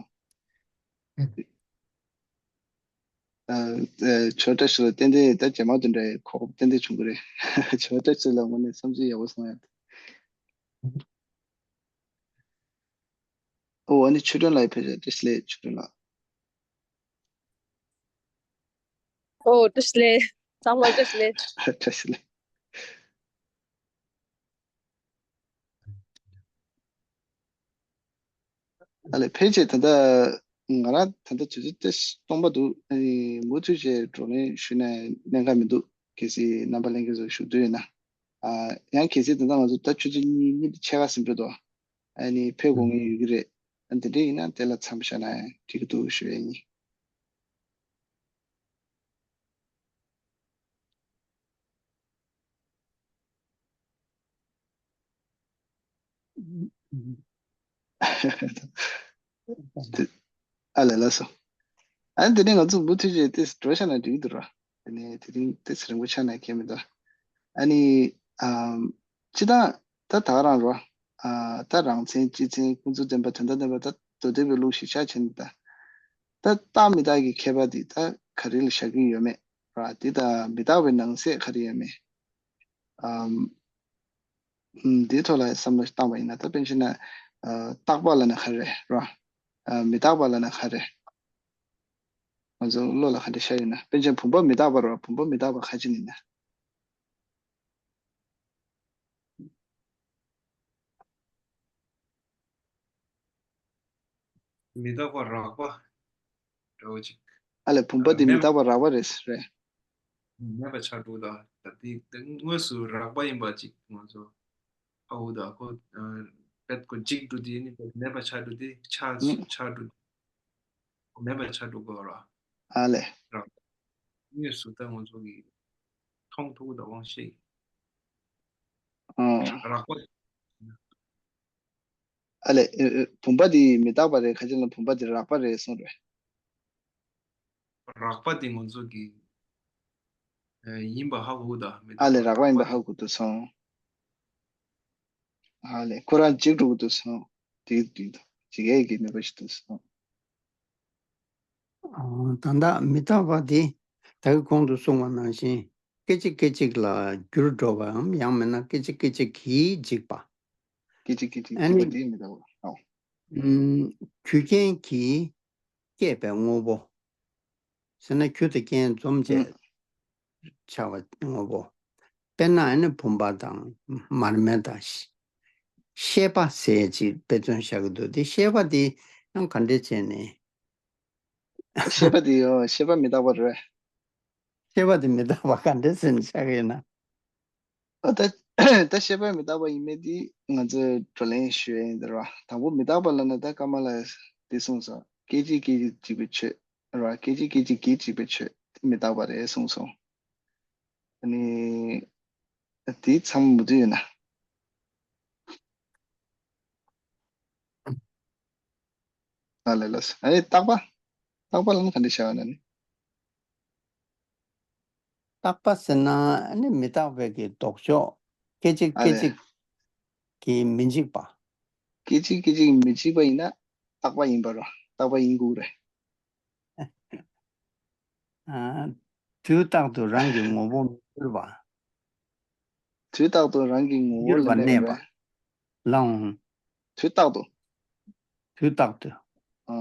ཨ་ཨ་ཆོས་བཀྲ་ཤིས་ལ་ཏན་ཏན་ད་རྗེས་མ་དེ་འདྲའི་གོ་སྐབས་ཏན་ཏན་བྱུང་གི་རེད། ཆོས་བཀྲ་ཤིས་ལ་དངོས་གནས་བསམ་ཚུལ་ཡག་པོ་གསུངས་ཡ། ཨོ་ཨ་ནི་ཆོས་སྒྲོན་ལགས་ཕེབས་ཤག་བཀྲ་ཤིས་བདེ་ལེགས་ཆོས་སྒྲོན་ལགས། ཨོ་བཀྲ་ཤིས་བདེ་ལེགས། ཚང་མ་བཀྲ་ཤིས་བདེ་ལེགས། བཀྲ་ཤིས་བདེ་ལེགས། ཨ་ལས་ཕལ་ཆེར་ད་ལྟ་ང་རང་ད་ལྟ་དུས་ཚོད་ཏོག་ཙམ་སྟོང་པ་འདུག་ཨ་ནི་མུ་མཐུད་བྱས་བགྲོ་གླེང་ཞུས་ན་གནད་འགག་མི་འདུག་གལ་སྲིད་རྣམ་པ་ལྷན་རྒྱས་ཚོ་ཞུ་འདོད་ཡོད་ན། ཨ་ཡང་གལ་སྲིད་ད་ལྟ་ང་ཚོ་ད་ཆུ་ཚོད་གཉིས་གཉིས་དེ་ཕྱེད་ཀ་ཟིན་འགྲོ་འདུག་ཨ་ནི་ཕེབས་དགོས་ངེས་ཡོད་ཀྱི་རེད། ཨ་དེ་འདྲ་ཡིན་ན་དེ་ལ་མཚམས་བཞག་ན་ཡང་འགྲིག་གི་འདུག་ཞུ་ཡ་ཡིན། ཨ་ལས་ལགས་སོ། ཨ་ནི་དེ་ནས་ང་ཚོ་མུ་མཐུད་བྱས་ཏེ་འགྲོ་བཞག་ན་འགྲིག་གི་འདུག་ར། དེ་ནས་དེ་རིང་ཏོག་ཙམ་རིང་པོ་ཆགས་ན་ཁྱད་མི་འདུག་ཨ་ནི་ཨམ་སྤྱིར་བཏང་ད་ད་ག་རང་རོ། ཨ་ད་རང་མཚན་སྤྱི་མཚན་ཀུན་རྫོབ་བདེན་པ་དོན་དམ་བདེན་པ་ད་མདོ་སྡེ་པའི་ལུགས་ཤིག་ཆ་བཞག་ན་ད། ད་རྟག་མི་རྟག་གི་ཁྱད་པར་འདི་ད་ག་རེ་ལ་བཞག་གི་ཡོད་མེད་ར། འདི་དང་མི་རྟག་པའི་ནང་གསེས་ག་རེ་ཡོད་མེད། ཨམ། ཨམ། འདིའི་ཐོག་ལ་བསམ་བློ་བཏང་བ་ཡིན་ན། ད་དཔེར་ན་ཆ་བཞག་ན། ཨ། རྟག་པ་ལབ་ན་ག་རེ་རེད། ཨ། མི་རྟག་པ་ལབ་ན་ག་རེ་རེད། ང་ཚོ་བློ་ལ་ག་འདྲ་ཤར་ཡོད་ན། དཔེར་ན་བུམ་པ་མི་རྟག་པ་རེད་བ། བུམ་པ་མི་རྟག་པ་ག་ཅི་ཡིན་ན། མི་རྟག་པ་རགས་པ་འདྲ་བོ་ཅིག་ཨ་ལས། བུམ་པ་དེ་མི་མེད་རྟག་པ་རགས་པ་རེད་ཟེར་རེད། མེད་པ་ཆགས་འགྲོ་ད། ད་དེ་དེ་དངོས་སུ་རགས་པ་ཡིན་པ་ཅིག་ང་ཚོ་ཧ་གོ་ད། ཁོ་ཨ་དཔེ་ཁོ་འཇིག་འགྲོ་དེ་ནི་མེད་པ་ཆགས་འགྲོ་དེ་ཆགས་ཨུ། ཆགས་འགྲོ་དེ་མེད་པ་ཆགས་འགྲོ་གོ་ར། ཨ་ལས། རགས་པ་དངོས་སུ་ད་ང་ཚོ་གི་མཐོང་ཐུབ་ད་དབང་ཤེས་ཨོ། རགས་པ། ཨ་ལས། ཨེ་ཨེ། བུམ་པ་འདི་མི་རྟག་པ་རེད། ཁ་ཅིག་ལ་བུམ་པ་འདི་རགས་པ་རེད་གསུངས་རེད། རགས་པ་འདི་ང་ཚོ་གི་ཨེ་ཡིན་པ་ཧ་གོ་ད། མི་ཨ་ལས། རྟག་པ་རགས་པ་ཡིན་པ་ཧ་གོ་འདུག་སོང་། ཨ་ལས། ཁོ་རང་འཇིག་འགྲོ་གི་འདུག་སོང་། འདི་འདི་འདུག་འཇིག་ཡས་ཀྱི་ནུས་པ་ཞིག་འདུག་སོང་། ཨོ། ད་ལྟ་མི་རྟག་པ་འདི་ད་གིན་གོང་དུ་གསུངས་པ་ནང་བཞིན་སྐད་ཅིག་སྐད་ཅིག་ལ་འགྱུར་འགྲོ་བའམ། ཡང་མིན་ན་སྐད་ཅིག་སྐད་ཅིག་གིས་འཇིག་པ། སྐད་ཅིག་སྐད་ཅིག་ཨ་འཇིག་ནི་པ་དེ་མི་རྟག་པ། ཨོ། ཨུམ། རྒྱུ་རྐྱེན་གྱིས་སྐྱེས་པའི་དངོས་པོ། ཟེར་ན་རྒྱུ་དང་རྐྱེན་འཛོམས་བྱས་ཨུམ། ཆགས་པའི་དངོས་པོ། དཔེར་ན་ཨ་ནི་བུམ་པ་དང་མར་མེ་དང་། ཤེས་པ་ཟེར་ཅིག་དཔེ་མཚོན་བཞག་གི་འདུག་དེ་ཤེས་པ་དེ་ཡང་ག་འདྲས་བྱས་ནས། ཤེས་པ་དེ་ཡང་ཤེས་པ་མི་རྟག་པ་རེད། ཤེས་པ་དེ་མི་རྟག་པ་ག་འདྲས་ཟེར་ནས་ཆགས་ཀྱི་ཡོད་ན། ཨ། ད་ད་ཤེས་པ་མི་རྟག་པ་ཡིན་མིན་དེ་ང་ཚོས་བགྲོ་གླེང་ཞུ་ཡ་ཡིན་ད་ར། དང་པོ་མི་རྟག་པ་ལབ་ན་ད་ཀ་མ་ལ་དེ་གསུངས་སོང་། སྐད་ཅིག་སྐད་ཅིག་འཇིག་པའི་ཆོས་ར། སྐད་ཅིག་སྐད་ཅིག་གིས་འཇིག་པའི་ཆོས་དེ་མི་རྟག་པ་རེད་གསུངས་སོང་། ཨ་ནི་དེ་ཚང་མ་མུ་མཐུད་ཡོད་ན། ཨ་ལས། ལགས་སོ། ཨ་ནི་རྟག་པ། རྟག་པ་ལབ་ན་ག་འདྲ་བྱ་བ་ན་ནི། རྟག་པ་ཟེར་ན་ཨ་ནི་མི་རྟག་པའི་གི་ལྡོག་ཕྱོགས། སྐད་ཅིག་ཨ་སྐད་ལས། ཅིག་གིས་མི་འཇིག་པ། སྐད་ཅིག་སྐད་ཅིག་མི་འཇིག་པ་ཡིན་ན་རྟག་པ་ཡིན་པ་ར། རྟག་པ་ཡིན་དགོས་རེད། ཨ། དུས་རྟག་ཏུ་རང་གི་ངོ་བོ་མི་འགྱུར་བ། དུས་རྟག་ཏུ་རང་གི་ངོ་བོ་འགྱུར་བ་ལ་གནས་པ། གནས་པ། ལའང་། དུས་རྟག་ཏུ། དུས་རྟག་ཏུ། ཨ།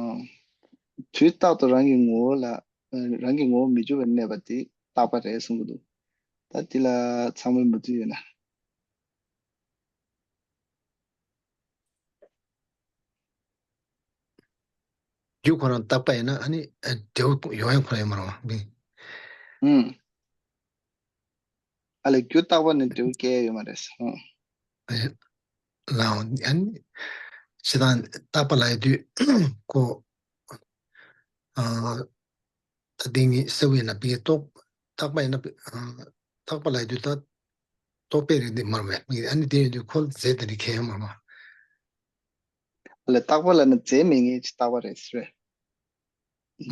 དུས་རྟག་ཏུ་རང་གི་ངོ་བོ་ལ། ཨ། རང་གི་ངོ་བོ་མི་འགྱུར་བར་གནས་པ་དེ་རྟག་པ་རེད་གསུང་གི་འདུག་ད་དེ་ལ་ཚང་མས་མུ་མཐུད་ཡོད་ན། རྒྱུ་ཁོ་རང་རྟག་པ་ཡིན་ན་ཨ་ནི་ཨ་འབྲས་བུ་ཡོང་ཡ་ཁོ་རང་ཡོད་མ་རེད་བ། ཨུམ། ཨ་ལས། རྒྱུ་རྟག་པ་ནི་འབྲས་བུ་སྐྱེ་ཡ་ཡོད་མ་རེད། ཨུམ། ཨ་ལའང་ཨ་ནི་སྤྱིར་བཏང་རྟག་པ་ལབ་ཡ་དུས་ཁོ་ཨ། ད་དེ་ངས་གསལ་པོ་ཡིན་ན་བི་རྟོག་རྟག་པ་ཡིན་ན་བི། ཨ། རྟག་པ་ལབ་དུས་ད་རྟོག་པའི་རིགས་འདི་མར་བས་མི་ཨ་ནི་དེ་ཡོད་དུས་ཁོ་རྫས་དེ་འདྲ་ཁྱད་ཡོད་མ་རེད་བ། ལ་རྟག་པ་ལབ་ན་རྫས་མེད་མཁན་ཅིག་རྟག་པ་རེད་ཟེར་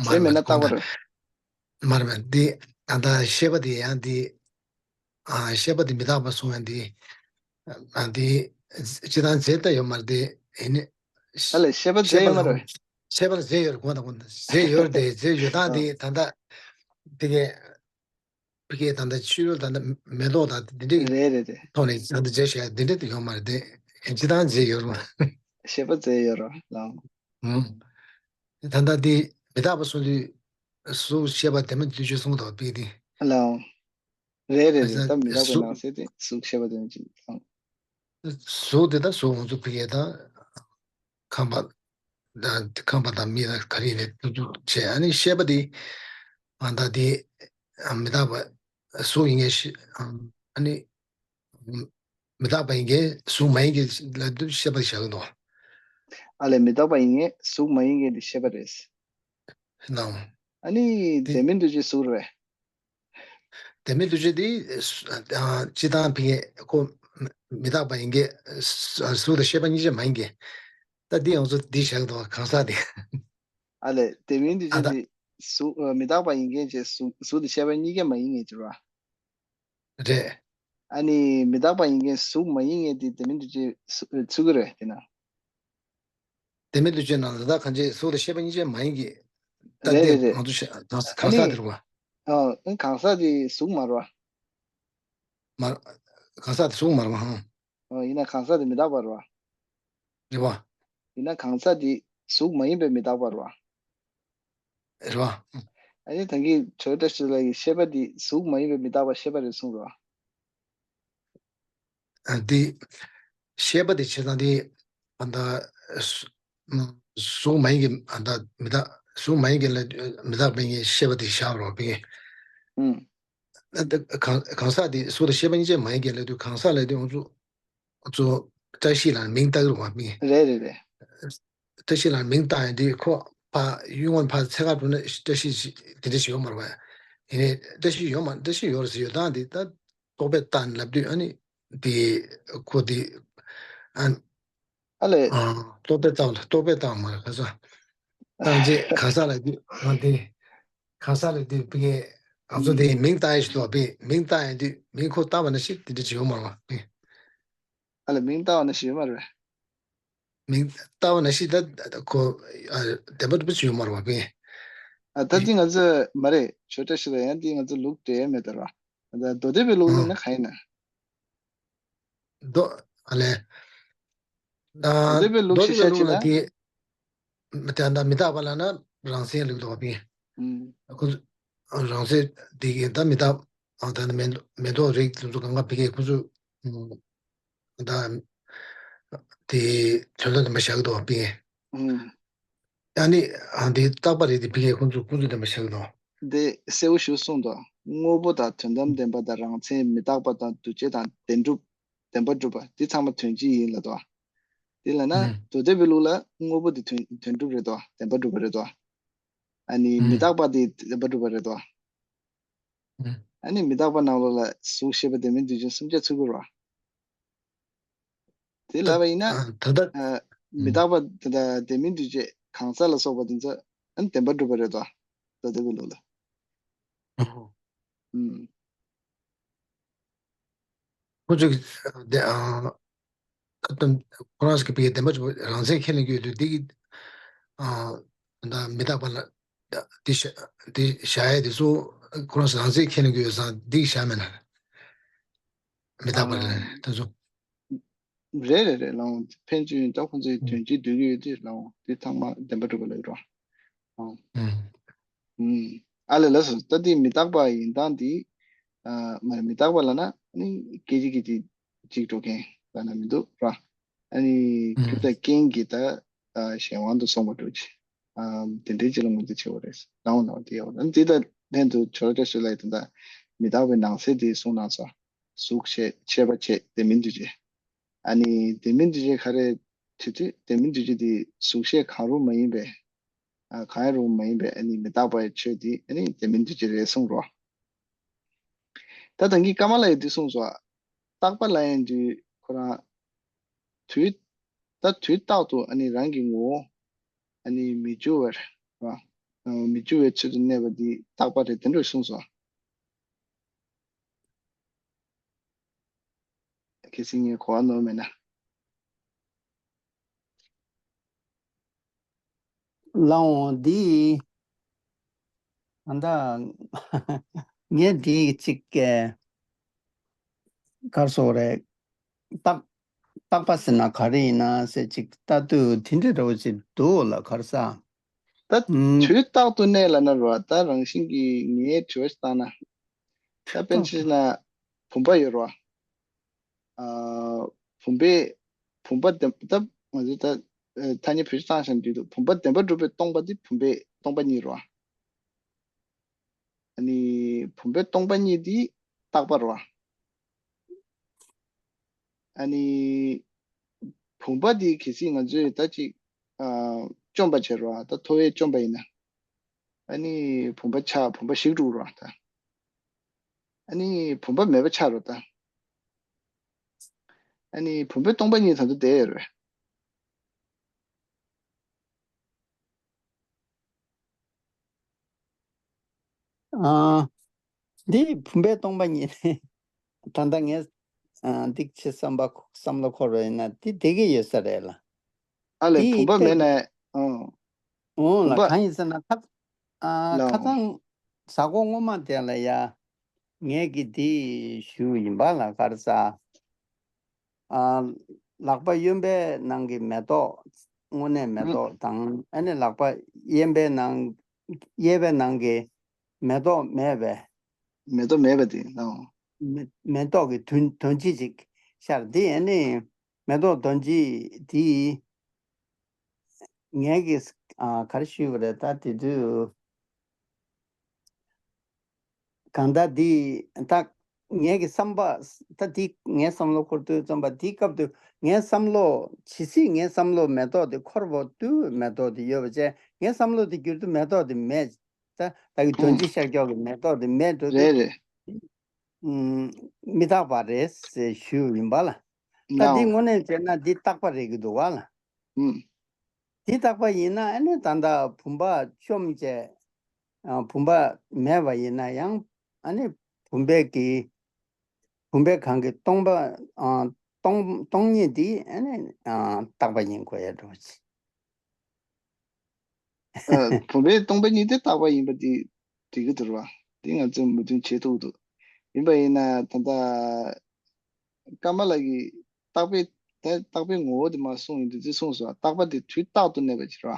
བས། མར་རྫས་མེད་ན་བས་ཁོ་རྟག་པ་ད་རེད། མར་བས་འདི་ད་ལྟ་ཤེས་པ་དེ་ཡང་འདི། ཨ། ཤེས་པ་དེ་མི་རྟག་པ་སོང་བས་འདི། ཨ། འདི་སྤྱིར་བཏང་རྫས་ད་ཡོད་མ་རེད་དེ་ཡིན་ནི། ཨ་ལས། ཤེས་པ་ཤེས་པ་རྫས་ཡོད་མ་ལ་རེད། ཤེས་པ་ལ་རྫས་ཡོད་རེད། གོ་ད་གོ་ད་རྫས་ཡོད་རེད་དེ་རྫས་ཡོད་སྟངས་དེ་ད་ལྟ་དེ་གས། ཕ་གིའི་ད་ལྟ་ཆུ་ཡུར་ད་ལྟ་མེ་ཏོག་དང་དེ་འདྲའི་རེད་རེད་རེད། ཐོག་ནས་ད་ལྟ་རྫས་བཤད་དེ་འདྲ་དེ་ཡོད་མ་རེད་དེ། ཡིན་སྤྱིར་བཏང་རྫས་ཡོད་རེད་བ། ཤེས་པ་རྫས་ཡོད་རེད་བ་ལགས། ཨང་། ད་ལྟ་དེ་མི་རྟག་པ་གསུང་དུས་གཟུགས་ཤེས་པ་དེ་མི་དུས་ཆོས་གསུང་དང་པའི་དེ། ལགས། རེད་རེད་རེད། ད་མི་རྟག་པའི་གཟུགས་ནང་གསེས་དེ་གཟུགས་ཤེས་པ་དེ་མི་ཅིག་ཨང་། གཟུགས་དེ་ད་གཟུགས་ང་ཚོ་ཕ་གིའི་ད་ཁམས་པ་དང་ཁམས་པ་དང་མི་ལ་ག་རེ་ཡིན་ནའི་ཐུབ་ཐུབ་བྱས། ཨ་ནི་ཤེས་པ་དེ་ཨ་ད་དེ་མི་རྟག་པ་གཟུགས་ཡིན་མཁན་ཤེས། ཨ་ནི་མི་རྟག་པ་ཡིན་མཁན་གཟུགས་མ་ཡིན་མཁན་ལབ་དུས་ཤེས་པ་བཞག་གི་འདུག་ཨ་ལས། མི་རྟག་པ་ཡིན་མཁན་གཟུགས་མ་ཡིན་མཁན་དེ་ཤེས་པ་རེད། ལགས། ཨ་ནི་དེ་བདེན་མིན་འདུ་བྱེད་གཟུགས་རེད། བདེན་མིན་འདུ་བྱེད་དེ་ཨ་སྤྱིར་བཏང་ཕ་གིའི་ཁོ་མི་རྟག་པ་ཡིན་མཁན་གཟུགས་དང་ཤེས་པ་གཉིས་ཆ་མ་ཡིན་མཁན། ད་འདི་ཡོངས་རྫོགས་འདི་བཞག་གི་འདུག་གང་ཟག་དེ། ཨ་ལས། བདེན་མིན་འདུ་ཨ་བྱེད་ད་དེ་གཟུགས་ཨ་མི་རྟག་པ་ཡིན་མཁན་བྱས་གཟུགས་གཟུགས་དང་ཤེས་པ་གཉིས་ཀ་མ་ཡིན་མཁན་ཅིག་རེད་བ། རེད། ཨ་ནི་མི་རྟག་པ་ཡིན་མཁན་གཟུགས་མ་ཡིན་མཁན་དེ་བདེན་མིན་འདུ་བྱེད་ཚུད་ཀྱི་རེད་དེ་ན། བདེན་མིན་འདུ་བྱེད་ནང་ལ་ད་གང་ཅི་གཟུགས་དང་ཤེས་པ་གཉིས་ཆ་མ་ཡིན་གྱི། ད་རེད་དེ་རེད་རེད། ང་ཚོ་ཤ་གང་ས་ཨ་གང་ནི་ཟག་དེ་རུ་བ། ཨ་གང་ཟག་དེ་གཟུགས་མ་རེད་བ། མ། གང་ཟག་དེ་གཟུགས་མ་རེད་པ། ཧང་། ཨོ། ཡིན་ན་གང་ཟག་དེ་མི་རྟག་པ་རེད་པ། རེད་པ། ཡིན་ན་གང་ཟག་དེ་གཟུགས་མ་ཡིན་པའི་མི་རྟག་པ་རེད་པ། རེད་པ། ཨ་ནི་ད་གིན་ཇོ་བཀྲ་ཤིས་ལགས་ཀྱིས་ཤེས་པ་དེ་གཟུགས་མ་ཡིན་པའི་མི་རྟག་པ་ཤེས་པ་རེད་གསུངས་རེད་པ། ཨ། དེ་ཤེས་པ་དེ་བྱས་ཙང་དེ། ཨ། ད་གཟུགས་མ་ཡིན་གྱི། ཨ། ད་མི་རྟག་གཟུགས་མ་ཡིན་གྱི་ལ་མི་རྟག་པའི་ཤེས་པ་དེ་བཞག་རོགས་པས། ཨུམ། ཨ། ད་གང་གང་ཟག་དེ་གཟུགས་དང་ཤེས་པ་གཉིས་ཆ་མ་ཡིན་གྱི་ལབ་དུས་གང་ཟག་ལབ་དུས་ང་ཚོ་ང་ཚོ་བཀྲ་ཤིས་ལ་མིང་བཏགས་རོགས་པས། རེད་རེད་རེད། བཀྲ་ཤིས་ལ་མིང་བཏགས་ཡོང་དུས་ཁོ་ཕ་གཡུལ་ངོར་ཕར་འཚོལ་ག་འགྲོ་ན་བཀྲ་ཤིས་ཤིག་དེ་འདྲ་ཞིག་ཡོད་མ་རེད་པ། ཡིན་ནའི་བཀྲ་ཤིས་ཡོད་མ། བཀྲ་ཤིས་ཡོད་རེད་ཟེར་ཡོད་སྟངས་དེ་ད་རྟོག་པས་བཏགས་ལབ་དུས། ཨ་ནི་དེ་ཁོ་དེ། ཨ། ཨ་ལས། ཨ། རྟོག་པས་བཏགས་ལ། རྟོག་པས་བཏགས་མ་རེད། ཁ་སང་། ཨ། རྗེས་གང་ཟག་ལ་དེ་ང་དེ་གང་ཟག་ལ་དེ་བི་གའི་ང་ཚོ་དེ་མིང་བཏགས་ཡ་ཞིག་འདུག་པས། མིང་བཏགས་ཡ་དེ་མིང་ཁོ་བཏགས་པ་ནང་བཞིན་དེ་འདྲ་ཅིག་ཡོད་མ་རེད་པ། ཨ་ལས། མིང་བཏགས་པ་ནང་བཞིན་ཡོད་མ་རེད་པས། མིང་བཏགས་པ་ནང་བཞིན་ད་ཁོ། ཨ། བདེན་པ་གྲུབ་པ་ཅིག་ཡོད་མ་རེད་པ། ཨ། ད་དེ་ང་ཚོ་མ་རེད། ཇོ་བཀྲ་ཤིས་ལགས། ཡང་དེ་ང་ཚོ་ལུགས་འགྲེལ་མེད་ད་ར། ད་མདོ་སྡེ་པའི་ལུགས་ཡིན་ན་གང་ཡིན་ན། མདོ། ཨ་ལས། ཨ། མདོ་སྡེ་པའི་ལུགས་མདོ་སྡེ་པའི་ཤེས་བྱ་ལུགས་ཅིག་ལ་ན། དེ་ད་མི་རྟག་པ་ལབ་ན་རང་མཚན་ལབ་འདུག་པས། ཨུམ། ཁོ་ཚོ་རང་མཚན་དེ་གི་ད་མི་རྟག། ཨ། ད་ནི་མེ་མེ་ཏོག་རིགས་དེ་ཚོ་གང་ག་བི་གའི་ཁོ་ཚོ། ཨུམ། ད་དེ་དོན་དམ་བདེན་པ་བཞག་གི་འདུག་པས། ཨུམ། ཨ་ནི། ཨ། དེ་རྟག་པ་རེད་དེ་བི་གའི་ཁོ་ཚོ་ཁོ་ཚོ་བདེན་པ་བཞག་གི་འདུག་དེ་གསལ་པོ་ཞིག་གསུངས་འདུག་དངོས་པོ་དང་དོན་དམ་བདེན་པ་དང་རང་མཚན་མི་རྟག་པ་དང་འདུ་བྱེད་དང་བདེན་གྲུབ། བདེན་པར་གྲུབ་པ་འདི་ཚང་མ་དོན་གཅིག་ཡིན་ལབ་འདུག་དེ་ལབ་ན། ཨུམ། མདོ་སྡེ་པའི་ལུགས་ལ་དངོས་པོ་དེ་དོན་དོན་གྲུབ་རེད་དོ། བདེན་པར་གྲུབ་པ་རེད་དོ། ཨ་ནི་མི་ཨུམ། རྟག་པ་དེ་བདེན་པར་གྲུབ་པ་རེད་དོ། ཨུམ། ཨ་ནི་མི་རྟག་པ་ནང་ལོགས་ལ་གཟུགས་ཤེས་པ་ལྡན་མིན་འདུས་བྱས་གསུམ་ཆ་ཚུད་ཀྱི་རེད་པ། དེ་ད་ལབ་པ་ཡིན་ན། ཨ། ད་ལྟ། ཨ། མི་ཨུམ། རྟག་པ་དེ་དང་ལྡན་མིན་འདུས་བྱས་གང་ཟག་ལ་སོགས་པ་དེ་ཚོ་ཨ་ནི་བདེན་པར་གྲུབ་པ་རེད་དོ། མདོ་སྡེ་པའི་ལུགས་ལ། ཨུམ། ཨུམ། ཁོ་ཚོས་དེ། ཨ། ཁ་ཏོན་ཁོ་རང་ཚོ་གི་བི་གའི་བདེན་པར་གྲུབ་པ་རང་མཚན་ཁས་ལེན་གྱི་ཡོད་དུས་འདི་གི། ཨ། ད་མི་རྟག་པ་ལ་ད་འདི་བཞག་འདི་བཞག་ཡས་དེ་ཚོ་ཁོ་རང་ཚོ་རང་མཚན་ཁས་ལེན་གྱི་ཡོད་ཙང་འདི་གི་བཞག་མེད་ན། མི་རྟག་པ་ལ་ཨ། དེ་ཚོ། རེད་རེད་རེད། ལགས་འོང་། ཕན་ཚུན་རྟག་པ་ཚོའི་དོན་གཅིག་འདོད་ཀྱི་ཡོད་དུས་ལགས་འོང་། འདི་ཚང་མ་བདེན་པར་གྲུབ་པ་ལབ་ཀྱི་རེད་པ། ཨ། ཨུམ། ཨུམ། ཨ་ལས། ལགས་སོ། ད་འདི་མི་རྟག་པ་ཡིན་སྟངས་འདི། ཨ། མ་རེད། མི་རྟག་པ་ལབ་ན་ནི་སྐད་ཅིག་སྐད་ཅིག་གཅིག་འགྲོ་མཁན་ལབ་ན་མི་འདུག་ར། ཨ་ནི་ཨུམ། རྒྱུ་དང་རྐྱེན་གྱིས་ད། ཨ། གཞན་དབང་དུ་སོང་བ་འགྲོ་ཅིག་ཨ། དེ་འདྲའི་ཅིག་ལ་ངོས་འཛིན་བྱེད་དགོས་རེད། ལགས་འོང་། ལགས་འོང་། དེ་ཡག་པོ་རེད། ཨ་ནི་དེ་དང་ལྷན་དུ་ཇོ་བཀྲ་ཤིས་ལགས་ཀྱིས་ད་ལྟ་མི་རྟག་པའི་ནང་གསེས་དེ་གསུངས་གནང་སོང་། གཟུགས་ཤེས་ཤེས་པ་བྱེད་ལྡན་མིན་འདུས་བྱས། ཨ་ནི་ལྡན་མིན་འདུས་བྱས་ག་རེ་དེ་དུས་ལྡན་མིན་འདུས་བྱས་དེ་གཟུགས་ཤེས་གང་རུང་མ་ཡིན་པའི། ཨ། གང་ཡང་རུང་མ་ཡིན་པའི་ཨ་ནི་མི་རྟག་པའི་ཆོས་དེ་ཨ་ནི་ལྡན་མིན་འདུས་བྱས་རེད་གསུངས་རོགས། ད་ད་གིན་ཀ་མ་ལ་ཡིས་འདི་གསུངས་སོང་། རྟག་པ་ལབ་ཡོང་དུས་ཁོ་རང་དུས། ད་དུས་རྟག་ཏུ་ཨ་ནི་རང་གི་ངོ་བོ་ཨ་ནི་མི་འགྱུར་བར། ཨ། མི་འགྱུར་བའི་ཚུལ་དུ་གནས་པ་འདི་རྟག་པ་རེད། དེ་འདྲ་གསུངས་སོང་། གལ་སྲིད་ངས་གོ་བ་ནོར་མེད་ན། ལགས་འོང་། འདི་ཨ། ད་ངས་འདི་གཅིག་ག་རེ་ཟེར་དགོས་རེད། རྟག་རྟག་པ་ཟེར་ན་ག་རེ་ཡིན་ན་ཟེར་ཅིག་ལྟ་དུས་དེ་འདྲ་འདྲ་བོ་ཅིག་འདུག་ལ། ག་རེ་ཟ། ད་ཨུམ། དུས་རྟག་ཏུ་གནས་ལབ་ན་རོ། ད་རང་བཞིན་གྱིས་ངས་དྲི་བ་ཞིག་བཏང་ན། ད་དཔེར་ན་ཆ་བཞག་ན་བུམ་པ་ཡོད་རོ། ཨ། བུམ་པའི། བུམ་པ་བདེན། ད་ང་ཚོས་ད་ཨ་ཐ་སྙད་བེད་སྤྱོད་བཏང་བཞག་ན་འགྲིག་འདུག་བུམ་པ་བདེན་པར་གྲུབ་པའི་སྟོང་པ་དེ་བུམ་པའི་སྟོང་པ་ཉིད་རོ། ཨ་ནི་བུམ་པའི་སྟོང་པ་ཉིད་དེ་རྟག་པ་རེད་པ། ཨ་ནི་བུམ་པ་དེ་གལ་སྲིད་ང་ཚོས་ད་ཅིག་ཨ་བཅོམ་པ་བྱས་རེད་པ། ད་ཐོ་བས་བཅོམ་པ་ཡིན་ན། ཨ་ནི་བུམ་པ་ཆགས། བུམ་པ་ཞིག་འགྲོ་རེད་པ་ད། ཨ་ནི་བུམ་པ་མེད་པ་ཆགས་རེད་པ་ད། ཨ་ནི་བུམ་པའི་སྟོང་པ་ཉིད་ད་དུང་བསྡད་ཡོད་རེད། ཨ། འདི་བུམ་པའི་སྟོང་པ་ཉིད་ནི། ད་ལྟ་ངས་ཨ་འདི་ཕྱི་བསམ་པ་བསམ་བློ་འཁོར་བ་ཡིན་ན་འདི་བསྡད་ཀྱི་ཡོད་ས་རེད་ལ། ཨ་ལས། འདི་བུམ་པ་མེད་ན། ཨང་། འོང་ལ། བུམ་པ། གང་ཡིན་ཟེར་ན་ཁ། ཨ། ལ། ཁ་སང་གཟའ་འཁོར་སྔོན་མ་དེ་ལ་ཡ། ངས་ཀྱིས་འདི་ཞུས་ཡིན་པ་ལ། ག་རེ་ཟ། ཨ། ལག་པ་གཡོན་པའི་ནང་གི་མེ་ཏོག་དངོས་གནས་མེ་ཏོག་དང་ཨ་ནི་ལག་པ་གཡས་པའི་ནང་གཡས་པའི་ནང་གི་མེ་ཏོག་མེད་པས། མེ་ཏོག་མེད་པ་དེ་ལའོ། མེ་མེ་ཏོག་གི་དོན་དོན་སྤྱི་ཅིག་ཤར་འདི་ཨ་ནི་མེ་ཏོག་དོན་སྤྱི་དེ་ངས་ཀྱི་ཨ་ག་རེ་ཞུས་པ་རེད། ད་དེ་དུས་གང་ལྟར་འདི་ད་ངས་ཀྱི་བསམ་པ་ད་འདི་ངའི་བསམ་བློ་འཁོར་དུས་ཙམ་པ་འདི་སྐབས་དུ་ངའི་བསམ་བློ་ཇི་སྲིད་ངའི་བསམ་བློ་མེ་ཏོག་དེ་འཁོར་བ་དུས་མེ་ཏོག་དེ་ཡོད་པ་བྱས་ངའི་བསམ་བློ་དེ་འགྱུར་དུས་མེ་ཏོག་དེ་མེད། ད་ད་གི་དོན་ཨུམ། སྤྱི་ཤར་ཀྱོག་གི་མེ་ཏོག་དེ་མེད་འགྲོ་དུས། རེད་རེད། ཨུམ། མི་རྟག་པ་རེད་ཟེར་ཞུས་ཡིན་པ་ལ། ད་འདི་ནའོ། དངོས་གནས་བྱས་ན་འདི་རྟག་པ་རེད་ཀྱི་འདུག་བ་ལ། ཨུམ། འདི་རྟག་པ་ཡིན་ན་ཨ་ནི་ད་ལྟ་བུམ་པ་བཅོམ་བྱས། ཨ། བུམ་པ་མེད་པ་ཡིན་ན་ཡང་ཨ་ནི་བུམ་པའི་གི་བུམ་པའི་གང་གི་སྟོང་པ། ཨ། སྟོང་སྟོང་ཉིད་འདི་ཨ་ནི་ཨ་རྟག་པ་ཡིན་དགོས་ཡ་འགྲོ་ཅི། ཨ། བུམ་པའི་སྟོང་པ་ཉིད་དེ་རྟག་པ་ཡིན་པ་དེ་འགྲིག་གི་འདུག་ར། དེ་ང་ཚོས་མོས་མཐུན་བྱེད་ཐུབ་འདུག་ཡིན་པ་ཡིན་ན་ད་ལྟ་ཀ་མ་ལ་གིས་རྟག་པའི་ད་རྟག་པའི་ངོ་བོ་དེ་མར་གསུངས་ཡིན་དུས་ཚོད་གསུངས་སོ། རྟག་པ་དེ་དུས་རྟག་ཏུ་གནས་པ་ཅིག་ར།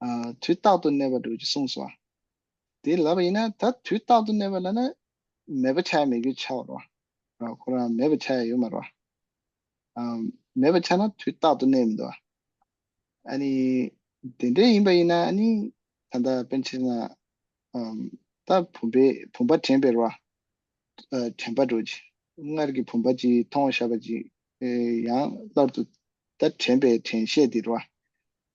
ཨ། དུས་རྟག་ཏུ་གནས་པ་འདྲ་ཅིག་གསུངས་སོ། དེ་ལབ་པ་ཡིན་ན་ད་དུས་རྟག་ཏུ་གནས་པ་ལབ་ན་མེད་པ་ཆགས་ཡ་མེད་རྒྱུ་ཆགས་པ་རེད་བ། ཁོ་རང་མེད་པ་ཆགས་ཡ་ཡོད་མ་རེད་བ། ཨམ། མེད་པ་ཆགས་ན་དུས་རྟག་ཏུ་གནས་མི་འདུག་བ། ཨ་ནི་དེ་འདྲ་ཡིན་པ་ཡིན་ན་ཨ་ནི་ད་ལྟ་དཔེར་ན་ཆ་བཞག་ན། ཨམ། ད་བུམ་པའི་བུམ་པ་དྲན་པའི་རེད་བ། ཨ། དྲན་པ་འདྲ་ཅིག་སྔར་གྱི་བུམ་པ་ཅིག་མཐོང་བཞག་པ་ཅིག་ཨེ། ཡང་སླར་དུ་ད་དྲན་པའི་དྲན་ཤེས་དེ་རེད་བ།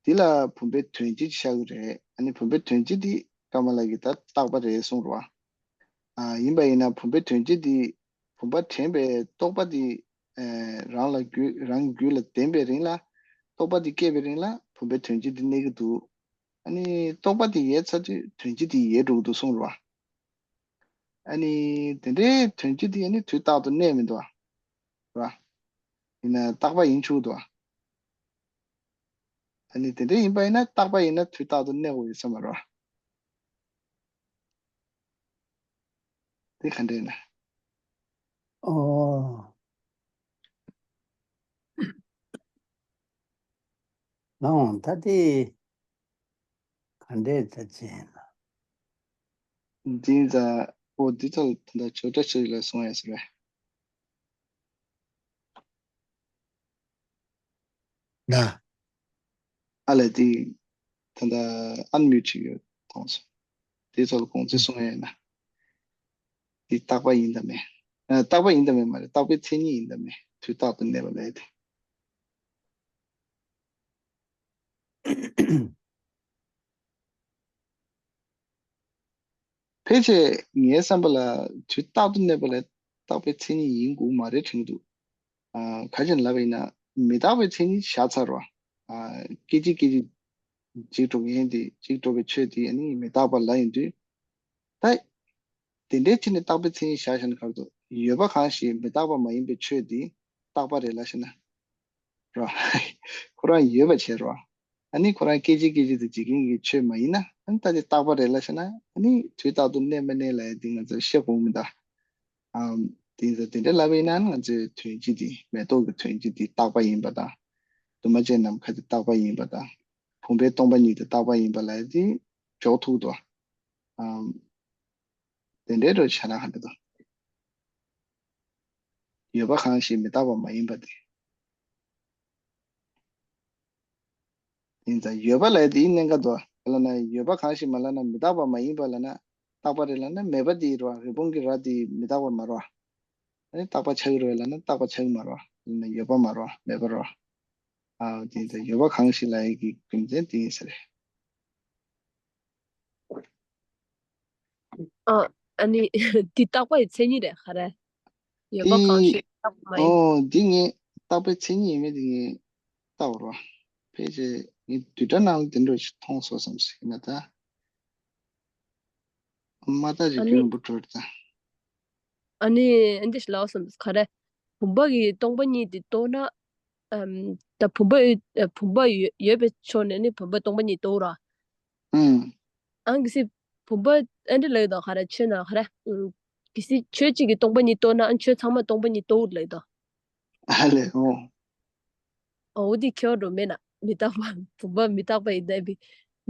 དེ་ལ་བུམ་པའི་དོན་སྤྱི་ཆགས་ཀྱི་རེད། ཨ་ནི་བུམ་པའི་དོན་སྤྱི་དེ་ཀ་མ་ལ་གིས་ད་རྟག་པ་རེད་གསུངས་རེད་བ། ཨ། ཡིན་པ་ཡིན་ན་བུམ་པའི་དོན་སྤྱི་དེ་བུམ་པ་དྲན་པའི་རྟོག་པ་དེ་ཨ། རང་ལ་རྒྱུད་རང་རྒྱུད་ལ་ལྡན་པའི་རིང་ལ་རྟོག་པ་དེ་སྐྱེས་པའི་རིང་ལ་བུམ་པའི་དོན་སྤྱི་དེ་གནས་ཀྱི་འདུག་ཨ་ནི་རྟོག་པ་དེ་ཡལ་ཚར་དུས་དོན་སྤྱི་དེ་ཡལ་འགྲོ་གི་འདུག་གསུངས་རེད་བ། ཨ་ནི་དེ་འདྲའི་དོན་སྤྱི་དེ་ཨ་ནི་དུས་རྟག་ཏུ་གནས་མི་འདུག་བ། རེད་བ། ཡིན་ན་རྟག་པ་ཡིན་ཆོག་འདུག་བ། ཨ་ནི་དེ་འདྲ་ཡིན་པ་ཡིན་ན་རྟག་པ་ཡིན་ན་དུས་རྟག་ཏུ་གནས་དགོས་ཡོད་ས་མ་རེད་བ། དེ་ག་འདྲ་ཡིན་ན། ཨོ། ལའང་ད་དེ་ག་འདྲས་ད་ཅི་ཡིན་ན། འདི་ད་ཨོ་འདི་ད་ད་ཆོས་གྲྭ་ཆོས་ལ་སོང་ཡ་ཟེར་བས། ན། ཨ་ལས་དེ་ད་ད་ཨན་མིའུ་ཊི་ཡོད་མཐོང་སོང་། དེ་ཚོ་ལ་གོང་ཚེ་གསུང་ཡ་ཡིན་ན། འདི་རྟག་པ་ཡིན་དམ་མེད། ཨ། རྟག་པ་ཡིན་དམ་མེད་མ་རེད། རྟག་པའི་མཚན་ཉིད་ཡིན་དམ་མེད། དུས་རྟག་ཏུ་གནས་པ་ལས་དེ། ཕལ་ཆེར་ངའི་བསམ་པ་ལ་དུས་རྟག་ཏུ་གནས་པ་ལས་རྟག་པའི་མཚན་ཉིད་ཡིན་དགོས་མ་རེད་དྲན་གྱི་འདུག་ཨ། ག་ཅི་ལབ་པ་ཡིན་ན་མི་རྟག་པའི་མཚན་ཉིད་བཞག་ཚར་བ། ཨ། སྐད་ཅིག་སྐད་ཅིག་འཇིག་འགྲོ་མཁན་དེ་འཇིག་འགྲོ་བའི་ཆོས་དེ་ནི་མི་རྟག་པ་ལབ་ཡོང་དུས། ད། དེ་འདྲའི་ཕྱིར་ནི་རྟག་པའི་མཚན་ཉིད་བཞག་བཞག་ན་ག་རེ་འདུག་ཡོད་པ་གང་ཞིག་མི་རྟག་པ་མ་ཡིན་པའི་ཆོས་དེ་རྟག་པ་རེད་ལབ་ཤེ་ན། རོ། ཁོ་རང་ཡོད་པ་བྱས་རོ། ཨ་ནི་ཁོ་རང་སྐད་ཅིག་སྐད་ཅིག་ཏུ་འཇིག་མཁན་གྱི་ཆོས་མ་ཡིན་ན་ཨ་ནི་ད་དེ་རྟག་པ་རེད་ལབ་ཤེ་ན་ཨ་ནི་དུས་རྟག་ཏུ་གནས་མ་གནས་ལབ་ཡ་འདི་ང་ཚོས་བཤད་དགོས་མི་འདུག་ཨམ། དེ་ཚོ་དེ་འདྲ་ལབ་པ་ཡིན་ན་ང་ཚོའི་དོན་སྤྱི་འདི་མེ་ཏོག་གི་དོན་སྤྱི་འདི་རྟག་པ་ཡིན་པ་དང་། འདུས་མ་བྱས་ནམ་མཁའ་འདི་རྟག་པ་ཡིན་པ་དང་། བུམ་པའི་སྟོང་པ་ཉིད་དེ་རྟག་པ་ཡིན་པ་ལབ་ཡ་འདི་འཇོག་ཐུབ་འདུག་ཨམ། དེ་འདྲའི་འགྲོ་བྱ་ན་ག་འདྲ་འདུག་ཡོད་པ་གང་ཞིག་མི་རྟག་པ་མ་ཡིན་པ་དེ། ཡིན་ཙང་ཡོད་པ་ལབ་དེའི་གནད་འགག་འདུག་ག་ལབ་ན་ཡོད་པ་གང་ཞིག་མ་ལབ་ན་མི་རྟག་པ་མ་ཡིན་པ་ལབ་ན་རྟག་པ་རེད་ལབ་ན་མེད་པ་དེ་རེད་བ། རི་བོང་གི་རྭ་དེ་མི་རྟག་པ་མ་རེད་བ། ཨ་ནི་རྟག་པ་ཆགས་ཀྱི་རེད་ལབ་ན་རྟག་པ་ཆགས་ཀྱི་མ་རེད་བ། ལབ་ན་ཡོད་པ་མ་རེད་བ། མེད་པ་རེད་བ། ཨ། དེ་ཡིན་ཙང་ཡོད་པ་གང་ཞིག་ལབ་ཡ་གི་རྒྱུ་མཚན་དེ་ཡིན་ས་རེད། ཨ། ཨ་ནི་འདི་རྟག་པ་ཡི་མཚན་ཉིད་རེད་ག་རེ། ཡོད་པ་གང་ཞིག་རྟག་པ་མ་ཡིན། ཨོ་འདི་ངས་རྟག་པའི་མཚན་ཉིད་ཡིན་མིན་འདི་ངས་བལྟ་བ་རོ། ཕལ་ཆེར་ངས་བསྡུས་གྲྭ་ནང་ལ་དེ་འདྲ་ཞིག་མཐོང་སོང་བསམ་ཞིག་ན་ད། མ་བལྟ་ཅིག་ཨ་ནི་རྒྱུན་རིང་པོ་འགྲོ་རེད་ད། ཨ་ནི་ཨ་འདི་ཞིག་ལབ་བསམ་ག་རེ། བུམ་པ་གི་སྟོང་པ་ཉིད་དེ་རྟོགས་ན། ཨམ། ད་བུམ་པ་ཡོད་བུམ་པ་ཡོད་ཡོད་པའི་ཕྱོགས་ནས་ནི་བུམ་པ་སྟོང་པ་ཉིད་རྟོགས་ར། ཨང་། ཨང་གི་སི་བུམ་པ་ཨ་འདྲ་ལབ་ཡོད་དོ་ག་རེ་ཆོས་ན་ག་རེ། ཨང་། གི་སི་ཆོས་གཅིག་གི་སྟོང་པ་ཉིད་རྟོགས་ན་ཨང་ཆོས་ཚང་མ་སྟོང་པ་ཉིད་རྟོགས་ལབ་ཡོད་དོ། ཨ་ལས་ཨོ། འོ་འདི་ཁྱོད་འགྲོ་མེད་ན་མི་རྟག་པ་བུམ་པ་མི་རྟག་པ་ཡིན་ད་བི།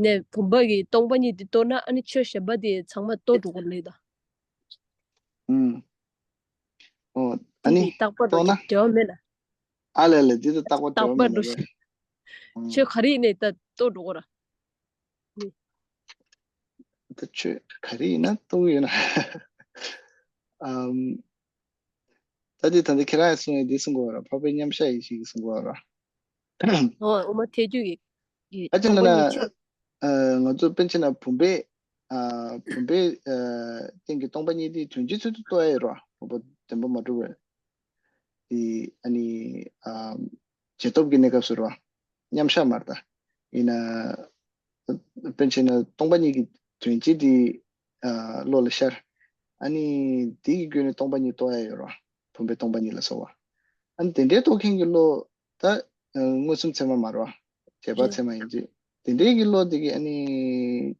ནས་བུམ་པ་གི་སྟོང་པ་ཉིད་འདི་གཏོར་ན་ཨ་ནི་ཆོས་གཞན་པ་དེ་ཚང་མ་གཏོར་འགྲོ་གི་རེད་ད། ཨུམ། ཨོ་ཨ་ནི་རྟག་པ་གཏོར་ན། འགྲོ་འབྲེལ་བ་མེད་ན། ཨ་ལས་ལས་འདི་ད་རྟག་པ་རྟག་འབྲེལ་བ་པ་མེད་འགྲོ་ལ། ཤི། ཆོས་ག་རེ་ཡིན་ནའི་ད་གཏོར་འགྲོ་གི་ར། ད་ཆོས་ག་རེ་ཡིན་ན་གཏོར་ཡོད་ན། ཨམ། ད་དེ་ད་ལྟ་ཁྱེད་རང་གསུང་ཡས་འདི་གསུང་གོ་ར་འཕགས་པའི་མཉམ་གཞག་ཡེ་ཤེས་ཀྱི་གསུང་གོ་ར། འོ་འོ་མ་ཐེ་ཇུ་གི། ཨ་ཅེ་ན་ན་ཨ་ང་ཚོ་པཎ་ཆེན་ན་བུམ་པའི་ཨ་བུམ་པའི་ཨ་སྟེང་གི་སྟོང་པ་ཉིད་དེ་དོན་སྤྱི་ཚུལ་དུ་རྟོགས་ཡ་ཡོད་ར་བུམ་པ་བདེན་པ་མ་གྲུབ་པའི་དེ་ཨ་ནི་ཨ་རྗེས་ཐོབ་ཀྱི་གནས་སྐབས་སུ་ར་མཉམ་གཞག་མར་ད་ཡིན་ན། པཎ་ཆེན་ན་སྟོང་པ་ཉིད་ཀྱི་དོན་སྤྱི་དེ་ཨ་བློ་ལ་ཤར། ཨ་ནི་དེ་གི་བརྒྱུད་ནས་སྟོང་པ་ཉིད་རྟོགས་ཡ་ཡོད་ར། བུམ་པའི་སྟོང་པ་ཉིད་ལ་སོགས་པ། ཨ་ནི་དེ་འདྲའི་རྟོགས་མཁན་གྱི་བློ་ད་ཨ་མངོན་སུམ་ཚད་མ་མ་རེད་བ། རྗེས་དཔག་ཚད་མ་ཡིན་གྱི། དེ་འདྲའི་གི་བློ་དེ་གི་ཨ་ནི་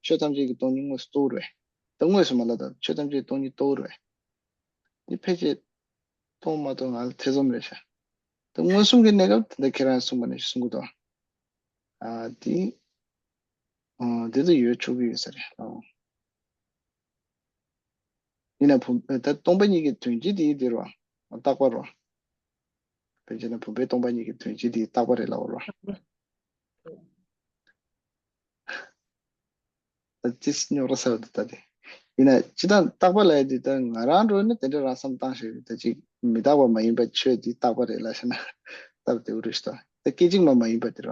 ཆོས་ཐམས་ཅད་ཀྱི་སྟོང་ཉིད་དངོས་སུ་རྟོགས་རེད། ད་དངོས་སུ་མ་ལ་ད་ཆོས་ཐམས་ཅད་སྟོང་ཉིད་རྟོགས་རེད། དེ་ཕལ་ཆེར་མཐོང་མ་མཐོང་ང་ལ་ཐེ་ཚོམ་རེད་ཤག་ད་མངོན་སུམ་གྱི་གནས་སྐབས་ད་ལྟ་ཁྱེད་རང་གསུངས་པ་ནས་གསུང་གི་འདུག་ཨ་དེ། ཨ་དེ་ཚོ་ཡོད་ཆོག་གི་ཡོད་ས་རེད། ཨ་ཡིན་ན་བུམ་ད་སྟོང་པ་ཉིད་ཀྱི་དོན་སྤྱི་དེ་དེ་རོ། རྟག་པ་རོ། དཔེར་བྱས་ན་བུམ་པའི་སྟོང་པ་ཉིད་ཀྱི་དོན་སྤྱི་དེ་རྟག་པ་རེད་ལབ་རོ། ད་ཅི་རྙོག་དྲ་ཟེར་བ་དེ་ད་དེ། ཡིན་ན་སྤྱི་བཏང་རྟག་པ་ལབ་ཡ་དེ་ད་ང་རང་འགྲོ་ན་དེ་འདྲ་རང་བསམ་བཏང་ཤེས་ད་ཅིག་མི་རྟག་པ་མ་ཡིན་པ་ཆོས་དེ་རྟག་པ་རེད་ལབ་ཤེ་ན་སྟབས་བདེ་བོ་རེད་ཤག་ད་སྐད་ཅིག་མ་མ་ཡིན་པ་དེ་ར།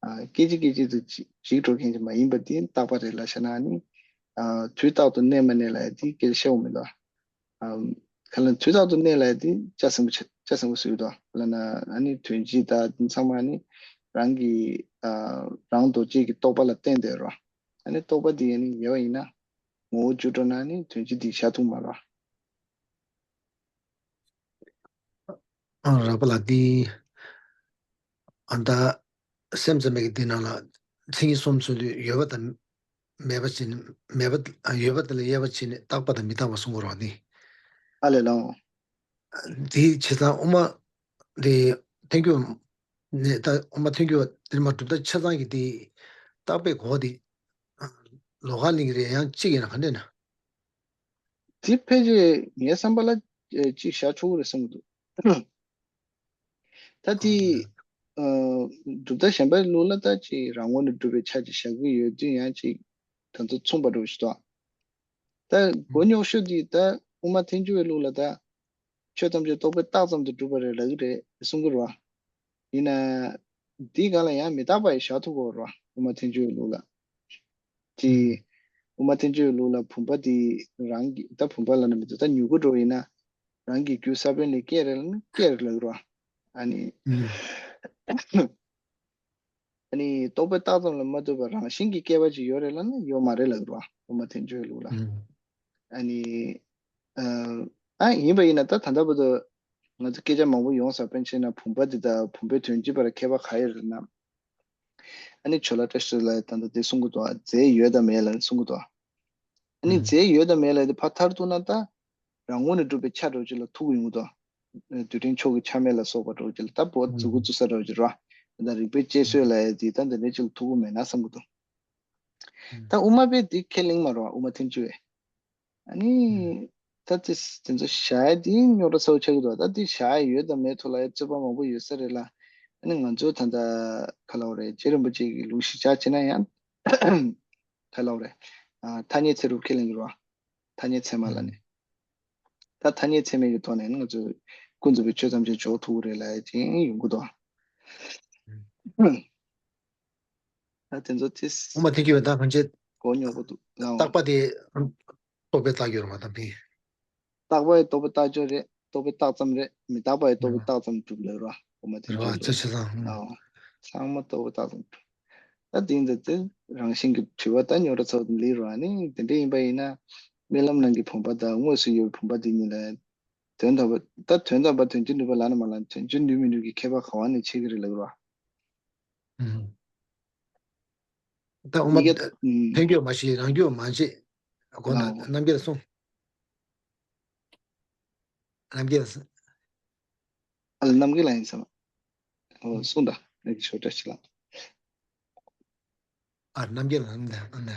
ཨ་སྐད་ཅིག་སྐད་ཅིག་ཏུ་ཅིག་འགྲོ་མཁན་ཅིག་མ་ཡིན་པ་དེ་རྟག་པ་རེད་ལབ་ཤེ་ན་ནི། ཨ་དུས་རྟག་ཏུ་གནས་མ་གནས་ལབ་ཡ་དེ་སྐད་ཆ་བཤད་འོང་མི་འདུག་ཨམ། ག་ལ་དུས་རྟག་ཏུ་གནས་ལ་དེ་ལྕགས་ཟིན་པོ་ཆ་ལྕགས་ཟིན་པོ་ཟེར་གྱི་འདུག་ལབ་ན་ཨ་ནི་དོན་སྤྱི་དང་དེ་ཚང་མ་ནི་རང་གི་ཨ་རང་རྡོ་རྗེ་གི་རྟོགས་པ་ལ་བརྟེན་ཏེ་རོ། ཨ་ནི་རྟོགས་པ་དེ་ཨ་ནི་ཡོད་ཡིན་ན་ངོ་བོ་བཅུ་འགྲོ་ན་ནི་དོན་སྤྱི་དེ་བཞག་ཐུབ་མ་རོ། ཨང་རག་པ་ལ་དེ་ཨ་ད་སེམས་ཙམ་པའི་དེ་ནང་ལ་མཚན་ཉིད་གསུམ་ཚུལ་དུ་ཡོད་པ་དང་། མེད་པ་ཅིག་ནི་མེད་པ་ཡོད་པ་དེ་ལ་དབྱེ་བ་ཕྱེ་ནས་རྟག་པ་དང་མི་རྟག་པ་གསུང་གི་རོགས་ནི། ཨ་ལས་ལའོ། དེའི་བྱས་ཙང་དབུ་མ་དེ་ཐོན་རྒྱུ་ནས་ད་དབུ་མ་ཐོན་རྒྱུ་དེ་མ་གྲུབ་མཐའ་ཆ་ཚང་གི་དེ་རྟག་པའི་གོ་བ་དེ་ལོགས་ཀ་གླིང་གི་རེད་ཡང་གཅིག་ཡིན་ན་ག་འདྲས་ན། དེ་ཕལ་ཆེར་ངའི་བསམ་པ་ལ་གཅིག་བཞག་ཆོག་གི་རེད་བསམ་གི་འདུག་ད་དེ་གྲུབ་མཐའ་གཞན་པའི་ལུགས་ལ་ད་ཅིག་རང་ངོས་ནས་གྲུབ་པའི་ཆ་ཅིག་བཞག་གི་ཡོད་དུས་ཡང་ཅིག་ད་ཚོ་མཚུངས་པ་འགྲོ་ཞིག་འདུག་ད་མགོ་རྙོག་ཤོས་དེ་ད་དབུ་མ་ཐལ་འགྱུར་བའི་ལུགས་ལ་ད་ཆོས་ཐམས་ཅད་རྟོག་པས་བཏགས་ཙམ་དུ་གྲུབ་པ་རེད་ལབ་ཀྱི་རེད་གསུང་གི་རེད་བ། ཡིན་ན་འདིའི་སྒང་ལ་ཡང་མི་རྟག་པ་ཡི་བཞག་ཐུབ་དགོས་རེད་བ་དབུ་མ་ཐལ་འགྱུར་བའི་ལུགས་ལ། དེ་དབུ་མ་ཐལ་འགྱུར་ལུགས་ལ་བུམ་པ་དེ་རང་གི་ད་བུམ་པ་ལ་ནི་མི་འདུག་ད་མྱུ་གུ་འགྲོ་ཡིན་ན་རང་གི་རྒྱུ་ས་བོན་ལས་སྐྱེས་རེད་ལ་ནི་སྐྱེས་རེད་ལབ་རོ། ཨ་ནི་ཨ་ནི་རྟོག་པས་བཏགས་ཙམ་ལ་མ་ལྟོས་པར་རང་བཞིན་གྱིས་སྐྱེས་པ་ཅིག་ཡོད་རེད་ལ་ནི་ཡོད་མ་རེད་ལབ་རོ་དབུ་མ་ཐལ་འགྱུར་ལུགས་ལ། ཨ་ནི་ཨ་ཡིན་པ་ཡིན་ན་ད་ད་ལྟ་བར་དུ་ང་ཚོ་སྐད་ཆ་མང་པོ་ཡོང་ས་པཎ་ཆེན་ན་བུམ་པ་འདི་དང་བུམ་པའི་དོན་སྤྱི་བར་ཁྱད་པར་ག་ཡོད་རེད་ན། ཨ་ནི་ཇོ་ལ་བཀྲ་ཤིས་ལགས་ད་ལྟ་དེ་གསུང་གི་འདུག་རྫས་ཡོད་དང་མེད་ལ་གསུང་གི་འདུག་ཨ་ནི་རྫས་ཡོད་དང་མེད་ལ་དེ་ཕར་མཐར་གཏུགས་ན་ད་རང་ངོས་ནས་གྲུབ་པའི་ཆ་འདྲ་བོ་ཅིག་ལ་ཐུག་གི་ཡོང་གི་འདུག་རྡུལ་ཕྲན་མཆོག་གི་ཆ་མེད་ལ་སོགས་པ་འདྲ་བོ་ཅིག་ལ་ད་བོད་མཛུབ་གུ་བཙུགས་ས་འདྲ་བོ་ཅིག་རེད་བ། ད་རིག་པའི་དཔྱད་བཟོད་ལ་ཡ་དེ་ད་འདི་འདྲ་ཅིག་ལ་ཐུག་གི་མེད་ན་བསམ་གི་འདུག་ད་དབུ་མ་པས་དེ་ཁས་ལེན་མ་རེད་བ་དབུ་མ་ཐལ་འགྱུར་བས། ཨ་ནི། ད་དེ་དེ་ཚོ་བཞག་ཡ་དེ་རྙོག་དྲ་ཚ་བོ་ཆགས་ཀྱི་འདུག་ད་དེ་བཞག་ཡ་ཡོད་དང་མེད་ཐོག་ལ་ཡ་རྩོད་པ་མང་པོ་ཡོད་ས་རེད་ལ། ཨ་ནི་ང་ཚོ་ད་ལྟ་ག་ལབ་རེད་རྗེ་རིན་པོ་ཆེ་གི་ལུགས་གཞི་བཞག་བྱས་ན་ཡང་། ག་ལབ་རེད། ཐ་སྙད་ཚད་རུབ་ཁས་ལེན་གྱི་རེད་བ། ཐ་སྙད་ཚད་མ་ལ་ནི། ད་ཐ་སྙད་ཚད་མའི་གི་ཐོག་ནས་ང་ཚོ་ཀུན་རྫོབ་པའི་ཆོས་ཐམས་ཅད་འཇོག་ཐུབ་ཀྱི་རེད་ལབ་ཡ་ཅིག་ཡོང་གི་འདུག་ད་དེ་ཚོ་ཏིས། དབུ་མ་ཐལ་འགྱུར་བས་ད་ཕན་ཆད། གོ་མྱོང་པོ་འདུག་ལའོ། རྟག་པ་དེ་རྟོག་པས་བཏགས་ཡོད་རེད་མ་གཏོགས་ཕན། རྟག་པ་ཡི་རྟོག་པས་བཏགས་ཡོད་རེད་རྟོག་པས་བཏགས་ཙམ་རེད་མི་རྟག་པ་ཡི་རྟོག་པས་བཏགས་ཙམ་གྲུབ་ལོས་རོ་དབུ་མ་ཐལ་འགྱུར་ལོས་རོ། ལའོ། ཚང་མ་རྟོག་པས་བཏགས་ཙམ་གྲུབ། ད་དེ་འདི་དེ་རང་བཞིན་གྱི་དྲི་བ་ད་རྙོག་དྲ་ཚ་བོ་དེ་ལས་རོ་ཨ་ནི་དེ་འདྲ་ཡིན་པ་ཡིན་ན། རྨི་ལམ་ནང་གི་བུམ་པ་དང་དངོས་སུ་ཡོད་པའི་བུམ་པ་དེ་གཉིས་ལ། དོན་དམ་པ་ད་དོན་དམ་པ་དོན་གཅིག་ནུས་པ་ལབ་ན་མ་ལབ་ན་དོན་གཅིག་ནུས་མི་ནུས་ཀྱི་ཁྱད་པར་ག་བ་ནས་ཕྱེ་གི་རེད་ལབ་རོ། ད་འོ་མ་ཡི་གེ་ཨུམ། ཐལ་འགྱུར་མ་ཤེས་རང་རྒྱུད་མ་འབྱེད། དགོངས་དག་ལའོ། རྣམ་རྒྱལ་གསུངས། རྣམ་རྒྱལ། ཨ་ལ་རྣམ་རྒྱལ་ལགས་ཡིན་ས་མ། ཨོ་གསུངས་དང་། ཨ་ནི་ཞོ་བཀྲ་ཤིས་ལགས། ཨ་རྣམ་རྒྱལ་ལགས་ནས་ཨ་ནི་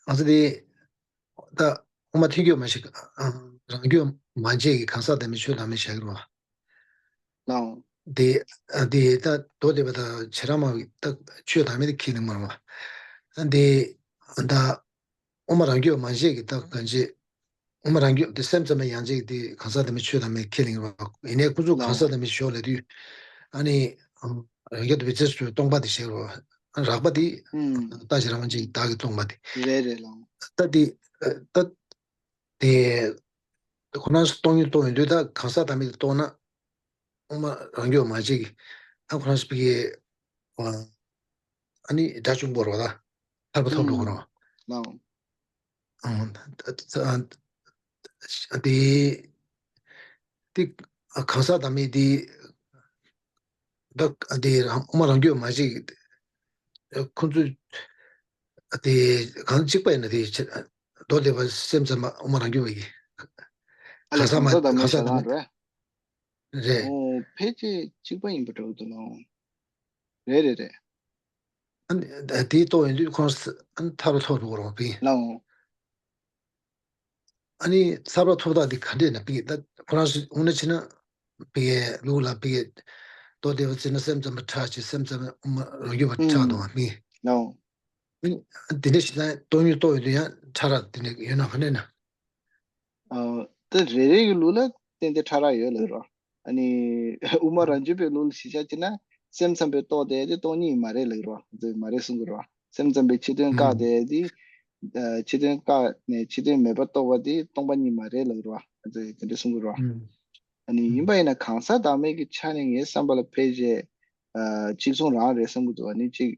ང་ཚོ་དེ་ད་ཨོ་མ་ཐེ་ཁྱོད་མ་ཞིག་ཨ་རང་རྒྱུད་མ་བརྗེད་ཀྱི་གང་ཟག་དམ་པའི་ཆོས་དམ་པའི་བྱ་གི་རོ། ལའོ། དེ་ཨ་དེ་ད་མདོ་སྡེ་པ་དང་བྱེ་བྲག་སྨྲ་བའི་ད་ཆོས་དམ་པའི་དེ་ཁས་ལེན་མ་རུང་བ། ཨ་དེ་ད་ཨོ་མ་རང་རྒྱུད་མ་བརྗེད་ཀྱི་ད་གང་བྱེད། ཨོ་མ་རང་རྒྱུད་དེ་སེམས་ཙམ་པའི་ཡང་ཅིག་དེ་གང་ཟག་དམ་པའི་ཆོས་དམ་པའི་ཁས་ལེན་པ་ཡིན་ནའི་ཁོ་ཚོ་གང་ཟག་དམ་པའི་ཆོས་ལབ་དུས་ཨ་ནི་རང་རྒྱུད་དེ་བེད་སྤྱོད་སུ་སྟོང་པ་དེ་བཤད་རོགས། རགས་པ་དེ་ཨུམ། ལྟ་ཞིག་རང་ཅིག་བདག་གིས་སྟོང་པ་དེ། རེད་རེད་ལགས། ད་དེ་ད་དེ་ཁོ་རང་སྟོང་ཉིད་སྟོང་ཡོད་དུས་ད་གང་ཟག་དམ་པའི་སྟོང་ན་ཨོ་མ་རང་རྒྱུད་མ་བརྗེད་ཀྱི་ཨ་ཁོ་རང་ཕ་གི་ཨ་ནི་དགྲ་བཅོམ་པོ་རོགས་ད་ཐར་པ་ཐོབ་འགྲོ་གི་རོགས། ལའོ། ཨང་། དེ་དེ་གང་ཟག་དམ་པའི་དེ་ད་དེ་རང་ཨོ་མ་རང་རྒྱུད་མ་བརྗེད་ཀྱི་ཁོ་ཚོ་དེ་གང་གཅིག་པ་ཡིན་ན་དེ་མདོ་སྡེ་པ་སེམས་ཙམ་པ་ཨོ་མ་རང་རྒྱུད་པ་ཡིན། ཨ་ལས་གང་ཟག་གང་ཟག་དམ་པའི་གང་ཟག་དམ་པའི་རེད། ཨོ་ཕལ་ཆེར་གཅིག་པ་ཡིན་པ་འདྲ་བོ་འདུག་ལོ། རེད་རེད་རེད། ཨ་ནི་དེའི་ཐོག་ཡིན་དུས་ཁོང་ཨ་ནི་ཐར་པ་ཐོབ་འགྲོ་གི་རོགས་པས། ལའོ། ཨ་ནི་ཐར་པ་ཐོབ་སྟངས་དེ་ག་འདྲས་ན་པི་ད་ཁོ་རང་ཚོ་དངོས་གནས་བྱས་ན་པི་ལུགས་ལ་པི་མདོ་སྡེ་པ་བྱས་ན་སེམས་ཙམ་པ་ཁྲག་ཆེ་སེམས་ཙམ་པ་ཨོ་མ་རང་རྒྱུད་པ་ཁྲག་གཏོང་བ་མི། ལའོ། ཨ་ནི་དེ་འདྲས་བྱས་ན་སྟོང་ཉིད་རྟོགས་ཡོད་དུས་ཡང་ཁྲག་རགས་དེ་འདྲས་ཡོད་ན་ག་འདྲས་ན། ཨ་ད་རེ་རེ་གི་ལུགས་ལ་ཏན་ཏན་ཕྲ་རགས་ཡོད་ལབ་རོ། ཨ་ནི་དབུ་མ་རང་རྒྱུད་པའི་ལུགས་ལ་གཞི་བཞག་བྱས་ན་སེམས་ཙམ་པའི་རྟོགས་དེ་དེ་སྟོང་ཉིད་མ་རེད་ལབ་རོ། དེ་མ་རེད་གསུང་གི་རོ། སེམས་ཙམ་པའི་ཕྱི་དོན་བཀག་དེ་དེ་ཨ་ཕྱི་དོན་བཀག་ནས་ཕྱི་དོན་མེད་པར་རྟོགས་པ་དེ་སྟོང་པ་ཉིད་མ་རེད་ལབ་རོ། དེ་དེ་འདྲ་གསུང་གི་རོ། ཨ་ནི་ཡིན་པ་ཡིན་ན་གང་ཟག་བདག་མེད་ཀྱི་ཆ་ནས་ངའི་བསམ་པ་ལ་ཕལ་ཆེར་ཨ་གཅིག་མཚུངས་རང་རེད་བསམ་གི་འདུག་ཨ་ནི་གཅིག་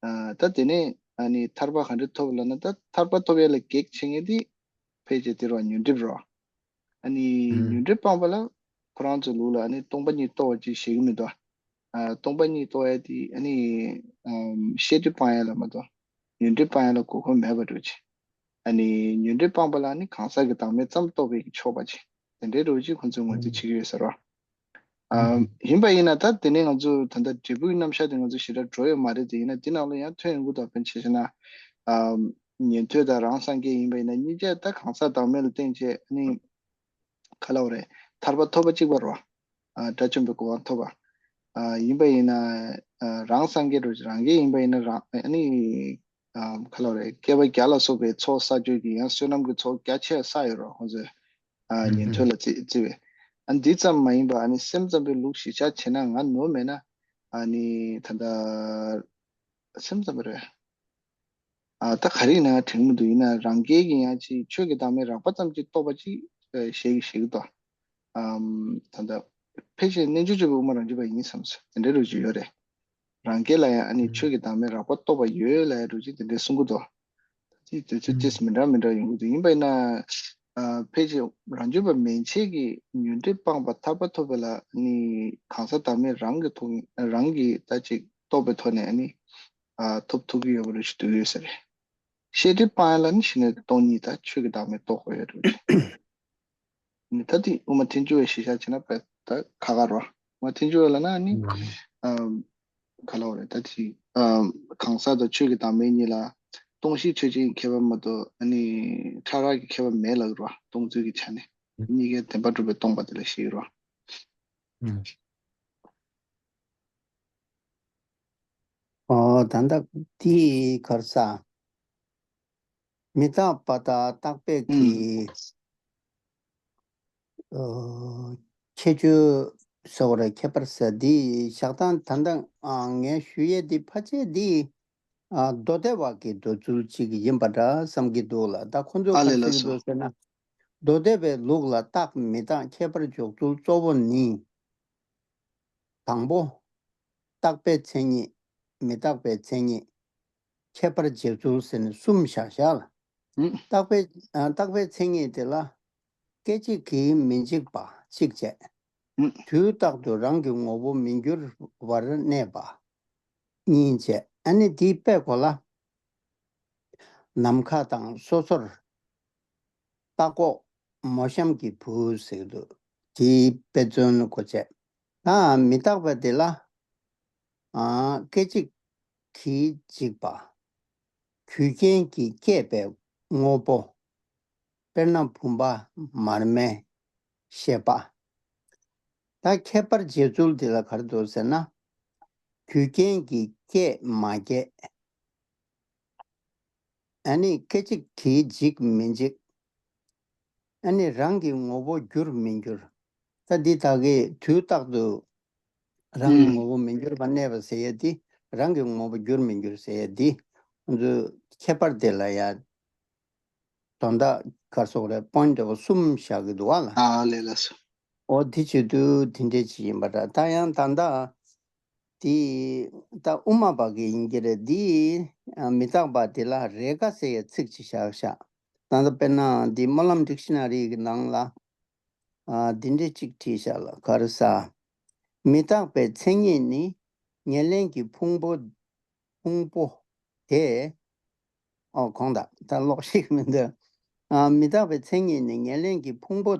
ཨ་ད་དེ་ནས་ཨ་ནི་ཐར་པ་ག་འདྲ་ཐོབ་ལབ་ན་ད་ཐར་པ་ཐོབ་ཡ་ལ་གེགས་བྱེད་མཁན་དེ། ཕལ་ཆེར་དེ་རུ་ཉོན་སྒྲིབ་རོ། ཨ་ནི་ཨུམ། ཉོན་སྒྲིབ་སྤངས་པ་ལ་ཁོ་རང་ཚོའི་ལུགས་ལ་ཨ་ནི་སྟོང་པ་ཉིད་རྟོགས་པ་ཅིག་བཞེད་ཀྱི་མི་འདུག་ཨ་སྟོང་པ་ཉིད་རྟོགས་ཡ་དེ་ཨ་ནི་ཨམ་ཤེས་སྒྲིབ་སྤང་ཡ་ལ་མ་གཏོགས་ཉོན་སྒྲིབ་སྤང་ཡ་ལ་གོ་གོ་མེད་པ་འདྲ་ཅིག་ཨ་ནི་ཉོན་སྒྲིབ་སྤངས་པ་ལ་ཨ་ནི་གང་ཟག་གི་བདག་མེད་ཙམ་རྟོགས་པའི་གི་ཆོག་པ་ཅིག་དེ་འདྲའི་འདྲ་ཅིག་ཁོ་ཚོས་ངོས་འཛིན་བྱེད་ཀྱི་ཡོད་ས་རོ། ཨ། ཨུམ། ཡིན་པ་ཡིན་ན་ད་དེ་ནས་ང་ཚོ་ད་ལྟ་འབྲས་བུའི་རྣམ་གཞག་དེ་ང་ཚོ་ཞེ་དྲག་འགྲོ་ཡོད་མ་རེད་དེ་ཡིན་ན་དེ་ནང་ལ་ཡང་ཐོན་ཡོང་གི་འདུག་དཔེར་ན་ཆ་བཞག་ན། ཨ། ཉན་ཐོས་དང་རང་སངས་རྒྱས་ཡིན་པ་ཡིན་ན་གཉིས་ཆ་ད་གང་ཟག་བདག་མེད་ལ་བརྟེན་བྱས་ཨ་ནི། ག་ལབ་རེད། ཐར་པ་ཐོབ་པ་གཅིག་པ་རེད་བ། ཨ། དགྲ་བཅོམ་པའི་གོ་འཕང་ཐོབ་པ། ཨ། ཡིན་པ་ཡིན་ན། ཨ། རང་སངས་རྒྱས་རེད་རང་རྒྱལ་ཡིན་པ་ཡིན་ན་རང་ཨ་ནི། ཨ། ག་ལབ་རེད་བསྐལ་པ་བརྒྱ་ལ་སོགས་པའི་ཚོགས་བསགས་རྒྱུ་གི་ཡང་བསོད་ནམས་ཀྱི་ཚོགས་རྒྱ་ཆེ་བསགས་ཡོད་རེད་བ་ཁོང་ཚོས། ཨ། ཉན་ཐོས་ལ་བརྩི་བརྩི་བས། ཨ། འདི་ཙམ་མ་ཡིན་པ་ཨ་ནི་སེམས་ཙམ་པའི་ལུགས་གཞི་བཞག་བྱས་ན་ང་ནོར་མེད་ན། ཨ་ནི་ད་ལྟ་སེམས་ཙམ་པ་རེད། ཨ། ད་ག་རེ་ཡིན་ན་དྲན་མི་འདུག་ཡིན་ན་རང་རྒྱལ་གྱི་ཡང་ཅིག་ཆོས་ཀྱི་བདག་མེད་རགས་པ་ཙམ་ཅིག་རྟོགས་པ་ཅིག་ཨ། ཞེས་ཀྱི་ཞེས་ཀྱི་དོ། ཨམ། ད་ལྟ་ཕལ་ཆེར་རྣལ་འབྱོར་སྤྱོད་པའི་དབུ་མ་རང་རྒྱུད་པ་ཡིན་བསམ་སོང་དེ་འདྲའི་རུ་ཅིག་ཡོད་རེད། རང་རྒྱལ་ལ་ཡང་ཨ་ནི་ཆོས་ཀྱི་བདག་མེད་རགས་པ་རྟོགས་པ་ཡོད་ལབ་ཡ་འདྲ་ཅིག་དེ་འདྲའི་གསུང་གི་འདུག་ད་དེ་དུས་ཚོད་ཏོག་ཙམ་མི་འདྲ་མི་འདྲ་ཡོང་གི་འདུག་ཡིན་པ་ཡིན་ན། ཨ། ཕལ་ཆེར་རང་རྒྱུད་པ་མན་ཆད་ཀྱི་ཉོན་སྒྲིབ་སྤངས་པ་ཐར་པ་ཐོབ་པ་ལ་ཨ་ནི་གང་ཟག་བདག་མེད་རང་གི་ཐོག་རང་གི་ད་ཅིག་རྟོགས་པའི་ཐོག་ནས་ཨ་ནི། ཨ། ཐོབ་ཐུབ་ཀྱི་ཡོད་པ་རེད་ཞུ་འདོད་ཡོད་ས་རེད། ཤེས་སྒྲིབ་སྤང་ཡ་ལ་ནི་གཞི་ནས་སྟོང་ཉིད་དང་ཆོས་ཀྱི་བདག་མེད་རྟོགས་དགོས་ཡོད་རེད། ནི་ད་དེ་དབུ་མ་ཐལ་འགྱུར་བའི་གཞི་བཞག་བྱས་ན་དཔེ་ད་ཁག་ཁག་རོ། དབུ་མ་ཐལ་འགྱུར་བ་ལ་ན་ནི། ཨམ། ག་ལ་བ་རེད་ད་དེ། ཨམ། གང་ཟག་དང་ཆོས་ཀྱི་བདག་མེད་གཉིས་ལ་སྟོང་གཞི་ཆོས་ཅན་གྱི་ཁྱད་པར་མ་གཏོགས་ཨ་ནི་ཕྲ་རགས་ཀྱི་ཁྱད་པར་མེད་ལབ་རོ་སྟོང་ཚུལ་གྱི་ཆ་ནས་གཉིས་ཀའི་བདེན་པ་གྲུབ་པའི་སྟོང་པ་དེ་ལ་བཤད་རོ། ཨོ་ད་ལྟ་དེའི་ཁར་ས། མི་རྟག་པ་དང་རྟག་པའི་གི་ཨོ་ཁྱད་ཆོས་ཟེར་བ་རེད་ཁྱད་པར་ཟེར་འདི་བཞག་སྟངས་ད་ལྟ་ཨ་ངས་ཞུ་ཡས་འདི་ཕལ་ཆེར་འདི་ཨ་མདོ་སྡེ་པ་གི་འདོད་ཚུལ་ཅིག་ཡིན་པ་འདྲ་བསམ་གྱི་འདུག་ལ་ད་ཁོ་ཚོས་ཨ་ལས་ག་རེ་ལ་ཟེར་གྱི་སོ། འདུག་ཟེར་ན། མདོ་སྡེ་པའི་ལུགས་ལ་རྟག་མི་རྟག་ཁྱད་པར་འཇོག་ཚུལ་གཙོ་བོ་ནི། དང་པོ། རྟག་པའི་མཚན་ཉིད། མི་རྟག་པའི་མཚན་ཉིད། ཁྱད་པར་འབྱེད་ཚུལ་ཟེར་ནས་གསུམ་བཞག་བཞག་ལ། ཨུ། རྟག་པའི་ཨ་རྟག་པའི་མཚན་ཉིད་དེ་ལ། སྐད་ཅིག་གིས་མི་འཇིག་པ་གཅིག་བྱས། ཨུ། དུས་རྟག་ཏུ་རང་གི་ངོ་བོ་མི་འགྱུར་བར་གནས་པ། གཉིས་བྱས། ཨ་ནི་དེའི་དཔེ་གོ་ལ། ནམ་མཁའ་དང་སོ་སོར། རྟ་གོག་མོ་གཤམ་གྱི་བུ་ཟེར་གྱི་འདུག་དེའི་དཔེ་མཚོན་གོ་བྱས། ད་མི་རྟག་པ་དེ་ལ། ཨ། སྐད་ཅིག་གིས་འཇིག་པ། རྒྱུ་རྐྱེན་གྱིས་བསྐྱེད་པའི་དངོས་པོ། དཔེར་ན་བུམ་པ་མར་མེ་ཤེས་པ། ད་ཁྱད་པར་འབྱེད་ཚུལ་འདི་ལ་ག་རེ་འདུག་ཟེར་ན། རྒྱུ་རྐྱེན་གྱིས་བསྐྱེད་མ་བསྐྱེད། ཨ་ནི་སྐད་ཅིག་གིས་འཇིག་མི་འཇིག། ཨ་ནི་རང་གི་ངོ་བོ་འགྱུར་མི་འགྱུར། ད་འདི་དག་གིས་དུས་རྟག་ཏུ་རང་གི་ངོ་བོ་མི་འགྱུར་བར་གནས་པ་ཟེར་ཡས་འདི། རང་གི་ངོ་བོ་འགྱུར་མི་འགྱུར་ཟེར་ཡས་འདི། ཁོང་ཚོའི་ཁྱད་པར་དེ་ལ་ཡང་དོན་དག་ག་རེ་ཟེར་དགོས་རེད། པོའིན་ཊི་འདྲ་བོ་གསུམ་བཞག་གི་འདུག་བ་ལ། ཨ་ལས་ལགས་སོ། འོ་དེ་བྱེད་དུས་དེ་འདྲས་ཅིག་ཡིན་པ་འདྲ། ད་ཡང་ད་ལྟ་དེ་ད་དབུ་མ་པ་གི་ཡིན་གྱི་རེད། འདི་མི་རྟག་པ་དེ་ལ་རེས་འགའ་ཟེར་ཡས་ཚིག་ཅིག་བཞག་ཤག་ད་ལྟ་དཔེར་ན་འདི་སྨོན་ལམ་ཌིག་ཤི་ན་རི་གི་ནང་ལ། ཨ། འདི་འདྲས་ཅིག་བྲིས་ཤག་ལ། ག་རེ་ཟ། མི་རྟག་པའི་མཚན་ཉིད་ནི་ཉེར་ལེན་གྱི་ཕུང་པོ། ཕུང་པོ་དེ། ཨོ་གོང་དག་ད་ཀློག་ཤེས་ཀྱི་མི་འདུག་ཨ། མི་རྟག་པའི་མཚན་ཉིད་ནི་ཉེར་ལེན་གྱི་ཕུང་པོ།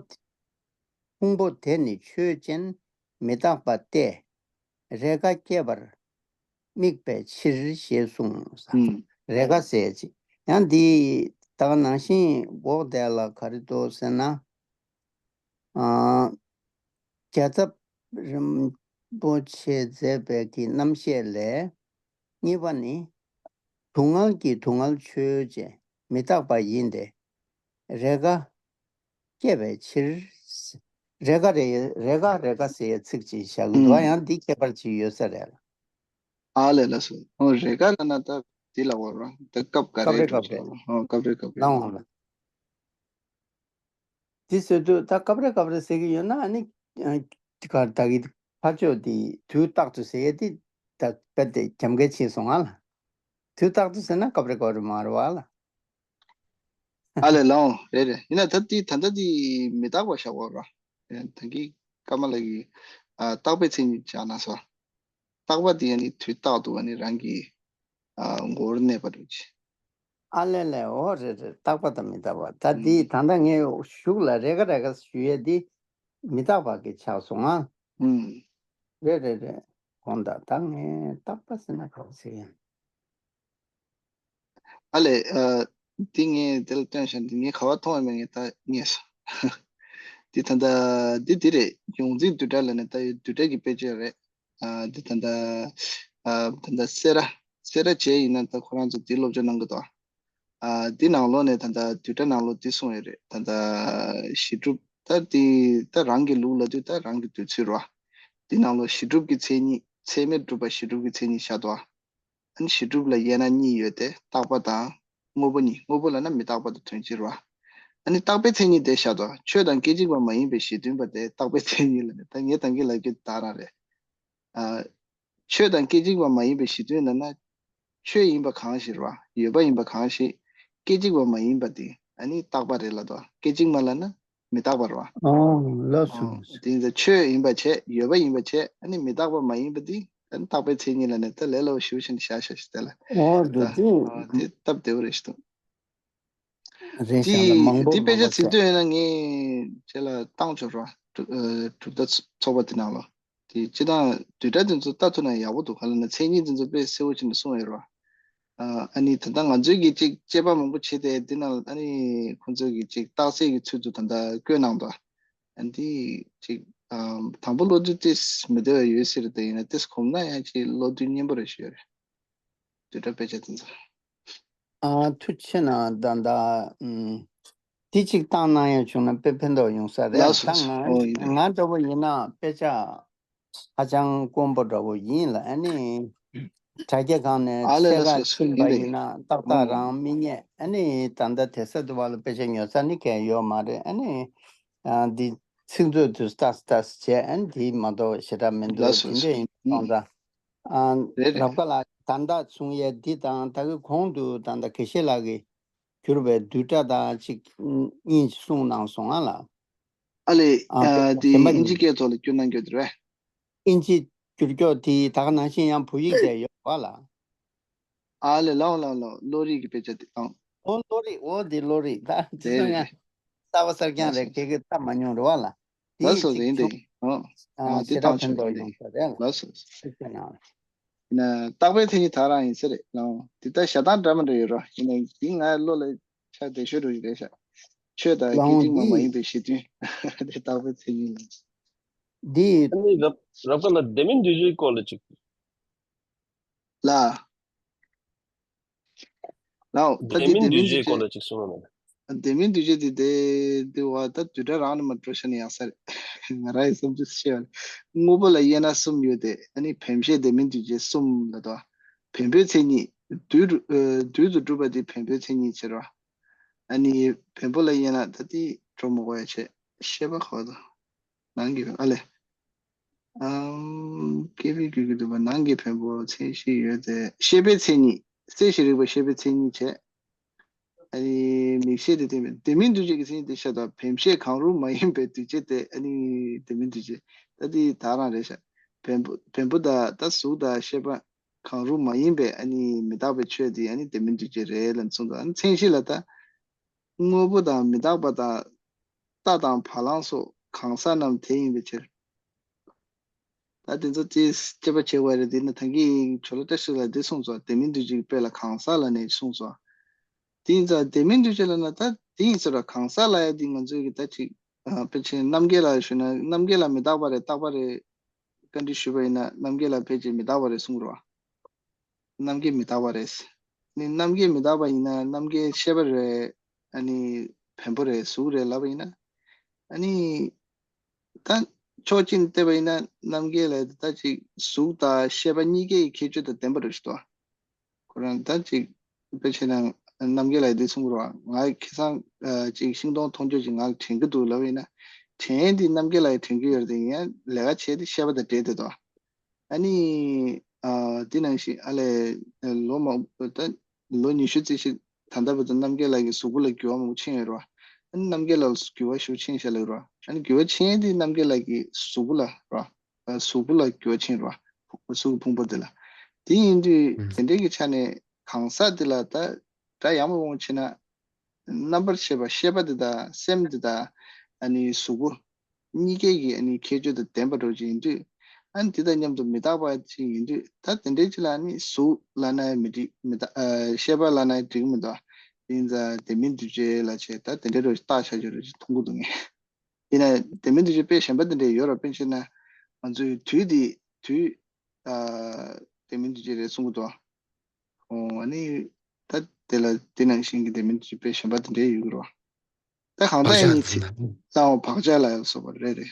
ཕུང་པོ་དེ་ནི་ཆོས་ཅན་མི་རྟག་པ་སྟེ། རེས་འགའ་སྐྱེ་བར་དམིགས་པའི་ཕྱིར་ཞེས་གསུངས། ཨུམ། རེས་འགའ་ཟེར་ཅིག་ཡང་འདི་ད་ག་ནང་བཞིན་འགོག་བསྡད་ལ་ག་རེ་འདུག་ཟེར་ན། ཨ། རྒྱལ་ཚབ་རིན་པོ་ཆེས་མཛད་པའི་གི་རྣམ་བཤད་ལས། གཉིས་པ་ནི། སྡུག་བསྔལ་གྱི་སྡུག་བསྔལ་ཆོས་ཅན་མི་རྟག་པ་ཡིན་ཏེ། རེས་འགའ་སྐྱེ་བའི་ཕྱིར། རེས་འགའ་རེ་རེས་འགའ་རེས་འགའ་ཟེར་ཡའི་ཚིག་ཅིག་བཞག་གི་འདུག་ཨ། ཡང་འདི་ཁྱད་པར་ཅིག་ཡོད་ས་རེད་ལ། ཨ་ལས་ལགས་སོ། ཨོ་རེས་འགའ་ལབ་ན་ད་འདི་ལ་འོ་ར་ད་སྐབས་འགའ་སྐབས་རེ་རེ་སྐབས་རེ་ལ་ཨོ་སྐབས་རེ་སྐབས་རེ་ལ། ལའང་འོ་ར། འདི་ཟེར་དུས་ད་སྐབས་རེ་སྐབས་རེ་ཟེར་གྱི་ཡོད་ན། ཨ་ནི་ཨ། དེ་གར་ད་གི་ཕར་ཕྱོགས་དེ་དུས་རྟག་ཏུ་ཟེར་ཡས་དེ་ད་དཔེ་དེ་གྱམ་ག་ཕྱིན་སོང་ང་ལ། དུས་རྟག་ཏུ་ཟེར་ན་སྐབས་རེ་སྐབས་རེ་མ་རེད་བ་ལ། ཨ་ལས་ལའང་རེད་རེད། ཡིན་ན་ད་དེ་ད་ལྟ་དེ་མི་རྟག་པ་བཞག་པ་ར། ད་གི་ཀརྨ་ལགས་ཀྱིས་ཨ་རྟག་པའི་མཚན་ཉིད་བཞག་ན་སོ། རྟག་པ་དེ་ཡང་ནི་དུས་རྟག་ཏུ་ཨ་ནི་རང་གི་ཨ་མགོ་བོར་གནས་པ་རེད། ཨ་ལས་ལས། འོ་རེད་རེད། རྟག་པ་དང་མི་རྟག་པ། ད་འདི་ད་ལྟ་ངས་གཞུག་ལ་རེས་འགའ་རེས་འགའ་ཞུ་ཡས་འདི་མི་རྟག་པ་གི་ཆགས་སོང་ང་། ཨུམ། རེད་རེད་རེད། དགོངས་དག་ད་ངས་རྟག་པ་ཟེར་ན་ག་རེ་ཟེར་ཡིན། ཨ་ལས། ཨ། འདི་ངས་དེ་ལ་སྟོན་བཞག་འདི་ངས་ག་བ་མཐོང་བ་མེད་ངས་ད་ངས་སོ། འདི་ད་ལྟ་འདི་འདི་རེད། ཡོངས་འཛིན་བསྡུས་གྲྭ་ལ་ནས་ད་ཡོད་བསྡུས་གྲྭ་གི་དཔེ་ཆ་རེད། ཨ། འདི་ད་ལྟ་ཨ། ད་ལྟ་སེ་ར་སེ་ར་བྱས་ཡིན་ན་ད་ཁོ་རང་ཚོ་འདི་སློབ་སྦྱོང་གནང་གི་འདུག་ཨ། འདི་ནང་ལོགས་ནས་ད་ལྟ་བསྡུས་གྲྭ་ནང་ལོགས་འདི་གསུངས་ཡོད་རེད། ད་ལྟ་གཞི་གྲུབ་ད་འདི་ད་རང་གི་ལུགས་ལ་དུས་ད་རང་གི་དུས་ཚོད་རེད་བ། འདི་ནང་ལོགས་གཞི་གྲུབ་ཀྱི་མཚན་ཉིད་ཚད་མས་གྲུབ་པ་གཞི་གྲུབ་ཀྱི་མཚན་ཉིད་བཞག་འདུག་ཨ། ཨ་ནི་གཞི་གྲུབ་ལ་དབྱེ་ན་གཉིས་ཡོད་དེ། རྟག་པ་དང་དངོས་པོ་གཉིས། དངོས་པོ་ལབ་ན་མི་རྟག་པ་དང་དོན་སྤྱི་རེད་བ། ཨ་ནི་རྟག་པའི་མཚན་ཉིད་དེ་བཞག་འདུག་ཨ། ཆོས་དང་སྐད་ཅིག་པ་མ་ཡིན་པའི་གཞི་མཐུན་པ་དེ་རྟག་པའི་མཚན་ཉིད་ལ་ནི་ད་ངས་ད་གིན་ལབ་རྒྱུ་དེ་རང་རེད། ཨ། ཆོས་དང་སྐད་ཅིག་པ་མ་ཡིན་པའི་གཞི་མཐུན་ལབ་ན། ཆོས་ཡིན་པ་གང་ཞིག་རེད་བ། ཡོད་པ་ཡིན་པ་གང་ཞིག་སྐད་ཅིག་པ་མ་ཡིན་པ་དེ་ཨ་ནི་རྟག་པ་རེད་ལབ་འདུག་ཨ། སྐད་ཅིག་མ་ལབ་ན་མི་རྟག་པ་རེད་བ། ཨོ་ལགས་སོ། ཨོ་ལགས་སོ། དེ་ཡིན་ཙང་ཆོས་ཡིན་པ་བྱས། ཡོད་པ་ཡིན་པ་བྱས། ཨ་ནི་མི་རྟག་པ་མ་ཡིན་པ་དེ་ཨ་ནི་རྟག་པའི་མཚན་ཉིད་ལ་ནི་ད་ལས་སླ་པོ་ཞེ་པོ་ཅིག་བཞག་བཞག་ཞིག་དེ་ལ། ཨོ་འདུག་ད་དེ་ཨོ་དེ་སྟབས་བདེ་པོ་རེད་ཞིག་འདུག་རེད་ཤག་ལ། མང་པོ་མང་པོ་བྱས། དེ་དཔེ་ཆ་ཚིག་དོན་ཡིན་ན་ངས་ཁྱེད་ལ་བཏང་ཆོག་ར། གྲུབ་ཨ་གྲུབ་མཐའ་ཚོགས་པ་དེ་ནང་ལ། དེ་སྤྱིར་བཏང་བསྡུས་གྲྭ་དེ་ཚོ་ལྟ་ཐུབ་ན་ཡག་པོ་འདུག་ག་ལབ་ན་མཚན་ཉིད་དེ་ཚོ་དཔེ་གསལ་པོ་བྱས་ནས་གསུངས་ཡོད་ར། ཨ་ཨ་ནི་ད་ལྟ་ང་ཚོའི་གི་ཅིག་དཔྱད་པ་མང་པོ་བྱས་ཏེ་འདི་ནང་ཨ་ནི་ཁོང་ཚོའི་གི་ཅིག་རྟགས་གསལ་གྱི་ཚུལ་དུ་ད་ལྟ་བཀོད་གནང་འདུག་ཨ་འདི་ཅིག་ཨ་དང་པོ་ཀློག་དུས་ཏོག་ཙམ་མི་བདེ་བ་ཡོད་སྲིད་རེད། དེ་ཡིན་ན་ཏོག་ཙམ་གོམས་ན་ཡང་ཅིག་ཀློག་དུས་སྙན་པོ་རེད་ཞུ་ཡ་རེད། བསྡུས་གྲྭ་དཔེ་ཆ་དེ་ཚོ། ཨ་ཐུགས་རྗེ་གནང་། ད་ད་ཨུམ། འདི་གཅིག་བཏང་གནང་ཡ་བྱུང་ན་དཔེ་ཕན་ཐོགས་ཡོང་ས་རེད། ལགས་སོ། ད་ང་ཨོ་ཡིན་ད་ཡིན། ང་འདྲ་པོ་ཡིན་ན་དཔེ་ཆ་ཧ་ཅང་དཀོན་པོ་འདྲ་པོ་ཡིན་ལ། ཨ་ནི་དྲ་རྒྱ་སྒང་ནས་ཨ་ལས་ལས་ཚད་བཀག་སོ་སོ་ཕྱིན་པ་ཡིན་ད་ཡིན་ཡིན་ན་ཏག་ཏག་ཨོ་རང་མི་རྙེད། ཨ་ནི་ད་ལྟ་དེ་ས་དུ་བ་ལ་དཔེ་ཆ་ཉོ་ས་ནི་གང་ཡོད་མ་རེད། ཨ་ནི་ཨ་འདི་ཚིག་མཛོད་དུ་ལྟ་ལྟ་བྱས། ཨ་ནི་འདི་མ་གཏོགས་ཞེ་དྲག་མི་འདུག་ལགས་སོ་དེ་ལགས་འདྲ་སོ། ཡིན་ཨུ། སོང་ཙང་། ཨ། རེད་རེད། རབ་དགའ་ལགས་ད་ལྟ་གསུང་ཡས་འདི་དང་ད་གི་གོང་དུ་ད་ལྟ་དགེ་བཤེས་ལགས་ཀྱིས་བསྒྱུར་བའི་བསྡུས་གྲྭ་དང་གཅིག་གཉིས་གསུངས་གནང་སོང་ང་ལ། ཨ་ལས། ཨ། ཨ་དེ་གཞན་པ་ཨིན་ཇི་ཡིན། སྐད་ཐོག་ལ་བསྒྱུར་གནང་རྒྱུ་དེ་རེད། ཨིན་ཇི་བསྒྱུར་ཀྱོག་དེ་ད་ག་ནང་བཞིན་ཡང་བོད་ཡིག་དེ་ཡོད་པ་ལ། ཨ་ལས། ལའོ་ལའོ་ལའོ། བློ་རིག་གི་དཔེ་ཆ་དེ་ཨང་། ཨོ་བློ་རིག་ཨོ་དེ་བློ་རིག་ད་དེ་རེད་ཚོ་ཡང་རེད། གསར་པ་གསར་རྐྱང་ལགས་རེད། སོ། གེ་གེ་ལྟ་མ་མྱོང་རེད་བ་ལ། དེ་ལགས་སོ་གཅིག་ཡིན་དེ་བྱུང་། ཡིན། ཨོ། ཨ། ཨ། དེ། ཞེ་དྲག། བཏང་ཕན་ཆོག་ཐོགས་ཡོང་ས་རེད། ལགས་སོ། ཐུགས་རྗེ་གནང་། ཡིན་ན་རྟག་པའི་མཚན་ཉིད་དག་རང་ཡིན་ས་རེད་ལགས། དེ་ལྟར་བཞག་སྟངས་འདྲ་མི་འདྲ་ཡོད་རོ། ཡིན་ན་འདི་ང་བློ་ལ་ཆ་བདེ་ཤོས་འགྲོ་ཡི་རེད་ཤག་ཆོས་དང་ལགས། སྐད་འོང་འདི། དཀྱིལ་མ་མ་ཡིན་པའི་གཞི་མཐུན། དེ་རྟག་པའི་མཚན་ཉིད་ལ། འདི། ཨ་ནི་རབ་རབ་དཀར་ལགས། ལྡན་མིན་འདུས་བྱས་སྐོར་ལ་ཅིག་ལ། ལའོ། ད་ལྡན་དེ་མིན་ལྡན་མིན་འདུས་བྱས་འདུས་སྐོར་བྱས། ལ་ཅིག་གསུངས་རོགས་གནང་། ལྡན་མིན་འདུས་བྱས་དེ་དེ་དེ་བ་ད་བསྡུས་གྲྭ་རང་ནས་མ་འགྲོ་ཤ་ནས་ཡག་ས་རེད། ང་རང་ཡི་བསམ་ཚུལ་བཤད་པ་རེད། དངོས་པོ་ལ་དབྱེ་ན་གསུམ་ཡོད་དེ། ཨ་ནི་བེམ་ཤེས་ལྡན་མིན་འདུས་བྱས་གསུམ་ལ་དོ། བེམ་པོའི་མཚན་ཉིད། བསྡུས་རུ་ཨ་བསྡུས་སུ་གྲུབ་པ་དེ་བེམ་པོའི་མཚན་ཉིད་བྱེད་རོ། ཨ་ནི་བེམ་པོ་ལ་དབྱེ་ན་ད་དེ་འགྲོ་མི་དགོས་ཡ་བྱས། ཤེས་པ་གོ་དོ། ནང་གི་ཨ་ལས། ཨམ། སྐྱེས་པའི་རྒྱུད་ཀྱིས་བསྡུས་པ། ནང་གི་བེམ་པོ་མཚན་གཞི་ཡོད་དེ། ཤེས་པའི་མཚན་ཉིད། གསལ་ཞིང་རིག་པ་ཤེས་པའི་མཚན་ཉིད་བྱས། ཨ་ནི་མིག་ཤེས་དེ་བསྟན་པས། ལྡན་མིན་འདུས་བྱས་ཀྱི་མཚན་ཉིད་དེ་ཤ་དང་། བེམ་ཤེས་གང་རུང་མ་ཡིན་པའི་འདུས་བྱས་ཏེ། ཨ་ནི་ལྡན་མིན་འདུས་བྱས་ད་དེ་དག་རང་རེད་ཤག་བེམ་པོ་བེམ་པོ་དང་ད་གཟུགས་དང་ཤེས་པ་གང་རུང་མ་ཡིན་པའི་ཨ་ནི་མི་རྟག་པའི་ཆོས་དེ་ཨ་ནི་ལྡན་མིན་འདུས་བྱས་རེད་ལབ་གསུངས་འདུག་ཨ་ནི་མཚན་གཞི་ལ་ད། དངོས་པོ་དང་མི་རྟག་པ་དང་། རྟ་དང་བ་ལང་སོགས་གང་ཟག་རྣམས་དེ་ཡིན་པའི་ཕྱིར། ད་དེ་ཚོ་དེ་དཔྱད་པ་བྱེད་དགོས་རེད། དེ་ནི་ད་གིན་ཇོ་ལ་བཀྲ་ཤིས་ལགས་དེ་གསུངས་སོང་། ལྡན་མིན་འདུས་བྱས་ཀྱི་དཔེ་ལ་གང་ཟག་ལ་ནི་གསུངས་སོང་། དེ་ཡིན་ཙང་ལྡན་མིན་འདུས་བྱས་ལབ་ན་ད་དེ་ཡིན་ཟེར་བ། གང་ཟག་ལབ་ཡ་དེ་ང་ཚོའི་གི་ད་ཅིག་ཨ། དཔེ་ཆའི་རྣམ་འགལ་ལ་ཞུས་ན། རྣམ་འགལ་ལ་མི་རྟག་པ་རེད། རྟག་པ་རེད། བཀའ་འདྲི་ཞུས་པ་ཡིན་ན་རྣམ་འགལ་ལ་ཕལ་ཆེར་མི་རྟག་པ་རེད་གསུང་གི་རེད་བ། རྣམ་འགལ་མི་རྟག་པ་རེད། ནི་རྣམ་འགལ་མི་རྟག་པ་ཡིན་ན་རྣམ་འགལ་ཤེས་པ་རེད། ཨ་ནི་བེམ་པོ་རེད། གཟུགས་རེད་ལབ་པ་ཡིན་ན། ཨ་ནི་ད་ཕྱོགས་གཅིག་ནས་བལྟས་པ་ཡིན་ན་རྣམ་འགལ་ལ་ད་ཅིག་གཟུགས་དང་ཤེས་པ་གཉིས་ཀའི་ཁྱད་ཆོས་དང་ལྡན་པ་རེད་ཤག་ཏོ། ཁོ་རང་ད་ཅིག་དཔེ་བྱས་ན་རྣམ་འགལ་ལ་དེ་གསུང་གི་རེད་བ། ང་ཁ་སང་ཨ་ཅིག་ཤིང་སྡོང་མཐོང་ཆོས་ཅིག་ང་ལ་དྲན་གྱི་འདུག་ལབ་པ་ཡིན་ན། དྲན་དེ་རྣམ་འགལ་ལ་དྲན་གྱི་ཡོད་རེད་དེ། ཡིན་ཡང་ལས་ཀ་བྱས་དེ་ཤེས་པ་དང་འབྲེལ་བསྡད་དོ། ཨ་ནི་ཨ་དེ་ནང་བཞིན་ཨ་ལས་ལོ་མང་པོ་ད་ལོ་ཉི་ཤུ་རྩིས་ཤིག་ད་ལྟ་བར་དུ་རྣམ་རྒྱལ་ལགས་ཀྱིས་གཟུགས་པོ་ལ་འགྱུར་བ་མང་པོ་ཕྱིན་ཡོད་རེད་བ། ཨ་ནི་རྣམ་རྒྱལ་ལགས་ལ་འགྱུར་བ་ཞེ་པོ་ཕྱིན་ཤག་ལབ་རེད་བ། ཨ་ནི་འགྱུར་བ་ཕྱིན་དེ་རྣམ་རྒྱལ་ལགས་ཀྱི་གཟུགས་པོ་ལ་རེད་བ། གཟུགས་པོ་ལ་འགྱུར་བ་ཕྱིན་རེད་བ། གཟུགས་ཀྱི་ཕུང་པོ་དེ་ལ། དེ་ཡིན་དུས་ཨུམ། དེ་འདྲའི་གི་ཆ་ནས་གང་ཟག་དེ་ལ་ད་སྒྲ་ཡང་མང་པོ་ཕྱིན་ན། རྣམ་པར་ཤེས་པ་ཤེས་པ་དེ་དང་སེམས་དེ་དང་ཨ་ནི་གཟུགས་པོ་གཉིས་ཀའི་གི་ཨ་ནི་ཁྱད་ཆོས་དང་ལྡན་པ་འདྲ་ཅིག་ཡིན་དུས། ཨ་ནི་དེ་དང་མཉམ་དུ་མི་རྟག་པ་ཅིག་ཡིན་དུས། ད་དེ་འདྲའི་ཅིག་ལ་ཨ་ནི་གཟུགས་ལབ་ན་ཡང་མི་འགྲིག་མི་རྟག་ཨ་ཤེས་པ་ལབ་ན་ཡང་འགྲིག་མི་འདུག་དེ་ཡིན་ཙང་ལྡན་མིན་འདུས་བྱས་ལབ་བྱས་ད་དེ་འདྲའི་འདྲ་ཅིག་བཏགས་བཞག་རྒྱུ་འདྲ་ཅིག་མཐོང་གི་འདུག་ངས། ཡིན་ན་ལྡན་མིན་འདུས་བྱས་དཔེ་གཞན་པ་དེ་འདྲ་ཡོད་རེད། དཔེར་བྱས་ན་ང་ཚོའི་དུས་དེ་དུས་ཨ་ལྡན་མིན་འདུས་བྱས་རེད་གསུང་གི་འདུག་ཨོ། ཨ་ནི་ད་དེ་ལ་དེ་ནང་བཞིན་གྱི་ལྡན་མིན་འདུས་བྱས་དཔེ་གཞན་པ་དེ་འདྲ་ཡོད་ཀྱི་རེད། ད་གང་ལྟར་བག་ཡིན་ཆགས་ནི་ཚིག་ཟེར་ན། ལའང་བག་ཆགས་ལ་སོགས་པ་རེད་རེད།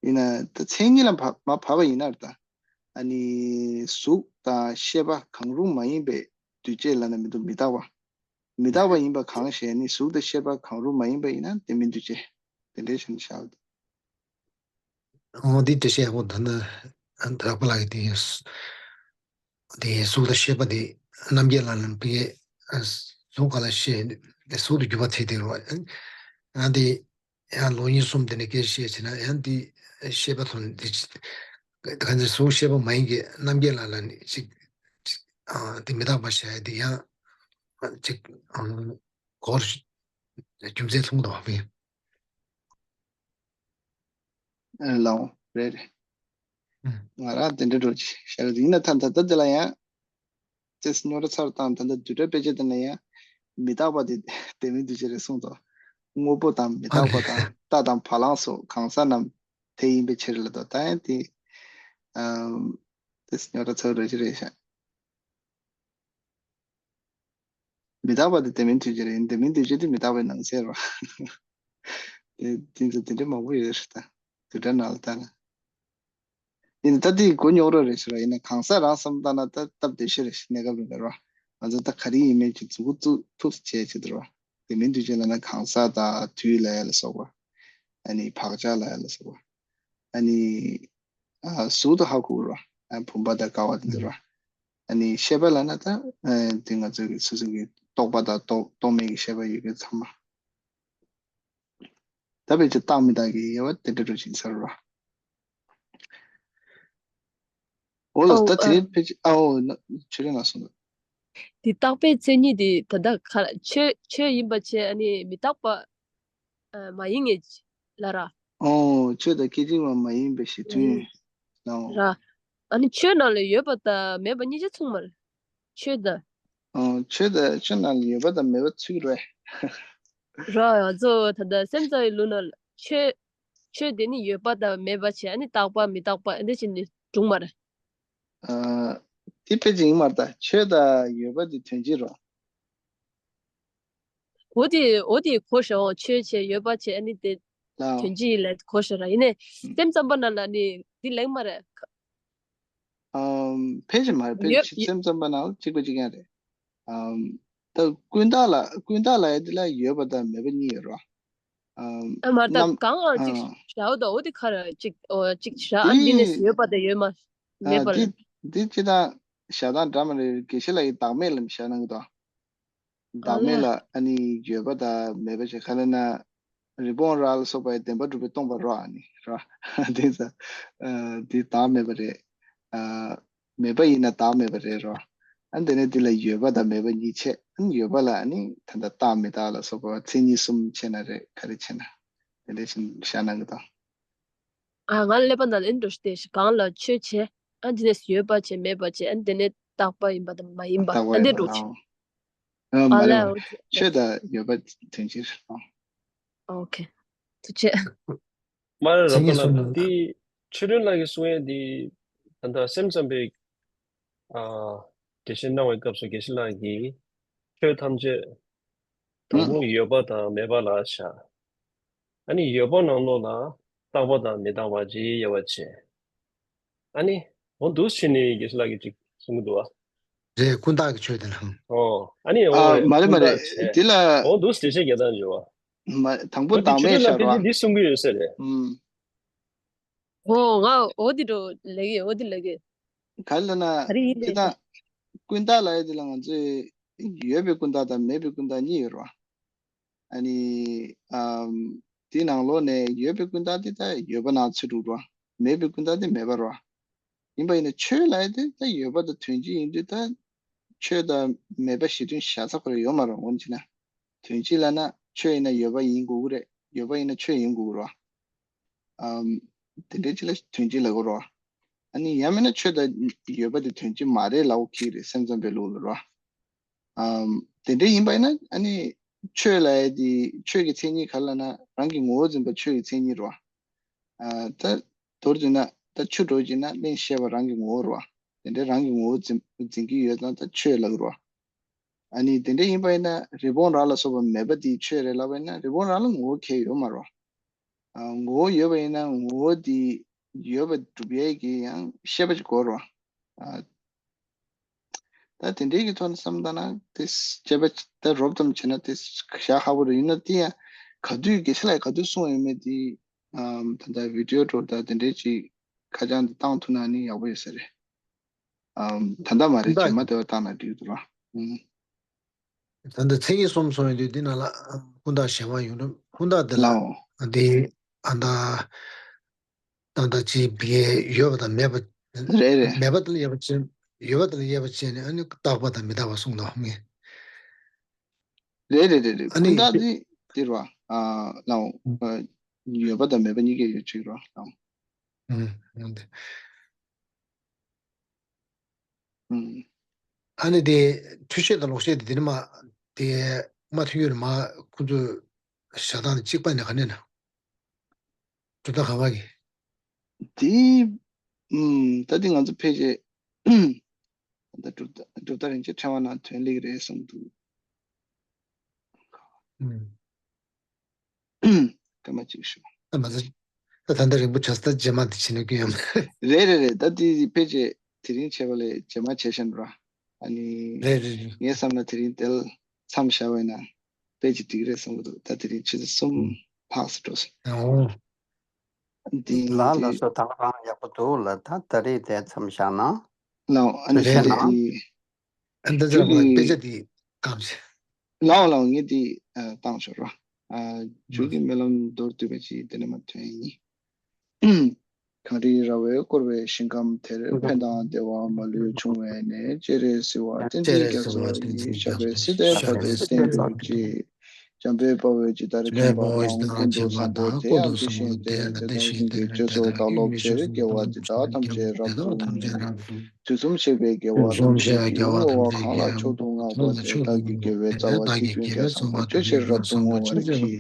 ཡིན་ན་ད་མཚན་ཉིད་ལ་བབ་མ་བབ་པ་ཡིན་ན་ད། ཨ་ནི་གཟུགས་དང་ཤེས་པ་གང་རུང་མ་ཡིན་པའི་འདུས་བྱས་ལབ་ན་མི་འདུག་མི་རྟག་པ། མི་རྟག་པ་ཡིན་པ་གང་ཞེས་ནི། གཟུགས་དང་ཤེས་པ་གང་རུང་མ་ཡིན་པ་ཡིན་ན་ལྡན་མིན་འདུས་བྱས། དེ་འདྲའི་ཞེས་ནས་བྱའོ། འོ་དེ་འགྲེལ་བཤད་ཡག་པོ་འདུག་ན། ཨ་ནི་རགས་པ་ལགས་ཀྱིས་དེ་དེ་གཟུགས་དང་ཤེས་པ་དེ་རྣམ་རྒྱལ་ལགས་ལ་ཕ་གི་གཟུགས་ག་ལ་ཤེས་གཟུགས་དེ་འགྱུར་བ་ཐེབས་དེ་རེད་བ། ཨ་དེ་ཡང་ལོ་ཉིས་གསུམ་དེ་ནས་སྐད་བཤད་བྱས་ན་ཡང་དེ་ཤེས་པ་ཐོན་དེ་ག་ཚོད་གཟུགས་ཤེས་པ་མ་ཡིན་གྱི་རྣམ་རྒྱལ་ལགས་ལ་ནི་ཅིག་ཅིག་ཨ་དེ་མི་རྟག་པ་བྱ་ཡ་དེ་ཡང་ཅིག་ཨ་གོ་རྒྱུ་མཚན་མཐོང་གི་འདུག་བ། ཨེ་ལའོ། རེད་རེད། ཨུམ། ང་རང་དེ་འདྲ་འགྲོ་ཅི་ཤར་ཡིན་ན་ཐ་ད་ལྟ་དེ་ལ་ཡང་ཅེས་རྙོག་དྲ་ཚར་དང་། ད་ལྟ་བསྡུས་གྲྭ་དཔེ་ཆ་དེ་ན་ཡང་མི་རྟག་པ་དེ་ལྡན་མིན་འདུས་བྱས་རེད་གསུངས་ཏོ། དངོས་པོ་དང་མི་རྟག་པ་དང་རྟ་དང་བ་ལང་སོགས་གང་ཟག་རྣམས་དེ་ཡིན་པའི་ཕྱིར་ལ་དོ། ད་ཡང་དེ་ཨམ་ཅེས་རྙོག་དྲ་ཚར་རེ་ཅི་རེད་ཤག་མི་རྟག་པ་དེ་ལྡན་མིན་འདུས་བྱས་རེད། ལྡན་མིན་འདུས་བྱས་དེ་མི་རྟག་པའི་ནང་གསལ་རོ། དེ་དེ་ཚོ་དེ་འདྲ་མང་པོ་ཡོད་རེད་ད། བསྡུས་གྲྭ་ནང་ལ་ལྟ་ན། ཡིན་ད་དེ་མགོ་རྙོག་རོ་རེད་ཟེར་བ་ཡིན་ན་གང་ཟག་རང་བསམ་བཏང་ན་ད་སྟབས་བདེ་ཤོས་རེད། གནས་སྐབས་རིང་ལ་རོ། ང་ཚོ་ད་ག་རེ་ཡིན་མིན་གྱི་མཛུབ་གུ་ཐུག་ཐུག་བྱས་བྱེད་དུ་རོ། ལྡན་མིན་འདུས་བྱས་ལབ་ན་གང་ཟག་དང་དུས་ལ་ཡ་ལ་སོགས་པ། ཨ་ནི་བག་ཆགས་ལ་ཡ་ལ་སོགས་པ། ཨ་ནི་ཨ་གཟུགས་དང་ཧ་གོ་རོ། ཨ་བུམ་པ་དང་ཀ་བ་དེ་འདྲ་རོ། ཨ་ནི་ཤེས་པ་ལབ་ན་ད་ཨ་དེ་ང་ཚོ་གི་སོ་སོ་གི་རྟོག་པ་དང་རྟོག་རྟོག་མེད་ཀྱི་ཤེས་པ་ཡོད་མཁན་ཚང་མ། ད་ཕལ་ཆེར་རྟག་མི་རྟག་གི་དབྱེ་བ་དེ་འདྲ་འདྲ་ཞིག་ཟེར་རོ། འོ་ལགས། ཨོ་ད་དེ་ཨ་ཕལ་ཆེར་ཨ་འོ་ན་ཆོས་རེ་ན་སོང་། དེ་རྟག་པའི་མཚན་ཉིད་དེ་ད་ལྟ་ག་ཆོས་ཆོས་ཡིན་པ་བྱས། ཨ་ནི་མི་རྟག་པ་ཨ་མ་ཡིན་ངེས་ལ་ར། ཨོ། ཆོས་དང་སྐད་ཅིག་མ་མ་ཡིན་པའི་གཞི་མཐུན་ཡིན་ནའོ། ར། ཨ་ནི་ཆོས་ནང་ལ་ཡོད་པ་དང་མེད་པ་གཉིས་ཆ་མཚུངས་མ་རེད། ཆོས་དང་། ཨོ། ཆོས་དང་ཆོས་ནང་ལ་ཡོད་པ་དང་མེད་པ་ཚུད་རེད། ར། ང་ཚོ་ད་ལྟ་སེམས་ཙམ་པའི་ལུགས་ནང་ལ་ཆོས། ཆོས་དེ་ནི་ཡོད་པ་དང་མེད་པ་བྱས། ཨ་ནི་རྟག་པ་མི་རྟག་པ་འདི་བྱས་ནས་འབྱུང་མ་རེད། ཨ། དེ་ཕལ་ཆེར་ཡིན་མ་རེད་ད། ཆོས་དང་ཡོད་པ་དེ་དོན་སྤྱི་རོ། འོ་དེ་འོ་དེ་གོ་ཤོག་ཆོས་བྱས་ཡོད་པ་བྱས། ཨ་ནི་དེ་ལའོ། དོན་སྤྱི་ལ་གོ་ཤོག་ར། ཡིན་ནའི་ཨུམ། སེམས་ཙམ་པ་ནང་ལ་ནི་འདི་ལེགས་མ་རེད། ཨམ། ཕལ་ཆེར་མ་རེད། ཕལ་ཡོད་ཆེར་ཡོད། སེམས་ཙམ་པ་ནང་ལ་གཅིག་པ་གཅིག་རྐྱང་རེད། ཨམ། ད་ཀུན་བརྟགས་ལ་ཀུན་བརྟགས་ལབ་ཡ་དེ་ལ་ཡོད་པ་དང་མེད་པ་གཉིས་ཡོད་རོ། ཨམ། ཨ་མ་རེད་ད། ནམ་གང་ཨ་གཅིག་ཨ། བྱའོ་ད། འོ་དེ་ག་རེ་གཅིག་ཨོ་གཅིག་བྱ། ཨ་འདི་ནས་དེ་ཡོད་པ་དང་ཡོད་མ་མེད་ཨ་པ་དེ་ལ། དེ་སྤྱིར་བཏང་བཞག་སྟངས་འདྲ་མ་རེད། དགེ་བཤེས་ལགས་ཀྱིས་བདག་མེད་ལ་བཞག་གནང་གི་འདུག་ཨ་བདག་མེད་ལ། ལ་ཨ་ནི་ཡོད་པ་དང་མེད་པ་བྱས། ག་རེ་ན་རི་བོང་རྭ་ལ་སོགས་པའི་བདེན་པ་གྲུབ་པས་སྟོང་པ་རོ། ཨ་ནི་རོ། དེ་ཚོ་ཨ་དེ་བདག་མེད་པ་རེད། ཨ་མེད་པ་ཡིན་ན་བདག་མེད་པ་རེད་རོ། ཨ་དེ་ནས་དེ་ལ་ཡོད་པ་དང་མེད་པ་གཉིས་ཕྱེ། ཨ་ནི་ཡོད་པ་ལ་ཨ་ནི་ད་ལྟ་རྟག་མི་རྟག་ལ་སོགས་པ་མཚན་ཉིད་གསུམ་ཕྱེ་ན་རེད། ག་རེ་ཕྱེ་ན་དེ་འདྲ་བཞིན་བཞག་གནང་གི་འདུག་ཨ་ང་ཀླད་པ་ནང་ལ་ཨེ་འགྲོ་ཤི་དེ་ཤི་གང་ལ་ཆོས་བྱེད། ཨ་འདི་ནས་ཡོད་པ་བྱེད་མེད་པ་བྱེད། ཨ་འདི་ནས་རྟག་པ་ཡིན་པ་དང་མ་ཡིན་པ། རྟག་པ་ཨ་འདི་ཡིན་པ་འགྲོ་ཤི། དང་། ཨ་མ་ཨ་རེད་ལ་མ་རེད། ཆོས་དང་ཡོད་པ་དོན་སྤྱི་རེད། ཨོ་ཁེ། ཐུགས་རྗེ་ཆེ། མ་རེད། རབ་མཚན་ཉིད་གསུམ་ལ་ལ། འདི་ཆོས་སྒྲོན་ལགས་ཀྱིས་གསུང་ཡས་འདི་ད་ལྟ་སེམས་ཙམ་པའི་ཨ་འགྲེལ་བཤད་གནང་བའི་སྐབས་སུ་དགེ་བཤེས་ལགས་ཀྱིས་ཆོས་ཐམས་ཅད་དང་པོ་ཡོད་པ་དང་མེད་པ་ལ་བཞག་ཨ་ནི་ཡོད་པ་ནང་ལོགས་ལ་རྟག་པ་དང་མི་རྟག་པ་ཅིག་དབྱེ་བ་ཕྱེ། ཨ་ནི་འོ་འདུག་ཕྱིན་ནས་དགེ་བཤེས་ལགས་ཀྱིས་ཅིག་གསུང་གི་འདུག་བ། རེད། ཀུན་བརྟགས་ཀྱི་ཆོས་དེ་ལ། ཨོ། ཨ་ནི་འོ་ཨ་མ་རེད་མ་ཀུན་རེད། བརྟགས་བྱས། དེ་ལ་འོ་འདུག་འགྲེལ་བཤད་རྒྱག་སྟངས་ཅིག་ཡོད་བ། མ་དང་པོ་འོ་དེ་བདག་ཆོས་སྒྲོན་ལགས་ཕལ་ཆེར་འདི་གསུང་གི་ཡོད་ས་རེད། ཨུམ། ཨོ་ང་འོ་དེ་འགྲོ་ལེགས་ཡོད། འོ་དེ་ལེགས་ཡོད། ག་རེ་ལབ་ན། ག་རེ་ཡིན་ཅི་ལབ་ན། ཀུན་བརྟགས་ལབ་ཡ་དེ་ལ་ང་ཚོས་ཡོད་པའི་ཀུན་བརྟགས་དང་མེད་པའི་ཀུན་བརྟགས་གཉིས་ཡོད་རེད་བ། ཨ་ནི། ཨམ། དེའི་ནང་ལོགས་ནས་ཡོད་པའི་ཀུན་བརྟགས་དེ་ད་ཡོད་པ་ནང་ཚུད་འགྲོ་རེད་བ། མེད་པའི་ཀུན་བརྟགས་དེ་མེད་པ་རེད་བ། ཡིན་པ་ཡིན་ན་ཆོས་ལབ་ཡ་དེ་ད་ཡོད་པ་དང་དོན་སྤྱི་ཡིན་དུས་ད་ཆོས་དང་མེད་པ་གཞི་མཐུན་བཞག་ས་ཁོ་རང་ཡོད་མ་རེད། འོན་ཅི་ན་དོན་སྤྱི་ལབ་ན་ཆོས་ཡིན་ན་ཡོད་པ་ཡིན་དགོས་ཀྱི་རེད། ཡོད་པ་ཡིན་ན་ཆོས་ཡིན་དགོས་ཀྱི་རེད་བ། ཨམ། དེ་འདྲའི་ཅི་ལ་དོན་སྤྱི་ལབ་དགོས་རེད་བ། ཨ་ནི་ཡང་མིན་ན་ཆོས་དང་ཡོད་པ་དེ་དོན་སྤྱི་མ་རེད་ལབ་དགོས་ཀྱི་རེད། སེམས་ཙམ་པའི་ལུགས་ལ་རེད་བ། ཨམ། དེ་འདྲ་ཡིན་པ་ཡིན་ན་ཨ་ནི་ཆོས་ལབ་ཡ་དེ་ཆོས་ཀྱི་མཚན་ཉིད་ག་རེ་ལབ་ན་རང་གི་ངོ་བོ་འཛིན་པ་ཆོས་ཀྱི་མཚན་ཉིད་རེད་བ། ཨ། ད་མདོར་བསྡུས་ན་ད་ཆུ་འདྲ་བོ་ཅིག་ན་གླིང་ཤེས་པ་རང་གི་ངོ་བོ་རེད་བ། དེ་འདྲའི་རང་གི་ངོ་བོ་འཛིན་འཛིན་གྱི་ཡོད་ཙང་ད་ཆོས་ལབ་ཀྱི་རེད་བ། ཨ་ནི་དེ་འདྲ་ཡིན་པ་ཡིན་ན་རི་བོང་རྭ་ལ་སོགས་པ་མེད་པ་དེ་ཆོས་རེད་ལབ་པ་ཡིན་ན་རི་བོང་རྭ་ལ་ངོ་བོ་གང་ཡང་ཡོད་མ་རེད་བ། ཨ། ངོ་བོ་ཡོད་པ་ཡིན་ན་ངོ་བོ་དེ་ཡོད་པ་སྒྲུབ་ཡས་ཀྱི་ཡང་ཤེས་པ་ཅིག་དགོས་རེད་བ། ཨ། ད་དེ་འདྲའི་གི་ཐོག་ནས་བསམ་བློ་བཏང་ན་དེ་སྐྱེས་པ་ད་རོབ་ཙམ་བྱས་ན་དེ་བཞག་ཁག་པོ་རེད། ཡིན་ན་དེ་ཡང་ག་དུས་དགེ་བཤེས་ལགས་ག་དུས་གསུངས་ཡོད་མེད་དེ་ཨམ། ད་ལྟ་བི་ཌི་ཡོ་འདྲ་བོ་དང་དེ་འདྲའི་ཅིག་ཁ་བྱང་དེ་བཏང་ཐུབ་ན་ནི་ཡག་པོ་ཡོད་ས་རེད། ཨམ། ད་ལྟ་མ་རེད། ཀུན་བརྟགས། རྗེས་མ་དེ་བ་བཏང་ན་འགྲིག་འདུག་ར། ཨུམ། ད་ལྟ་མཚན་ཉིད་གསུམ་གསུངས་ཡོད་དུས་འདི་ནང་ལ་ཀུན་བརྟགས་གཞན་དབང་ཡོད་རེད། ཀུན་བརྟགས་འདི་ལ་ལའོ། འདི་ཨ་ད། ཏག་ཏག་ཅིག་བི་ཡོད་པ་དང་མེད་པ། རེད་རེད། མེད་པ་དེ་ལ་དབྱེ་བ་ཕྱེ། ཡོད་པ་དེ་ལ་དབྱེ་བ་ཕྱེ་ནས་ཨ་ནི་རྟག་པ་དང་མི་རྟག་པ་གསུངས་འདུག་ངས། རེད་རེད་རེད་རེད། ཨ་ནི་ཀུན་བརྟགས་དེ་དེ་རེད་བ། ཨ་ལའོ། ཨ་ཡོད་པ་དང་མེད་པ་གཉིས་ཀའི་ཡོད་ཚུལ་རེད་བ་ལའོ། ཨུམ། ཨུམ། ཨུམ། ཨ་ནི་དེ་འཁྲུལ་ཤེས་དང་ལོག་ཤེས་དེ་དེ་ནི་མ་དེ་མ་མཐུན་ཡོད་ན་མ་ཁོང་ཚོ་བཞག་སྟངས་དེ་གཅིག་པ་ནི་ག་ནས་ན། གྲུབ་མཐའ་གང་ག་གི། དེ། ཨུམ། ད་དེ་ང་ཚོ་ཕལ་ཆེར། ད་གྲུབ་མཐའ་གྲུབ་མཐའ་རིན་ཆེན་ཕྲེང་བ་ནང་དོན་ལེགས་རེད་གསུངས་འདུག་ཨུམ། སྐར་མ་གཅིག་ཞུ། ད་མ་ཚད། ད་ད་ལྟ་རིང་པོ་བྱས་ད་རྗེས་མ་དེ་བྱེད་ནས་ཀྱི་ཡོད་མ་རེད། རེད་རེད་རེད། ད་དེ་ཕལ་ཆེར་དེ་རིང་བྱས་པ་ལས་རྗེས་མ་བྱས་ཤེས་ར། ཨ་ནི། རེད་རེད་རེད། ངས་བསམ་ན་དེ་རིང་དེ་ལ་མཚམས་བཞག་པ་ཡིན་ན་དཔེ་ཅིག་འགྲིག་རེད་བསམ་གྱི་འདུག་ད་དེ་རིང་ཆུ་ཚོད་གསུམ་ལྷག་ཙམ་འགྲོ་སོང་། ཨོ། འདི་ལ་ལ་འདི་སོ་ད་རང་ཡག་པོ་འདུག་ལ། ད་ད་རེས་དེ་མཚམས་བཞག་ན། ལའོ། ཨ་ནི་རེད་ས་རེད། ལ། འདི་ཨ་འདི་ཚོ་རང་དཔེ་ཆ་འདི་སྐམ་ཞིག་ལའོ་ལའོ། ངས་འདི་བཏང་ཆོག་རོ། ཨ། མཇུག་གི་སྨོན་ལམ་མདོར་བསྡུས་པ་ཅིག་འདི་ནས་མ་ཐོན་ཡིན། གངས་རིའི་ར་བས་བསྐོར་བའི་ཞིང་ཁམས་དེར། ཕན་དང་བདེ་བ་མ་ལུས་འབྱུང་བའི་གནས། སྤྱན་རས་གཟིགས་དབང་བསྟན་འཛིན་རྒྱ་མཚོ་ཡི། ཞབས་པད་སྲིད་མཐའི་བར་དུ་བརྟན་གྱུར་ཅིག། འཇམ་དཔལ་དཔའ་བོས་ཇི་ལྟར་མཁྱེན་པ་དང་། ཀུན་ཏུ་བཟང་པོ་དེ་ཡང་དེ་བཞིན་ཏེ། དེ་དང་དེ་བཞིན་ཏེ་རིགས་དྲུག་གི་སྤྱོད་ཚུལ་བདག་སློབ་ཕྱིར། དགེ་བ་འདི་དག་ཐམས་ཅད་རབ་ཏུ་བསྔོ། དུས་གསུམ་གཤེགས་པའི་རྒྱལ་བ་ཐམས་ཅད་ཀྱིས། བསྔོ་བ་གང་ལ་མཆོག་ཏུ་བསྔགས་པ་དེས། བདག་གི་དགེ་བའི་རྩ་བ་ཇི་བཞིན་ཀུན་ཀྱང་བཟང་པོར་སྤྱོད་ཕྱིར་རབ་ཏུ་བསྔོ་བར་བགྱི།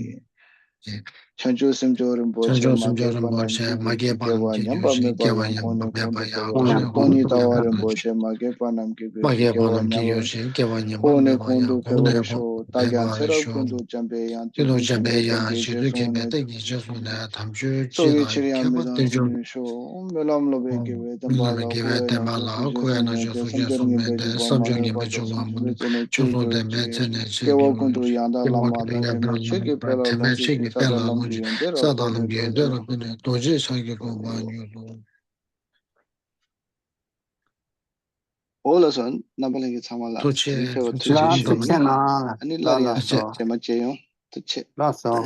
བྱང་ཆུབ་སེམས་མཆོག་རིན་པོ་ཆེ། མ་སྐྱེས་པ་རྣམས་ཀྱི་བུ་སྐྱེ་བ་ཉམས་པ་མེད་པ་ཡང་། གོང་ནས་གོང་དུ་འཕེལ་བ་ཡང་། གོང་ནས་གོང་དུ་འཕེལ་བ་རིན་པོ་ཆེ། མ་སྐྱེས་པ་རྣམས་ཀྱི་བུ་སྐྱེ་བ་ཉམས་པ་ཡང་། གོང་ནས་གོང་དུ་འཕེལ་བར་ཤོག་བདག་ཀྱང་ཚེ་རབས་ཀུན་ཏུ་འཇམ་པའི་དབྱངས། ཀུན་ཏུ་འཇམ་པའི་དབྱངས། རྗེ་བཙུན་མཁྱེན་པའི་ཐུགས་རྗེས་བཟུང་ནས། དམ་ཆོས་ཚོགས་ཀྱི་ཕྱིར་ཡང་མི་ལྡང་ཞིང་ཤོག་སྨོན་ལམ་སློབ་པའི་དགེ་བའི་བསྟན་པ་ལ། དགེ་བའི་བསྟན་པ་ལ། འཁོར་བའི་རྣམ་གཞག་སྲོག་ཆགས་སྲུང་མི་འདི། བསམ་སྦྱོར་ངན་པ་སྤྱོད་པ་མང་པོས། ཆོས་སྲུང་དམ་པའི་ཚེ་ནས་ཚེ་སྐྱེ་བ་ཀུན་ཏུ་ཡང་དག་བླ་མ་ལ། དེ་ནས་ཆོས་ཀྱི་དཔལ་ལ་ལོངས་སྤྱོད་ཀྱི། ས་དང་ལམ་གྱི་ཡོན་ཏན་རབ་ཀུན་ནས། རྡོ་རྗེ་འཆང་གི་གོ་འཕང་མྱུར་དུ། འོ་ལགས་སོ། རྣམ་པ་ལྷན་རྒྱས་ཚང་མ་ལ་ཐུགས་རྗེ་ཆེ། ཐུགས་རྗེ་ཆེ། ལགས་སོ། ཐུགས་རྗེ་གནང་། ཨ་ནི་སླར་ཡང་ལགས་སོ། རྗེས་མ་མཇལ་ཡོང་། ཐུགས་རྗེ་ཆེ། ལགས་སོ།